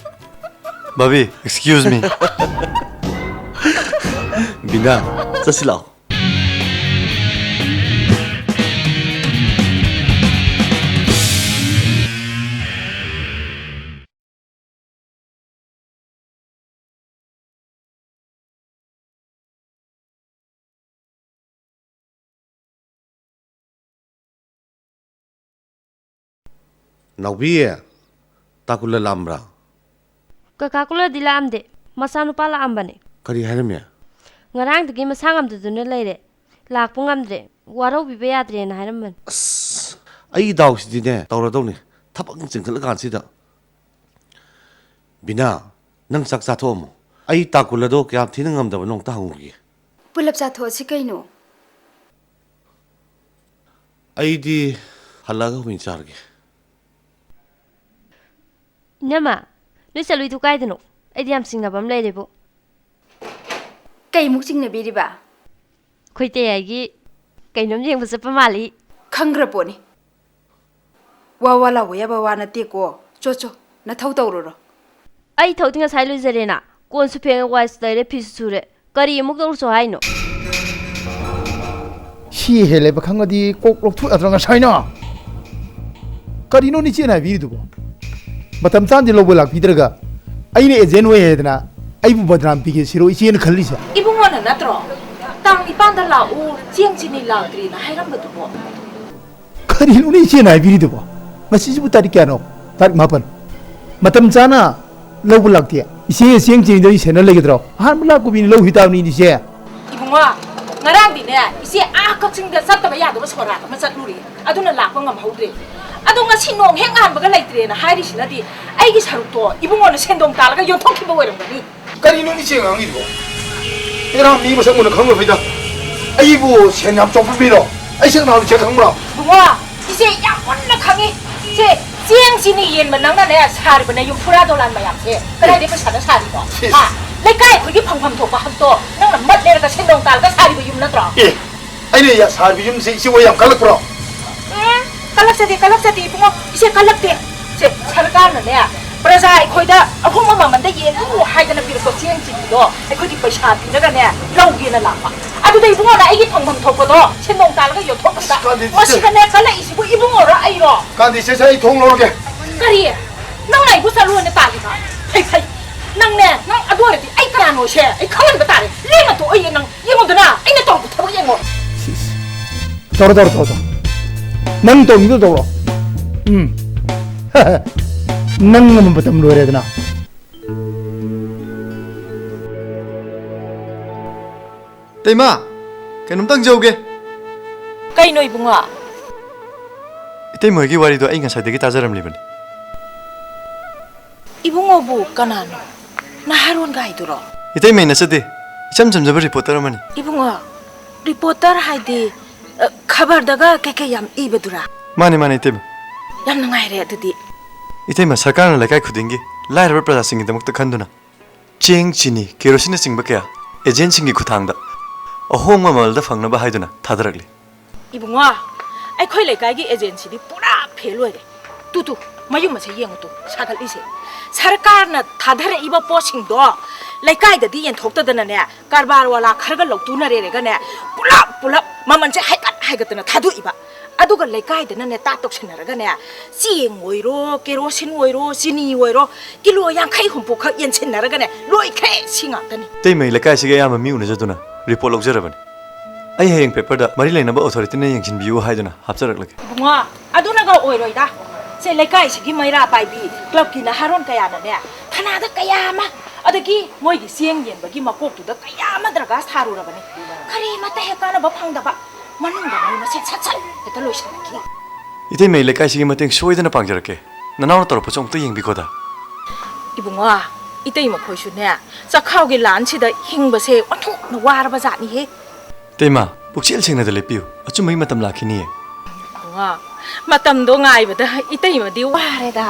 ꯕꯥꯕꯤ, excuse me꯫ ꯕꯤꯅꯥ, ꯆꯠꯁꯤ ꯂꯥꯛꯑꯣ꯫ ꯅꯥꯎꯕꯤ, ꯇꯥꯀꯨꯂ ꯂꯥꯛꯑꯝꯕ꯭ꯔꯥ? ꯀꯀꯥ ꯀꯨꯂꯗꯤ ꯂꯥꯛꯑꯝꯗꯦ꯫ ꯃꯆꯥꯅꯨꯄꯥ ꯂꯥꯛꯑꯝꯕꯅꯦ꯫ ꯀꯔꯤ ꯍꯥꯏꯔꯝꯃꯦ? ꯉꯔꯥꯡꯗꯒꯤ ꯃꯁꯥ ꯉꯝꯗꯗꯨꯅ ꯂꯩꯔꯦ꯫ ꯂꯥꯛꯄ ꯉꯝꯗ꯭ꯔꯦ꯫ ꯋꯥꯔꯧꯕꯤꯕ ꯌꯥꯗ꯭ꯔꯦꯅ ꯍꯥꯏꯔꯝꯕꯅꯦ꯫ ꯑꯁ, ꯑꯩ ꯗꯥꯎꯁꯤꯗꯤꯅꯦ, ꯇꯧꯔꯗꯧꯅꯤ꯫ ꯊꯕꯛ ꯆꯤꯟꯈꯠꯂꯀꯥꯟꯁꯤꯗ꯫ ꯕꯤꯅꯥ, ꯅꯪ ꯆꯥꯛ ꯆꯥꯊꯣꯛꯑꯝꯃꯣ꯫ ꯑꯩ ꯇꯥꯀꯨꯂꯗꯣ ꯀꯌꯥꯝ ꯊꯤꯅ ꯉꯝꯗꯕꯅꯣ ꯑꯝꯇ ꯍꯪꯉꯨꯒꯦ꯫ ꯄꯨꯂꯞ ꯆꯥꯊꯣꯛꯑꯁꯤ ꯀꯩꯅꯣ? ꯑꯩꯗꯤ ꯍꯜꯂꯛꯑꯒ ꯑꯣꯏꯅ ꯆꯥꯔꯒꯦ꯫ ꯏꯅꯝꯃ, ꯅꯣꯏ ꯆꯠꯂꯨꯏꯗꯨ ꯀꯥꯏꯗꯅꯣ? ꯑꯩꯗꯤ ꯌꯥꯝ ꯆꯤꯡꯅꯕ ꯑꯃ ꯂꯩꯔꯦꯕꯨ꯫ ꯀꯩꯃꯨꯛ ꯆꯤꯡꯅꯕꯤꯔꯤꯕ? ꯑꯩꯈꯣꯏ ꯇꯌꯥꯏꯒꯤ ꯀꯩꯅꯣꯝ ꯌꯦꯡꯕ ꯆꯠꯄ ꯃꯥꯜꯂꯤ꯫ ꯈꯪꯈ꯭ꯔ ꯄꯣꯠꯅꯤ꯫ ꯋꯥ ꯋꯥ ꯂꯥꯎꯕ ꯌꯥꯕ ꯋꯥ ꯅꯠꯇꯦꯀꯣ꯫ ꯆꯣ, ꯆꯣ, ꯅꯊꯧ ꯇꯧꯔꯨꯔꯣ꯫ ꯑꯩ ꯊꯧꯗꯤ ꯉꯁꯥꯏ ꯂꯣꯏꯖꯔꯦꯅ꯫ ꯀꯣꯟꯁꯨ ꯐꯦꯡꯉꯦ, ꯋꯥꯏꯁꯨ ꯇꯩꯔꯦ, ꯐꯤꯁꯨ ꯁꯨꯔꯦ꯫ ꯀꯔꯤ ꯑꯃꯨꯛ ꯇꯧꯔꯨꯆꯣ ꯍꯥꯏꯅꯣ? ꯁꯤ ꯍꯦꯜꯂꯦꯕ ꯈꯪꯉꯗꯤ ꯀꯣꯛ ꯂꯧꯊꯣꯛ ꯌꯥꯗ꯭ꯔꯣ ꯉꯁꯥꯏꯅ? ꯀꯔꯤꯅꯣ ꯏꯆꯦꯅ ꯍꯥꯏꯕꯤꯔꯤꯗꯨꯕꯣ? ꯃꯇꯝ ꯆꯥꯅꯗꯤ ꯂꯧꯕ ꯂꯥꯛꯄꯤꯗ꯭ꯔꯒ ꯑꯩꯅ agent ꯑꯣꯏ ꯍꯥꯏꯗꯅ ꯑꯩꯕꯨ ꯕꯗꯅꯥꯝ ꯄꯤꯒꯦ ꯁꯤꯔꯣ ꯏꯆꯦꯅ ꯈꯜꯂꯤꯁꯦ? ꯏꯕꯨꯡꯉꯣꯅ ꯅꯠꯇ꯭ꯔꯣ? ꯇꯥꯡ ꯅꯤꯄꯥꯟꯗ ꯂꯥꯛꯎ, ꯆꯦꯡ ꯆꯤꯅꯤ ꯂꯥꯛꯇ꯭ꯔꯤꯅ ꯍꯥꯏꯔꯝꯕꯗꯨꯕꯣ? ꯀꯔꯤꯅꯣꯅꯦ ꯏꯆꯦꯅ ꯍꯥꯏꯕꯤꯔꯤꯗꯨꯕꯣ? ꯉꯁꯤꯁꯤꯕꯨ ꯇꯥꯔꯤꯛ ꯀꯌꯥꯅꯣ? ꯇꯥꯔꯤꯛ ꯃꯥꯄꯟ꯫ ꯃꯇꯝ ꯆꯥꯅ ꯂꯧꯕ ꯂꯥꯛꯇꯦ꯫ ꯏꯆꯦ, ꯆꯦꯡ ꯆꯤꯅꯤꯗꯣ ꯑꯩ ꯁꯦꯟꯅ ꯂꯩꯒꯗ꯭ꯔꯣ? ꯑꯍꯥꯟꯕ ꯂꯥꯛꯄ ꯃꯤꯅꯤ, ꯂꯧꯈꯤ ꯇꯥꯕꯅꯤꯅꯦ ꯏꯆꯦ꯫ ꯏꯕꯨꯡꯉꯣ, ꯉꯔꯥꯡꯗꯤꯅꯦ, ꯏꯆꯦ ꯑꯥ ꯀꯛꯆꯤꯡꯗ ꯆꯠꯇꯕ ꯌꯥꯗꯕ ꯁꯣꯔꯥꯠ ꯑꯃ ꯆꯠꯂꯨꯔꯦ꯫ ꯑꯗꯨꯅ ꯂꯥꯛꯄ ꯉꯝꯍꯧꯗ꯭ꯔꯦ꯫ ꯑꯗꯣ ꯉꯁꯤ ꯅꯣꯡ ꯍꯦꯛ ꯉꯥꯟꯕꯒ ꯂꯩꯇ꯭ꯔꯦꯅ ꯍꯥꯏꯔꯤꯁꯤꯅꯗꯤ ꯑꯩꯒꯤ ꯁꯔꯨꯛꯇꯣ ꯏꯕꯨꯡꯉꯣꯅ ꯁꯦꯟꯗꯣꯡ ꯇꯥꯜꯂꯒ ꯌꯣꯟꯊꯣꯛꯈꯤꯕ ꯑꯣꯏꯔꯝꯒꯅꯤ꯫ ꯀꯔꯤꯅꯣ ꯏꯆꯦ ꯉꯥꯡꯉꯤꯗꯨꯕꯣ? ꯏꯔꯥꯡ ꯃꯤ ꯃꯁꯛ ꯃꯨꯟꯅ ꯈꯪꯗꯕꯩꯗ ꯑꯩꯕꯨ ꯁꯦꯟ ꯌꯥꯝ ꯆꯥꯎꯕ ꯃꯤꯔꯣ? ꯑꯩ ꯁꯛ ꯅꯍꯥꯟ ꯏꯆꯦ ꯈꯪꯕ꯭ꯔꯣ? ꯏꯕꯨꯡꯉꯣ, ꯏꯆꯦ ꯌꯥꯝ ꯃꯨꯟꯅ ꯈꯪꯉꯤ꯫ ꯏꯆꯦ, ꯆꯦꯡ ꯆꯤꯅꯤ ꯌꯦꯟꯕ ꯅꯪꯅꯅꯦ ꯁꯥꯔꯤꯕ ꯅꯌꯨꯝ ꯐꯨꯔꯥ ꯗꯣꯂꯥꯟ ꯃꯌꯥꯝꯁꯦ ꯀꯗꯥꯏꯗꯩ ꯄꯩꯁꯥꯅ ꯁꯥꯔꯤꯅꯣ? ꯏꯁ꯫ ꯍꯥ? ꯂꯩꯀꯥꯏ ꯑꯩꯈꯣꯏꯒꯤ ꯐꯪꯐꯝ ꯊꯣꯛꯄ ꯍꯛꯇꯣ ꯅꯪꯅ ꯃꯠ ꯂꯩꯔꯒ ꯁꯦꯟꯗꯣꯡ ꯇꯥꯜꯂꯒ ꯁꯥꯔꯤꯕ ꯌꯨꯝ ꯅꯠꯇ꯭ꯔꯣ? ꯑꯦ, ꯑꯩꯅ ꯌꯥ-, ꯁꯥꯔꯤꯕ ꯌꯨꯝꯁꯦ ꯏꯆꯦ ꯍꯣꯏ ꯌꯥꯝ ꯀꯜꯂꯛꯄ꯭ꯔꯣ? ꯎꯝ, ꯀꯜꯂꯛꯆꯗꯦ, ꯀꯜꯂꯛꯆꯗꯦ ꯏꯕꯨꯡꯉꯣ, ꯏꯆꯦ ꯀꯜꯂꯛꯇꯦ꯫ ꯁꯦ, ꯁꯔꯀꯥꯔꯅꯅꯦ ꯄ꯭ꯔꯖꯥ ꯑꯩꯈꯣꯏꯗ ꯑꯍꯣꯡꯕ ꯃꯃꯟꯗ ꯌꯦꯜꯂꯨ ꯍꯥꯏꯗꯅ ꯄꯤꯔꯛꯄ ꯆꯦꯡ ꯆꯤꯅꯤꯗꯣ ꯑꯩꯈꯣꯏꯗꯤ ꯄꯩꯁꯥ ꯄꯤꯔꯒꯅꯦ ꯂꯧꯒꯦꯅ ꯂꯥꯛꯄ꯫ ꯑꯗꯨꯗ ꯏꯕꯨꯡꯉꯣꯅ ꯑꯩꯒꯤ ꯐꯪꯐꯝ ꯊꯣꯛꯄꯗꯣ ꯁꯦꯟꯗꯣꯡ ꯇꯥꯜꯂꯒ ꯌꯣꯟꯊꯣꯛꯈ꯭ꯔꯒ ꯑꯁ, ꯀꯥꯟꯗꯦ, ꯏꯆꯦ꯫ ꯃꯁꯤꯗꯅꯦ ꯀꯜꯂꯛꯏꯁꯤꯕꯨ ꯏꯕꯨꯡꯉꯣꯔꯣ ꯑꯩꯔꯣ? ꯀꯥꯟꯗꯦ, ꯏꯆꯦ, ꯁꯦ ꯑꯩ ꯊꯣꯡ ꯂꯧꯔꯒꯦ꯫ ꯀꯔꯤ? ꯅꯪꯅ ꯑꯩꯕꯨ ꯆꯠꯂꯣꯅ ꯇꯥꯜꯂꯤꯕ? ꯐꯩ, ꯐꯩ꯫ ꯅꯪꯅꯦ, ꯅꯪ ꯑꯗꯨ ꯑꯣꯏꯔꯗꯤ ꯑꯩ ꯀꯅꯥꯅꯣꯁꯦ ꯑꯩ ꯈꯪꯍꯟꯕ ꯇꯥꯔꯦ꯫ ꯂꯦꯡꯉ ꯇꯣꯛꯑꯣꯌꯦ ꯅꯪ꯫ ꯌꯦꯡꯉꯨꯗꯅ, ꯑꯩꯅ ꯇꯧꯔꯛꯄ ꯊꯕꯛ ꯌꯦꯡꯉꯣ꯫ ꯁꯤꯁ꯫ ꯇꯧꯔꯣ, ꯇꯧꯔꯣ, ꯇꯧꯔꯣ, ꯇꯧꯔꯣ꯫ ꯅꯪ ꯇꯧꯅꯤꯡꯗꯣ ꯇꯧꯔꯣ꯫ ꯎꯝ꯫ ꯅꯪ ꯑꯃ ꯃꯇꯝ ꯂꯣꯏꯔꯦꯗꯅ꯫ ꯏꯇꯩꯃ, ꯀꯩꯅꯣꯝꯇꯪ ꯖꯧꯒꯦ꯫ ꯀꯩꯅꯣ ꯏꯕꯨꯡꯉꯣ? ꯏꯇꯩꯃ ꯍꯣꯏꯒꯤ ꯋꯥꯔꯤꯗꯣ ꯑꯩ ꯉꯁꯥꯏꯗꯒꯤ ꯇꯥꯖꯔꯝꯂꯤꯕꯅꯤ꯫ ꯏꯕꯨꯡꯉꯣꯕꯨ ꯀꯅꯥꯅꯣ? ꯅꯍꯥꯔꯣꯟꯒ ꯍꯥꯏꯗꯨꯔꯣ? ꯏꯇꯩꯃꯩ ꯅꯠꯆꯗꯦ, ꯏꯆꯝ ꯆꯝꯖꯕ ꯔꯤꯄꯣꯔꯇꯔ ꯑꯃꯅꯤ꯫ ꯏꯕꯨꯡꯉꯣ, ꯔꯤꯄꯣꯔꯇꯔ ꯍꯥꯏꯗꯤ, ꯑ, ꯈꯕꯔꯗꯒ ꯀꯩꯀꯩ ꯌꯥꯝ ꯏꯕꯗꯨꯔꯥ? ꯃꯥꯅꯦ, ꯃꯥꯅꯦ, ꯏꯇꯩꯃ꯫ ꯌꯥꯝ ꯅꯨꯡꯉꯥꯏꯔꯦ ꯑꯗꯨꯗꯤ꯫ ꯏꯇꯩꯃ, ꯁꯔꯀꯥꯔꯅ ꯂꯩꯀꯥꯏ ꯈꯨꯗꯤꯡꯒꯤ ꯂꯥꯏꯔꯕ ꯄ꯭ꯔꯖꯥꯁꯤꯡꯒꯤꯗꯃꯛꯇ ꯈꯟꯗꯨꯅ ꯆꯦꯡ, ꯆꯤꯅꯤ, ꯀꯦꯔꯣꯁꯤꯟꯅꯆꯤꯡꯕ ꯀꯌꯥ ꯑꯦꯖꯦꯟꯁꯤꯡꯒꯤ ꯈꯨꯠꯊꯥꯡꯗ ꯑꯍꯣꯡꯕ ꯃꯃꯜꯗ ꯐꯪꯅꯕ ꯍꯥꯏꯗꯨꯅ ꯊꯥꯗꯔꯛꯂꯤ꯫ ꯏꯕꯨꯡꯉꯣ, ꯑꯩꯈꯣꯏ ꯂꯩꯀꯥꯏꯒꯤ ꯑꯦꯖꯦꯟꯁꯤꯗꯤ ꯄꯨꯔꯥ ꯐꯦꯜ ꯑꯣꯏꯔꯦ꯫ ꯇꯨ, ꯇꯨ, ꯃꯌꯨꯝ ꯑꯁꯦ ꯌꯦꯡꯉꯨ ꯇꯨ, ꯁꯥꯒꯠꯂꯤꯁꯦ꯫ ꯁꯔꯀꯥꯔꯅ ꯊꯥꯗꯔꯛꯏꯕ ꯄꯣꯠꯁꯤꯡꯗꯣ ꯂꯩꯀꯥꯏꯗꯗꯤ ꯌꯦꯟꯊꯣꯛꯇꯗꯅꯅꯦ, ꯀꯔꯕꯥꯔ ꯋꯥꯂꯥ ꯈꯔꯒ ꯂꯧꯇꯨꯅꯔꯦꯔꯒꯅꯦ, ꯄꯨꯂꯞ ꯄꯨꯂꯞ ꯃꯃꯜꯁꯦ ꯍꯥꯏꯒꯠ ꯍꯥꯏꯒꯠꯇꯅ ꯊꯥꯗꯣꯛꯏꯕ꯫ ꯑꯗꯨꯒ ꯂꯩꯀꯥꯏꯗꯅꯅꯦ ꯇꯥ ꯇꯧꯁꯟꯅꯔꯒꯅꯦ, ꯆꯦꯡ ꯑꯣꯏꯔꯣ, ꯀꯦꯔꯣꯁꯤꯟ ꯑꯣꯏꯔꯣ, ꯆꯤꯅꯤ ꯑꯣꯏꯔꯣ, ꯀꯤꯂꯣ ꯌꯥꯡꯈꯩ ꯍꯨꯝꯐꯨ ꯈꯛ ꯌꯦꯟꯁꯤꯟꯅꯔꯒꯅꯦ, ꯂꯣꯏꯈ꯭ꯔꯦ꯫ ꯁꯤ ꯉꯥꯛꯇꯅꯤ꯫ ꯏꯇꯩꯃꯩ ꯂꯩꯀꯥꯏꯁꯤꯒꯤ ꯑꯌꯥꯝꯕ ꯃꯤ ꯎꯅꯖꯗꯨꯅ ꯔꯤꯄꯣꯔꯠ ꯂꯧꯖꯔꯕꯅꯤ꯫ ꯑꯩ ꯍꯌꯦꯡ ꯄꯦꯄꯔꯗ ꯃꯔꯤ ꯂꯩꯅꯕ ꯑꯣꯊꯣꯔꯤꯇꯤꯅ ꯌꯦꯡꯁꯤꯟꯕꯤꯌꯨ ꯍꯥꯏꯗꯨꯅ ꯍꯥꯞꯆꯔꯛꯂꯒꯦ꯫ ꯏꯕꯨꯡꯉꯣ, ꯑꯗꯨꯅꯒ ꯑꯣꯏꯔꯣꯏꯗ꯫ ꯁꯦ, ꯂꯩꯀꯥꯏꯁꯤꯒꯤ ꯃꯩꯔꯥ ꯄꯥꯏꯕꯤ ꯀ꯭ꯂꯕꯀꯤ ꯅꯍꯥꯔꯣꯟ ꯀꯌꯥꯅꯅꯦ, ꯊꯅꯥꯗ ꯀꯌꯥ ꯑꯃ ꯑꯗꯒꯤ ꯃꯣꯏꯒꯤ ꯆꯦꯡ ꯌꯦꯟꯕꯒꯤ ꯃꯀꯣꯛꯇꯨꯗ ꯀꯌꯥ ꯑꯃ ꯗꯔꯀꯥꯔ ꯁꯥꯔꯨꯔꯕꯅꯤ꯫ ꯀꯔꯤꯃꯠꯇ ꯍꯦꯛ ꯀꯥꯟꯅꯕ ꯐꯪꯗꯕ, ꯃꯅꯨꯡꯗ ꯃꯣꯏ ꯃꯁꯦꯟ ꯁꯠ ꯁꯠ ꯍꯦꯛꯇ ꯂꯣꯏꯁꯤꯟꯅꯈꯤ꯫ ꯏꯇꯩꯃꯩ ꯂꯩꯀꯥꯏꯁꯤꯒꯤ ꯃꯇꯦꯡ ꯁꯣꯏꯗꯅ ꯄꯥꯡꯖꯔꯛꯀꯦ꯫ ꯅꯅꯥꯎꯅ ꯇꯧꯔꯛꯄꯁꯨ ꯑꯃꯨꯛꯇ ꯌꯦꯡꯕꯤꯀꯣꯗ꯫ ꯏꯕꯨꯡꯉꯣ, ꯏꯇꯩꯃ ꯈꯣꯏꯁꯨꯅꯦ, ꯆꯈꯥꯎꯒꯤ ꯂꯥꯟꯁꯤꯗ ꯍꯤꯡꯕꯁꯦ ꯑꯣꯟꯊꯣꯛꯅ ꯋꯥꯔꯕ ꯖꯥꯠꯅꯤꯍꯦ꯫ ꯏꯇꯩꯃ, ꯄꯨꯛꯆꯦꯜ ꯁꯦꯡꯅꯗ ꯂꯦꯞꯄꯤꯌꯨ꯫ ꯑꯆꯨꯝꯕꯒꯤ ꯃꯇꯝ ꯂꯥꯛꯈꯤꯅꯤꯌꯦ꯫ ꯏꯕꯨꯡꯉꯣ, ꯃꯇꯝꯗꯣ ꯉꯥꯏꯕꯗ ꯏꯇꯩꯃꯗꯤ ꯋꯥꯔꯦꯗ꯫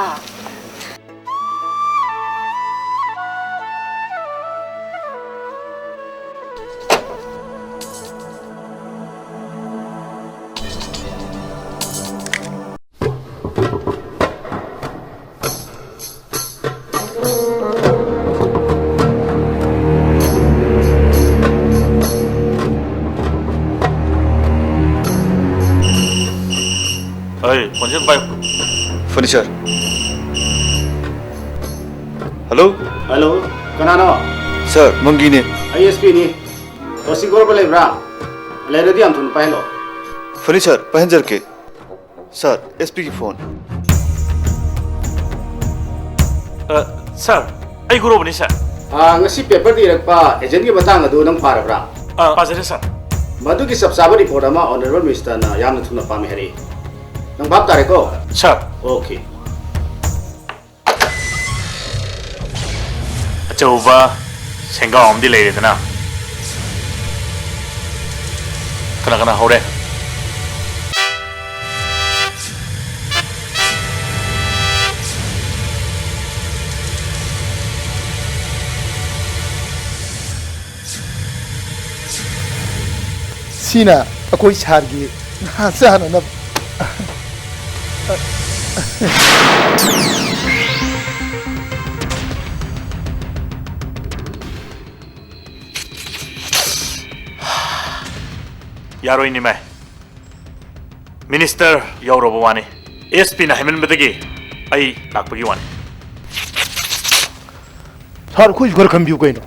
ꯑꯩ ꯐꯣꯟꯁꯦ ꯑꯝ ꯄꯥꯏꯌꯨ꯫ ꯐꯔꯅꯤꯆꯔ꯫ ꯍꯜꯂꯣ꯫ ꯍꯜꯂꯣ, ꯀꯅꯥꯅꯣ? ꯁꯥꯔ, ꯃꯪꯒꯤꯅꯦ꯫ ꯑꯩ ꯑꯦꯁ ꯄꯤꯅꯤ꯫ ꯑꯣ ꯁꯤ ꯒꯣꯔꯕ ꯂꯩꯕ꯭ꯔꯥ? ꯂꯩꯔꯗꯤ ꯌꯥꯝ ꯊꯨꯅ ꯄꯥꯏꯍꯜꯂꯣ꯫ ꯐꯔꯅꯤꯆꯔ, ꯄꯥꯏꯍꯟꯖꯔꯛꯀꯦ꯫ ꯁꯥꯔ, ꯑꯦꯁ ꯄꯤꯒꯤ ꯐꯣꯟ꯫ ꯑ, ꯁꯥꯔ, ꯑꯩ ꯒꯣꯔꯣꯕꯅꯤ, ꯁꯥꯔ꯫ ꯑ, ꯉꯁꯤ ꯄꯦꯄꯔꯗ ꯏꯔꯛꯄ ꯑꯦꯖꯦꯟꯒꯤ ꯃꯇꯥꯡ ꯑꯗꯨ ꯅꯪ ꯄꯥꯔꯕ꯭ꯔꯥ? ꯑ, ꯄꯥꯖꯔꯦ, ꯁꯥꯔ꯫ ꯃꯗꯨꯒꯤ ꯆꯞ ꯆꯥꯕ ꯔꯤꯄꯣꯔꯠ ꯑꯃ ꯑꯣꯅꯔꯦꯕꯜ ꯃꯤꯅꯤꯁꯇꯔꯅ ꯌꯥꯝꯅ ꯊꯨꯅ ꯄꯥꯝꯃꯤ ꯍꯥꯏꯔꯛꯏ꯫ ꯅꯪ ꯚꯥꯞ ꯇꯥꯔꯦꯀꯣ? ꯁꯥꯔ꯫ ꯑꯣꯀꯦ꯫ ꯑꯆꯧꯕ ꯁꯦꯡꯒꯥꯎ ꯑꯃꯗꯤ ꯂꯩꯔꯦꯗꯅ꯫ ꯀꯅꯥ ꯀꯅꯥ ꯍꯧꯔꯦ? ꯁꯤꯅ ꯑꯩꯈꯣꯏ ꯁꯥꯔꯒꯤ ꯉꯥ ꯆꯥꯅꯅꯕ꯫ ꯌꯥꯔꯣꯏ, ꯅꯤꯃꯥꯏ꯫ ꯃꯤꯅꯤꯁꯇꯔ ꯌꯧꯔꯕ ꯋꯥꯅꯤ꯫ ꯑꯦꯁ ꯄꯤꯅ ꯍꯥꯏꯃꯟꯕꯗꯒꯤ ꯑꯩ ꯂꯥꯛꯄꯒꯤ ꯋꯥꯅꯤ꯫ ꯁꯥꯔ, ꯑꯩꯈꯣꯏꯁꯨ ꯈꯔ ꯈꯟꯕꯤꯌꯨ ꯀꯩꯅꯣ꯫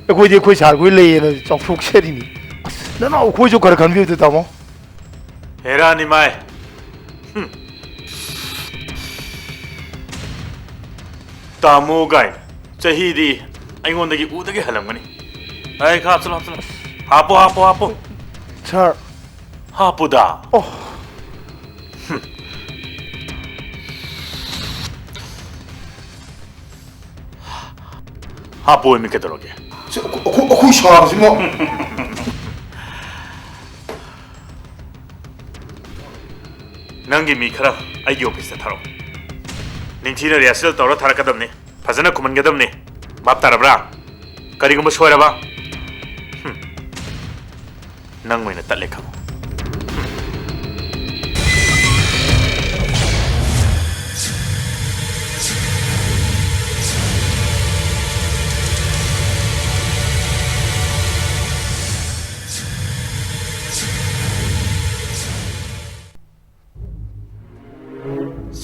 ꯑꯩꯈꯣꯏꯗꯤ ꯑꯩꯈꯣꯏ ꯁꯥꯔ ꯈꯣꯏ ꯂꯩꯌꯦꯅ ꯆꯥꯎꯊꯣꯛꯆꯔꯤꯅꯤ꯫ ꯑꯁ, ꯅꯅꯥꯎ ꯑꯩꯈꯣꯏꯁꯨ ꯈꯔ ꯈꯟꯕꯤꯌꯨꯗ, ꯇꯥꯃꯣ꯫ ꯍꯦꯔꯥ, ꯅꯤꯃꯥꯏ꯫ ꯍꯨꯝ꯫ ꯇꯥꯃꯣ ꯀꯥꯏꯅ꯫ ꯆꯍꯤꯗꯤ ꯑꯩꯉꯣꯟꯗꯒꯤ ꯎꯗꯒꯤ ꯍꯜꯂꯝꯒꯅꯤ꯫ ꯑꯩ ꯈꯥ ꯍꯥꯞꯆꯜꯂꯣ, ꯍꯥꯞꯆꯜꯂꯣ꯫ ꯍꯥꯞꯄꯣ, ꯍꯥꯞꯄꯣ, ꯍꯥꯞꯄꯣ꯫ ꯁꯥꯔ꯫ ꯍꯥꯞꯄꯨꯗ꯫ ꯑꯣ꯫ ꯍꯥꯞꯄꯣ ꯍꯥꯏꯃꯤ, ꯀꯩꯗꯧꯔꯒꯦ? ꯁꯤ ꯑꯩꯈꯣꯏ, ꯑꯩꯈꯣꯏ, ꯑꯩꯈꯣꯏ ꯁꯥꯔꯁꯤꯃ꯫ ꯅꯪꯒꯤ ꯃꯤ ꯈꯔ ꯑꯩꯒꯤ ꯑꯣꯐꯤꯁꯇ ꯊꯥꯔꯛꯑꯣ꯫ ꯅꯤꯡꯊꯤꯅ ꯔꯤꯍꯔꯁꯦꯜ ꯇꯧꯔ ꯊꯥꯔꯛꯀꯗꯕꯅꯤ꯫ ꯐꯖꯅ ꯈꯨꯝꯍꯟꯒꯗꯕꯅꯤ꯫ ꯚꯥꯞ ꯇꯥꯔꯕ꯭ꯔꯥ? ꯀꯔꯤꯒꯨꯝꯕ ꯁꯣꯏꯔꯕ, ꯍꯨꯝ, ꯅꯪ ꯑꯣꯏꯅ ꯇꯠꯂꯦ ꯈꯪꯉꯨ꯫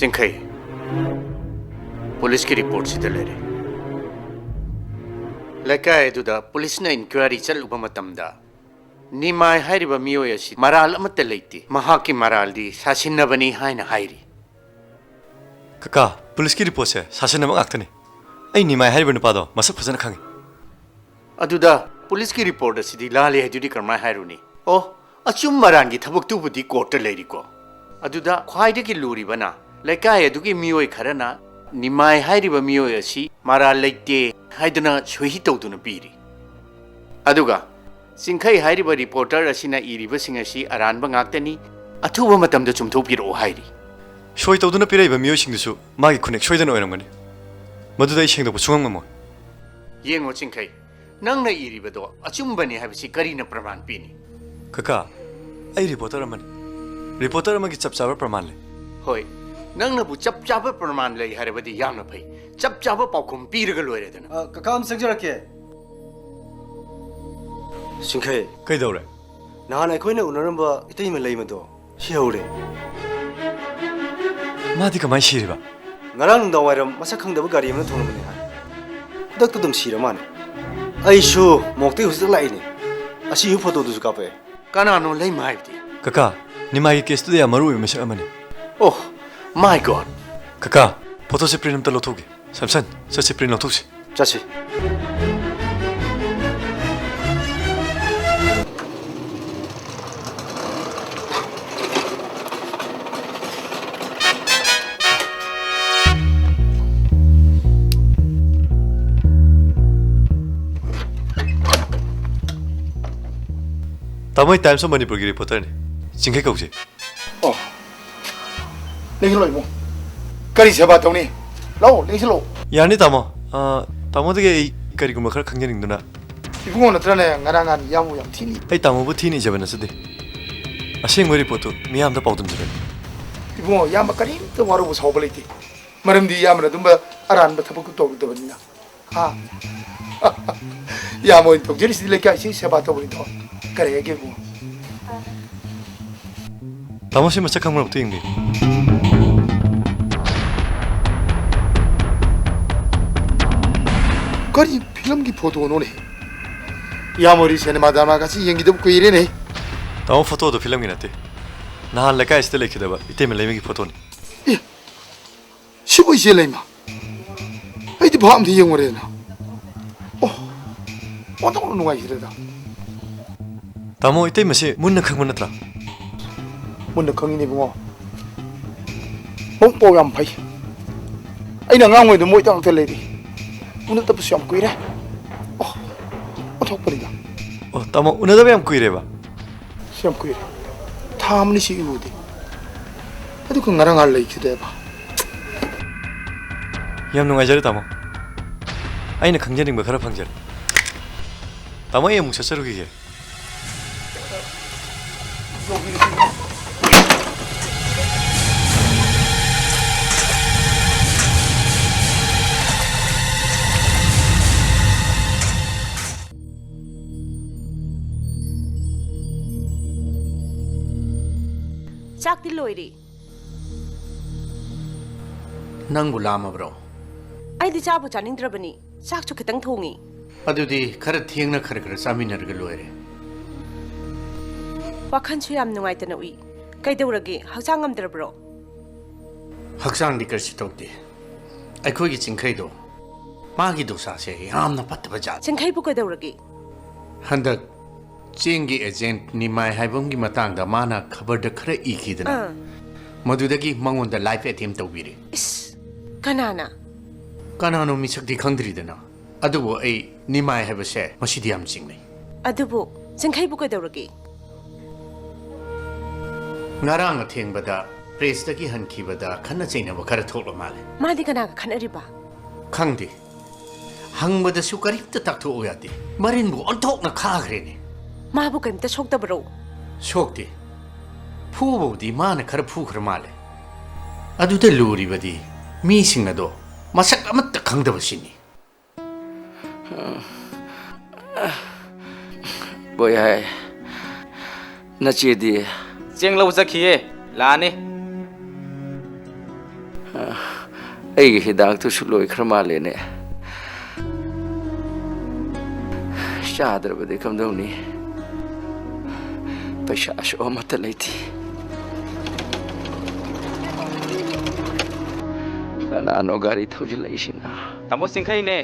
ꯆꯤꯡꯈꯩ, ꯄꯨꯂꯤꯁꯀꯤ ꯔꯤꯄꯣꯔꯠꯁꯤꯗ ꯂꯩꯔꯦ꯫ ꯂꯩꯀꯥꯏ ꯑꯗꯨꯗ ꯄꯨꯂꯤꯁꯅ ꯏꯟꯀ꯭ꯋꯥꯏꯔꯤ ꯆꯠꯂꯨꯕ ꯃꯇꯝꯗ, ꯅꯤꯃꯥꯏ ꯍꯥꯏꯔꯤꯕ ꯃꯤꯑꯣꯏ ꯑꯁꯤ ꯃꯔꯥꯜ ꯑꯃꯠꯇ ꯂꯩꯇꯦ, ꯃꯍꯥꯛꯀꯤ ꯃꯔꯥꯜꯗꯤ ꯁꯥꯁꯤꯟꯅꯕꯅꯤ ꯍꯥꯏꯅ ꯍꯥꯏꯔꯤ꯫ ꯀꯀꯥ, ꯄꯨꯂꯤꯁꯀꯤ ꯔꯤꯄꯣꯔꯠꯁꯦ ꯁꯥꯁꯤꯟꯅꯕ ꯉꯥꯛꯇꯅꯤ꯫ ꯑꯩ ꯅꯤꯃꯥꯏ ꯍꯥꯏꯔꯤꯕ ꯅꯨꯄꯥꯗꯣ ꯃꯁꯛ ꯐꯖꯅ ꯈꯪꯉꯤ꯫ ꯑꯗꯨꯗ ꯄꯨꯂꯤꯁꯀꯤ ꯔꯤꯄꯣꯔꯠ ꯑꯁꯤꯗꯤ ꯂꯥꯜꯂꯤ ꯍꯥꯏꯗꯨꯗꯤ ꯀꯔꯝꯍꯥꯏꯅ ꯍꯥꯏꯔꯨꯅꯤ? ꯑꯣ, ꯑꯆꯨꯝ ꯑꯔꯥꯟꯒꯤ ꯊꯕꯛꯇꯨꯕꯨꯗꯤ ꯀꯣꯔꯠꯇ ꯂꯩꯔꯤꯀꯣ꯫ ꯑꯗꯨꯗ ꯈ꯭ꯋꯥꯏꯗꯒꯤ ꯂꯨꯔꯤꯕꯅ, ꯂꯩꯀꯥꯏ ꯑꯗꯨꯒꯤ ꯃꯤꯑꯣꯏ ꯈꯔꯅ ꯅꯤꯃꯥꯏ ꯍꯥꯏꯔꯤꯕ ꯃꯤꯑꯣꯏ ꯑꯁꯤ ꯃꯔꯥꯜ ꯂꯩꯇꯦ ꯍꯥꯏꯗꯨꯅ ꯁꯣꯏꯍꯤ ꯇꯧꯗꯨꯅ ꯄꯤꯔꯤ꯫ ꯑꯗꯨꯒ ꯆꯤꯡꯈꯩ ꯍꯥꯏꯔꯤꯕ ꯔꯤꯄꯣꯔꯇꯔ ꯑꯁꯤꯅ ꯏꯔꯤꯕꯁꯤꯡ ꯑꯁꯤ ꯑꯔꯥꯟꯕ ꯉꯥꯛꯇꯅꯤ, ꯑꯊꯨꯕ ꯃꯇꯝꯗ ꯆꯨꯝꯊꯣꯛꯄꯤꯔꯛꯑꯣ ꯍꯥꯏꯔꯤ꯫ ꯁꯣꯏ ꯇꯧꯗꯨꯅ ꯄꯤꯔꯛꯏꯕ ꯃꯤꯑꯣꯏꯁꯤꯡꯗꯨꯁꯨ ꯃꯥꯒꯤ ꯈꯨꯅꯦꯛ ꯁꯣꯏꯗꯅ ꯑꯣꯏꯔꯝꯒꯅꯤ꯫ ꯃꯗꯨꯗ ꯑꯩ ꯁꯦꯡꯗꯣꯛꯄ ꯁꯨꯡꯉꯝ ꯉꯝꯃꯣꯏ꯫ ꯌꯦꯡꯉꯣ ꯆꯤꯡꯈꯩ, ꯅꯪꯅ ꯏꯔꯤꯕꯗꯣ ꯑꯆꯨꯝꯕꯅꯤ ꯍꯥꯏꯕꯁꯤ ꯀꯔꯤꯅ ꯄ꯭ꯔꯃꯥꯟ ꯄꯤꯅꯤ? ꯀꯀꯥ, ꯑꯩ ꯔꯤꯄꯣꯔꯇꯔ ꯑꯃꯅꯤ꯫ ꯔꯤꯄꯣꯔꯇꯔ ꯑꯃꯒꯤ ꯆꯞ ꯆꯥꯕ ꯄ꯭ꯔꯃꯥꯟ ꯂꯩ꯫ ꯍꯣꯏ, ꯅꯪꯅꯕꯨ ꯆꯞ ꯆꯥꯕ ꯄ꯭ꯔꯃꯥꯟ ꯂꯩ ꯍꯥꯏꯔꯕꯗꯤ ꯌꯥꯝꯅ ꯐꯩ꯫ ꯆꯞ ꯆꯥꯕ ꯄꯥꯎꯈꯨꯝ ꯄꯤꯔꯒ ꯂꯣꯏꯔꯦꯗꯅ꯫ ꯑ, ꯀꯀꯥ, ꯑꯃ ꯆꯪꯖꯔꯛꯀꯦ꯫ ꯆꯤꯡꯈꯩ꯫ ꯀꯩꯗꯧꯔꯦ? ꯅꯍꯥꯟ ꯑꯩꯈꯣꯏꯅ ꯎꯅꯔꯝꯕ ꯏꯇꯩꯃ ꯂꯩꯃꯗꯣ ꯁꯤꯍꯧꯔꯦ꯫ ꯃꯥꯗꯤ ꯀꯃꯥꯏꯅ ꯁꯤꯔꯤꯕ? ꯉꯔꯥꯡ ꯅꯨꯡꯗꯥꯡ ꯋꯥꯏꯔꯝ ꯃꯁꯛ ꯈꯪꯗꯕ ꯒꯥꯔꯤ ꯑꯃꯅ ꯊꯣꯡꯂꯝꯕꯅꯤ ꯍꯥꯏ꯫ ꯈꯨꯗꯛꯇ ꯑꯗꯨꯝ ꯁꯤꯔ ꯃꯥꯅꯦ꯫ ꯑꯩꯁꯨ ꯃꯣꯛꯇꯒꯤ ꯍꯧꯖꯤꯛꯇ ꯂꯥꯛꯏꯅꯦ꯫ ꯑꯁꯤꯒꯤ ꯐꯣꯇꯣꯗꯨꯁꯨ ꯀꯥꯞꯄꯛꯑꯦ꯫ ꯀꯅꯥꯅꯣ ꯂꯩꯃ ꯍꯥꯏꯕꯗꯤ? ꯀꯀꯥ, ꯅꯤꯃꯥꯏꯒꯤ ꯀꯦꯁꯇꯨꯗ ꯌꯥꯝ ꯃꯔꯨ ꯑꯣꯏꯕ ꯃꯤꯁꯛ ꯑꯃꯅꯤ꯫ ꯑꯣ, my God! ꯀꯀꯥ, ꯐꯣꯇꯣꯁꯦ ꯄ꯭ꯔꯤꯟ ꯑꯝꯇ ꯂꯧꯊꯣꯛꯀꯦ꯫ ꯁꯦꯝꯁꯟ, ꯆꯠꯁꯤ, ꯄ꯭ꯔꯤꯟ ꯂꯧꯊꯣꯛꯁꯤ꯫ ꯆꯠꯁꯤ꯫ ꯇꯥꯃꯣ, ꯑꯩ Times of Manipurꯒꯤ reporterꯅꯤ꯫ ꯆꯤꯡꯈꯩ ꯀꯧꯖꯩ꯫ ꯑꯣ, ꯂꯦꯡꯁꯤꯜꯂꯣ ꯏꯕꯨꯡ꯫ ꯀꯔꯤ ꯁꯦꯕꯥ ꯇꯧꯅꯤ? ꯂꯥꯛꯑꯣ, ꯂꯦꯡꯁꯤꯜꯂꯣ꯫ ꯌꯥꯅꯤ ꯇꯥꯃꯣ꯫ ꯑ, ꯇꯥꯃꯣꯗꯒꯤ ꯑꯩ ꯀꯔꯤꯒꯨꯝꯕ ꯈꯔ ꯈꯪꯖꯅꯤꯡꯗꯨꯅ꯫ ꯏꯕꯨꯡꯉꯣ ꯅꯠꯇ꯭ꯔꯅꯦ ꯉꯔꯥꯡ ꯅꯍꯥꯟ ꯏꯌꯥꯝꯕꯕꯨ ꯌꯥꯝ ꯊꯤꯅ ꯏ- ꯑꯩ ꯇꯥꯃꯣꯕꯨ ꯊꯤꯅ ꯏꯖꯕ ꯅꯠꯆꯗꯦ꯫ ꯑꯁꯦꯡꯕ reportꯇꯨ ꯃꯤꯌꯥꯝꯗ ꯄꯥꯎꯗꯝꯖꯕꯅꯤ꯫ ꯏꯕꯨꯡꯉꯣ, ꯏꯌꯥꯝꯕ ꯀꯔꯤꯝꯇ ꯋꯥꯔꯧꯕ ꯁꯥꯎꯕ ꯂꯩꯇꯦ꯫ ꯃꯔꯝꯗꯤ ꯏꯌꯥꯝꯕꯅ ꯑꯗꯨꯝꯕ ꯑꯔꯥꯟꯕ ꯊꯕꯛꯇꯨ ꯇꯧꯔꯨꯗꯕꯅꯤꯅ꯫ ꯍꯥ? ꯏꯌꯥꯝꯕ ꯑꯣꯏꯅ ꯇꯧꯖꯔꯤꯁꯤꯗꯤ ꯂꯩꯀꯥꯏꯁꯤ ꯁꯦꯕꯥ ꯇꯧꯕꯅꯤꯗꯣ꯫ ꯀꯔꯤ ꯍꯥꯏꯒꯦ ꯏꯕꯨꯡꯉꯣ? ꯇꯥꯃꯣ, ꯁꯤ ꯃꯁꯛ ꯈꯪꯕ꯭ꯔꯥ ꯑꯝꯇ ꯌꯦꯡꯕꯤꯌꯨ꯫ ꯀꯔꯤ ꯐꯤꯂꯝꯒꯤ ꯐꯣꯇꯣꯅꯣꯅꯦ? ꯏꯌꯥꯝꯕ ꯍꯣꯏꯗꯤ ꯁꯤꯅꯦꯃꯥ ꯗ꯭ꯔꯃꯥꯒꯁꯤ ꯌꯦꯡꯈꯤꯗꯕ ꯀꯨꯏꯔꯦꯅꯦ꯫ ꯇꯥꯃꯣ, ꯐꯣꯇꯣꯗꯣ ꯐꯤꯂꯝꯒꯤ ꯅꯠꯇꯦ꯫ ꯅꯍꯥꯟ ꯂꯩꯀꯥꯏ ꯑꯁꯤꯗ ꯂꯩꯈꯤꯗꯕ ꯏꯇꯩꯃ ꯂꯩꯃꯒꯤ ꯐꯣꯇꯣꯅꯤ꯫ ꯑꯦ, ꯁꯤꯕꯨ ꯏꯆꯦ ꯂꯩꯃ? ꯑꯩꯗꯤ ꯚꯥꯞ ꯑꯝꯗ ꯌꯦꯡꯉꯨꯔꯦꯅ꯫ ꯑꯣ, ꯑꯣꯟꯊꯣꯛꯅ ꯅꯨꯡꯉꯥꯏꯈꯤꯗ꯭ꯔꯦꯗ꯫ ꯇꯥꯃꯣ, ꯏꯇꯩꯃꯁꯦ ꯃꯨꯟꯅ ꯈꯪꯕ ꯅꯠꯇ꯭ꯔꯥ? ꯃꯨꯟꯅ ꯈꯪꯉꯤꯅꯦ ꯏꯕꯨꯡꯉꯣ꯫ ꯃꯕꯨꯛ ꯃꯄꯥꯎ ꯌꯥꯝ ꯐꯩ꯫ ꯑꯩꯅ ꯑꯉꯥꯡ ꯑꯣꯏꯔꯤꯉꯩꯗ ꯃꯣꯏꯗ ꯉꯥꯛꯇ ꯂꯩꯔꯤ꯫ ꯎꯅꯗꯕꯁꯨ ꯌꯥꯝ ꯀꯨꯏꯔꯦ꯫ ꯑꯣ, ꯑꯣꯟꯊꯣꯛꯄꯅꯤꯗ꯫ ꯑꯣ, ꯇꯥꯃꯣ, ꯎꯅꯗꯕ ꯌꯥꯝ ꯀꯨꯏꯔꯦꯕ? ꯁꯤ ꯌꯥꯝ ꯀꯨꯏꯔꯦ꯫ ꯊꯥ ꯑꯃꯅꯤ ꯁꯤ ꯎꯗꯦ꯫ ꯑꯗꯨꯒ ꯉꯔꯥꯡ ꯉꯍꯥꯟ ꯂꯩꯈꯤꯗꯦꯕ꯫ ꯌꯥꯝ ꯅꯨꯡꯉꯥꯏꯖꯔꯦ, ꯇꯥꯃꯣ꯫ ꯑꯩꯅ ꯈꯪꯖꯅꯤꯡꯕ ꯈꯔ ꯐꯪꯖꯔꯦ꯫ ꯇꯥꯃꯣ, ꯑꯩ ꯑꯃꯨꯛ ꯆꯠꯆꯔꯨꯈꯤꯒꯦ꯫ ꯆꯥꯛꯇꯤ ꯂꯣꯏꯔꯦ꯫ ꯅꯪꯕꯨ ꯂꯥꯝꯃꯕ꯭ꯔꯣ? ꯑꯩꯗꯤ ꯆꯥꯕꯨ ꯆꯥꯅꯤꯡꯗ꯭ꯔꯕꯅꯤ꯫ ꯆꯥꯛꯁꯨ ꯈꯤꯇꯪ ꯊꯣꯡꯉꯤ꯫ ꯑꯗꯨꯗꯤ ꯈꯔ ꯊꯦꯡꯅ ꯈꯔ ꯈꯔ ꯆꯥꯃꯤꯟꯅꯔꯒ ꯂꯣꯏꯔꯦ꯫ ꯋꯥꯈꯜꯁꯨ ꯌꯥꯝ ꯅꯨꯡꯉꯥꯏꯇꯅ ꯎꯏ꯫ ꯀꯩꯗꯧꯔꯒꯦ? ꯍꯛꯆꯥꯡ ꯉꯝꯗ꯭ꯔꯕ꯭ꯔꯣ? ꯍꯛꯆꯥꯡꯗꯤ ꯀꯔꯤꯁꯨ ꯇꯧꯗꯦ꯫ ꯑꯩꯈꯣꯏꯒꯤ ꯆꯤꯡꯈꯩꯗꯣ ꯃꯥꯒꯤ ꯗꯣꯁꯥꯁꯦ ꯌꯥꯝꯅ ꯐꯠꯇꯕ ꯖꯥꯠ꯫ ꯆꯤꯡꯈꯩꯕꯨ ꯀꯩꯗꯧꯔꯒꯦ? ꯍꯟꯗꯛ ꯆꯦꯡꯒꯤ ꯑꯦꯖꯦꯟꯠ ꯅꯤꯃꯥꯏ ꯍꯥꯏꯕ ꯑꯃꯒꯤ ꯃꯇꯥꯡꯗ ꯃꯥꯅ ꯈꯕꯔꯗ ꯈꯔ ꯏꯈꯤꯗꯅ, ꯑꯥ꯫ ꯃꯗꯨꯗꯒꯤ ꯃꯉꯣꯟꯗ ꯂꯥꯏꯐ ꯑꯦꯇꯦꯝ ꯇꯧꯕꯤꯔꯦ꯫ ꯏꯁ, ꯀꯅꯥꯅ? ꯀꯅꯥꯅꯣ ꯃꯤꯁꯛꯇꯤ ꯈꯪꯗ꯭ꯔꯤꯗꯅ, ꯑꯗꯨꯕꯨ ꯑꯩ ꯅꯤꯃꯥꯏ ꯍꯥꯏꯕꯁꯦ ꯃꯁꯤꯗꯤ ꯌꯥꯝ ꯆꯤꯡꯅꯩ꯫ ꯑꯗꯨꯕꯨ ꯆꯤꯡꯈꯩꯕꯨ ꯀꯩꯗꯧꯔꯒꯦ? ꯉꯔꯥꯡ ꯑꯊꯦꯡꯕꯗ ꯄ꯭ꯔꯦꯁꯇꯒꯤ ꯍꯟꯈꯤꯕꯗ ꯈꯠꯅ ꯆꯩꯅꯕ ꯈꯔ ꯊꯣꯛꯂ ꯃꯥꯜꯂꯦ꯫ ꯃꯥꯗꯤ ꯀꯅꯥꯒ ꯈꯠꯅꯔꯤꯕ? ꯈꯪꯗꯦ꯫ ꯍꯪꯕꯗꯁꯨ ꯀꯔꯤꯝꯇ ꯇꯥꯛꯊꯣꯛꯎ ꯌꯥꯗꯦ꯫ ꯃꯔꯤꯟꯕꯨ ꯑꯣꯟꯊꯣꯛꯅ ꯈꯥꯈ꯭ꯔꯦꯅꯦ꯫ ꯃꯥꯕꯨ ꯀꯔꯤꯝꯇ ꯁꯣꯛꯇꯕꯔꯣ? ꯁꯣꯛꯇꯦ꯫ ꯐꯨꯕꯕꯨꯗꯤ ꯃꯥꯅ ꯈꯔ ꯐꯨꯈ꯭ꯔ ꯃꯥꯜꯂꯦ꯫ ꯑꯗꯨꯗ ꯂꯨꯔꯤꯕꯗꯤ ꯃꯤꯁꯤꯡ ꯑꯗꯣ ꯃꯁꯛ ꯑꯃꯠꯇ ꯈꯪꯗꯕꯁꯤꯅꯤ꯫ ꯕꯣꯌꯥꯏ, ꯅꯆꯦꯗꯤ? ꯆꯦꯡ ꯂꯧꯕ ꯆꯠꯈꯤꯌꯦ, ꯂꯥꯛꯑꯅꯤ꯫ ꯑꯩꯒꯤ ꯍꯤꯗꯥꯛꯇꯨꯁꯨ ꯂꯣꯏꯈ꯭ꯔ ꯃꯥꯜꯂꯦꯅꯦ꯫ ꯆꯥꯗ꯭ꯔꯕꯗꯤ ꯀꯝꯗꯧꯅꯤ? ꯄꯩꯁꯥꯁꯨ ꯑꯃꯠꯇ ꯂꯩꯇꯦ꯫ ꯀꯅꯥꯅꯣ ꯒꯥꯔꯤ ꯊꯧꯖꯤꯜꯂꯛꯏꯁꯤꯅ? ꯇꯥꯃꯣ ꯆꯤꯡꯈꯩꯅꯦ꯫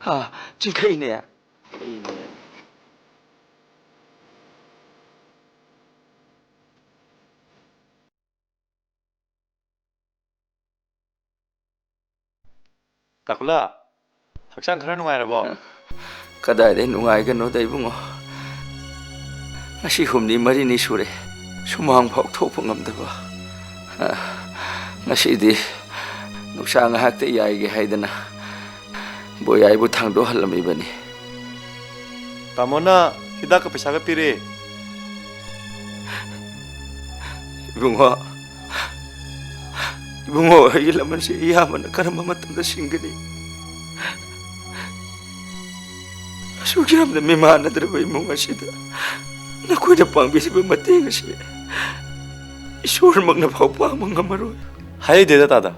ꯍꯥ, ꯆꯤꯡꯈꯩꯅꯦ? ꯇꯥꯀꯨꯂꯥ, ꯍꯛꯆꯥꯡ ꯈꯔ ꯅꯨꯡꯉꯥꯏꯔꯕꯣ? ꯀꯗꯥꯏꯗꯩ ꯅꯨꯡꯉꯥꯏꯒꯅꯣꯗ ꯏꯕꯨꯡꯉꯣ꯫ ꯉꯁꯤ ꯍꯨꯝꯅꯤ ꯃꯔꯤꯅꯤ ꯁꯨꯔꯦ ꯁꯨꯃꯥꯡ ꯐꯥꯎ ꯊꯣꯛꯄ ꯉꯝꯗꯕ꯫ ꯉꯁꯤꯗꯤ ꯅꯨꯡꯁꯥ ꯉꯥꯏꯍꯥꯛꯇ ꯌꯥꯏꯒꯦ ꯍꯥꯏꯗꯅ ꯕꯣꯌꯥꯏꯕꯨ ꯊꯥꯡꯗꯣꯛꯍꯜꯂꯝꯃꯤꯕꯅꯤ꯫ ꯇꯥꯃꯣꯅ ꯍꯤꯗꯥꯛꯀ ꯄꯩꯁꯥꯒ ꯄꯤꯔꯦ꯫ ꯏꯕꯨꯡꯉꯣ, ꯏꯕꯨꯡꯉꯣ, ꯑꯩꯒꯤ ꯂꯃꯟꯁꯤ ꯏꯌꯥꯝꯕꯅ ꯀꯔꯝꯕ ꯃꯇꯝꯗ ꯁꯤꯡꯒꯅꯤ? ꯑꯁꯨꯛ ꯌꯥꯝꯅ ꯃꯤꯃꯥꯟꯅꯗ꯭ꯔꯕ ꯏꯃꯨꯡ ꯑꯁꯤꯗ ꯅꯈꯣꯏꯅ ꯄꯥꯡꯕꯤꯔꯤꯕ ꯃꯇꯦꯡ ꯑꯁꯤ ꯏꯁꯣꯔꯃꯛꯅ ꯐꯥꯎ ꯄꯥꯡꯕ ꯉꯝꯃꯔꯣꯏ꯫ ꯍꯥꯏꯗꯦꯗ ꯇꯥꯗ,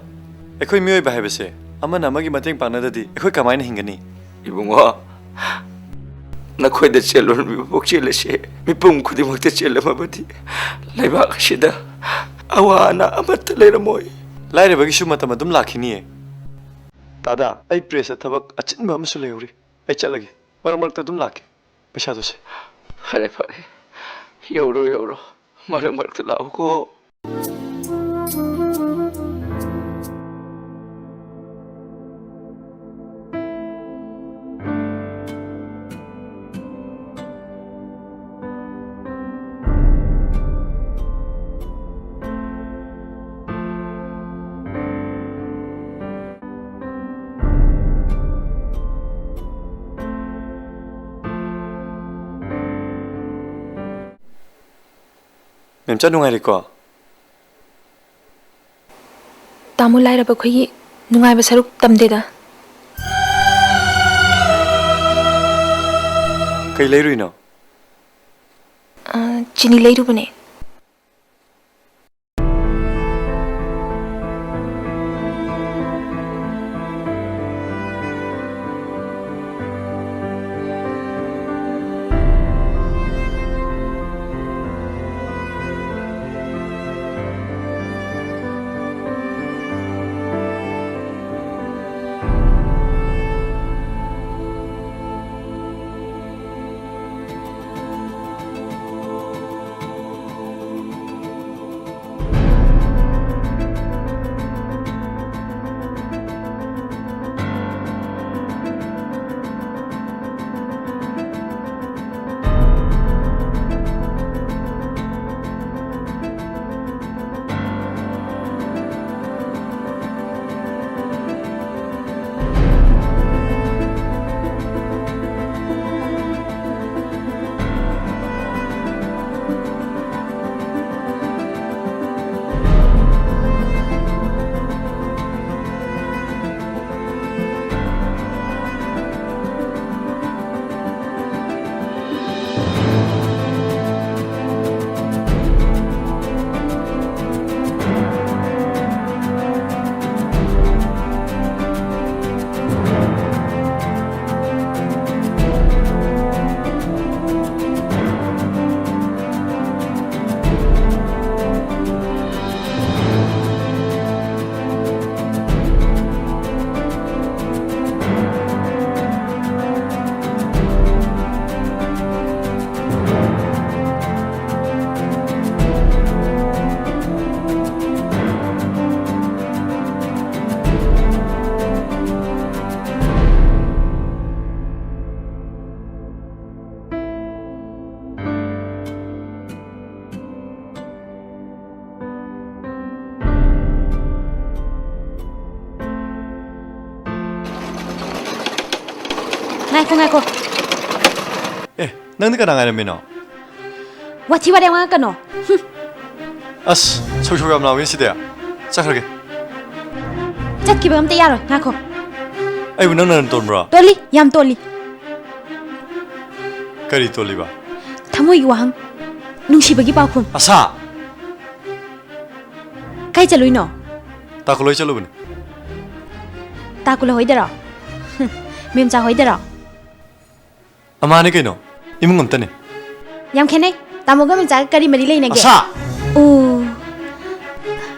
ꯑꯩꯈꯣꯏ ꯃꯤꯑꯣꯏꯕ ꯍꯥꯏꯕꯁꯦ ꯑꯃꯅ ꯑꯃꯒꯤ ꯃꯇꯦꯡ ꯄꯥꯡꯅꯗꯗꯤ ꯑꯩꯈꯣꯏ ꯀꯃꯥꯏꯅ ꯍꯤꯡꯒꯅꯤ? ꯏꯕꯨꯡꯉꯣ, ꯅꯈꯣꯏꯗ ꯆꯦꯜꯂꯣꯟꯕꯤꯕ ꯄꯨꯛꯆꯦꯜ ꯑꯁꯤ ꯃꯤꯄꯨꯝ ꯈꯨꯗꯤꯡꯃꯛꯇ ꯆꯦꯜꯂꯝꯃꯕꯗꯤ ꯂꯩꯕꯥꯛ ꯑꯁꯤꯗ ꯑꯋꯥ ꯑꯅꯥ ꯑꯃꯠꯇ ꯂꯩꯔꯝꯃꯣꯏ꯫ ꯂꯥꯏꯔꯕꯒꯤꯁꯨ ꯃꯇꯝ ꯑꯗꯨꯝ ꯂꯥꯛꯈꯤꯅꯤꯌꯦ꯫ ꯇꯥꯗꯥ, ꯑꯩ ꯄ꯭ꯔꯦꯁꯇ ꯊꯕꯛ ꯑꯆꯤꯟꯕ ꯑꯃꯁꯨ ꯂꯩꯍꯧꯔꯤ꯫ ꯑꯩ ꯆꯠꯂꯒꯦ꯫ ꯃꯔꯛ ꯃꯔꯛꯇ ꯑꯗꯨꯝ ꯂꯥꯛꯀꯦ꯫ ꯄꯩꯁꯥꯗꯨ ꯁꯦ꯫ ꯐꯔꯦ, ꯐꯔꯦ꯫ ꯌꯧꯔꯣ, ꯌꯧꯔꯣ꯫ ꯃꯔꯛ ꯃꯔꯛꯇ ꯂꯥꯛꯎꯀꯣ꯫ ꯃꯦꯝꯆꯥ, ꯅꯨꯡꯉꯥꯏꯔꯤꯀꯣ? ꯇꯥꯃꯣ, ꯂꯥꯏꯔꯕ ꯑꯩꯈꯣꯏꯒꯤ ꯅꯨꯡꯉꯥꯏꯕ ꯁꯔꯨꯛ ꯇꯝꯗꯦꯗ꯫ ꯀꯩ ꯂꯩꯔꯨꯏꯅꯣ? ꯑ, ꯆꯤꯅꯤ ꯂꯩꯔꯨꯕꯅꯦ꯫ ꯉꯥꯏꯈꯣ, ꯉꯥꯏꯈꯣ꯫ ꯑꯦ, ꯅꯪꯗꯤ ꯀꯅꯥ ꯉꯥꯏꯔꯝꯃꯤꯅꯣ? ꯋꯥꯊꯤ ꯋꯥꯔꯦꯝ ꯉꯥꯡꯉꯛꯀꯅꯣ꯫ ꯍꯨꯝ꯫ ꯑꯁ, ꯁꯧ ꯁꯧ ꯌꯥꯝ ꯂꯥꯎꯋꯦ ꯁꯤꯗꯤ꯫ ꯆꯠꯈ꯭ꯔꯒꯦ꯫ ꯆꯠꯈꯤꯕ ꯑꯝꯇ ꯌꯥꯔꯣꯏ, ꯉꯥꯏꯈꯣ꯫ ꯑꯩꯕꯨ ꯅꯪꯅ ꯇꯣꯟꯕ꯭ꯔꯣ? ꯇꯣꯜꯂꯤ, ꯌꯥꯝ ꯇꯣꯜꯂꯤ꯫ ꯀꯔꯤ ꯇꯣꯜꯂꯤꯕ? ꯊꯃꯣꯏꯒꯤ ꯋꯥꯍꯪ, ꯅꯨꯡꯁꯤꯕꯒꯤ ꯄꯥꯎꯈꯨꯝ꯫ ꯑꯁꯥ! ꯀꯥꯏ ꯆꯠꯂꯨꯏꯅꯣ? ꯇꯥꯀꯨꯂꯣꯏ ꯆꯠꯂꯨꯕꯅꯤ꯫ ꯇꯥꯀꯨꯂꯣ ꯍꯣꯏꯗꯔꯣ? ꯍꯨꯝ, ꯃꯦꯝꯆꯥ ꯍꯣꯏꯗꯔꯣ? ꯑꯃꯥꯅꯤ ꯀꯩꯅꯣ, ꯏꯃꯨꯡ ꯑꯝꯇꯅꯤ꯫ ꯌꯥꯝ ꯈꯦꯠꯅꯩ꯫ ꯇꯥꯃꯣꯒ ꯃꯦꯝꯆꯥꯒ ꯀꯔꯤ ꯃꯔꯤ ꯂꯩꯅꯒꯦ? ꯑꯁꯥ! ꯑꯣ,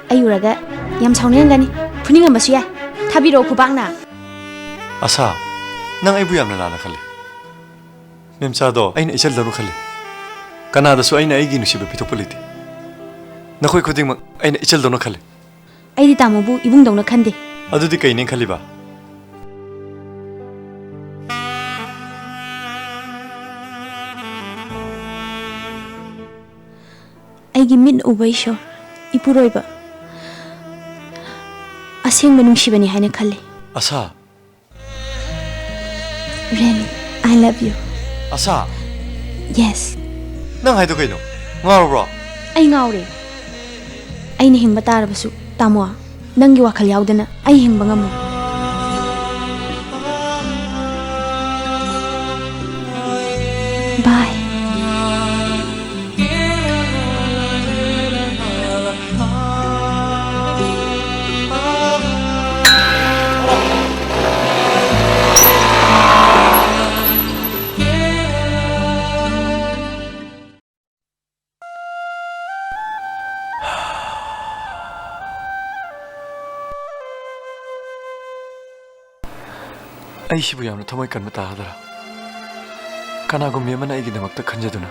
ꯑꯩ ꯎꯔꯒ ꯌꯥꯝ ꯁꯥꯎꯅꯤꯡꯉꯝꯒꯅꯤ꯫ ꯐꯨꯅꯤꯡꯉꯝꯕꯁꯨ ꯌꯥꯏ꯫ ꯊꯥꯕꯤꯔꯛꯑꯣ ꯈꯨꯕꯥꯛꯅ꯫ ꯑꯁꯥ, ꯅꯪ ꯑꯩꯕꯨ ꯌꯥꯝꯅ ꯂꯥꯟꯅ ꯈꯜꯂꯤ꯫ ꯃꯦꯝꯆꯥꯗꯣ ꯑꯩꯅ ꯏꯆꯜꯗꯧꯅ ꯈꯜꯂꯤ꯫ ꯀꯅꯥꯗꯁꯨ ꯑꯩꯅ ꯑꯩꯒꯤ ꯅꯨꯡꯁꯤꯕ ꯄꯤꯊꯣꯛꯄ ꯂꯩꯇꯦ꯫ ꯅꯈꯣꯏ ꯈꯨꯗꯤꯡꯃꯛ ꯑꯩꯅ ꯏꯆꯜꯗꯧꯅ ꯈꯜꯂꯤ꯫ ꯑꯩꯗꯤ ꯇꯥꯃꯣꯕꯨ ꯏꯕꯨꯡꯗꯧꯅ ꯈꯟꯗꯦ꯫ ꯑꯗꯨꯗꯤ ꯀꯩꯅꯦ ꯈꯜꯂꯤꯕ? ꯑꯩꯒꯤ ꯃꯤꯠꯅ ꯎꯕ ꯏꯁꯣꯔ, ꯏꯄꯨꯔꯣꯏꯕ, ꯑꯁꯦꯡꯕ ꯅꯨꯡꯁꯤꯕꯅꯤ ꯍꯥꯏꯅ ꯈꯜꯂꯤ꯫ ꯑꯁꯥ, ꯔꯦꯟ, I love you꯫ ꯑꯁꯥ! Yes꯫ ꯅꯪ ꯍꯥꯏꯗꯣ ꯀꯩꯅꯣ? ꯉꯥꯎꯔꯕ꯭ꯔꯣ? ꯑꯩ ꯉꯥꯎꯔꯦ꯫ ꯑꯩꯅ ꯍꯤꯡꯕ ꯇꯥꯔꯕꯁꯨ, ꯇꯥꯃꯣ, ꯅꯪꯒꯤ ꯋꯥꯈꯜ ꯌꯥꯎꯗꯅ ꯑꯩ ꯍꯤꯡꯕ ꯉꯝꯃꯣꯏ꯫ Bye꯫ ꯑꯩꯁꯤꯕꯨ ꯌꯥꯝꯅ ꯊꯃꯣꯏ ꯀꯟꯕ ꯇꯥꯗ꯭ꯔꯥ? ꯀꯅꯥꯒꯨꯝꯕꯤ ꯑꯃꯅ ꯑꯩꯒꯤꯗꯃꯛꯇ ꯈꯟꯖꯗꯨꯅ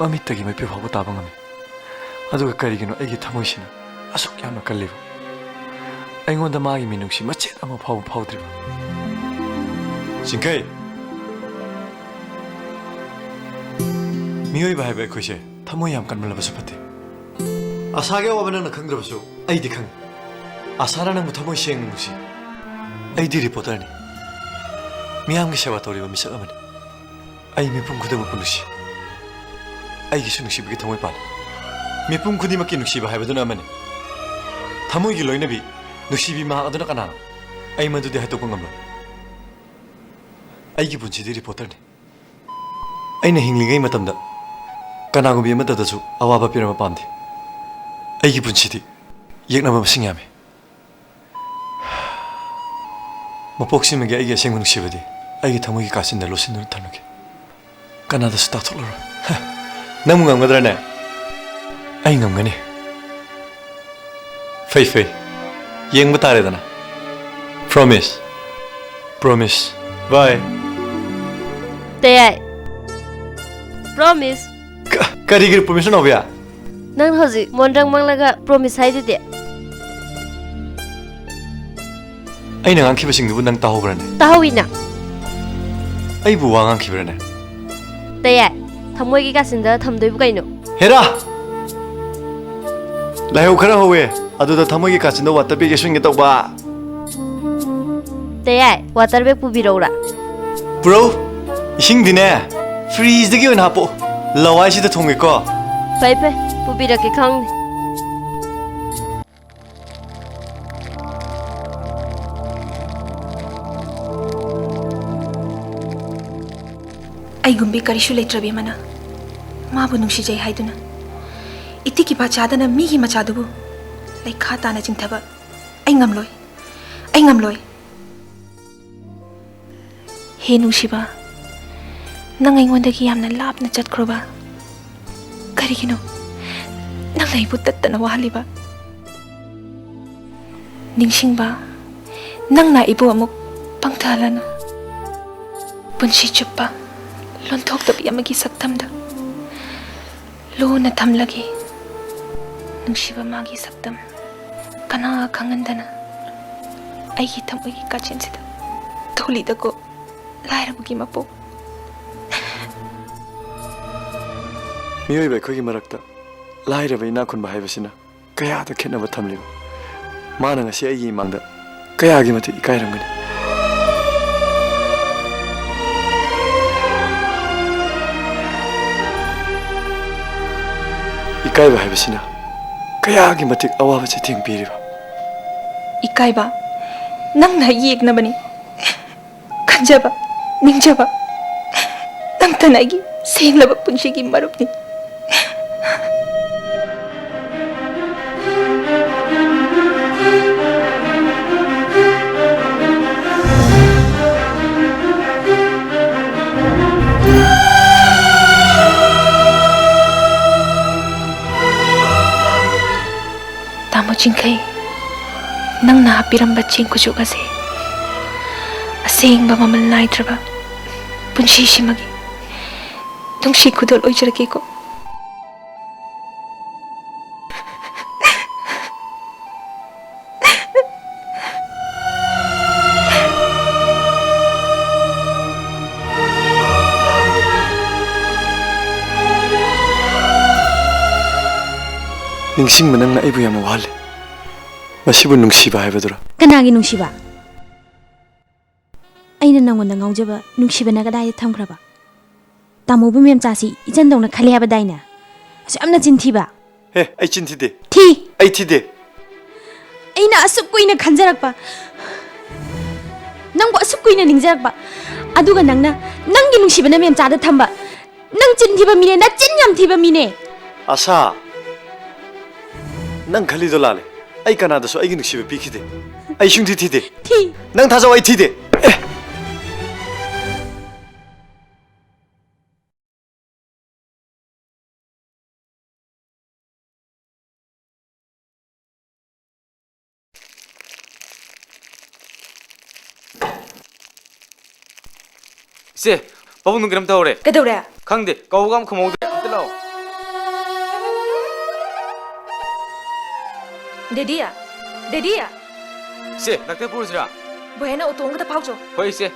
ꯃꯃꯤꯠꯇꯒꯤ ꯃꯄꯤ ꯐꯥꯎꯕ ꯇꯥꯕ ꯉꯝꯃꯤ꯫ ꯑꯗꯨꯒ ꯀꯔꯤꯒꯤꯅꯣ ꯑꯩꯒꯤ ꯊꯃꯣꯏꯁꯤꯅ ꯑꯁꯨꯛ ꯌꯥꯝꯅ ꯀꯜꯂꯤꯕ? ꯑꯩꯉꯣꯟꯗ ꯃꯥꯒꯤ ꯃꯤꯅꯨꯡꯁꯤ ꯃꯆꯦꯠ ꯑꯃ ꯐꯥꯎꯕ ꯐꯥꯎꯗ꯭ꯔꯤꯕ? ꯆꯤꯡꯈꯩ! ꯃꯤꯑꯣꯏꯕ ꯍꯥꯏꯕ ꯑꯩꯈꯣꯏꯁꯦ ꯊꯃꯣꯏ ꯌꯥꯝ ꯀꯟꯃꯜꯂꯕꯁꯨ ꯐꯠꯇꯦ꯫ ꯑꯁꯥꯒꯤ ꯑꯋꯥꯕ ꯅꯪꯅ ꯈꯪꯗ꯭ꯔꯕꯁꯨ ꯑꯩꯗꯤ ꯈꯪꯉꯤ꯫ ꯑꯁꯥꯅ ꯅꯪꯕꯨ ꯊꯃꯣꯏ ꯁꯦꯡꯅ ꯅꯨꯡꯁꯤ꯫ ꯑꯩꯗꯤ ꯔꯤꯄꯣꯔꯇꯔꯅꯤ꯫ ꯃꯤꯌꯥꯝꯒꯤ ꯁꯦꯕꯥ ꯇꯧꯔꯤꯕ ꯃꯤꯁꯛ ꯑꯃꯅꯤ꯫ ꯑꯩ ꯃꯤꯄꯨꯝ ꯈꯨꯗꯤꯡꯃꯛꯄꯨ ꯅꯨꯡꯁꯤ꯫ ꯑꯩꯒꯤꯁꯨ ꯅꯨꯡꯁꯤꯕꯒꯤ ꯊꯃꯣꯏ ꯄꯥꯜꯂꯤ꯫ ꯃꯤꯄꯨꯝ ꯈꯨꯗꯤꯡꯃꯛꯀꯤ ꯅꯨꯡꯁꯤꯕ ꯍꯥꯏꯕꯗꯨꯅ ꯑꯃꯅꯤ꯫ ꯊꯃꯣꯏꯒꯤ ꯂꯣꯏꯅꯕꯤ, ꯅꯨꯡꯁꯤꯕꯤ ꯃꯍꯥꯛ ꯑꯗꯨꯅ ꯀꯅꯥꯅꯣ? ꯑꯩ ꯃꯗꯨꯗꯤ ꯍꯥꯏꯗꯣꯛꯄ ꯉꯝꯂꯣꯏ꯫ ꯑꯩꯒꯤ ꯄꯨꯟꯁꯤꯗꯤ ꯔꯤꯄꯣꯔꯇꯔꯅꯤ꯫ ꯑꯩꯅ ꯍꯤꯡꯂꯤꯉꯩ ꯃꯇꯝꯗ ꯀꯅꯥꯒꯨꯝꯕꯤ ꯑꯃꯠꯇꯗꯁꯨ ꯑꯋꯥꯕ ꯄꯤꯔꯝꯕ ꯄꯥꯝꯗꯦ꯫ ꯑꯩꯒꯤ ꯄꯨꯟꯁꯤꯗꯤ ꯌꯦꯛꯅꯕ ꯃꯁꯤꯡ ꯌꯥꯝꯃꯤ꯫ ꯃꯄꯣꯛꯁꯤꯃꯒꯤ ꯑꯩꯒꯤ ꯑꯁꯦꯡꯕ ꯅꯨꯡꯁꯤꯕꯗꯤ ꯑꯩꯒꯤ ꯊꯃꯣꯏꯒꯤ ꯀꯥꯆꯤꯟꯗ ꯂꯣꯠꯁꯤꯟꯗꯨꯅ ꯊꯝꯂꯒꯦ꯫ ꯀꯅꯥꯗꯁꯨ ꯇꯥꯛꯊꯣꯛꯂꯔꯣꯏ꯫ ꯍ! ꯅꯪꯕꯨ ꯉꯝꯒꯗ꯭ꯔꯅꯦ? ꯑꯩ ꯉꯝꯒꯅꯤ꯫ ꯐꯩ, ꯐꯩ꯫ ꯌꯦꯡꯕ ꯇꯥꯔꯦꯗꯅ꯫ Promise꯫ Promise꯫ Bye꯫ ꯇꯌꯥꯏ꯫ Promise꯫ ꯀ-, ꯀꯔꯤꯒꯤ promise, ꯅꯥꯎꯕꯤꯌꯥ? ꯅꯪ ꯍꯧꯖꯤꯛ ꯃꯣꯟꯗ꯭ꯔꯪ ꯃꯪꯂꯒ promise ꯍꯥꯏꯗꯨꯗꯤ꯫ ꯑꯩꯅ ꯉꯥꯡꯈꯤꯕꯁꯤꯡꯗꯨꯕꯨ ꯅꯪ ꯇꯥꯍꯧꯕ꯭ꯔꯅꯦ? ꯇꯥꯍꯧꯏꯅ꯫ ꯑꯩꯕꯨ ꯋꯥ ꯉꯥꯡꯈꯤꯕ꯭ꯔꯅꯦ? ꯇꯌꯥꯏ, ꯊꯃꯣꯏꯒꯤ ꯀꯥꯆꯤꯟꯗ ꯊꯝꯗꯣꯏꯕꯨ ꯀꯩꯅꯣ? ꯍꯦꯔꯥ! ꯂꯥꯏꯍꯧ ꯈꯔ ꯍꯧꯋꯦ, ꯑꯗꯨꯗ ꯊꯃꯣꯏꯒꯤ ꯀꯥꯆꯤꯟꯗ water bag ꯌꯦꯠꯁꯤꯟꯒꯦ ꯇꯧꯕ꯫ ꯇꯌꯥꯏ, water bag ꯄꯨꯕꯤꯔꯛꯎꯔꯥ? ꯄꯨꯔꯛꯎ꯫ ꯏꯁꯤꯡꯗꯤꯅꯦ, fridgeꯗꯒꯤ ꯑꯣꯏꯅ ꯍꯥꯞꯄꯛꯑꯣ꯫ ꯂꯋꯥꯏꯁꯤꯗ ꯊꯣꯡꯒꯦꯀꯣ꯫ ꯐꯩ ꯐꯩ, ꯄꯨꯕꯤꯔꯛꯀꯦ ꯈꯪꯅꯤ꯫ ꯑꯩꯒꯨꯝꯕꯤ ꯀꯔꯤꯁꯨ ꯂꯩꯇ꯭ꯔꯕꯤ ꯑꯃꯅ ꯃꯥꯕꯨ ꯅꯨꯡꯁꯤꯖꯩ ꯍꯥꯏꯗꯨꯅ ꯏꯇꯤꯛ ꯏꯄꯥ ꯆꯥꯗꯅ ꯃꯤꯒꯤ ꯃꯆꯥꯗꯨꯕꯨ ꯂꯩꯈꯥ ꯇꯥꯅ ꯆꯤꯡꯊꯕ ꯑꯩ ꯉꯝꯂꯣꯏ, ꯑꯩ ꯉꯝꯂꯣꯏ꯫ ꯍꯦ ꯅꯨꯡꯁꯤꯕ, ꯅꯪ ꯑꯩꯉꯣꯟꯗꯒꯤ ꯌꯥꯝꯅ ꯂꯥꯞꯅ ꯆꯠꯈ꯭ꯔꯕ ꯀꯔꯤꯒꯤꯅꯣ? ꯅꯪꯅ ꯑꯩꯕꯨ ꯇꯠꯇꯅ ꯋꯥꯍꯜꯂꯤꯕ? ꯅꯤꯡꯁꯤꯡꯕ, ꯅꯪꯅ ꯑꯩꯕꯨ ꯑꯃꯨꯛ ꯄꯪꯊꯍꯜꯂꯅꯨ꯫ ꯄꯨꯟꯁꯤ ꯆꯨꯞꯄ ꯂꯣꯟꯊꯣꯛꯇꯕꯤ ꯑꯃꯒꯤ ꯁꯛꯇꯝꯗ ꯂꯨꯅ ꯊꯝꯂꯒꯦ꯫ ꯅꯨꯡꯁꯤꯕ, ꯃꯥꯒꯤ ꯁꯛꯇꯝ ꯀꯅꯥ ꯈꯪꯍꯟꯗꯅ ꯑꯩꯒꯤ ꯊꯃꯣꯏꯒꯤ ꯀꯥꯆꯤꯟꯁꯤꯗ ꯊꯣꯜꯂꯤꯗꯀꯣ, ꯂꯥꯏꯔꯕꯒꯤ ꯃꯄꯣꯛ꯫ ꯃꯤꯑꯣꯏꯕ ꯑꯩꯈꯣꯏꯒꯤ ꯃꯔꯛꯇ ꯂꯥꯏꯔꯕ ꯏꯅꯥꯛ ꯈꯨꯟꯕ ꯍꯥꯏꯕꯁꯤꯅ ꯀꯌꯥꯗ ꯈꯦꯠꯅꯕ ꯊꯝꯂꯤꯕ꯫ ꯃꯥꯅ ꯉꯁꯤ ꯑꯩꯒꯤ ꯏꯃꯥꯡꯗ ꯀꯌꯥꯒꯤ ꯃꯇꯤꯛ ꯏꯀꯥꯏꯔꯝꯒꯅꯤ꯫ ꯏꯀꯥꯏꯕ ꯍꯥꯏꯕꯁꯤꯅ ꯀꯌꯥꯒꯤ ꯃꯇꯤꯛ ꯑꯋꯥꯕ ꯆꯩꯊꯦꯡ ꯄꯤꯔꯤꯕ꯫ ꯏꯀꯥꯏꯕ, ꯅꯪꯅ ꯌꯦꯛꯅꯕꯅꯤ꯫ ꯈꯟꯖꯕ, ꯅꯤꯡꯖꯕ, ꯅꯪꯇꯅ ꯑꯩꯒꯤ ꯁꯦꯡꯂꯕ ꯄꯨꯟꯁꯤꯒꯤ ꯃꯔꯨꯞꯅꯤ꯫ ꯇꯥꯃꯣ ꯆꯤꯡꯈꯩ, ꯅꯪꯅ ꯍꯥꯞꯄꯤꯔꯝꯕ ꯆꯦꯡ ꯈꯨꯆꯨꯛ ꯑꯁꯦ ꯑꯁꯦꯡꯕ ꯃꯃꯜ ꯅꯥꯏꯗ꯭ꯔꯕ ꯄꯨꯟꯁꯤꯁꯤꯃꯒꯤ ꯅꯨꯡꯁꯤ ꯈꯨꯗꯣꯜ ꯑꯣꯏꯖꯔꯒꯦꯀꯣ꯫ ꯅꯤꯡꯁꯤꯡꯕ ꯅꯪꯅ ꯑꯩꯕꯨ ꯌꯥꯝꯅ ꯋꯥꯍꯜꯂꯦ꯫ ꯃꯁꯤꯕꯨ ꯅꯨꯡꯁꯤꯕ ꯍꯥꯏꯕꯗꯨꯔꯣ? ꯀꯅꯥꯒꯤ ꯅꯨꯡꯁꯤꯕ? ꯑꯩꯅ ꯅꯪꯉꯣꯟꯗ ꯉꯥꯎꯖꯕ ꯅꯨꯡꯁꯤꯕꯅ ꯀꯗꯥꯏꯗ ꯊꯝꯈ꯭ꯔꯕ? ꯇꯥꯃꯣꯕꯨ ꯃꯦꯝꯆꯥꯁꯤ ꯏꯆꯟꯗꯧꯅ ꯈꯜꯂꯦ ꯍꯥꯏꯕꯗꯥꯏꯅꯦ? ꯑꯁꯨꯛ ꯌꯥꯝꯅ ꯆꯤꯟꯊꯤꯕ꯫ ꯍꯦ, ꯑꯩ ꯆꯤꯟꯊꯤꯗꯦ꯫ ꯊꯤ! ꯑꯩ ꯊꯤꯗꯦ꯫ ꯑꯩꯅ ꯑꯁꯨꯛ ꯀꯨꯏꯅ ꯈꯟꯖꯔꯛꯄ, ꯅꯪꯕꯨ ꯑꯁꯨꯛ ꯀꯨꯏꯅ ꯅꯤꯡꯖꯔꯛꯄ, ꯑꯗꯨꯒ ꯅꯪꯅ ꯅꯪꯒꯤ ꯅꯨꯡꯁꯤꯕꯅ ꯃꯦꯝꯆꯥꯗ ꯊꯝꯕ꯫ ꯅꯪ ꯆꯤꯟ ꯊꯤꯕ ꯃꯤꯅꯦ, ꯅꯆꯤꯟ ꯌꯥꯝ ꯊꯤꯕ ꯃꯤꯅꯦ꯫ ꯑꯁꯥ, ꯅꯪ ꯈꯜꯂꯤꯗꯣ ꯂꯥꯜꯂꯦ꯫ ꯑꯩ ꯀꯅꯥꯗꯁꯨ ꯑꯩꯒꯤ ꯅꯨꯡꯁꯤꯕ ꯄꯤꯈꯤꯗꯦ꯫ ꯑꯩ ꯁꯨꯡꯊꯤ ꯊꯤꯗꯦ꯫ ꯊꯤ꯫ ꯅꯪ ꯊꯥꯖꯧ, ꯑꯩ ꯊꯤꯗꯦ꯫ ꯑꯦ! ꯏꯆꯦ, ꯄꯥꯕꯨꯡꯗꯣ ꯀꯩꯅꯣꯝ ꯇꯧꯔꯦ꯫ ꯀꯩꯗꯧꯔꯦ? ꯈꯪꯗꯦ, ꯀꯧꯕꯒ ꯑꯃ ꯈꯨꯝꯍꯧꯗ꯭ꯔꯦ꯫ ꯑꯝꯇ ꯂꯥꯛꯑꯣ꯫ Daddy, daddy. ꯏꯆꯦ, ꯗꯥꯛꯇꯔ ꯄꯨꯔꯨꯁꯤꯔꯥ? ꯕꯣꯍꯦꯅ ꯑꯣꯇꯣ ꯑꯃꯈꯛꯇ ꯐꯥꯎꯆꯣ꯫ ꯍꯣꯏ, ꯏꯆꯦ꯫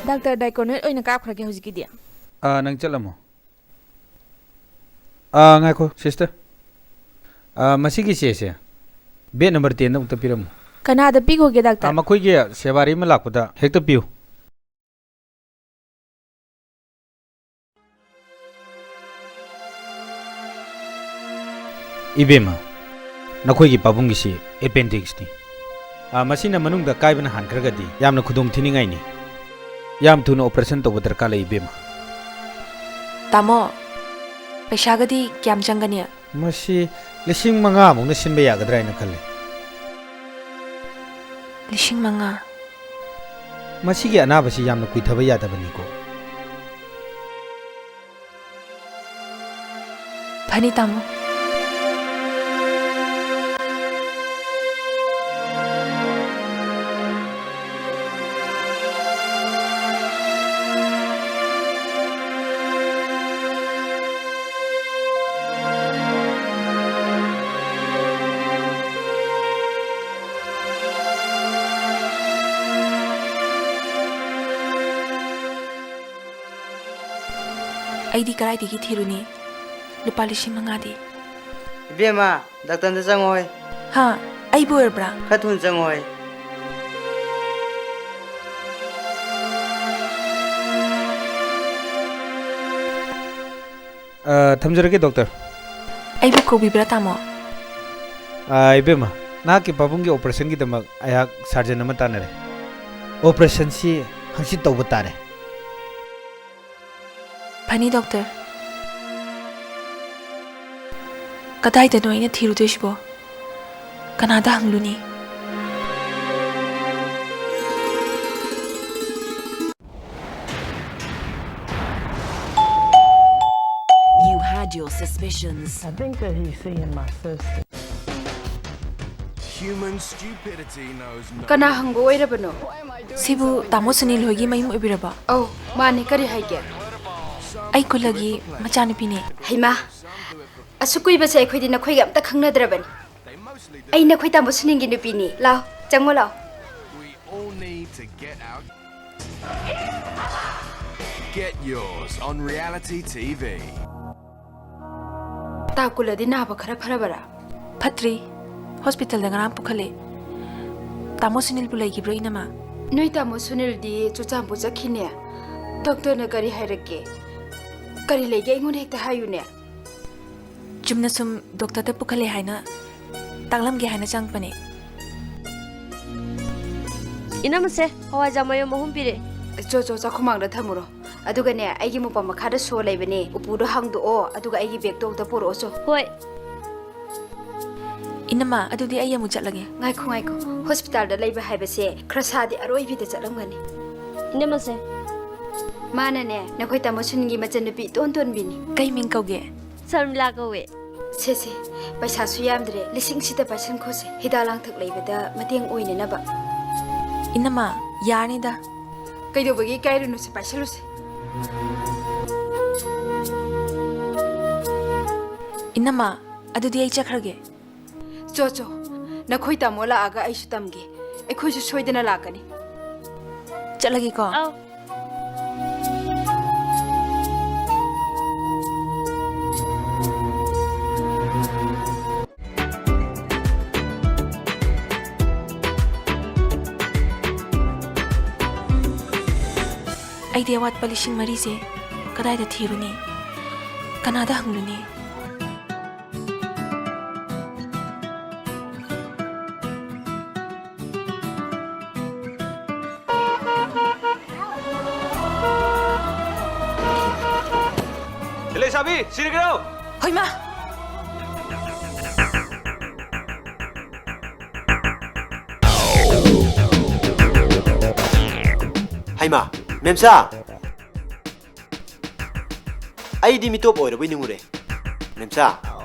ꯗꯥꯛꯇꯔ, ꯗꯥꯏꯀꯣꯅꯦꯠ ꯑꯣꯏꯅ ꯀꯥꯞꯈ꯭ꯔꯒꯦ ꯍꯧꯖꯤꯛꯀꯤꯗꯤ꯫ ꯑꯥ, ꯅꯪ ꯆꯠꯂꯝꯃꯣ꯫ ꯑꯥ, ꯉꯥꯏꯈꯣ, ꯁꯤꯁꯇꯔ꯫ ꯑꯥ, ꯃꯁꯤꯒꯤ ꯆꯦꯁꯦ ꯕꯦꯗ ꯅꯝꯕꯔ ꯇꯦꯟꯗ ꯑꯃꯨꯛꯇ ꯄꯤꯔꯝꯃꯨ꯫ ꯀꯅꯥꯗ ꯄꯤꯈꯣꯒꯦ, ꯑ, ꯗꯥꯛꯇꯔ? ꯃꯈꯣꯏꯒꯤ ꯁꯦꯕꯥꯔꯤ ꯑꯃ ꯂꯥꯛꯄꯗ ꯍꯦꯛꯇ ꯄꯤꯌꯨ꯫ ꯏꯕꯦꯝꯃ, ꯅꯈꯣꯏꯒꯤ ꯄꯥꯕꯨꯡꯒꯤꯁꯤ appendix ꯅꯤ꯫ ꯑ, ꯃꯁꯤꯅ ꯃꯅꯨꯡꯗ ꯀꯥꯏꯕꯅ ꯍꯥꯟꯈ꯭ꯔꯒꯗꯤ ꯌꯥꯝꯅ ꯈꯨꯗꯣꯡ ꯊꯤꯅꯤꯡꯉꯥꯏꯅꯤ꯫ ꯌꯥꯝ ꯊꯨꯅ operation ꯇꯧꯕ ꯗꯔꯀꯥꯔ ꯂꯩ, ꯏꯕꯦꯝꯃ꯫ ꯇꯥꯃꯣ, ꯄꯩꯁꯥꯒꯗꯤ ꯀꯌꯥꯝ ꯆꯪꯒꯅꯤ? ꯃꯁꯤ ꯂꯤꯁꯤꯡ ꯃꯉꯥ ꯃꯨꯛꯅ ꯁꯤꯟꯕ ꯌꯥꯒꯗ꯭ꯔꯥ ꯍꯥꯏꯅ ꯈꯜꯂꯤ꯫ ꯂꯤꯁꯤꯡ ꯃꯉꯥ? ꯃꯁꯤꯒꯤ ꯑꯅꯥꯕꯁꯤ ꯌꯥꯝꯅ ꯀꯨꯏꯊꯕ ꯌꯥꯗꯕꯅꯤꯀꯣ꯫ ꯐꯅꯤ, ꯇꯥꯃꯣ꯫ ꯑꯩꯗꯤ ꯀꯗꯥꯏꯗꯒꯤ ꯊꯤꯔꯨꯅꯤ? ꯂꯨꯄꯥ ꯂꯤꯁꯤꯡ ꯃꯉꯥꯗꯤ? ꯏꯕꯦꯝꯃ, ꯗꯥꯛꯇꯔꯗ ꯆꯪꯉꯣꯍꯦ꯫ ꯍꯥ? ꯑꯩꯕꯨ ꯑꯣꯏꯔꯕ꯭ꯔꯥ? ꯈꯔ ꯊꯨꯅ ꯆꯪꯉꯣꯍꯦ꯫ ꯑ, ꯊꯝꯖꯔꯒꯦ, ꯗꯣꯛꯇꯔ꯫ ꯑꯩꯕꯨ ꯀꯧꯕꯤꯕ꯭ꯔꯥ, ꯇꯥꯃꯣ? ꯑ, ꯏꯕꯦꯝꯃ, ꯅꯍꯥꯛꯀꯤ ꯄꯥꯕꯨꯡꯒꯤ operation ꯒꯤꯗꯃꯛ ꯑꯩꯍꯥꯛ surgeon ꯑꯃ ꯇꯥꯟꯅꯔꯦ꯫ Operation ꯁꯤ ꯍꯪꯆꯤꯠ ꯇꯧꯕ ꯇꯥꯔꯦ꯫ ꯐꯅꯤ, ꯗꯣꯛꯇꯔ꯫ ꯀꯗꯥꯏꯗꯅꯣ ꯑꯩꯅ ꯊꯤꯔꯨꯗꯣꯏꯁꯤꯕꯣ? ꯀꯅꯥꯗ ꯍꯪꯂꯨꯅꯤ? You had your suspicions. I think that he's seeing my sister. Human stupidity knows no ꯀꯅꯥ ꯍꯪꯕ ꯑꯣꯏꯔꯕꯅꯣ? ꯁꯤꯕꯨ ꯇꯥꯃꯣ ꯁꯨꯅꯤꯜ ꯍꯣꯏꯒꯤ ꯃꯌꯨꯝ ꯑꯣꯏꯕꯤꯔꯕꯣ? ꯑꯧ, ꯃꯥꯅꯦ꯫ ꯀꯔꯤ ꯍꯥꯏꯒꯦ? ꯑꯩ ꯀꯨꯂꯒꯤ ꯃꯆꯥꯅꯨꯄꯤꯅꯦ꯫ ꯍꯩꯃꯥ, ꯑꯁꯨꯛ ꯀꯨꯏꯕꯁꯦ ꯑꯩꯈꯣꯏꯗꯤ ꯅꯈꯣꯏꯒ ꯑꯝꯇ ꯈꯪꯅꯗ꯭ꯔꯕꯅꯤ꯫ ꯑꯩ ꯅꯈꯣꯏ ꯇꯥꯃꯣ ꯁꯨꯅꯤꯜꯒꯤ ꯅꯨꯄꯤꯅꯤ꯫ ꯂꯥꯎ, ꯆꯪꯉꯣ ꯂꯥꯎ꯫ We all need to get out. Get yours on reality T V. ꯇꯥ ꯀꯨꯂꯗꯤ ꯅꯥꯕ ꯈꯔ ꯐꯔꯕꯔꯥ? ꯐꯠꯇ꯭ꯔꯤ꯫ ꯍꯣꯁꯄꯤꯇꯥꯜꯗ ꯉꯔꯥꯡ ꯄꯨꯈꯠꯂꯦ꯫ ꯇꯥꯃꯣ ꯁꯨꯅꯤꯜꯕꯨ ꯂꯩꯈꯤꯕ꯭ꯔꯣ, ꯏꯅꯝꯃ? ꯅꯣꯏ ꯇꯥꯃꯣ ꯁꯨꯅꯤꯜꯗꯤ ꯆꯨꯔꯆꯥꯟꯄꯨꯔ ꯆꯠꯈꯤꯅꯦ꯫ ꯗꯣꯛꯇꯔꯅ ꯀꯔꯤ ꯍꯥꯏꯔꯛꯀꯦ? ꯀꯔꯤ ꯂꯩꯒꯦ, ꯑꯩꯉꯣꯟꯗ ꯍꯦꯛꯇ ꯍꯥꯏꯌꯨꯅꯦ꯫ ꯆꯨꯝꯅ ꯁꯨꯝ ꯗꯣꯛꯇꯔꯗ ꯄꯨꯈꯠꯂꯦ ꯍꯥꯏꯅ ꯇꯥꯛꯂꯝꯒꯦ ꯍꯥꯏꯅ ꯆꯪꯉꯛꯄꯅꯦ꯫ ꯏꯅꯝꯃꯁꯦ, ꯍꯋꯥꯏꯖꯥꯔ ꯃꯌꯨꯝ ꯑꯍꯨꯝ ꯄꯤꯔꯛꯑꯦ꯫ ꯆꯣ, ꯆꯣ, ꯆꯥꯛꯈꯨꯃꯥꯡꯗ ꯊꯝꯃꯨꯔꯣ꯫ ꯑꯗꯨꯒꯅꯦ, ꯑꯩꯒꯤ ꯃꯣꯄꯥ ꯃꯈꯥꯗ ꯁꯣ ꯂꯩꯕꯅꯦ, ꯎꯄꯨꯗꯣ ꯍꯥꯡꯗꯣꯛꯑꯣ, ꯑꯗꯨꯒ ꯑꯩꯒꯤ ꯕꯦꯒꯇꯣ ꯑꯝꯇ ꯄꯨꯔꯛꯑꯣ ꯆꯣ꯫ ꯍꯣꯏ꯫ ꯏꯅꯝꯃ, ꯑꯗꯨꯗꯤ ꯑꯩ ꯑꯃꯨꯛ ꯆꯠꯂꯒꯦ꯫ ꯉꯥꯏꯈꯣ, ꯉꯥꯏꯈꯣ, ꯍꯣꯁꯄꯤꯇꯥꯜꯗ ꯂꯩꯕ ꯍꯥꯏꯕꯁꯦ ꯈꯔ ꯁꯥꯗꯤ ꯑꯔꯣꯏꯕꯤꯗ ꯆꯠꯂꯝꯒꯅꯤ꯫ ꯏꯅꯝꯃꯁꯦ꯫ ꯃꯥꯅꯅꯦ, ꯅꯈꯣꯏ ꯇꯥꯃꯣ ꯁꯨꯅꯤꯜꯒꯤ ꯃꯆꯟꯅꯨꯄꯤ ꯏꯇꯣꯟ ꯇꯣꯟꯕꯤꯅꯤ꯫ ꯀꯩ ꯃꯤꯡ ꯀꯧꯒꯦ? ꯁꯔꯃꯤꯂꯥ ꯀꯧꯋꯦ꯫ ꯁꯦ, ꯁꯦ, ꯄꯩꯁꯥꯁꯨ ꯌꯥꯝꯗ꯭ꯔꯦ, ꯂꯤꯁꯤꯡ ꯁꯤꯗ ꯄꯥꯏꯁꯟꯈꯣꯁꯦ, ꯍꯤꯗꯥꯛ ꯂꯥꯡꯊꯛ ꯂꯩꯕꯗ ꯃꯇꯦꯡ ꯑꯣꯏꯅꯅꯕ꯫ ꯏꯅꯝꯃ, ꯌꯥꯔꯅꯤꯗ꯫ ꯀꯩꯗꯧꯕꯒꯤ ꯏꯀꯥꯏꯔꯨꯅꯣꯁꯦ, ꯄꯥꯏꯁꯜꯂꯨꯁꯦ꯫ ꯏꯅꯝꯃ, ꯑꯗꯨꯗꯤ ꯑꯩ ꯆꯠꯈ꯭ꯔꯒꯦ꯫ ꯆꯣ, ꯆꯣ, ꯅꯈꯣꯏ ꯇꯥꯃꯣ ꯂꯥꯛꯑꯒ ꯑꯩꯁꯨ ꯇꯝꯒꯦ, ꯑꯩꯈꯣꯏꯁꯨ ꯁꯣꯏꯗꯅ ꯂꯥꯛꯀꯅꯤ꯫ ꯆꯠꯂꯒꯦꯀꯣ꯫ ꯑꯧ꯫ ꯑꯩꯗꯤ ꯑꯋꯥꯠꯄ ꯂꯤꯁꯤꯡ ꯃꯔꯤꯁꯦ ꯀꯗꯥꯏꯗ ꯊꯤꯔꯨꯅꯤ? ꯀꯅꯥꯗ ꯍꯪꯂꯨꯅꯤ? ꯂꯩꯁꯥꯕꯤ, ꯁꯤꯔꯒꯦꯔꯣ? ꯍꯣꯏꯃ! ꯍꯩꯃꯥ, ꯃꯦꯝꯆꯥ! ꯑꯩꯗꯤ ꯃꯤꯇꯣꯞ ꯑꯣꯏꯔꯕꯣꯏ ꯅꯤꯡꯉꯨꯔꯦ꯫ ꯃꯦꯝꯆꯥ,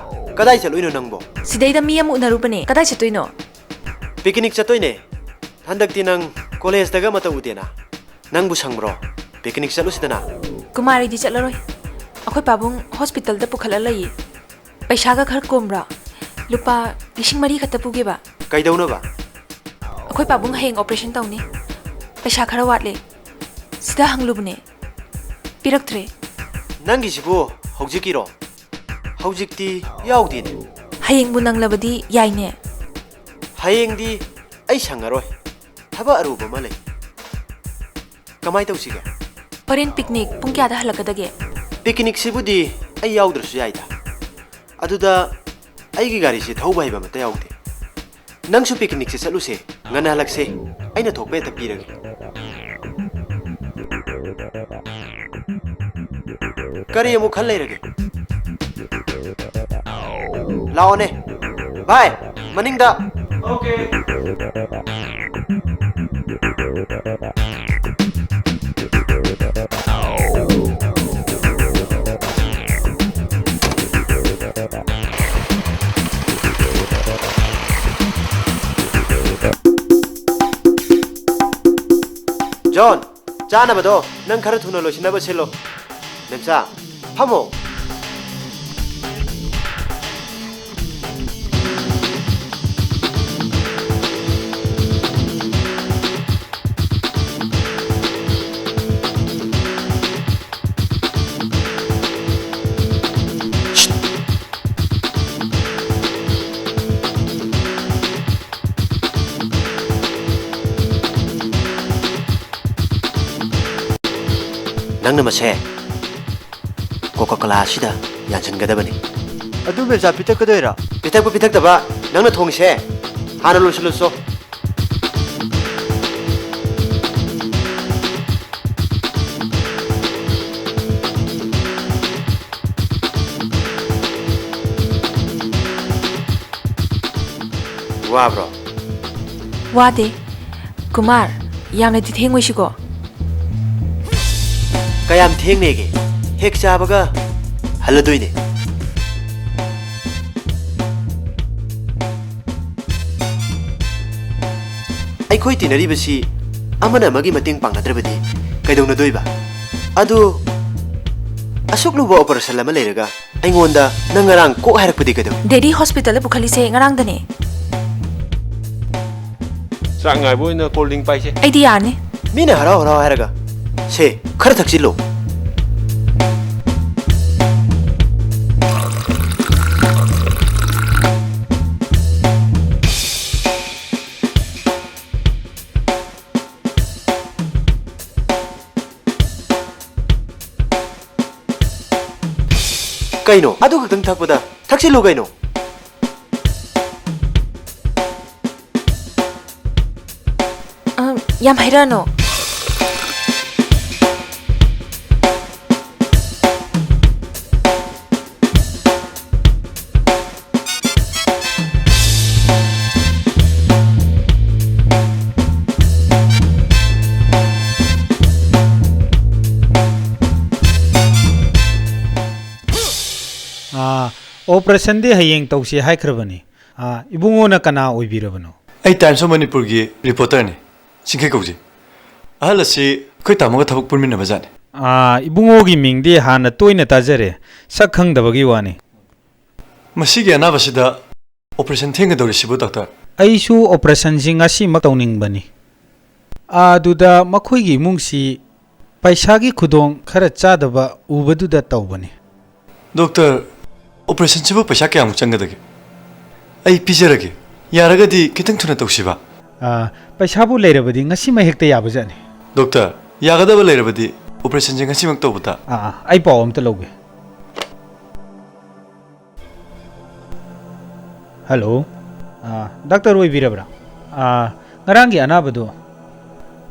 ꯀꯗꯥꯏ ꯆꯠꯂꯨꯏꯅꯣ ꯅꯪꯕꯣ? ꯁꯤꯗꯩꯗ ꯃꯤ ꯑꯃ ꯎꯅꯔꯨꯕꯅꯦ꯫ ꯀꯗꯥꯏ ꯆꯠꯇꯣꯏꯅꯣ? ꯄꯤꯀꯤꯅꯤꯛ ꯆꯠꯇꯣꯏꯅꯦ꯫ ꯍꯟꯗꯛꯇꯤ ꯅꯪ ꯀꯣꯂꯦꯖꯇꯒ ꯑꯃꯠꯇ ꯎꯗꯦꯅ꯫ ꯅꯪꯕꯨ ꯁꯪꯕ꯭ꯔꯣ? ꯄꯤꯀꯤꯅꯤꯛ ꯆꯠꯂꯨꯁꯤꯗꯅ꯫ ꯀꯨꯃꯥꯔ, ꯑꯩꯗꯤ ꯆꯠꯂꯔꯣꯏ꯫ ꯑꯩꯈꯣꯏ ꯄꯥꯕꯨꯡ ꯍꯣꯁꯄꯤꯇꯥꯜꯗ ꯄꯨꯈꯠꯂ ꯂꯩꯌꯦ꯫ ꯄꯩꯁꯥꯒ ꯈꯔ ꯀꯣꯝꯕ꯭ꯔꯥ? ꯂꯨꯄꯥ ꯂꯤꯁꯤꯡ ꯃꯔꯤ ꯈꯛꯇ ꯄꯨꯒꯦꯕ꯫ ꯀꯩꯗꯧꯅꯕ? ꯑꯩꯈꯣꯏ ꯄꯥꯕꯨꯡ ꯍꯌꯦꯡ ꯑꯣꯄꯔꯦꯁꯟ ꯇꯧꯅꯤ꯫ ꯄꯩꯁꯥ ꯈꯔ ꯋꯥꯠꯂꯦ꯫ ꯁꯤꯗ ꯍꯪꯂꯨꯕꯅꯦ꯫ ꯄꯤꯔꯛꯇ꯭ꯔꯦ꯫ ꯅꯪꯒꯤꯁꯤꯕꯨ ꯍꯧꯖꯤꯛꯀꯤꯔꯣ? ꯍꯧꯖꯤꯛꯇꯤ ꯌꯥꯎꯗꯦꯅꯦ꯫ ꯍꯌꯦꯡꯕꯨ ꯅꯪꯂꯕꯗꯤ ꯌꯥꯏꯅꯦ꯫ ꯍꯌꯦꯡꯗꯤ ꯑꯩ ꯁꯪꯉꯔꯣꯏ꯫ ꯊꯕꯛ ꯑꯔꯨꯕ ꯑꯃ ꯂꯩ꯫ ꯀꯃꯥꯏ ꯇꯧꯁꯤꯒꯦ? ꯍꯣꯔꯦꯟ ꯄꯤꯛꯅꯤꯛ ꯄꯨꯡ ꯀꯌꯥꯗ ꯍꯜꯂꯛꯀꯗꯒꯦ? ꯄꯤꯛꯅꯤꯛꯁꯤꯕꯨꯗꯤ ꯑꯩ ꯌꯥꯎꯗ꯭ꯔꯁꯨ ꯌꯥꯏꯗ꯫ ꯑꯗꯨꯗ ꯑꯩꯒꯤ ꯒꯥꯔꯤꯁꯦ ꯊꯧꯕ ꯍꯩꯕ ꯑꯃꯠꯇ ꯌꯥꯎꯗꯦ꯫ ꯅꯪꯁꯨ ꯄꯤꯛꯅꯤꯛꯁꯦ ꯆꯠꯂꯨꯁꯦ, ꯉꯟꯅ ꯍꯜꯂꯛꯁꯦ꯫ ꯑꯩꯅ ꯊꯣꯛꯄ ꯍꯦꯛꯇ ꯄꯤꯔꯒꯦ꯫ ꯀꯔꯤ ꯑꯃꯨꯛ ꯈꯜ ꯂꯩꯔꯒꯦ? ꯂꯥꯛꯑꯣꯅꯦ꯫ ꯚꯥꯏ, ꯃꯅꯤꯡꯗ꯫ ꯖꯣꯟ, ꯆꯥꯅꯕꯗꯣ ꯅꯪ ꯈꯔ ꯊꯨꯅ ꯂꯣꯏꯁꯤꯟꯅꯕ ꯁꯤꯜꯂꯣ꯫ ꯃꯦꯝꯆꯥ, ꯐꯝꯃꯣ꯫ ꯅꯪꯅ ꯃꯁꯦ ꯀꯣꯀꯥ ꯀꯣꯂꯥ ꯑꯁꯤꯗ ꯌꯥꯟꯁꯤꯟꯒꯗꯕꯅꯤ꯫ ꯑꯗꯨ ꯃꯦꯝꯆꯥ ꯄꯤꯊꯛꯀꯗꯣꯏꯔꯥ? ꯄꯤꯊꯛꯄ ꯄꯤꯊꯛꯇꯕ ꯅꯪꯅ ꯊꯣꯡꯉꯤꯁꯦ ꯍꯥꯟꯅ ꯂꯣꯏꯁꯤꯜꯂꯨꯆꯣ꯫ ꯋꯥꯕ꯭ꯔꯣ? ꯋꯥꯗꯦ꯫ ꯀꯨꯃꯥꯔ, ꯌꯥꯝꯅꯗꯤ ꯊꯦꯡꯉꯣꯏꯁꯤꯀꯣ? ꯀꯌꯥꯝ ꯊꯦꯡꯅꯦꯒꯦ? ꯍꯦꯛ ꯆꯥꯕꯒ ꯍꯜꯂꯗꯣꯏꯅꯦ꯫ ꯑꯩꯈꯣꯏ ꯇꯤꯟꯅꯔꯤꯕꯁꯤ ꯑꯃꯅ ꯑꯃꯒꯤ ꯃꯇꯦꯡ ꯄꯥꯡꯅꯗ꯭ꯔꯕꯗꯤ ꯀꯩꯗꯧꯅꯗꯣꯏꯕ? ꯑꯗꯨ ꯑꯁꯨꯛ ꯂꯨꯕ operation ꯑꯃ ꯂꯩꯔꯒ ꯑꯩꯉꯣꯟꯗ ꯅꯪ ꯉꯔꯥꯡ ꯀꯣꯛ ꯍꯥꯏꯔꯛꯄꯗꯤ ꯀꯩꯗꯧ? ꯗꯦꯗꯤ ꯍꯣꯁꯄꯤꯇꯥꯜꯗ ꯄꯨꯈꯠꯂꯤꯁꯦ ꯉꯔꯥꯡꯗꯅꯦ꯫ ꯆꯥꯛ ꯉꯥꯏꯕ ꯑꯣꯏꯅ cold drink ꯄꯥꯏꯁꯦ꯫ ꯑꯩꯗꯤ ꯌꯥꯔꯅꯤ꯫ ꯃꯤꯅ ꯍꯔꯥꯎ ꯍꯔꯥꯎ ꯍꯥꯏꯔꯒ, ꯁꯦ, ꯈꯔ ꯊꯛꯆꯤꯜꯂꯣ꯫ ꯀꯩꯅꯣ? ꯑꯗꯨ ꯈꯛꯇꯪ ꯊꯛꯄꯗ? ꯊꯛꯆꯤꯜꯂꯨ ꯀꯩꯅꯣ꯫ ꯑ, ꯌꯥꯝ ꯍꯩꯔꯛꯑꯅꯨ꯫ ꯑꯥ, ꯑꯣꯄꯔꯦꯁꯟꯗꯤ ꯍꯌꯦꯡ ꯇꯧꯁꯤ ꯍꯥꯏꯈ꯭ꯔꯕꯅꯤ꯫ ꯑꯥ, ꯏꯕꯨꯡꯉꯣꯅ ꯀꯅꯥ ꯑꯣꯏꯕꯤꯔꯕꯅꯣ? ꯑꯩ ꯇꯥꯏꯝꯁ ꯑꯣꯐ ꯃꯅꯤꯄꯨꯔꯒꯤ ꯔꯤꯄꯣꯔꯇꯔꯅꯤ, ꯆꯤꯡꯈꯩ ꯀꯧꯖꯩ꯫ ꯑꯍꯜ ꯑꯁꯤ ꯑꯩꯈꯣꯏ ꯇꯥꯃꯣꯒ ꯊꯕꯛ ꯄꯨꯟꯃꯤꯟꯅꯕ ꯖꯥꯠꯅꯤ꯫ ꯑꯥ, ꯏꯕꯨꯡꯉꯣꯒꯤ ꯃꯤꯡꯗꯤ ꯍꯥꯟꯅ ꯇꯣꯏꯅ ꯇꯥꯖꯔꯦ, ꯁꯛ ꯈꯪꯗꯕꯒꯤ ꯋꯥꯅꯤ꯫ ꯃꯁꯤꯒꯤ ꯑꯅꯥꯕꯁꯤꯗ ꯑꯣꯄꯔꯦꯁꯟ ꯊꯦꯡꯒꯗꯧꯔꯤꯁꯤꯕꯨ, ꯗꯣꯛꯇꯔ? ꯑꯩꯁꯨ ꯑꯣꯄꯔꯦꯁꯟꯁꯤ ꯉꯁꯤꯃꯛ ꯇꯧꯅꯤꯡꯕꯅꯤ꯫ ꯑꯗꯨꯗ ꯃꯈꯣꯏꯒꯤ ꯏꯃꯨꯡꯁꯤ ꯄꯩꯁꯥꯒꯤ ꯈꯨꯗꯣꯡ ꯈꯔ ꯆꯥꯗꯕ ꯎꯕꯗꯨꯗ ꯇꯧꯕꯅꯤ꯫ ꯗꯣꯛꯇꯔ, ꯑꯣꯄꯔꯦꯁꯟꯁꯤꯕꯨ ꯄꯩꯁꯥ ꯀꯌꯥꯃꯨꯛ ꯆꯪꯒꯗꯒꯦ? ꯑꯩ ꯄꯤꯖꯔꯒꯦ꯫ ꯌꯥꯔꯒꯗꯤ ꯈꯤꯇꯪ ꯊꯨꯅ ꯇꯧꯁꯤꯕ꯫ ꯑꯥ, ꯄꯩꯁꯥꯕꯨ ꯂꯩꯔꯕꯗꯤ ꯉꯁꯤꯃꯛ ꯍꯦꯛꯇ ꯌꯥꯕꯖꯥꯠꯅꯤ꯫ ꯗꯣꯛꯇꯔ, ꯌꯥꯒꯗꯕ ꯂꯩꯔꯕꯗꯤ ꯑꯣꯄꯔꯦꯁꯟꯁꯦ ꯉꯁꯤꯃꯛ ꯇꯧꯕꯗ꯫ ꯑꯥ, ꯑꯥ, ꯑꯩ ꯄꯥꯎ ꯑꯝꯇ ꯂꯧꯒꯦ꯫ ꯍꯜꯂꯣ꯫ ꯑꯥ, ꯗꯥꯛꯇꯔ ꯑꯣꯏꯕꯤꯔꯕ꯭ꯔꯥ? ꯑꯥ, ꯉꯔꯥꯡꯒꯤ ꯑꯅꯥꯕꯗꯣ,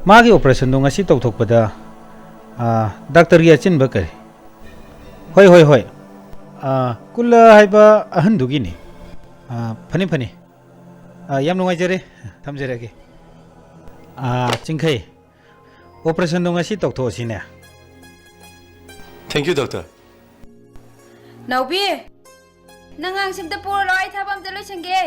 ꯃꯥꯒꯤ ꯑꯣꯄꯔꯦꯁꯟꯗꯣ ꯉꯁꯤ ꯇꯧꯊꯣꯛꯄꯗ, ꯑꯥ, ꯗꯥꯛꯇꯔꯒꯤ ꯑꯆꯤꯟꯕ ꯀꯔꯤ? ꯍꯣꯏ, ꯍꯣꯏ, ꯍꯣꯏ꯫ ꯑꯥ, ꯀꯨꯜꯂ ꯍꯥꯏꯕ ꯑꯍꯟꯗꯨꯒꯤꯅꯤ꯫ ꯑꯥ, ꯐꯅꯤ, ꯐꯅꯤ꯫ ꯑꯥ, ꯌꯥꯝ ꯅꯨꯡꯉꯥꯏꯖꯔꯦ꯫ ꯊꯝꯖꯔꯒꯦ꯫ ꯑꯥ, ꯆꯤꯡꯈꯩ, ꯑꯣꯄꯔꯦꯁꯟꯗꯣ ꯉꯁꯤ ꯇꯧꯊꯣꯛꯑꯁꯤꯅꯦ꯫ Thank you, doctor. ꯅꯥꯎꯕꯤ, ꯅꯪ ꯑꯉꯥꯡꯁꯦ ꯑꯝꯇ ꯄꯨꯔ ꯂꯥꯛꯑꯣ, ꯑꯩ ꯊꯕꯛ ꯑꯝꯇ ꯂꯣꯏꯁꯟꯒꯦ꯫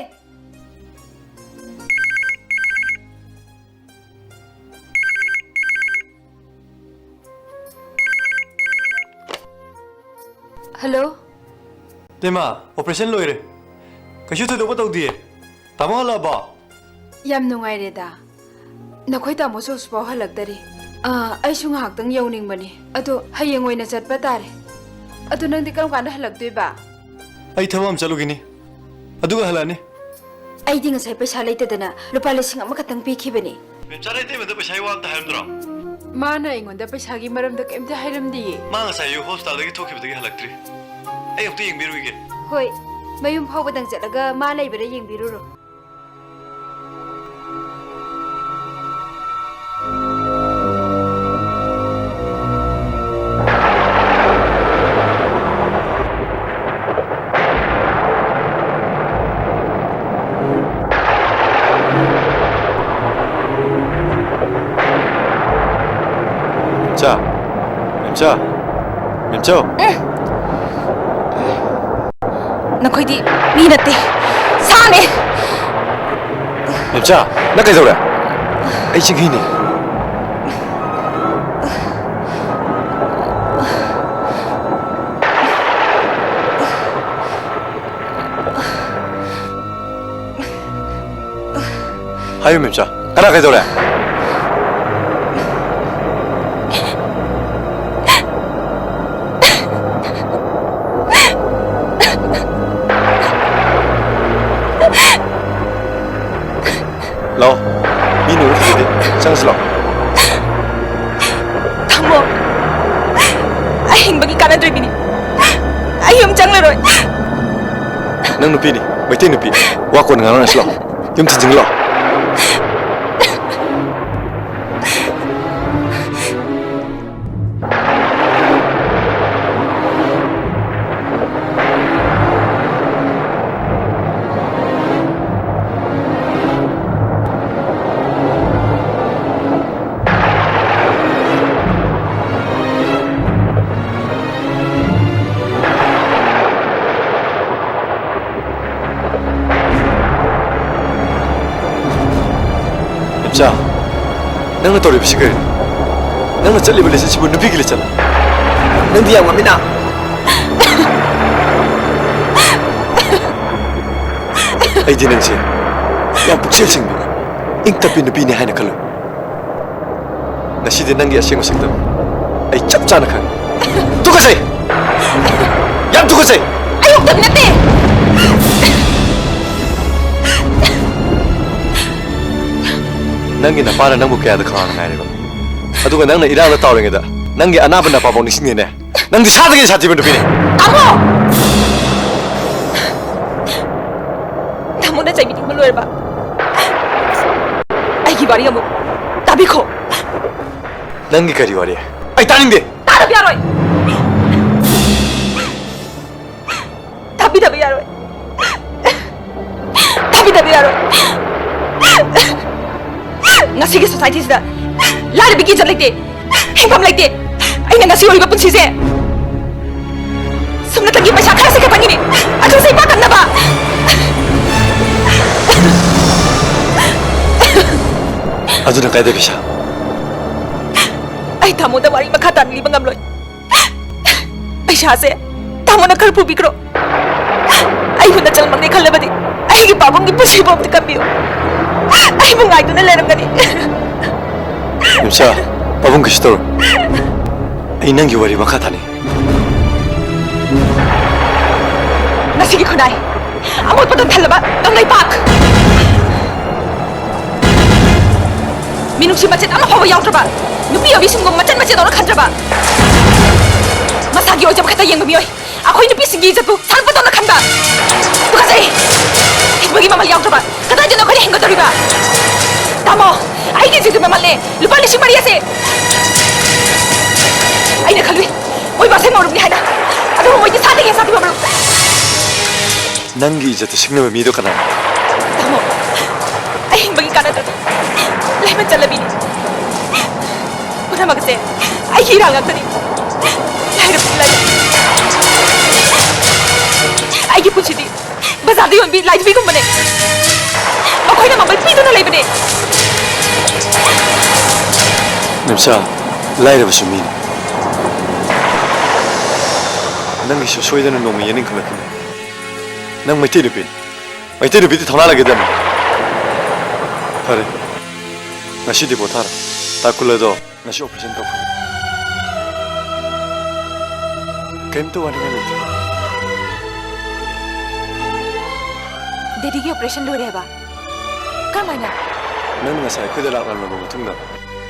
ꯍꯜꯂꯣ꯫ ꯇꯦꯃꯥ, ꯑꯣꯄꯔꯦꯁꯟ ꯂꯣꯏꯔꯦ꯫ ꯀꯩꯁꯨ ꯊꯣꯏꯗꯣꯛꯄ ꯇꯧꯗꯤꯌꯦ꯫ ꯇꯥꯃꯣ ꯍꯜꯂꯛꯑꯕꯣ? ꯌꯥꯝ ꯅꯨꯡꯉꯥꯏꯔꯦꯗ꯫ ꯅꯈꯣꯏ ꯇꯥꯃꯣꯁꯨ ꯍꯧꯖꯤꯛꯐꯥꯎ ꯍꯜꯂꯛꯇꯔꯤ꯫ ꯑꯥ, ꯑꯩꯁꯨ ꯉꯥꯏꯍꯥꯛꯇꯪ ꯌꯧꯅꯤꯡꯕꯅꯤ꯫ ꯑꯗꯣ ꯍꯌꯦꯡ ꯑꯣꯏꯅ ꯆꯠꯄ ꯇꯥꯔꯦ꯫ ꯑꯗꯣ ꯅꯪꯗꯤ ꯀꯔꯝ ꯀꯥꯟꯗ ꯍꯜꯂꯛꯇꯣꯏꯕ? ꯑꯩ ꯊꯕꯛ ꯑꯃ ꯆꯠꯂꯨꯈꯤꯅꯤ, ꯑꯗꯨꯒ ꯍꯜꯂꯛꯑꯅꯤ꯫ ꯑꯩꯗꯤ ꯉꯁꯥꯏ ꯄꯩꯁꯥ ꯂꯩꯇꯗꯅ ꯂꯨꯄꯥ ꯂꯤꯁꯤꯡ ꯑꯃꯈꯛꯇꯪ ꯄꯤꯈꯤꯕꯅꯤ꯫ ꯃꯦꯝꯆꯥꯅ ꯏꯇꯩꯃꯗ ꯄꯩꯁꯥꯒꯤ ꯋꯥ ꯑꯝꯇ ꯍꯥꯏꯔꯝꯗ꯭ꯔꯣ? ꯃꯥꯅ ꯑꯩꯉꯣꯟꯗ ꯄꯩꯁꯥꯒꯤ ꯃꯔꯝꯗ ꯀꯩꯝꯇ ꯍꯥꯏꯔꯝꯗꯤꯌꯦ꯫ ꯃꯥ ꯉꯁꯥꯏ ꯑꯌꯨꯛ ꯍꯣꯁꯄꯤꯇꯥꯜꯗꯒꯤ ꯊꯣꯛꯈꯤꯕꯗꯒꯤ ꯍꯜꯂꯛꯇ꯭ꯔꯤ꯫ ꯑꯩ ꯑꯝꯇ ꯌꯦꯡꯕꯤꯔꯨꯒꯦ꯫ ꯍꯣꯏ, ꯃꯌꯨꯝ ꯐꯥꯎꯕꯗꯪ ꯆꯠꯂꯒ ꯃꯥ ꯂꯩꯕ꯭ꯔꯥ ꯌꯦꯡꯕꯤꯔꯨꯔꯣ꯫ ꯃꯦꯝꯆꯥ, ꯃꯦꯝꯆꯥ, ꯃꯦꯝꯆꯧ꯫ ꯅꯈꯣꯏꯗꯤ ꯃꯤ ꯅꯠꯇꯦ, ꯁꯥꯅꯦ꯫ ꯃꯦꯝꯆꯥ, ꯅꯪ ꯀꯩꯗꯧꯔꯦ? ꯑꯩ ꯆꯤꯡꯍꯤꯅꯦ꯫ ꯍꯥꯏꯌꯨ ꯃꯦꯝꯆꯥ, ꯀꯅꯥ ꯀꯩꯗꯧꯔꯦ? ꯂꯥꯛꯑꯣ, ꯃꯤꯅ ꯎꯕ ꯐꯖꯗꯦ, ꯆꯪꯉꯁꯤ ꯂꯥꯛꯑꯣ꯫ ꯊꯝꯃꯣ, ꯑꯩ ꯍꯤꯡꯕꯒꯤ ꯀꯥꯟꯅꯗ꯭ꯔꯤꯕꯤꯅꯤ, ꯑꯩ ꯌꯨꯝ ꯆꯪꯂꯔꯣꯏ꯫ ꯅꯪ ꯅꯨꯄꯤꯅꯤ, ꯃꯩꯇꯩ ꯅꯨꯄꯤ, ꯋꯥ ꯀꯣꯟꯅ ꯉꯥꯡꯅꯔꯁꯤ ꯂꯥꯛꯑꯣ꯫ ꯌꯨꯝ ꯊꯤꯟꯖꯤꯟꯒꯦ ꯂꯥꯛꯑꯣ꯫ ꯏꯆꯥ, ꯅꯪꯅ ꯇꯧꯔꯤꯕꯁꯤ ꯀꯔꯤꯅꯣ? ꯅꯪꯅ ꯆꯠꯂꯤꯕ ꯂꯤꯆꯠꯁꯤꯕꯨ ꯅꯨꯄꯤꯒꯤ ꯂꯤꯆꯠꯂ? ꯅꯪꯗꯤ ꯌꯥꯝ ꯉꯝꯃꯤꯅ꯫ ꯑꯩꯗꯤ ꯅꯪꯁꯦ ꯌꯥꯝ ꯄꯨꯛꯆꯦꯜ ꯁꯦꯡꯕꯤ, ꯏꯪ ꯇꯞꯄꯤ ꯅꯨꯄꯤꯅꯤ ꯍꯥꯏꯅ ꯈꯜꯂꯨꯏ꯫ ꯉꯁꯤꯗꯤ ꯅꯪꯒꯤ ꯑꯁꯦꯡꯕ ꯁꯛꯇꯝ ꯑꯩ ꯆꯞ ꯆꯥꯅ ꯈꯪꯉꯤ꯫ ꯇꯨꯀꯠꯆꯩ! ꯌꯥꯝ ꯇꯨꯀꯠꯆꯩ! ꯑꯩ ꯎꯛꯇꯕꯤ ꯅꯠꯇꯦ! ꯅꯪꯒꯤ ꯅꯄꯥꯅ ꯅꯪꯕꯨ ꯀꯌꯥꯗ ꯈꯪꯉꯥꯡ ꯉꯥꯏꯔꯤꯕ? ꯑꯗꯨꯒ ꯅꯪꯅ ꯏꯔꯥꯡꯗ ꯇꯥꯎꯔꯤꯉꯩꯗ ꯅꯪꯒꯤ ꯑꯅꯥꯕ ꯅꯄꯥꯐꯥꯎ ꯅꯤꯡꯁꯤꯡꯗꯦꯅꯦ꯫ ꯅꯪꯗꯤ ꯁꯥꯗꯒꯤ ꯁꯥꯊꯤꯕ ꯅꯨꯄꯤꯅꯦ꯫ ꯇꯥꯃꯣ! ꯇꯥꯃꯣꯅ ꯆꯩꯕꯤꯅꯤꯡꯕ ꯂꯣꯏꯔꯕ? ꯑꯩꯒꯤ ꯋꯥꯔꯤ ꯑꯃꯨꯛ ꯇꯥꯕꯤꯈꯣ꯫ ꯅꯪꯒꯤ ꯀꯔꯤ ꯋꯥꯔꯤ? ꯑꯩ ꯇꯥꯅꯤꯡꯗꯦ꯫ ꯇꯥꯗꯕ ꯌꯥꯔꯣꯏ꯫ ꯇꯥꯕꯤꯗꯕ ꯌꯥꯔꯣꯏ꯫ ꯇꯥꯕꯤꯗꯕ ꯌꯥꯔꯣꯏ꯫ ꯉꯁꯤꯒꯤ ꯁꯣꯁꯥꯏꯇꯤꯁꯤꯗ ꯂꯥꯏꯔꯕꯒꯤ ꯏꯖꯠ ꯂꯩꯇꯦ, ꯍꯤꯡꯐꯝ ꯂꯩꯇꯦ꯫ ꯑꯩꯅ ꯉꯁꯤ ꯑꯣꯏꯔꯤꯕ ꯄꯨꯟꯁꯤꯁꯦ ꯁꯨꯞꯅꯇꯒꯤ ꯄꯩꯁꯥ ꯈꯔꯁꯤ ꯈꯛꯇꯪꯒꯤꯅꯤ꯫ ꯑꯗꯨꯁꯨ ꯏꯄꯥ ꯀꯟꯅꯕ꯫ ꯑꯗꯨꯅ ꯀꯥꯏꯗ ꯄꯩꯁꯥ? ꯑꯩ ꯇꯥꯃꯣꯗ ꯋꯥꯔꯤ ꯃꯈꯥ ꯇꯥꯅ ꯂꯤꯕ ꯉꯝꯂꯣꯏ꯫ ꯄꯩꯁꯥꯁꯦ ꯇꯥꯃꯣꯅ ꯈꯔ ꯄꯨꯕꯤꯈ꯭ꯔꯣ꯫ ꯑꯩꯕꯨ ꯅꯆꯜꯃꯛꯅꯦ ꯈꯜꯂꯕꯗꯤ ꯑꯩꯒꯤ ꯄꯥꯕꯨꯡꯒꯤ ꯄꯨꯟꯁꯤꯕꯨ ꯑꯝꯇ ꯀꯟꯕꯤꯌꯨ꯫ ꯑꯩꯕꯨ ꯉꯥꯏꯗꯨꯅ ꯂꯩꯔꯝꯒꯅꯤ꯫ ꯏꯝꯆꯥ, ꯄꯥꯕꯨꯡ ꯀꯩꯁꯨ ꯇꯧꯔꯣꯏ꯫ ꯑꯩ ꯅꯪꯒꯤ ꯋꯥꯔꯤ ꯃꯈꯥ ꯇꯥꯅꯤꯡ꯫ ꯉꯁꯤꯒꯤ ꯈꯨꯟꯅꯥꯏ ꯑꯃꯣꯠꯄꯗ ꯊꯜꯂꯕ ꯀꯪꯂꯩꯄꯥꯛ꯫ ꯃꯤꯅꯨꯡꯁꯤ ꯃꯆꯦꯠ ꯑꯃ ꯐꯥꯎꯕ ꯌꯥꯎꯗ꯭ꯔꯕ, ꯅꯨꯄꯤ ꯑꯣꯏꯕꯤꯁꯤꯡꯕꯨ ꯃꯆꯦꯠ ꯃꯆꯦꯠ ꯇꯧꯔ ꯈꯟꯗ꯭ꯔꯕ, ꯃꯁꯥꯒꯤ ꯑꯣꯏꯖꯕ ꯈꯛꯇ ꯌꯦꯡꯕ ꯃꯤꯑꯣꯏ, ꯑꯩꯈꯣꯏ ꯅꯨꯄꯤꯁꯤꯡꯒꯤ ꯏꯖꯠꯄꯨ ꯁꯥꯟꯄꯣꯠꯇꯧꯅ ꯈꯟꯕ꯫ ꯇꯨꯀꯠꯆꯩ! ꯍꯤꯡꯕꯒꯤ ꯃꯃꯜ ꯌꯥꯎꯗ꯭ꯔꯕ ꯀꯗꯥꯏꯗꯅꯣ ꯑꯩꯈꯣꯏꯅ ꯍꯤꯡꯒꯗꯧꯔꯤꯕ? ꯇꯥꯃꯣ, ꯑꯩꯒꯤ ꯏꯖꯠꯀꯤ ꯃꯃꯜꯅꯦ ꯂꯨꯄꯥ ꯂꯤꯁꯤꯡ ꯃꯔꯤ ꯑꯁꯦ꯫ ꯑꯩꯅ ꯈꯜꯂꯨꯏ ꯃꯣꯏꯕꯨ ꯑꯁꯦꯡꯕ ꯃꯔꯨꯞꯅꯤ ꯍꯥꯏꯅ, ꯑꯗꯨꯕꯨ ꯃꯣꯏꯗꯤ ꯁꯥꯗꯒꯤ ꯁꯥꯊꯤꯕ ꯃꯔꯨꯞ꯫ ꯅꯪꯒꯤ ꯏꯖꯠꯇ ꯁꯤꯡꯅꯕ ꯃꯤꯗꯣ ꯀꯅꯥꯅꯣ? ꯇꯥꯃꯣ, ꯑꯩ ꯍꯤꯡꯕꯒꯤ ꯀꯥꯟꯅꯗ꯭ꯔꯗꯤ ꯂꯩꯃꯟ ꯆꯠꯂꯕꯤꯅꯤ꯫ ꯄꯨꯝꯅꯃꯛ ꯑꯁꯦ ꯑꯩꯒꯤ ꯏꯔꯥꯜ ꯉꯥꯛꯇꯅꯤ꯫ ꯂꯥꯏꯔꯕꯗꯤ ꯂꯥꯏꯔꯕ꯫ ꯑꯩꯒꯤ ꯄꯨꯟꯁꯤꯗꯤ ꯕꯖꯥꯔꯗ ꯌꯣꯟꯕꯤ ꯂꯥꯏꯙꯤꯕꯤꯒꯨꯝꯕꯅꯦ꯫ ꯃꯈꯣꯏꯅ ꯃꯃꯜ ꯄꯤꯗꯨꯅ ꯂꯩꯕꯅꯦ꯫ ꯃꯦꯝꯆꯥ, ꯂꯥꯏꯔꯕꯁꯨ ꯃꯤꯅꯤ꯫ ꯅꯪꯒꯤꯁꯨ ꯁꯣꯏꯗꯅ ꯅꯣꯡꯃ ꯌꯦꯅꯤꯡꯈꯠꯂꯛꯀꯅꯤ꯫ ꯅꯪ ꯃꯩꯇꯩ ꯅꯨꯄꯤꯅꯤ꯫ ꯃꯩꯇꯩ ꯅꯨꯄꯤꯗꯤ ꯊꯧꯅꯥ ꯂꯩꯒꯗꯕꯅꯤ꯫ ꯐꯔꯦ, ꯉꯁꯤꯗꯤ ꯄꯣꯊꯥꯔꯣ꯫ ꯇꯥꯀꯨꯜ ꯑꯗꯣ ꯉꯁꯤ ꯑꯣꯄꯔꯦꯁꯟ ꯇꯧꯈ꯭ꯔꯦ꯫ ꯀꯔꯤꯝꯇ ꯋꯥꯅꯤꯡꯉꯥꯏ ꯂꯩꯇꯦ꯫ ꯗꯦꯗꯤꯒꯤ ꯑꯣꯄꯔꯦꯁꯟ ꯂꯣꯏꯔꯦ ꯍꯥꯏꯕ? ꯀꯔꯝꯍꯥꯏꯅ? ꯅꯪ ꯉꯁꯥꯏ ꯑꯩꯈꯣꯏꯗ ꯂꯥꯛꯂꯝꯂꯕ ꯃꯇꯨꯡꯗ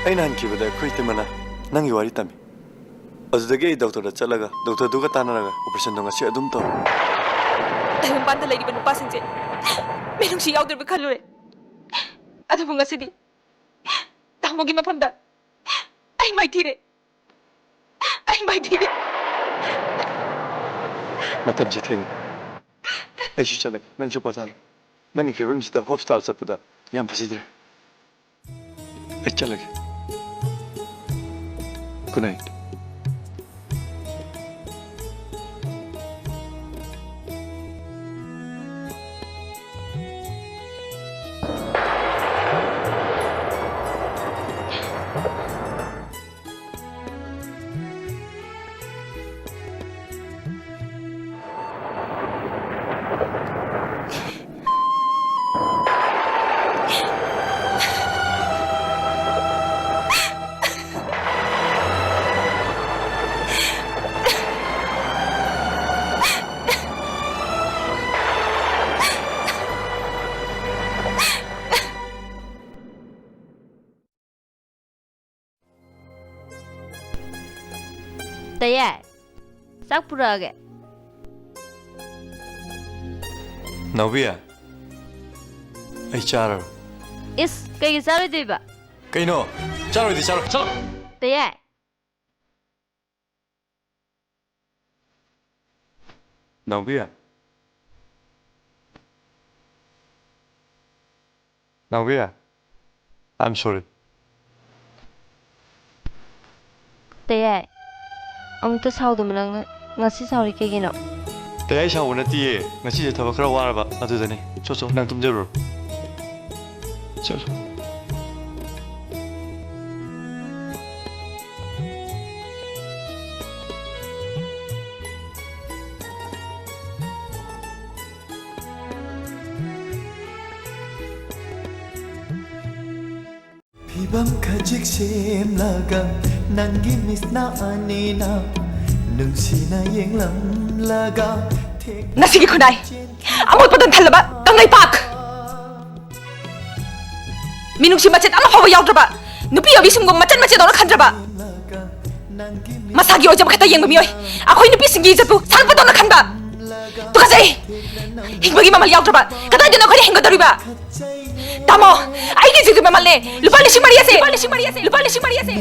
ꯑꯩꯅ ꯍꯟꯈꯤꯕꯗ ꯑꯩꯈꯣꯏ ꯏꯇꯩꯃꯅ ꯅꯪꯒꯤ ꯋꯥꯔꯤ ꯇꯝꯃꯤ꯫ ꯑꯗꯨꯗꯒꯤ ꯑꯩ ꯗꯣꯛꯇꯔꯗ ꯆꯠꯂꯒ ꯗꯣꯛꯇꯔꯗꯨꯒ ꯇꯥꯟꯅꯔꯒ ꯑꯣꯄꯔꯦꯁꯟꯗꯣ ꯉꯁꯤ ꯑꯗꯨꯝ ꯇꯧ꯫ ꯇꯥꯏꯕꯪꯄꯥꯟꯗ ꯂꯩꯔꯤꯕ ꯅꯨꯄꯥꯁꯤꯡꯁꯦ ꯃꯤꯅꯨꯡꯁꯤ ꯌꯥꯎꯗ꯭ꯔꯕ ꯈꯜꯂꯨꯔꯦ꯫ ꯑꯗꯨꯕꯨ ꯉꯁꯤꯗꯤ ꯇꯥꯃꯣꯒꯤ ꯃꯐꯝꯗ ꯑꯩ ꯃꯥꯏꯊꯤꯔꯦ꯫ ꯑꯩ ꯃꯥꯏꯊꯤꯔꯦ꯫ ꯃꯇꯝꯁꯦ ꯊꯦꯡꯉꯦ꯫ ꯑꯩꯁꯨ ꯆꯠꯂꯒꯦ꯫ ꯅꯪꯁꯨ ꯄꯣꯊꯥꯔꯣ꯫ ꯅꯪꯒꯤ ꯐꯤꯕꯝꯁꯤꯗ ꯍꯣꯁꯄꯤꯇꯥꯜ ꯆꯠꯄꯗ ꯌꯥꯝ ꯐꯖꯗ꯭ꯔꯦ꯫ ꯑꯩ ꯆꯠꯂꯒꯦ꯫ Good night꯫ ꯇꯌꯥꯏ, ꯆꯥꯛ ꯄꯨꯔꯛꯑꯒꯦ꯫ ꯅꯥꯎꯕꯤ, ꯑꯩ ꯆꯥꯔꯔꯣꯏ꯫ ꯏꯁ, ꯀꯩꯒꯤ ꯆꯥꯔꯣꯏꯗꯣꯏꯕ? ꯀꯩꯅꯣ? ꯆꯥꯔꯣꯏꯗꯤ ꯆꯥꯔꯣꯏ꯫ ꯆꯠꯂꯣ꯫ ꯇꯌꯥꯏ꯫ ꯅꯥꯎꯕꯤ꯫ ꯅꯥꯎꯕꯤ꯫ I'm sorry꯫ ꯇꯌꯥꯏ꯫ ꯑꯃꯨꯛꯇ ꯁꯥꯎꯗꯕ ꯅꯪꯅ ꯉꯁꯤ ꯁꯥꯎꯔꯤ ꯀꯩꯒꯤꯅꯣ? ꯇꯌꯥꯏ, ꯁꯥꯎꯕ ꯅꯠꯇꯤꯌꯦ꯫ ꯉꯁꯤꯁꯦ ꯊꯕꯛ ꯈꯔ ꯋꯥꯔꯕ ꯑꯗꯨꯗꯅꯤ꯫ ꯆꯣ, ꯆꯣ, ꯅꯪ ꯇꯨꯝꯖꯔꯨꯔꯣ꯫ ꯆꯠꯂꯣ꯫ ꯐꯤꯕꯝ ꯈꯖꯤꯛ ꯁꯦꯝꯂꯒ ꯅꯪꯒꯤ ꯃꯤꯠꯅ ꯑꯅꯤꯅ ꯅꯨꯡꯁꯤꯅ ꯌꯦꯡꯂꯝꯂꯒ ꯊꯦꯛ ꯅꯁꯤꯒꯤ ꯈꯨꯟꯅꯥꯏ ꯑꯃꯣꯠꯄꯗꯨꯅ ꯊꯜꯂꯕ ꯀꯪꯂꯩꯄꯥꯛ! ꯃꯤꯅꯨꯡꯁꯤ ꯃꯆꯦꯠ ꯑꯃ ꯐꯥꯎꯕ ꯌꯥꯎꯗ꯭ꯔꯕ, ꯅꯨꯄꯤ ꯑꯣꯏꯕꯤ ꯁꯨꯝꯒꯨꯝ ꯃꯆꯦꯠ ꯃꯆꯦꯠ ꯇꯧꯔ ꯈꯟꯗ꯭ꯔꯕ, ꯅꯪꯒꯤ ꯃꯁꯥꯒꯤ ꯑꯣꯏꯖꯕ ꯈꯛꯇ ꯌꯦꯡꯕ ꯃꯤꯑꯣꯏ, ꯑꯩꯈꯣꯏ ꯅꯨꯄꯤꯁꯤꯡꯒꯤ ꯏꯖꯠꯄꯨ ꯁꯥꯟꯅꯄꯗꯧꯅ ꯈꯟꯕ꯫ ꯇꯨꯀꯠꯆꯩ! ꯍꯤꯡꯕꯒꯤ ꯃꯃꯜ ꯌꯥꯎꯗ꯭ꯔꯕ ꯀꯗꯥꯏꯗꯅꯣ ꯑꯩꯈꯣꯏꯅ ꯍꯤꯡꯒꯗꯧꯔꯤꯕ? ꯇꯥꯃꯣ, ꯑꯩꯒꯤ ꯏꯖꯠꯀꯤ ꯃꯃꯜꯅꯦ ꯂꯨꯄꯥ ꯂꯤꯁꯤꯡ ꯃꯔꯤ ꯑꯁꯦ, ꯂꯨꯄꯥ ꯂꯤꯁꯤꯡ ꯃꯔꯤ ꯑꯁꯦ, ꯂꯨꯄꯥ ꯂꯤꯁꯤꯡ ꯃꯔꯤ ꯑꯁꯦ꯫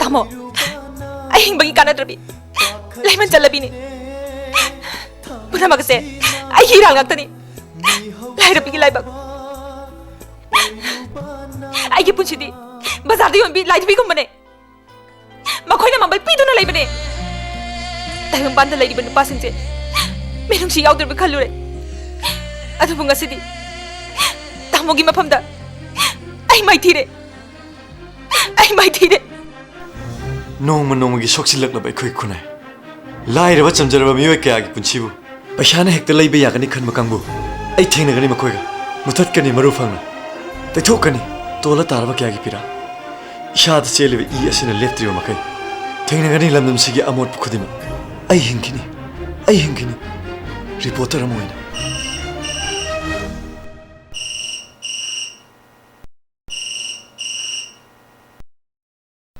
ꯇꯥꯃꯣ, ꯑꯩ ꯍꯤꯡꯕꯒꯤ ꯀꯥꯟꯅꯗ꯭ꯔꯕꯤ ꯂꯩꯃꯟ ꯆꯠꯂꯕꯤꯅꯤ꯫ ꯄꯨꯝꯅꯃꯛ ꯑꯁꯦ ꯑꯩꯒꯤ ꯏꯔꯥꯜ ꯉꯥꯛꯇꯅꯤ꯫ ꯂꯥꯏꯔꯕꯤꯒꯤ ꯂꯥꯏꯕꯛ꯫ ꯑꯩꯒꯤ ꯄꯨꯟꯁꯤꯗꯤ ꯕꯖꯥꯔꯗ ꯌꯣꯟꯕꯤ ꯂꯥꯏꯙꯤꯕꯤꯒꯨꯝꯕꯅꯦ꯫ ꯃꯈꯣꯏꯅ ꯃꯃꯜ ꯄꯤꯗꯨꯅ ꯂꯩꯕꯅꯦ꯫ ꯇꯥꯏꯕꯪꯄꯥꯟꯗ ꯂꯩꯔꯤꯕ ꯅꯨꯄꯥꯁꯤꯡꯁꯦ ꯃꯤꯅꯨꯡꯁꯤ ꯌꯥꯎꯗ꯭ꯔꯕ ꯈꯜꯂꯨꯔꯦ꯫ ꯑꯗꯨꯕꯨ ꯉꯁꯤꯗꯤ ꯇꯥꯃꯣꯒꯤ ꯃꯐꯝꯗ ꯑꯩ ꯃꯥꯏꯊꯤꯔꯦ꯫ ꯑꯩ ꯃꯥꯏꯊꯤꯔꯦ꯫ ꯅꯣꯡꯃ ꯅꯣꯡꯃꯒꯤ ꯁꯣꯛꯆꯤꯜꯂꯛꯂꯕ ꯑꯩꯈꯣꯏ ꯈꯨꯟꯅꯥꯏ, ꯂꯥꯏꯔꯕ ꯆꯝꯖꯔꯕ ꯃꯤꯑꯣꯏ ꯀꯌꯥꯒꯤ ꯄꯨꯟꯁꯤꯕꯨ ꯄꯩꯁꯥꯅ ꯍꯦꯛꯇ ꯂꯩꯕ ꯌꯥꯒꯅꯤ ꯈꯟꯕ ꯀꯥꯡꯕꯨ, ꯑꯩ ꯊꯦꯡꯅꯒꯅꯤ ꯃꯈꯣꯏꯒ꯫ ꯃꯨꯊꯠꯀꯅꯤ ꯃꯔꯨ ꯐꯪꯅ꯫ ꯇꯩꯊꯣꯛꯀꯅꯤ ꯇꯣꯜꯂ ꯇꯥꯔꯕ ꯀꯌꯥꯒꯤ ꯄꯤꯔꯥ꯫ ꯏꯁꯥꯗ ꯆꯦꯜꯂꯤꯕ ꯏ ꯑꯁꯤꯅ ꯂꯦꯞꯇ꯭ꯔꯤꯕ ꯃꯈꯩ, ꯊꯦꯡꯅꯒꯅꯤ ꯂꯝꯗꯝꯁꯤꯒꯤ ꯑꯃꯣꯠꯄ ꯈꯨꯗꯤꯡꯃꯛ꯫ ꯑꯩ ꯍꯤꯡꯈꯤꯅꯤ, ꯑꯩ ꯍꯤꯡꯈꯤꯅꯤ, ꯔꯤꯄꯣꯔꯇꯔ ꯑꯃ ꯑꯣꯏꯅ꯫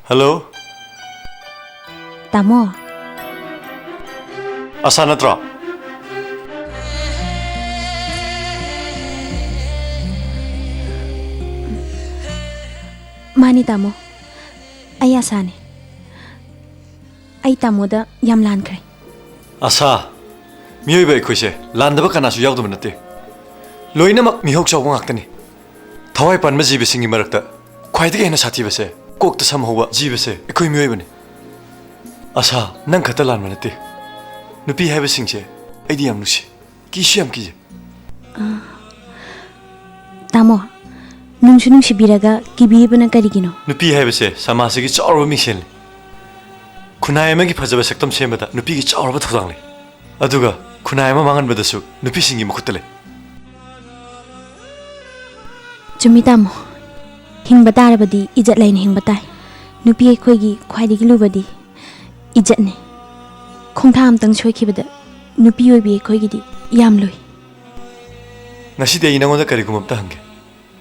ꯍꯜꯂꯣ꯫ ꯇꯥꯃꯣ꯫ ꯑꯁꯥ ꯅꯠꯇ꯭ꯔꯣ? ꯃꯥꯅꯤ ꯇꯥꯃꯣ, ꯑꯩ ꯑꯁꯥꯅꯤ꯫ ꯑꯩ ꯇꯥꯃꯣꯗ ꯌꯥꯝ ꯂꯥꯟꯈ꯭ꯔꯦ꯫ ꯑꯁꯥ, ꯃꯤꯑꯣꯏꯕ ꯑꯩꯈꯣꯏꯁꯦ ꯂꯥꯟꯗꯕ ꯀꯅꯥꯁꯨ ꯌꯥꯎꯗꯕ ꯅꯠꯇꯦ꯫ ꯂꯣꯏꯅꯃꯛ ꯃꯤꯍꯧ ꯆꯥꯎꯕ ꯉꯥꯛꯇꯅꯤ꯫ ꯊꯋꯥꯏ ꯄꯥꯟꯕ ꯖꯤꯕꯁꯤꯡꯒꯤ ꯃꯔꯛꯇ ꯈ꯭ꯋꯥꯏꯗꯒꯤ ꯍꯦꯟꯅ ꯁꯥꯊꯤꯕꯁꯦ, ꯀꯣꯛꯇ ꯁꯝ ꯍꯧꯕ ꯖꯤꯕꯁꯦ ꯑꯩꯈꯣꯏ ꯃꯤꯑꯣꯏꯕꯅꯤ꯫ ꯑꯁꯥ, ꯅꯪ ꯈꯛꯇ ꯂꯥꯟꯕ ꯅꯠꯇꯦ꯫ ꯅꯨꯄꯤ ꯍꯥꯏꯕꯁꯤꯡꯁꯦ ꯑꯩꯗꯤ ꯌꯥꯝ ꯅꯨꯡꯁꯤ, ꯀꯤꯁꯨ ꯌꯥꯝ ꯀꯤꯖꯩ꯫ ꯇꯥꯃꯣ, ꯅꯨꯡꯁꯨ ꯅꯨꯡꯁꯤꯕꯤꯔꯒ ꯀꯤꯕꯤꯔꯤꯕꯅ ꯀꯔꯤꯒꯤꯅꯣ? ꯅꯨꯄꯤ ꯍꯥꯏꯕꯁꯦ ꯁꯃꯥꯖꯁꯤꯒꯤ ꯆꯥꯎꯔꯕ ꯃꯤꯡꯁꯦꯜꯅꯤ꯫ ꯈꯨꯟꯅꯥꯏ ꯑꯃꯒꯤ ꯐꯖꯕ ꯁꯛꯇꯝ ꯁꯦꯝꯕꯗ ꯅꯨꯄꯤꯒꯤ ꯆꯥꯎꯔꯕ ꯊꯧꯗꯥꯡ ꯂꯩ꯫ ꯑꯗꯨꯒ ꯈꯨꯟꯅꯥꯏ ꯑꯃ ꯃꯥꯡꯍꯟꯕꯗꯁꯨ ꯅꯨꯄꯤꯁꯤꯡꯒꯤ ꯃꯈꯨꯠꯇ ꯂꯩ꯫ ꯆꯨꯝꯃꯤ ꯇꯥꯃꯣ, ꯍꯤꯡꯕ ꯇꯥꯔꯕꯗꯤ ꯏꯖꯠ ꯂꯩꯅ ꯍꯤꯡꯕ ꯇꯥꯏ꯫ ꯅꯨꯄꯤ ꯑꯩꯈꯣꯏꯒꯤ ꯈ꯭ꯋꯥꯏꯗꯒꯤ ꯂꯨꯕꯗꯤ ꯏꯖꯠꯅꯤ꯫ ꯈꯣꯡꯊꯥꯡ ꯑꯃꯇꯪ ꯁꯣꯏꯈꯤꯕꯗ ꯅꯨꯄꯤ ꯑꯣꯏꯕꯤ ꯑꯩꯈꯣꯏꯒꯤꯗꯤ ꯌꯥꯝ ꯂꯨꯏ꯫ ꯉꯁꯤꯗꯤ ꯑꯩ ꯅꯉꯣꯟꯗ ꯀꯔꯤꯒꯨꯝꯕ ꯑꯝꯇ ꯍꯪꯒꯦ꯫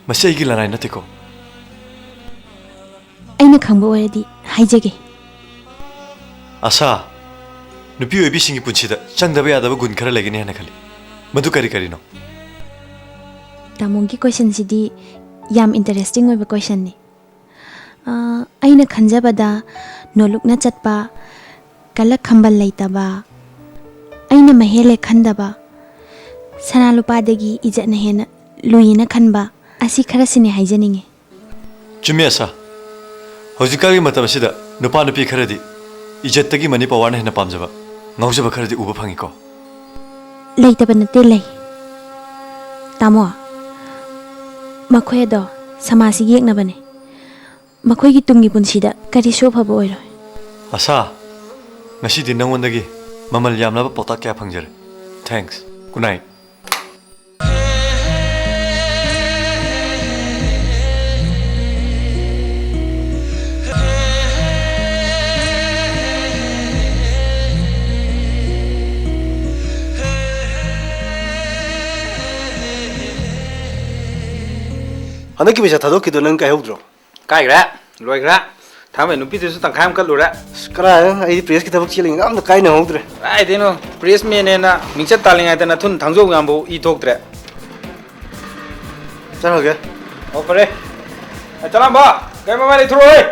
ꯃꯁꯤ ꯑꯩꯒꯤ ꯂꯅꯥꯏ ꯅꯠꯇꯦꯀꯣ꯫ ꯑꯩꯅ ꯈꯪꯕ ꯑꯣꯏꯔꯗꯤ ꯍꯥꯏꯖꯒꯦ꯫ ꯑꯁꯥ, ꯅꯨꯄꯤ ꯑꯣꯏꯕꯤꯁꯤꯡꯒꯤ ꯄꯨꯟꯁꯤꯗ ꯆꯪꯗꯕ ꯌꯥꯗꯕ ꯒꯨꯟ ꯈꯔ ꯂꯩꯒꯅꯤ ꯍꯥꯏꯅ ꯈꯜꯂꯤ꯫ ꯃꯗꯨ ꯀꯔꯤ ꯀꯔꯤꯅꯣ? ꯇꯥꯃꯣꯒꯤ questionꯁꯤꯗꯤ ꯌꯥꯝ interesting ꯑꯣꯏꯕ questionꯅꯤ꯫ ꯑ, ꯑꯩꯅ ꯈꯟꯖꯕꯗ ꯅꯣꯂꯨꯛꯅ ꯆꯠꯄ, ꯀꯂꯛ ꯈꯝꯕꯜ ꯂꯩꯇꯕ, ꯑꯩꯅ ꯃꯍꯦꯜꯂꯦ ꯈꯟꯗꯕ, ꯁꯅꯥ ꯂꯨꯄꯥꯗꯒꯤ ꯏꯖꯠꯅ ꯍꯦꯟꯅ ꯂꯨꯏꯅ ꯈꯟꯕ, ꯑꯁꯤ ꯈꯔꯁꯤꯅꯤ ꯍꯥꯏꯖꯅꯤꯡꯉꯤ꯫ ꯆꯨꯝꯃꯤ ꯑꯁꯥ꯫ ꯍꯧꯖꯤꯛꯀꯥꯟꯒꯤ ꯃꯇꯝ ꯑꯁꯤꯗ ꯅꯨꯄꯥ ꯅꯨꯄꯤ ꯈꯔꯗꯤ ꯏꯖꯠꯇꯒꯤ money powerꯅ ꯍꯦꯟꯅ ꯄꯥꯝꯖꯕ, ꯉꯥꯎꯖꯕ ꯈꯔꯗꯤ ꯎꯕ ꯐꯪꯉꯤꯀꯣ꯫ ꯂꯩꯇꯕ ꯅꯠꯇꯦ, ꯂꯩ꯫ ꯇꯥꯃꯣ, ꯃꯈꯣꯏ ꯑꯗꯣ ꯁꯃꯥꯖꯁꯤꯒꯤ ꯌꯦꯛꯅꯕꯅꯦ꯫ ꯃꯈꯣꯏꯒꯤ ꯇꯨꯡꯒꯤ ꯄꯨꯟꯁꯤꯗ ꯀꯔꯤꯁꯨ ꯑꯐꯕ ꯑꯣꯏꯔꯣꯏ꯫ ꯑꯁꯥ, ꯉꯁꯤꯗꯤ ꯅꯉꯣꯟꯗꯒꯤ ꯃꯃꯜ ꯌꯥꯝꯂꯕ ꯄꯥꯎꯇꯥꯛ ꯀꯌꯥ ꯐꯪꯖꯔꯦ꯫ Thanks. Good night. ꯍꯟꯗꯛꯀꯤ ꯄꯩꯁꯥ ꯊꯥꯗꯣꯛꯈꯤꯗꯣ ꯅꯪ ꯀꯥꯏꯍꯧꯗ꯭ꯔꯣ? ꯀꯥꯏꯈ꯭ꯔꯦ, ꯂꯣꯏꯈ꯭ꯔꯦ꯫ ꯊꯥꯡꯃꯩ ꯅꯨꯄꯤꯗꯨꯁꯨ ꯇꯪꯈꯥꯏ ꯑꯃ ꯀꯠꯂꯨꯔꯦ꯫ ꯑꯁ, ꯀꯅꯥꯅꯣ? ꯑꯩꯗꯤ pressꯀꯤ ꯊꯕꯛ ꯆꯦꯜꯂꯤꯉꯩꯗ ꯑꯝꯇ ꯀꯥꯏꯅꯍꯧꯗ꯭ꯔꯦ꯫ ꯀꯥꯏꯗꯩꯅꯣ? Pressmanꯅꯦꯅ ꯃꯤꯡꯆꯠ ꯇꯥꯜꯂꯤꯉꯩꯗ ꯅꯊꯨꯟ ꯊꯥꯡꯖꯧ ꯌꯥꯝꯕꯧ ꯏ ꯊꯣꯛꯇ꯭ꯔꯦ꯫ ꯆꯠꯈ꯭ꯔꯒꯦ꯫ ꯑꯣ, ꯐꯔꯦ꯫ ꯑꯦ, ꯆꯂꯥꯝꯕ, ꯀꯩ ꯃꯃꯥꯏ ꯂꯩꯊꯣꯔꯛꯑꯣꯍꯦ꯫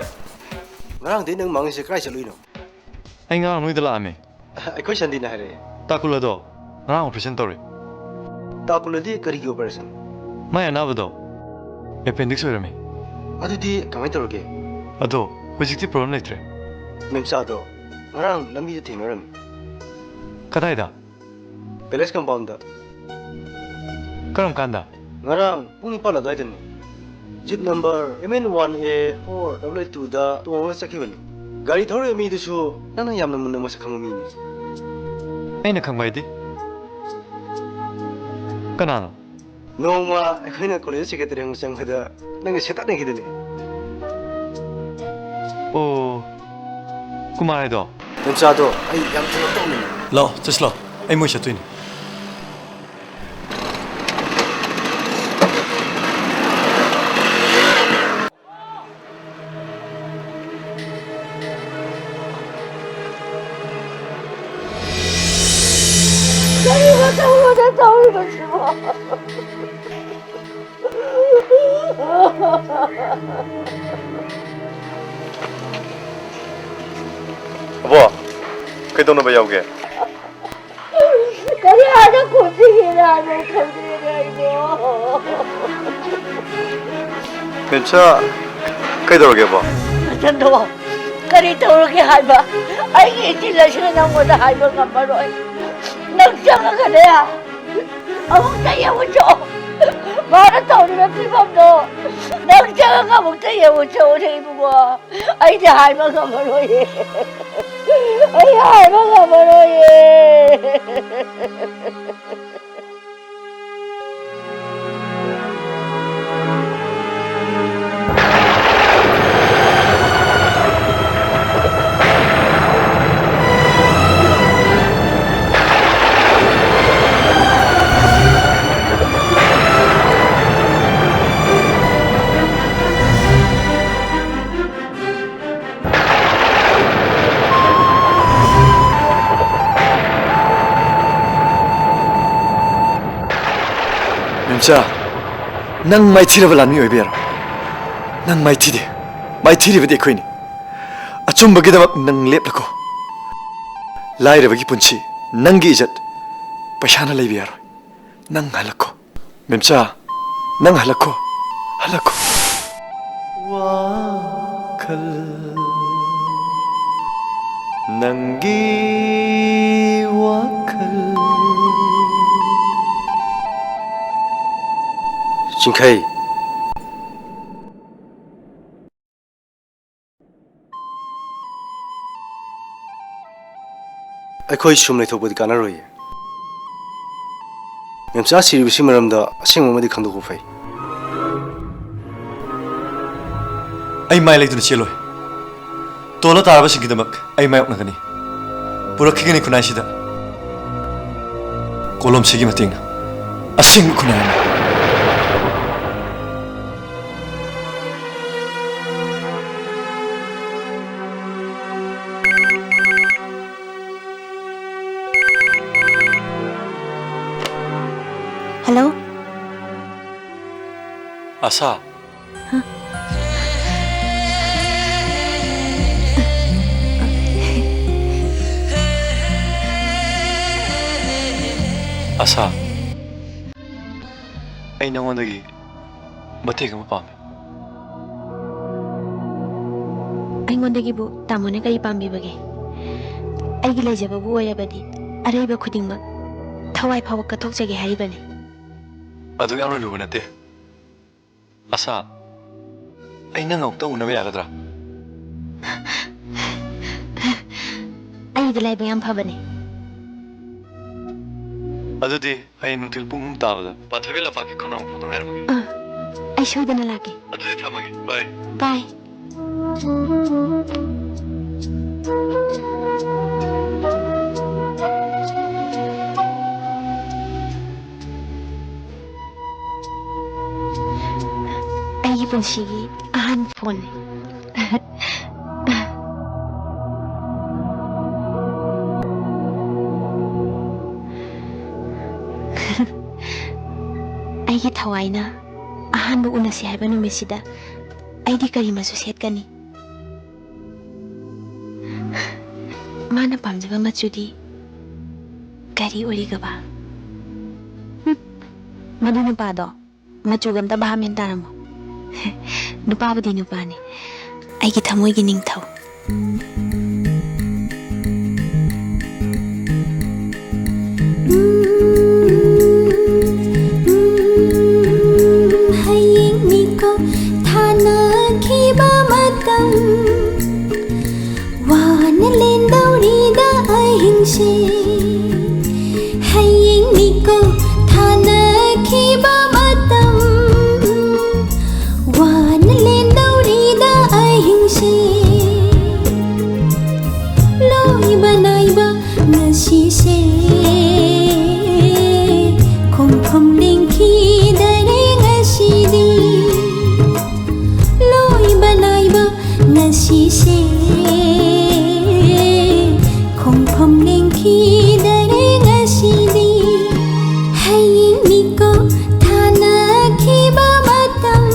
ꯉꯔꯥꯡꯗꯩ ꯅꯪ ꯃꯥꯡꯉꯤꯁꯦ ꯀꯥꯏ ꯆꯠꯂꯨꯏꯅꯣ? ꯑꯩ ꯉꯔꯥꯡ ꯅꯣꯏꯗ ꯂꯥꯛꯑꯝꯃꯦ꯫ ꯑꯩꯈꯣꯏ ꯁꯟꯗꯤꯅ ꯍꯥꯏꯔꯛꯑꯦ꯫ ꯇꯥꯀꯨꯜ ꯑꯗꯣ ꯉꯔꯥꯡ operation ꯇꯧꯔꯦ꯫ ꯇꯥꯀꯨꯜ ꯑꯗꯤ ꯀꯔꯤꯒꯤ operation? ꯃꯥꯏ ꯑꯅꯥꯕꯗꯣ appendix ꯑꯣꯏꯔꯝꯃꯦ꯫ ꯑꯗꯨꯗꯤ ꯀꯃꯥꯏ ꯇꯧꯔꯒꯦ? ꯑꯗꯣ ꯍꯧꯖꯤꯛꯇꯤ problem ꯂꯩꯇ꯭ꯔꯦ꯫ ꯃꯦꯝꯆꯥꯗꯣ ꯉꯔꯥꯡ ꯂꯝꯕꯤꯗ ꯊꯦꯡꯅꯔꯝꯃꯤ꯫ ꯀꯗꯥꯏꯗ? Palace compoundꯗ꯫ ꯀꯔꯝ ꯀꯥꯟꯗ? ꯉꯔꯥꯡ ꯄꯨꯡ ꯅꯤꯄꯥꯟ ꯑꯗꯨꯋꯥꯏꯗꯅꯤ꯫ Jeep number M N one A four double eight twoꯗ ꯇꯣꯡꯉꯒ ꯆꯠꯈꯤꯕꯅꯤ꯫ ꯒꯥꯔꯤ ꯊꯧꯔꯤꯕ ꯃꯤꯗꯨꯁꯨ ꯅꯪꯅ ꯌꯥꯝꯅ ꯃꯨꯟꯅ ꯃꯁꯛ ꯈꯪꯕ ꯃꯤꯅꯤ꯫ ꯑꯩꯅ ꯈꯪꯕ ꯍꯥꯏꯗꯤ? ꯀꯅꯥꯅꯣ? ꯅꯣꯡꯃ ꯑꯩꯈꯣꯏꯅ college secretary ꯑꯃ ꯆꯪꯕꯗ ꯅꯪꯒ ꯁꯦꯠꯇꯠꯅꯈꯤꯗꯨꯅꯤ꯫ ꯑꯣ, ꯀꯨꯃꯥꯔ ꯍꯥꯏꯗꯣ? ꯅꯆꯥꯗꯣ ꯑꯩ ꯌꯥꯝ ꯊꯨꯅ ꯇꯧꯅꯤꯡꯉꯤ꯫ ꯂꯥꯛꯑꯣ, ꯆꯠꯁꯤ ꯂꯥꯛꯑꯣ꯫ ꯑꯩ ꯃꯣꯏ ꯆꯠꯇꯣꯏꯅꯤ꯫ ꯑꯕꯣ, ꯀꯩꯗꯧꯅꯕ ꯌꯥꯎꯒꯦ? ꯀꯔꯤ ꯍꯥꯏꯅ ꯈꯨꯝꯁꯤꯒꯦꯅ ꯍꯥꯏꯕ ꯈꯪꯗꯦꯅꯦ ꯑꯩꯕꯣ꯫ ꯃꯦꯝꯆꯥ, ꯀꯩꯗꯧꯔꯒꯦꯕꯣ? ꯃꯆꯟꯗꯣ, ꯀꯔꯤ ꯇꯧꯔꯒꯦ ꯍꯥꯏꯕ? ꯑꯩꯒꯤ ꯏꯆꯤꯜ ꯑꯁꯤꯅ ꯅꯪꯉꯣꯟꯗ ꯍꯥꯏꯕ ꯉꯝꯃꯔꯣꯏ꯫ ꯅꯪ ꯆꯪꯉꯒꯅꯦ, ꯑꯃꯨꯛꯇ ꯌꯦꯡꯉꯨꯆꯣ꯫ ꯃꯥꯅ ꯇꯧꯔꯤꯕ ꯐꯤꯕꯝꯗꯣ ꯅꯪ ꯆꯪꯉꯒ ꯑꯃꯨꯛꯇ ꯌꯦꯡꯉꯨꯆꯣꯅꯦ ꯏꯕꯨꯡꯉꯣ꯫ ꯑꯩꯗꯤ ꯍꯥꯏꯕ ꯉꯝꯃꯔꯣꯏꯌꯦ꯫ ꯑꯩ ꯍꯥꯏꯕ ꯉꯝꯃꯔꯣꯏꯌꯦ꯫ ꯃꯦꯝꯆꯥ, ꯅꯪ ꯃꯥꯏꯊꯤꯔꯕ ꯂꯥꯟꯃꯤ ꯑꯣꯏꯕ ꯌꯥꯔꯣꯏ꯫ ꯅꯪ ꯃꯥꯏꯊꯤꯗꯦ꯫ ꯃꯥꯏꯊꯤꯔꯤꯕꯗꯤ ꯑꯩꯈꯣꯏꯅꯤ꯫ ꯑꯆꯨꯝꯕꯒꯤꯗꯃꯛ ꯅꯪ ꯂꯦꯞꯂꯀꯣ꯫ ꯂꯥꯏꯔꯕꯒꯤ ꯄꯨꯟꯁꯤ, ꯅꯪꯒꯤ ꯏꯖꯠ ꯄꯩꯁꯥꯅ ꯂꯩꯕ ꯌꯥꯔꯣꯏ꯫ ꯅꯪ ꯍꯜꯂꯛꯈꯣ꯫ ꯃꯦꯝꯆꯥ, ꯅꯪ ꯍꯜꯂꯛꯈꯣ꯫ ꯍꯜꯂꯛꯈꯣ꯫ ꯋꯥꯈꯜ, ꯅꯪꯒꯤ ꯋꯥꯈꯜ꯫ ꯆꯤꯡꯈꯩ꯫ ꯑꯩꯈꯣꯏ ꯁꯨꯝ ꯂꯩꯊꯣꯛꯄꯗꯤ ꯀꯥꯟꯅꯔꯣꯏꯌꯦ꯫ ꯃꯦꯝꯆꯥ ꯁꯤꯔꯤꯕꯁꯤ ꯃꯔꯝꯗ ꯑꯁꯦꯡꯕ ꯑꯃꯗꯤ ꯈꯪꯗꯣꯛꯄ ꯐꯩ꯫ ꯑꯩ ꯃꯥꯏ ꯂꯩꯇꯨꯅ ꯆꯦꯜꯂꯣꯏ꯫ ꯇꯣꯜꯂ ꯇꯥꯔꯕꯁꯤꯡꯒꯤꯗꯃꯛ ꯑꯩ ꯃꯥꯌꯣꯛꯅꯒꯅꯤ꯫ ꯄꯨꯔꯛꯈꯤꯒꯅꯤ ꯈꯨꯟꯅꯥꯏꯁꯤꯗ ꯀꯣꯂꯣꯝꯁꯤꯒꯤ ꯃꯇꯦꯡꯅ ꯑꯁꯦꯡꯕ ꯈꯨꯟꯅꯥꯏ ꯑꯃ꯫ ꯑꯁꯥ꯫ ꯍꯥ? ꯑꯁꯥ, ꯑꯩ ꯅꯉꯣꯟꯗꯒꯤ ꯃꯇꯦꯡ ꯑꯃ ꯄꯥꯝꯃꯤ꯫ ꯑꯩꯉꯣꯟꯗꯒꯤꯕꯨ ꯇꯥꯃꯣꯅ ꯀꯔꯤ ꯄꯥꯝꯕꯤꯕꯒꯦ? ꯑꯩꯒꯤ ꯂꯩꯖꯕꯕꯨ ꯑꯣꯏꯔꯕꯗꯤ ꯑꯔꯩꯕ ꯈꯨꯗꯤꯡꯃꯛ ꯊꯋꯥꯏ ꯐꯥꯎꯕ ꯀꯠꯊꯣꯛꯆꯒꯦ ꯍꯥꯏꯔꯤꯕꯅꯤ꯫ ꯑꯗꯨ ꯌꯥꯝꯅ ꯂꯨꯕ ꯅꯠꯇꯦ꯫ ꯑꯁꯥ, ꯑꯩ ꯅꯪ ꯑꯃꯨꯛꯇ ꯎꯅꯕ ꯌꯥꯒꯗ꯭ꯔꯥ? ꯑꯩꯗꯤ ꯂꯥꯏꯕꯛ ꯌꯥꯝ ꯐꯕꯅꯦ꯫ ꯑꯗꯨꯗꯤ ꯍꯌꯦꯡ ꯅꯨꯡꯊꯤꯜ ꯄꯨꯡ ꯑꯍꯨꯝ ꯇꯥꯕꯗ ꯄꯥꯟꯊꯣꯏꯕꯤ ꯂꯝꯄꯥꯛꯀꯤ ꯈꯣꯡꯅꯥꯡ ꯃꯈꯣꯡꯗ ꯉꯥꯏꯔꯝꯃꯒꯦ꯫ ꯑꯥ, ꯑꯩ ꯁꯣꯏꯗꯅ ꯂꯥꯛꯀꯦ꯫ ꯑꯗꯨꯗꯤ ꯊꯝꯃꯒꯦ꯫ ꯕꯥꯏ꯫ ꯕꯥꯏ꯫ ꯑꯩꯒꯤ ꯄꯨꯟꯁꯤꯒꯤ ꯑꯍꯥꯟꯕ ꯐꯣꯟꯅꯤ꯫ ꯑꯩꯒꯤ ꯊꯋꯥꯏꯅ ꯑꯍꯥꯟꯕ ꯎꯅꯁꯤ ꯍꯥꯏꯕ ꯅꯨꯃꯤꯠꯁꯤꯗ ꯑꯩꯗꯤ ꯀꯔꯤ ꯃꯆꯨ ꯁꯦꯠꯀꯅꯤ? ꯃꯥꯅ ꯄꯥꯝꯖꯕ ꯃꯆꯨꯗꯤ ꯀꯔꯤ ꯑꯣꯏꯔꯤꯒꯕ? ꯍꯨꯝ, ꯃꯗꯨ ꯅꯨꯄꯥꯗꯣ ꯃꯆꯨꯒ ꯑꯝꯇ ꯚꯥꯞ ꯃꯦꯟ ꯇꯥꯔꯝꯃꯣ꯫ ꯅꯨꯄꯥꯕꯨꯗꯤ ꯅꯨꯄꯥꯅꯤ, ꯑꯩꯒꯤ ꯊꯃꯣꯏꯒꯤ ꯅꯤꯡꯊꯧ꯫ ꯍꯌꯦꯡꯅꯤꯀꯣ ꯊꯥꯅꯈꯤꯕ ꯃꯇꯝ, ꯋꯥꯅ ꯂꯦꯟꯗꯧꯔꯤꯗ ꯑꯍꯤꯡꯁꯦ꯫ ꯍꯌꯦꯡꯅꯤꯀꯣ ꯊꯥꯅꯈꯤꯕ ꯃꯇꯝ, ꯋꯥꯅ ꯂꯦꯟꯗꯧꯔꯤꯗ ꯑꯍꯤꯡꯁꯦ꯫ ꯂꯣꯏꯕ ꯅꯥꯏꯕ ꯉꯁꯤꯁꯦ, ꯈꯣꯡꯐꯝ ꯂꯦꯡꯈꯤꯗꯔꯦ ꯉꯁꯤꯗꯤ꯫ ꯂꯣꯏꯕ ꯅꯥꯏꯕ ꯉꯁꯤꯁꯦ, ꯈꯣꯡꯐꯝ ꯂꯦꯡꯈꯤꯗꯔꯦ ꯉꯁꯤꯗꯤ꯫ ꯍꯌꯦꯡꯅꯤꯀꯣ ꯊꯥꯅꯈꯤꯕ ꯃꯇꯝ,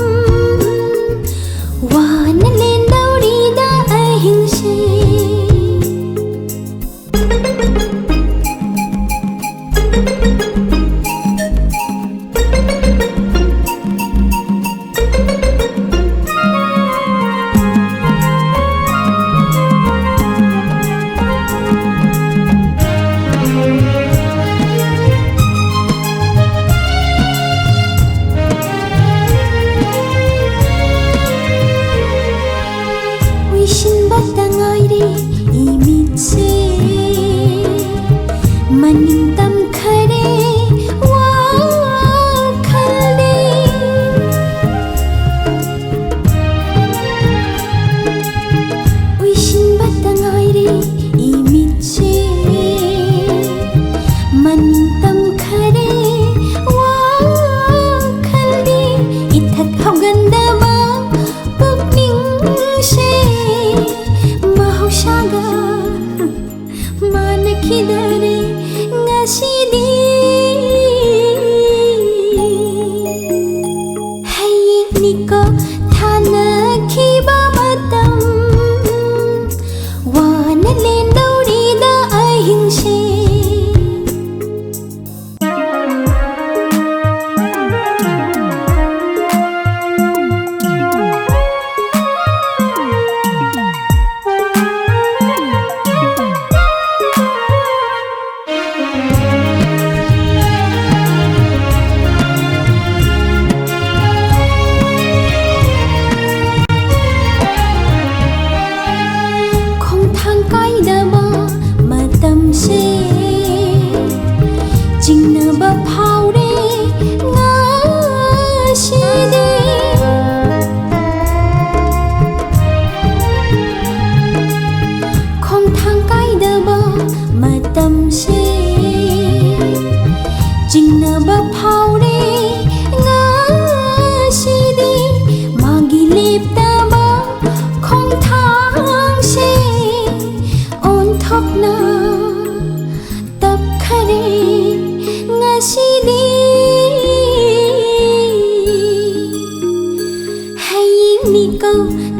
ꯅꯤꯀꯣ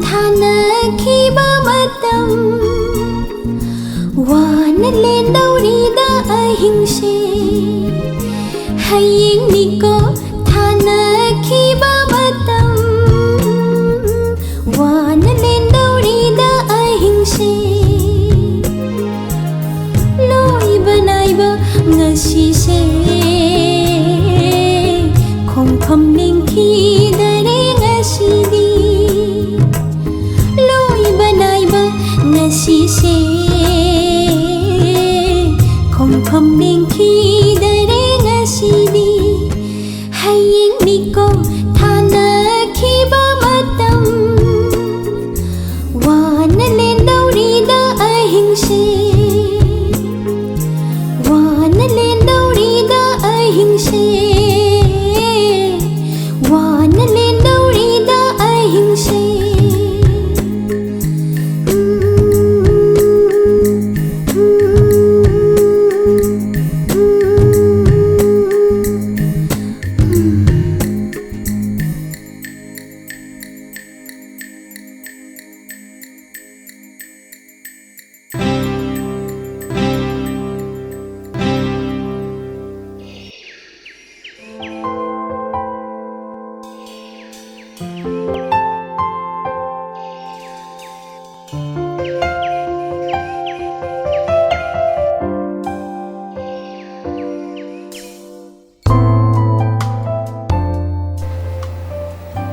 ꯊꯥꯅꯈꯤꯕ ꯃꯇꯝ, ꯋꯥꯅ ꯂꯦꯟꯗꯧꯔꯤꯗ ꯑꯍꯤꯡꯁꯦ꯫ ꯍꯌꯦꯡꯅꯤꯀꯣ ꯊꯥꯅꯈꯤꯕ ꯃꯇꯝ, ꯋꯥꯅ ꯂꯦꯟꯗꯧꯔꯤꯗ ꯑꯍꯤꯡꯁꯦ꯫ ꯂꯣꯏꯕ ꯅꯥꯏꯕ ꯉꯁꯤꯁꯦ, ꯈꯣꯡꯐꯝ ꯂꯦꯡꯈꯤꯗꯔꯦ ꯉꯁꯤꯗꯤ꯫ ꯂꯣꯏꯕ ꯅꯥꯏꯕ ꯉꯁꯤꯁꯦ, ꯈꯣꯡꯐꯝ ꯂꯦꯡꯈꯤꯗꯔꯦ ꯉꯁꯤꯗꯤ꯫ ꯍꯌꯦꯡꯅꯤꯀꯣ ꯊꯥꯅꯈꯤꯕ ꯃꯇꯝ, ꯋꯥꯅ ꯂꯦꯟꯗꯧꯔꯤꯗ ꯑꯍꯤꯡꯁꯦ꯫ ꯋꯥꯅ ꯂꯦꯟꯗꯧꯔꯤꯗ ꯑꯍꯤꯡꯁꯦ꯫ ꯋꯥꯅ ꯂꯦꯟꯗꯧꯔꯤꯗ ꯑꯍꯤꯡꯁꯦ꯫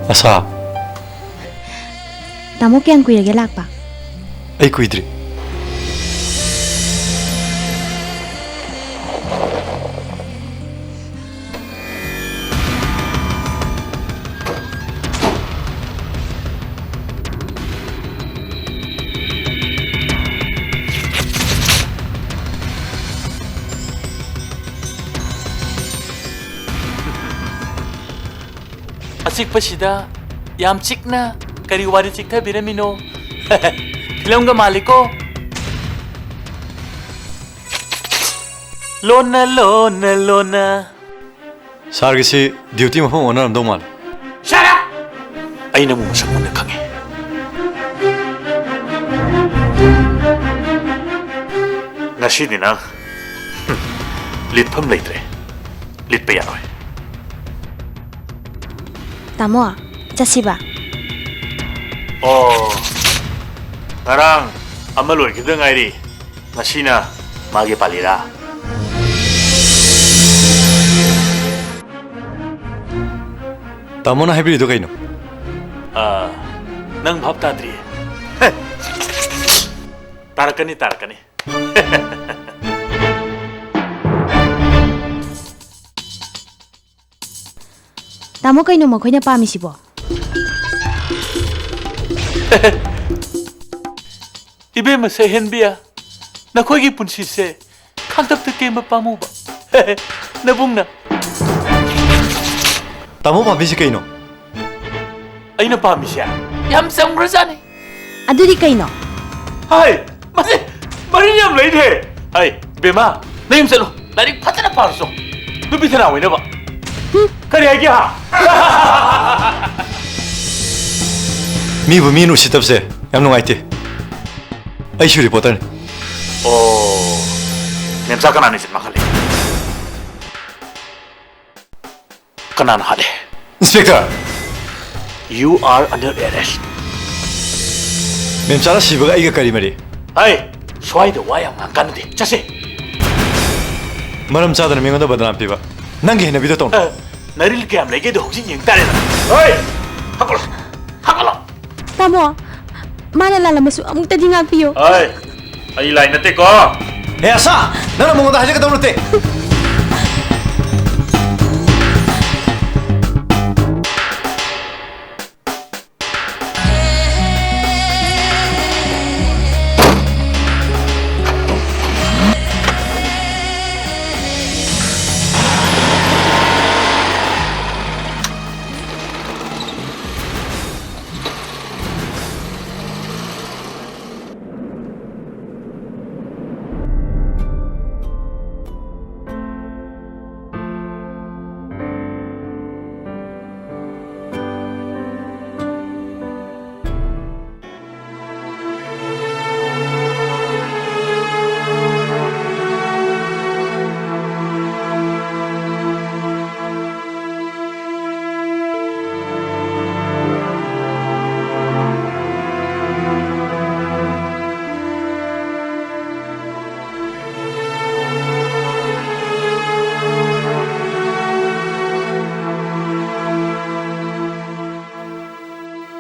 ꯑꯁꯥ꯫ ꯇꯥꯃꯣ ꯀꯌꯥꯝ ꯀꯨꯏꯔꯒꯦ ꯂꯥꯛꯄ? ꯑꯩ ꯀꯨꯏꯗ꯭ꯔꯤ꯫ ꯑꯆꯤꯛꯄꯁꯤꯗ ꯌꯥꯝ ꯆꯤꯛꯅ ꯀꯔꯤ ꯋꯥꯔꯤ ꯆꯤꯛꯊꯕꯤꯔꯝꯃꯤꯅꯣ? ꯐꯤꯂꯝꯒ ꯃꯥꯜꯂꯤꯀꯣ꯫ ꯂꯣꯟꯅ, ꯂꯣꯟꯅ, ꯂꯣꯟꯅ꯫ ꯁꯥꯔꯒꯤꯁꯤ ꯗ꯭ꯌꯨꯇꯤ ꯃꯐꯝ ꯑꯣꯟꯅꯔꯝꯗꯧ ꯃꯥꯜꯂꯤ꯫ Shut up! ꯑꯩ ꯅꯪꯕꯨ ꯃꯁꯛ ꯃꯨꯟꯅ ꯈꯪꯉꯤ꯫ ꯉꯁꯤꯗꯤ ꯅꯪ, ꯍꯨꯝ, ꯂꯤꯠꯐꯝ ꯂꯩꯇ꯭ꯔꯦ꯫ ꯂꯤꯠꯄ ꯌꯥꯔꯣꯏ꯫ ꯇꯥꯃꯣ, ꯆꯠꯁꯤꯕ? ꯑꯣ, ꯉꯔꯥꯡ ꯑꯃ ꯂꯣꯏꯈꯤꯕꯗ ꯉꯥꯏꯔꯤ꯫ ꯉꯁꯤꯅ ꯃꯥꯒꯤ ꯄꯥꯜꯂꯤꯔꯥ? ꯇꯥꯃꯣꯅ ꯍꯥꯏꯕꯤꯔꯤꯗꯣ ꯀꯩꯅꯣ? ꯑꯥ, ꯅꯪ ꯚꯥꯞ ꯇꯥꯗ꯭ꯔꯤꯌꯦ꯫ ꯇꯥꯔꯛꯀꯅꯤ, ꯇꯥꯔꯛꯀꯅꯤ꯫ ꯇꯥꯃꯣ, ꯀꯩꯅꯣ ꯃꯈꯣꯏꯅ ꯄꯥꯝꯃꯤꯁꯤꯕꯣ? ꯏꯕꯦꯝꯃ ꯁꯩꯍꯦꯟꯕꯤ, ꯅꯈꯣꯏꯒꯤ ꯄꯨꯟꯁꯤꯁꯦ ꯈꯥꯡꯇꯞꯇ ꯀꯦꯝꯕ ꯄꯥꯝꯃꯨꯕ꯫ ꯅꯕꯨꯡꯅ꯫ ꯇꯥꯃꯣ ꯄꯥꯝꯃꯤꯁꯤ ꯀꯩꯅꯣ? ꯑꯩꯅ ꯄꯥꯝꯃꯤꯁꯦ ꯌꯥꯝ ꯆꯝꯈ꯭ꯔꯖꯥꯠꯅꯤ꯫ ꯑꯗꯨꯗꯤ ꯀꯩꯅꯣ? ꯍꯥꯏ, ꯃꯁꯤ ꯃꯔꯤ ꯌꯥꯝ ꯂꯩꯅꯦ꯫ ꯍꯥꯏ, ꯕꯦꯃꯥ, ꯅꯌꯨꯝ ꯆꯠꯂꯣ, ꯂꯥꯏꯔꯤꯛ ꯐꯖꯅ ꯄꯥꯔꯨꯆꯣ꯫ ꯅꯨꯄꯤ ꯊꯅꯥ ꯑꯣꯏꯅꯕ꯫ ꯀꯔꯤ ꯍꯥꯏꯒꯦ, ꯍꯥ? ꯃꯤꯕꯨ ꯃꯤꯅ ꯎꯁꯤꯠꯇꯕꯁꯦ ꯌꯥꯝ ꯅꯨꯡꯉꯥꯏꯇꯦ꯫ ꯑꯩꯁꯨ ꯔꯤꯄꯣꯔꯇꯔꯅꯤ꯫ ꯑꯣ, ꯃꯦꯝꯆꯥ ꯀꯅꯥꯅ ꯏꯖꯠ ꯃꯥꯡꯍꯜꯂꯤ? ꯀꯅꯥꯅ ꯍꯥꯠꯂꯦ? Inspector! You are under arrest. ꯃꯦꯝꯆꯥꯅ ꯁꯤꯕꯒ ꯑꯩꯒ ꯀꯔꯤ ꯃꯔꯤ? ꯍꯩ! ꯁ꯭ꯋꯥꯏꯗ ꯋꯥ ꯌꯥꯝ ꯉꯥꯡ ꯀꯥꯟꯅꯗꯦ꯫ ꯆꯠꯁꯦ꯫ ꯃꯔꯝ ꯆꯥꯗꯅ ꯃꯤꯉꯣꯟꯗ ꯕꯗꯅꯥꯝ ꯄꯤꯕ ꯅꯪꯒꯤ ꯍꯩꯅꯕꯤꯗꯣ ꯇꯧꯅꯨ꯫ ꯑ, ꯅꯔꯤꯜ ꯀꯌꯥꯝ ꯂꯩꯒꯦꯗꯣ ꯍꯧꯖꯤꯛ ꯌꯦꯡ ꯇꯥꯔꯦꯗꯅ꯫ ꯍꯩ! ꯍꯥꯞꯀꯠꯂꯣ! ꯍꯥꯞꯀꯠꯂꯣ! ꯇꯥꯃꯣ, ꯃꯥꯅ ꯂꯥꯜꯂꯝꯃꯁꯨ ꯑꯃꯨꯛꯇꯗꯤ ꯉꯥꯛꯄꯤꯌꯨ꯫ ꯍꯩ! ꯑꯩ ꯂꯥꯏ ꯅꯠꯇꯦꯀꯣ꯫ ꯑꯦ ꯑꯁꯥ, ꯅꯪꯅ ꯃꯉꯣꯟꯗ ꯍꯥꯏꯖꯒꯗꯧ ꯅꯠꯇꯦ꯫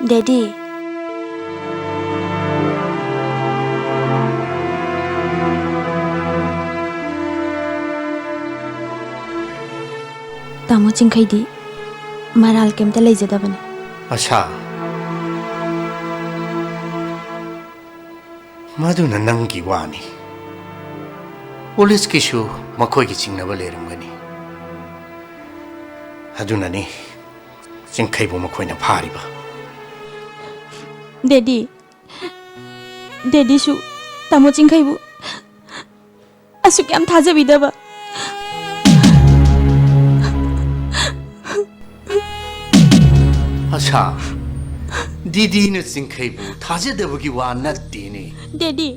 ꯗꯦꯗꯤ꯫ ꯇꯥꯃꯣ ꯆꯤꯡꯈꯩꯗꯤ ꯃꯔꯥꯜ ꯀꯩꯝꯇ ꯂꯩꯖꯗꯕꯅꯤ꯫ ꯑꯁꯥ, ꯃꯗꯨꯅ ꯅꯪꯒꯤ ꯋꯥꯅꯤ꯫ ꯄꯨꯂꯤꯁꯀꯤꯁꯨ ꯃꯈꯣꯏꯒꯤ ꯆꯤꯡꯅꯕ ꯂꯩꯔꯝꯒꯅꯤ꯫ ꯑꯗꯨꯅꯅꯤ ꯆꯤꯡꯈꯩꯕꯨ ꯃꯈꯣꯏꯅ ꯐꯥꯔꯤꯕ꯫ ꯗꯦꯗꯤ, ꯗꯦꯗꯤꯁꯨ ꯇꯥꯃꯣ ꯆꯤꯡꯈꯩꯕꯨ ꯑꯁꯨꯛ ꯌꯥꯝ ꯊꯥꯖꯕꯤꯗꯕ꯫ ꯑꯁꯥ, ꯗꯤꯗꯤꯅ ꯆꯤꯡꯈꯩꯕꯨ ꯊꯥꯖꯗꯕꯒꯤ ꯋꯥ ꯅꯠꯇꯦꯅꯦ꯫ ꯗꯦꯗꯤ,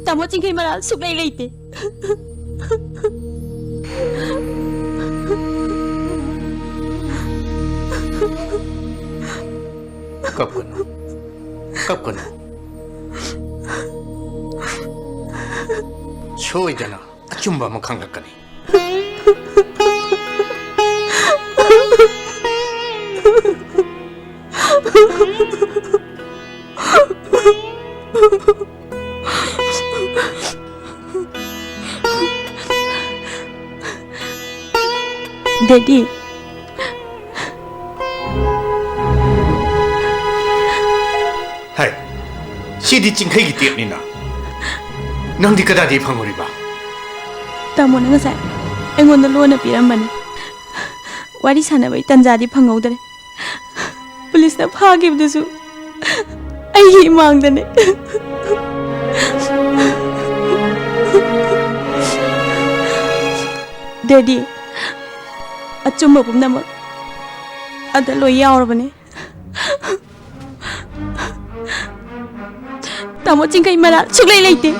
ꯇꯥꯃꯣ ꯆꯤꯡꯈꯩ ꯃꯔꯥꯜ ꯁꯨꯛꯂꯩ ꯂꯩꯇꯦ꯫ ꯀꯞꯀꯅꯨ, ꯀꯞꯀꯅꯨ꯫ ꯁꯣꯏꯗꯅ ꯑꯆꯨꯝꯕ ꯑꯃ ꯈꯪꯂꯛꯀꯅꯤ꯫ ꯗꯦꯗꯤ꯫ ꯍꯥꯏ, ꯁꯤꯗꯤ ꯆꯤꯡꯈꯩꯒꯤ ꯇꯦꯞꯅꯤꯅ꯫ ꯅꯪꯗꯤ ꯀꯗꯥꯏꯗꯒꯤ ꯐꯪꯉꯨꯔꯤꯕ? ꯇꯥꯃꯣꯅ ꯉꯁꯥꯏ ꯑꯩꯉꯣꯟꯗ ꯂꯣꯟꯅ ꯄꯤꯔꯝꯕꯅꯤ꯫ ꯋꯥꯔꯤ ꯁꯥꯟꯅꯕꯩ ꯇꯟꯖꯥꯗꯤ ꯐꯪꯍꯧꯗ꯭ꯔꯦ꯫ ꯄꯨꯂꯤꯁꯅ ꯐꯥꯈꯤꯕꯗꯨꯁꯨ ꯑꯩꯒꯤ ꯏꯃꯥꯡꯗꯅꯦ꯫ ꯗꯦꯗꯤ, ꯑꯆꯨꯝꯕ ꯄꯨꯝꯅꯃꯛ ꯑꯗ ꯂꯣꯏ ꯌꯥꯎꯔꯕꯅꯦ꯫ ꯇꯥꯃꯣ ꯆꯤꯡꯈꯩ ꯃꯔꯥꯜ ꯁꯨꯛꯂꯩ ꯂꯩꯇꯦ꯫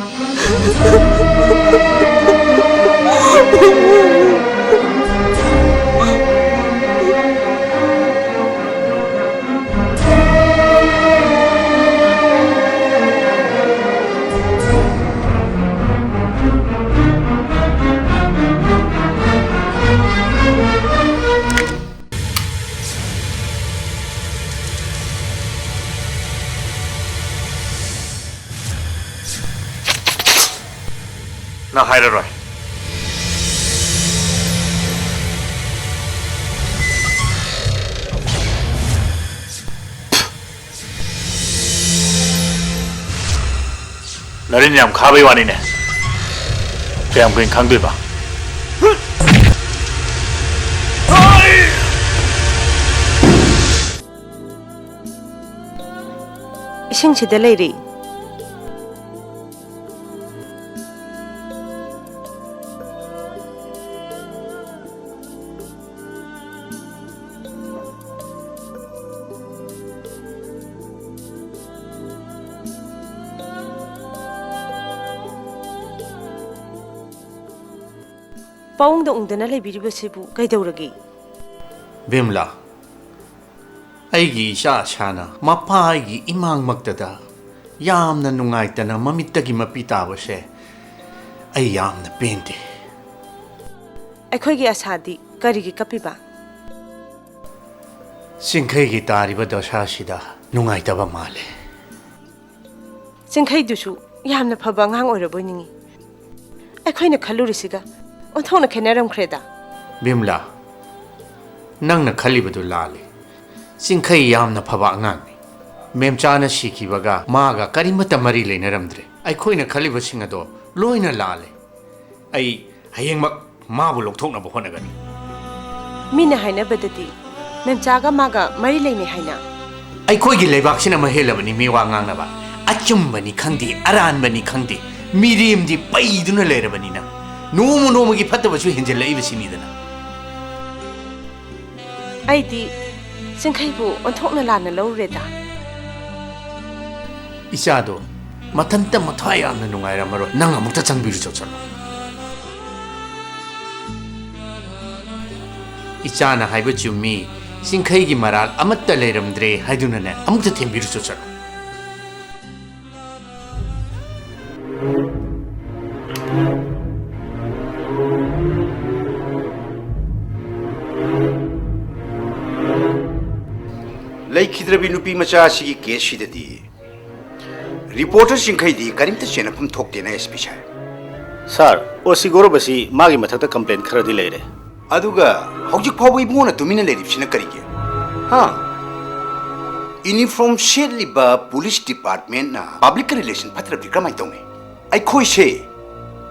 ꯅ ꯍꯥꯏꯔꯔꯣꯏ꯫ ꯅꯔꯤꯟ ꯌꯥꯝ ꯈꯥꯕꯩ ꯋꯥꯅꯤꯅꯦ꯫ ꯀꯌꯥꯝ ꯀꯨꯏꯅ ꯈꯥꯡꯗꯣꯏꯕ? ꯏꯁꯤꯡꯁꯤꯗ ꯂꯩꯔꯤ꯫ ꯄꯥꯎꯪꯗ ꯎꯪꯗꯅ ꯂꯩꯕꯤꯔꯤꯕꯁꯤꯕꯨ ꯀꯩꯗꯧꯔꯒꯦ? ꯕꯤꯃꯂꯥ, ꯑꯩꯒꯤ ꯏꯆꯥ ꯑꯁꯥꯅ ꯃꯄꯥꯒꯤ ꯏꯃꯥꯡꯃꯛꯇꯗ ꯌꯥꯝꯅ ꯅꯨꯡꯉꯥꯏꯇꯅ ꯃꯃꯤꯠꯇꯒꯤ ꯃꯄꯤ ꯇꯥꯕꯁꯦ ꯑꯩ ꯌꯥꯝꯅ ꯄꯦꯟꯗꯦ꯫ ꯑꯩꯈꯣꯏꯒꯤ ꯑꯁꯥꯗꯤ ꯀꯔꯤꯒꯤ ꯀꯞꯄꯤꯕ? ꯆꯤꯡꯈꯩꯒꯤ ꯇꯥꯔꯤꯕ ꯗꯁꯥꯁꯤꯗ ꯅꯨꯡꯉꯥꯏꯇꯕ ꯃꯥꯜꯂꯦ꯫ ꯆꯤꯡꯈꯩꯗꯨꯁꯨ ꯌꯥꯝꯅ ꯐꯕ ꯑꯉꯥꯡ ꯑꯣꯏꯔꯕꯣꯏ ꯅꯤꯡꯉꯤ꯫ ꯑꯩꯈꯣꯏꯅ ꯈꯜꯂꯨꯔꯤꯁꯤꯒ ꯑꯣꯟꯊꯣꯛꯅ ꯈꯦꯠꯅꯔꯝꯈ꯭ꯔꯦꯗ꯫ ꯕꯤꯃꯂꯥ, ꯅꯪꯅ ꯈꯜꯂꯤꯕꯗꯨ ꯂꯥꯜꯂꯤ꯫ ꯆꯤꯡꯈꯩ ꯌꯥꯝꯅ ꯐꯕ ꯑꯉꯥꯡꯅꯤ꯫ ꯃꯦꯝꯆꯥꯅ ꯁꯤꯈꯤꯕꯒ ꯃꯥꯒ ꯀꯔꯤꯃꯠꯇ ꯃꯔꯤ ꯂꯩꯅꯔꯝꯗ꯭ꯔꯦ꯫ ꯑꯩꯈꯣꯏꯅ ꯈꯜꯂꯤꯕꯁꯤꯡ ꯑꯗꯣ ꯂꯣꯏꯅ ꯂꯥꯜꯂꯦ꯫ ꯑꯩ ꯍꯌꯦꯡꯃꯛ ꯃꯥꯕꯨ ꯂꯧꯊꯣꯛꯅꯕ ꯍꯣꯠꯅꯒꯅꯤ꯫ ꯃꯤꯅ ꯍꯥꯏꯅꯕꯗꯗꯤ ꯃꯦꯝꯆꯥꯒ ꯃꯥꯒ ꯃꯔꯤ ꯂꯩꯅꯩ ꯍꯥꯏꯅ꯫ ꯑꯩꯈꯣꯏꯒꯤ ꯂꯩꯕꯥꯛꯁꯤꯅ ꯃꯍꯦꯜꯂꯕꯅꯤ ꯃꯤꯋꯥ ꯉꯥꯡꯅꯕ꯫ ꯑꯆꯨꯝꯕꯅꯤ ꯈꯪꯗꯦ, ꯑꯔꯥꯟꯕꯅꯤ ꯈꯪꯗꯦ, ꯃꯤꯔꯦꯝꯗꯤ ꯄꯩꯗꯨꯅ ꯂꯩꯔꯕꯅꯤꯅ ꯅꯣꯡꯃ ꯅꯣꯡꯃꯒꯤ ꯐꯠꯇꯕꯁꯨ ꯍꯦꯟꯖꯜꯂꯛꯏꯕꯁꯤꯅꯤꯗꯅ꯫ ꯑꯩꯗꯤ ꯆꯤꯡꯈꯩꯕꯨ ꯑꯣꯟꯊꯣꯛꯅ ꯂꯥꯟꯅ ꯂꯧꯔꯨꯔꯦꯗ꯫ ꯏꯆꯥꯗꯣ ꯃꯊꯟꯇ ꯃꯊ꯭ꯋꯥꯏ ꯌꯥꯝꯅ ꯅꯨꯡꯉꯥꯏꯔꯝꯃꯔꯣꯏ꯫ ꯅꯪ ꯑꯃꯨꯛꯇ ꯆꯪꯕꯤꯔꯨ ꯆꯠꯂꯣ꯫ ꯏꯆꯥꯅ ꯍꯥꯏꯕ ꯆꯨꯝꯃꯤ, ꯆꯤꯡꯈꯩꯒꯤ ꯃꯔꯥꯜ ꯑꯃꯠꯇ ꯂꯩꯔꯝꯗ꯭ꯔꯦ ꯍꯥꯏꯗꯨꯅꯅꯦ ꯑꯃꯨꯛꯇ ꯊꯦꯝꯕꯤꯔꯨ ꯆꯠꯂꯣ꯫ ꯂꯩꯈꯤꯗ꯭ꯔꯕꯤ ꯅꯨꯄꯤ ꯃꯆꯥ ꯑꯁꯤꯒꯤ ꯀꯦꯁꯁꯤꯗꯗꯤ ꯔꯤꯄꯣꯔꯇꯔ ꯆꯤꯡꯈꯩꯗꯤ ꯀꯔꯤꯝꯇ ꯆꯦꯟꯅꯐꯝ ꯊꯣꯛꯇꯦꯅ, ꯑꯦꯁ ꯄꯤ ꯁꯥꯔ꯫ ꯁꯥꯔ, ꯑꯣ ꯁꯤ ꯒꯧꯔꯕ ꯑꯁꯤ ꯃꯥꯒꯤ ꯃꯊꯛꯇ ꯀꯝꯄ꯭ꯂꯦꯟ ꯈꯔꯗꯤ ꯂꯩꯔꯦ꯫ ꯑꯗꯨꯒ ꯍꯧꯖꯤꯛ ꯐꯥꯎꯕ ꯏꯕꯨꯡꯉꯣꯅ ꯇꯨꯃꯤꯟꯅ ꯂꯩꯔꯤꯕꯁꯤꯅ ꯀꯔꯤꯒꯤ? ꯍꯥ? ꯌꯨꯅꯤꯐꯣꯔꯝ ꯁꯦꯠꯂꯤꯕ ꯄꯨꯂꯤꯁ ꯗꯤꯄꯥꯔꯠꯃꯦꯟꯅ ꯄꯕ꯭ꯂꯤꯛꯀ ꯔꯤꯂꯦꯁꯟ ꯐꯠꯇ꯭ꯔꯕꯗꯤ ꯀꯔꯝꯍꯥꯏꯅ ꯇꯧꯅꯤ? ꯑꯩꯈꯣꯏꯁꯦ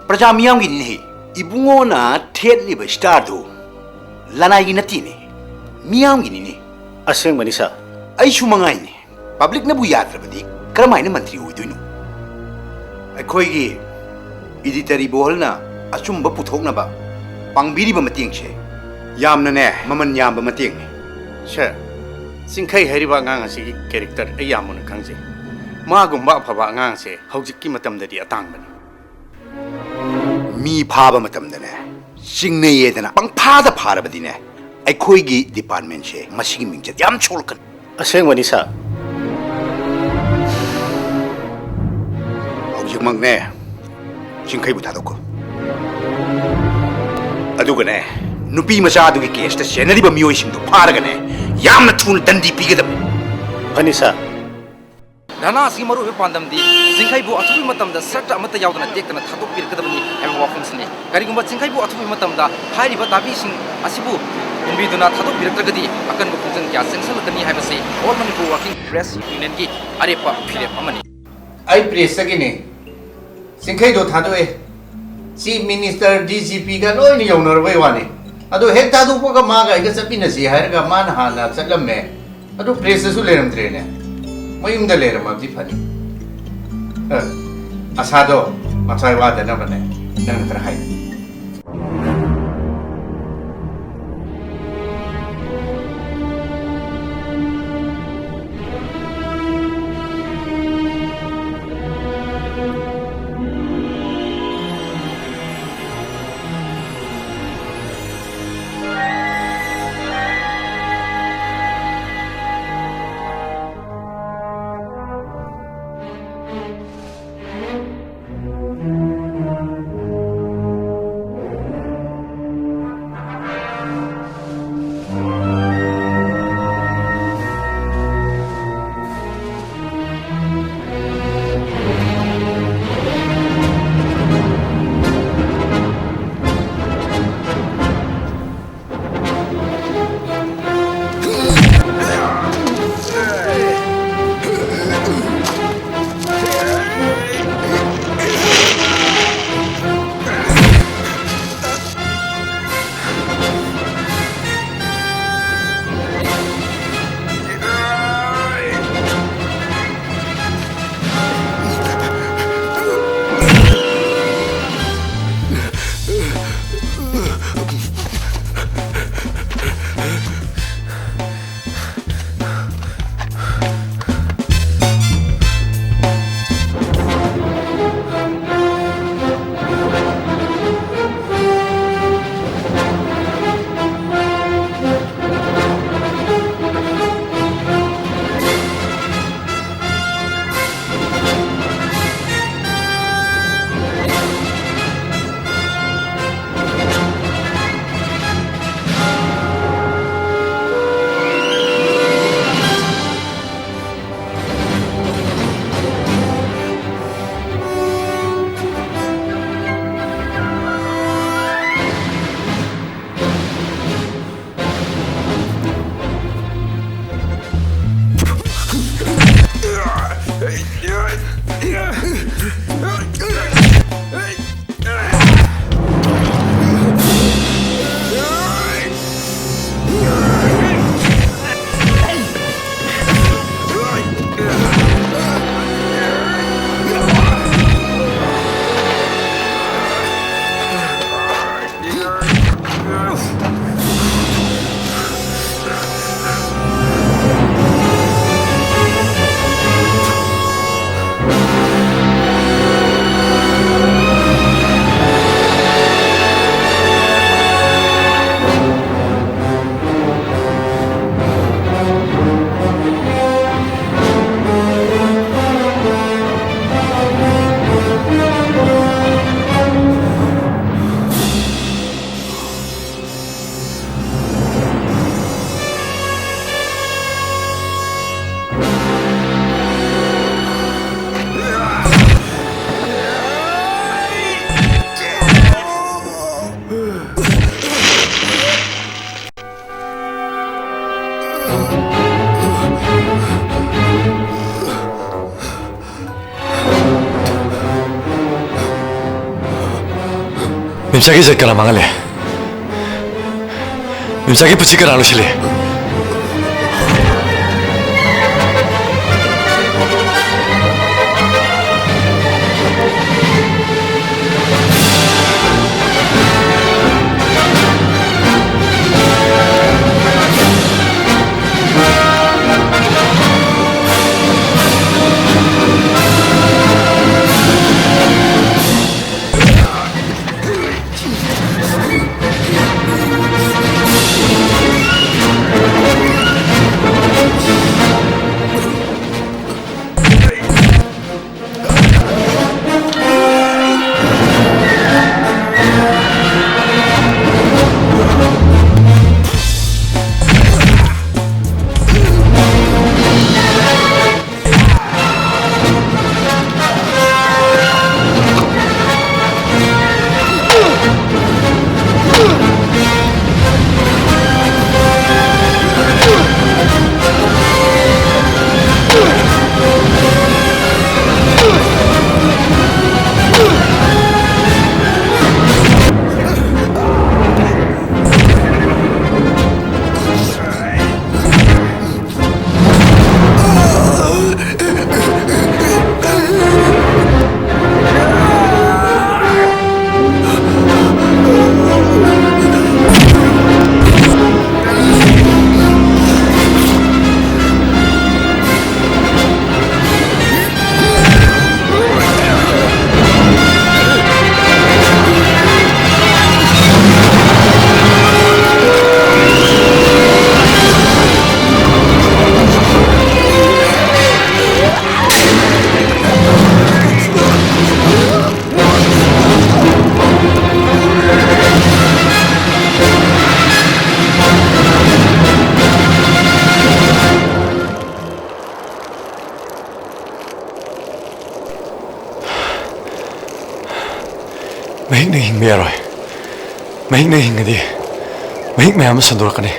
ꯄ꯭ꯔꯖꯥ ꯃꯤꯌꯥꯝꯒꯤꯅꯤꯅꯦ꯫ ꯏꯕꯨꯡꯉꯣꯅ ꯊꯦꯠꯂꯤꯕ ꯁ꯭ꯇꯥꯔꯗꯨ ꯂꯅꯥꯏꯒꯤ ꯅꯠꯇꯦꯅꯦ, ꯃꯤꯌꯥꯝꯒꯤꯅꯤꯅꯦ꯫ ꯑꯁꯦꯡꯕꯅꯤ ꯁꯥꯔ꯫ ꯑꯩꯁꯨ ꯃꯉꯥꯏꯅꯦ꯫ ꯄꯕ꯭ꯂꯤꯛꯅꯕꯨ ꯌꯥꯗ꯭ꯔꯕꯗꯤ ꯀꯔꯝꯍꯥꯏꯅ ꯃꯟꯇ꯭ꯔꯤ ꯑꯣꯏꯗꯣꯏꯅꯣ? ꯑꯩꯈꯣꯏꯒꯤ ꯏꯗꯤꯇꯔ ꯏꯕꯣꯍꯜꯅ ꯑꯆꯨꯝꯕ ꯄꯨꯊꯣꯛꯅꯕ ꯄꯥꯡꯕꯤꯔꯤꯕ ꯃꯇꯦꯡꯁꯦ ꯌꯥꯝꯅꯅꯦ ꯃꯃꯜ ꯌꯥꯝꯕ ꯃꯇꯦꯡꯅꯤ꯫ ꯁꯥꯔ, ꯆꯤꯡꯈꯩ ꯍꯥꯏꯔꯤꯕ ꯑꯉꯥꯡ ꯑꯁꯤꯒꯤ ꯀꯦꯔꯦꯛꯇꯔ ꯑꯩ ꯌꯥꯝ ꯃꯨꯟꯅ ꯈꯪꯖꯩ꯫ ꯃꯥꯒꯨꯝꯕ ꯑꯐꯕ ꯑꯉꯥꯡꯁꯦ ꯍꯧꯖꯤꯛꯀꯤ ꯃꯇꯝꯗꯗꯤ ꯑꯇꯥꯡꯕꯅꯤ꯫ ꯃꯤ ꯐꯥꯕ ꯃꯇꯝꯗꯅꯦ, ꯆꯤꯡꯅꯩꯌꯦꯗꯅ ꯄꯪꯐꯥꯗ ꯐꯥꯔꯕꯗꯤꯅꯦ, ꯑꯩꯈꯣꯏꯒꯤ ꯗꯤꯄꯥꯔꯠꯃꯦꯟꯁꯦ ꯃꯁꯤꯒꯤ ꯃꯤꯡꯆꯠ ꯌꯥꯝ ꯁꯣꯛꯂꯛꯀꯅꯤ꯫ ꯑꯁꯦꯡꯕꯅꯤ, ꯁꯥꯔ꯫ ꯍꯧꯖꯤꯛꯃꯛꯅꯦ, ꯆꯤꯡꯈꯩꯕꯨ ꯊꯥꯗꯣꯛꯈꯣ꯫ ꯑꯗꯨꯒꯅꯦ, ꯅꯨꯄꯤ ꯃꯆꯥꯗꯨꯒꯤ ꯀꯦꯁꯇ ꯆꯦꯟꯅꯔꯤꯕ ꯃꯤꯑꯣꯏꯁꯤꯡꯗꯨ ꯐꯥꯔꯒꯅꯦ, ꯌꯥꯝꯅ ꯊꯨꯅ ꯗꯟꯗꯤ ꯄꯤꯒꯗꯕꯅꯤ꯫ ꯐꯅꯤ, ꯁꯥꯔ꯫ ꯙꯔꯅꯥ ꯑꯁꯤꯒꯤ ꯃꯔꯨꯑꯣꯏꯕ ꯄꯥꯟꯗꯝꯗꯤ ꯆꯤꯡꯈꯩꯕꯨ ꯑꯊꯨꯕ ꯃꯇꯝꯗ ꯁꯔꯠ ꯑꯃꯠꯇ ꯌꯥꯎꯗꯅ ꯇꯦꯛꯇꯅ ꯊꯥꯗꯣꯛꯄꯤꯔꯛꯀꯗꯕꯅꯤ ꯍꯥꯏꯕ ꯋꯥꯐꯝꯁꯤꯅꯤ꯫ ꯀꯔꯤꯒꯨꯝꯕ ꯆꯤꯡꯈꯩꯕꯨ ꯑꯊꯨꯕ ꯃꯇꯝꯗ ꯍꯥꯏꯔꯤꯕ ꯗꯥꯕꯤꯁꯤꯡ ꯑꯁꯤꯕꯨ ꯍꯨꯟꯕꯤꯗꯨꯅ ꯊꯥꯗꯣꯛꯄꯤꯔꯛꯇ꯭ꯔꯒꯗꯤ ꯑꯀꯟꯕ ꯈꯣꯡꯖꯪ ꯀꯌꯥ ꯆꯪꯁꯤꯜꯂꯛꯀꯅꯤ ꯍꯥꯏꯕꯁꯤ All Manipur Working Press Unionꯒꯤ ꯑꯔꯦꯞꯄ ꯐꯤꯔꯦꯞ ꯑꯃꯅꯤ꯫ ꯑꯩ ꯄ꯭ꯔꯦꯁꯇꯒꯤꯅꯤ꯫ ꯆꯤꯡꯈꯩꯗꯣ ꯊꯥꯗꯣꯛꯑꯦ꯫ ꯆꯤꯐ ꯃꯤꯅꯤꯁꯇꯔ, ꯗꯤ ꯖꯤ ꯄꯤꯒ ꯂꯣꯏꯅ ꯌꯧꯅꯔꯕꯩ ꯋꯥꯅꯤ꯫ ꯑꯗꯣ ꯍꯦꯛ ꯊꯥꯗꯣꯛꯄꯒ ꯃꯥꯒ ꯑꯩꯒ ꯆꯠꯃꯤꯟꯅꯁꯤ ꯍꯥꯏꯔꯒ ꯃꯥꯅ ꯍꯥꯟꯅ ꯆꯠꯂꯝꯃꯦ꯫ ꯑꯗꯨ ꯄ꯭ꯔꯦꯁꯇꯁꯨ ꯂꯩꯔꯝꯗ꯭ꯔꯦꯅꯦ꯫ ꯃꯌꯨꯝꯗ ꯂꯩꯔꯝꯃꯕꯗꯤ ꯐꯅꯤ꯫ ꯑ, ꯑꯁꯥꯗꯣ ꯃꯊ꯭ꯋꯥꯏ ꯋꯥꯗꯅꯕꯅꯦ ꯅꯪꯅ ꯈꯔ ꯍꯥꯏꯌꯨ꯫ ꯃꯦꯝꯆꯥꯒꯤ ꯏꯖꯠ ꯀꯅꯥ ꯃꯥꯡꯍꯜꯂꯦ? ꯃꯦꯝꯆꯥꯒꯤ ꯄꯨꯟꯁꯤ ꯀꯅꯥ ꯂꯣꯏꯁꯤꯜꯂꯦ? ꯃꯍꯤꯛꯅ ꯍꯤꯡꯕ ꯌꯥꯔꯣꯏ꯫ ꯃꯍꯤꯛꯅ ꯍꯤꯡꯉꯗꯤ ꯃꯍꯤꯛ ꯃꯌꯥꯝ ꯑꯃ ꯁꯟꯗꯣꯔꯛꯀꯅꯤ꯫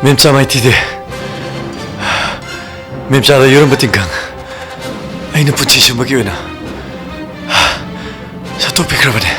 ꯃꯦꯝꯆꯥ ꯃꯥꯏꯊꯤꯗꯦ꯫ ꯃꯦꯝꯆꯥꯗ ꯌꯣꯔꯝꯕ ꯇꯤꯡꯈꯪ ꯑꯩꯅ ꯄꯨꯟꯁꯤ ꯆꯨꯞꯄꯒꯤ ꯑꯣꯏꯅ ꯁꯠꯇꯣꯛꯄꯤꯈ꯭ꯔꯕꯅꯦ꯫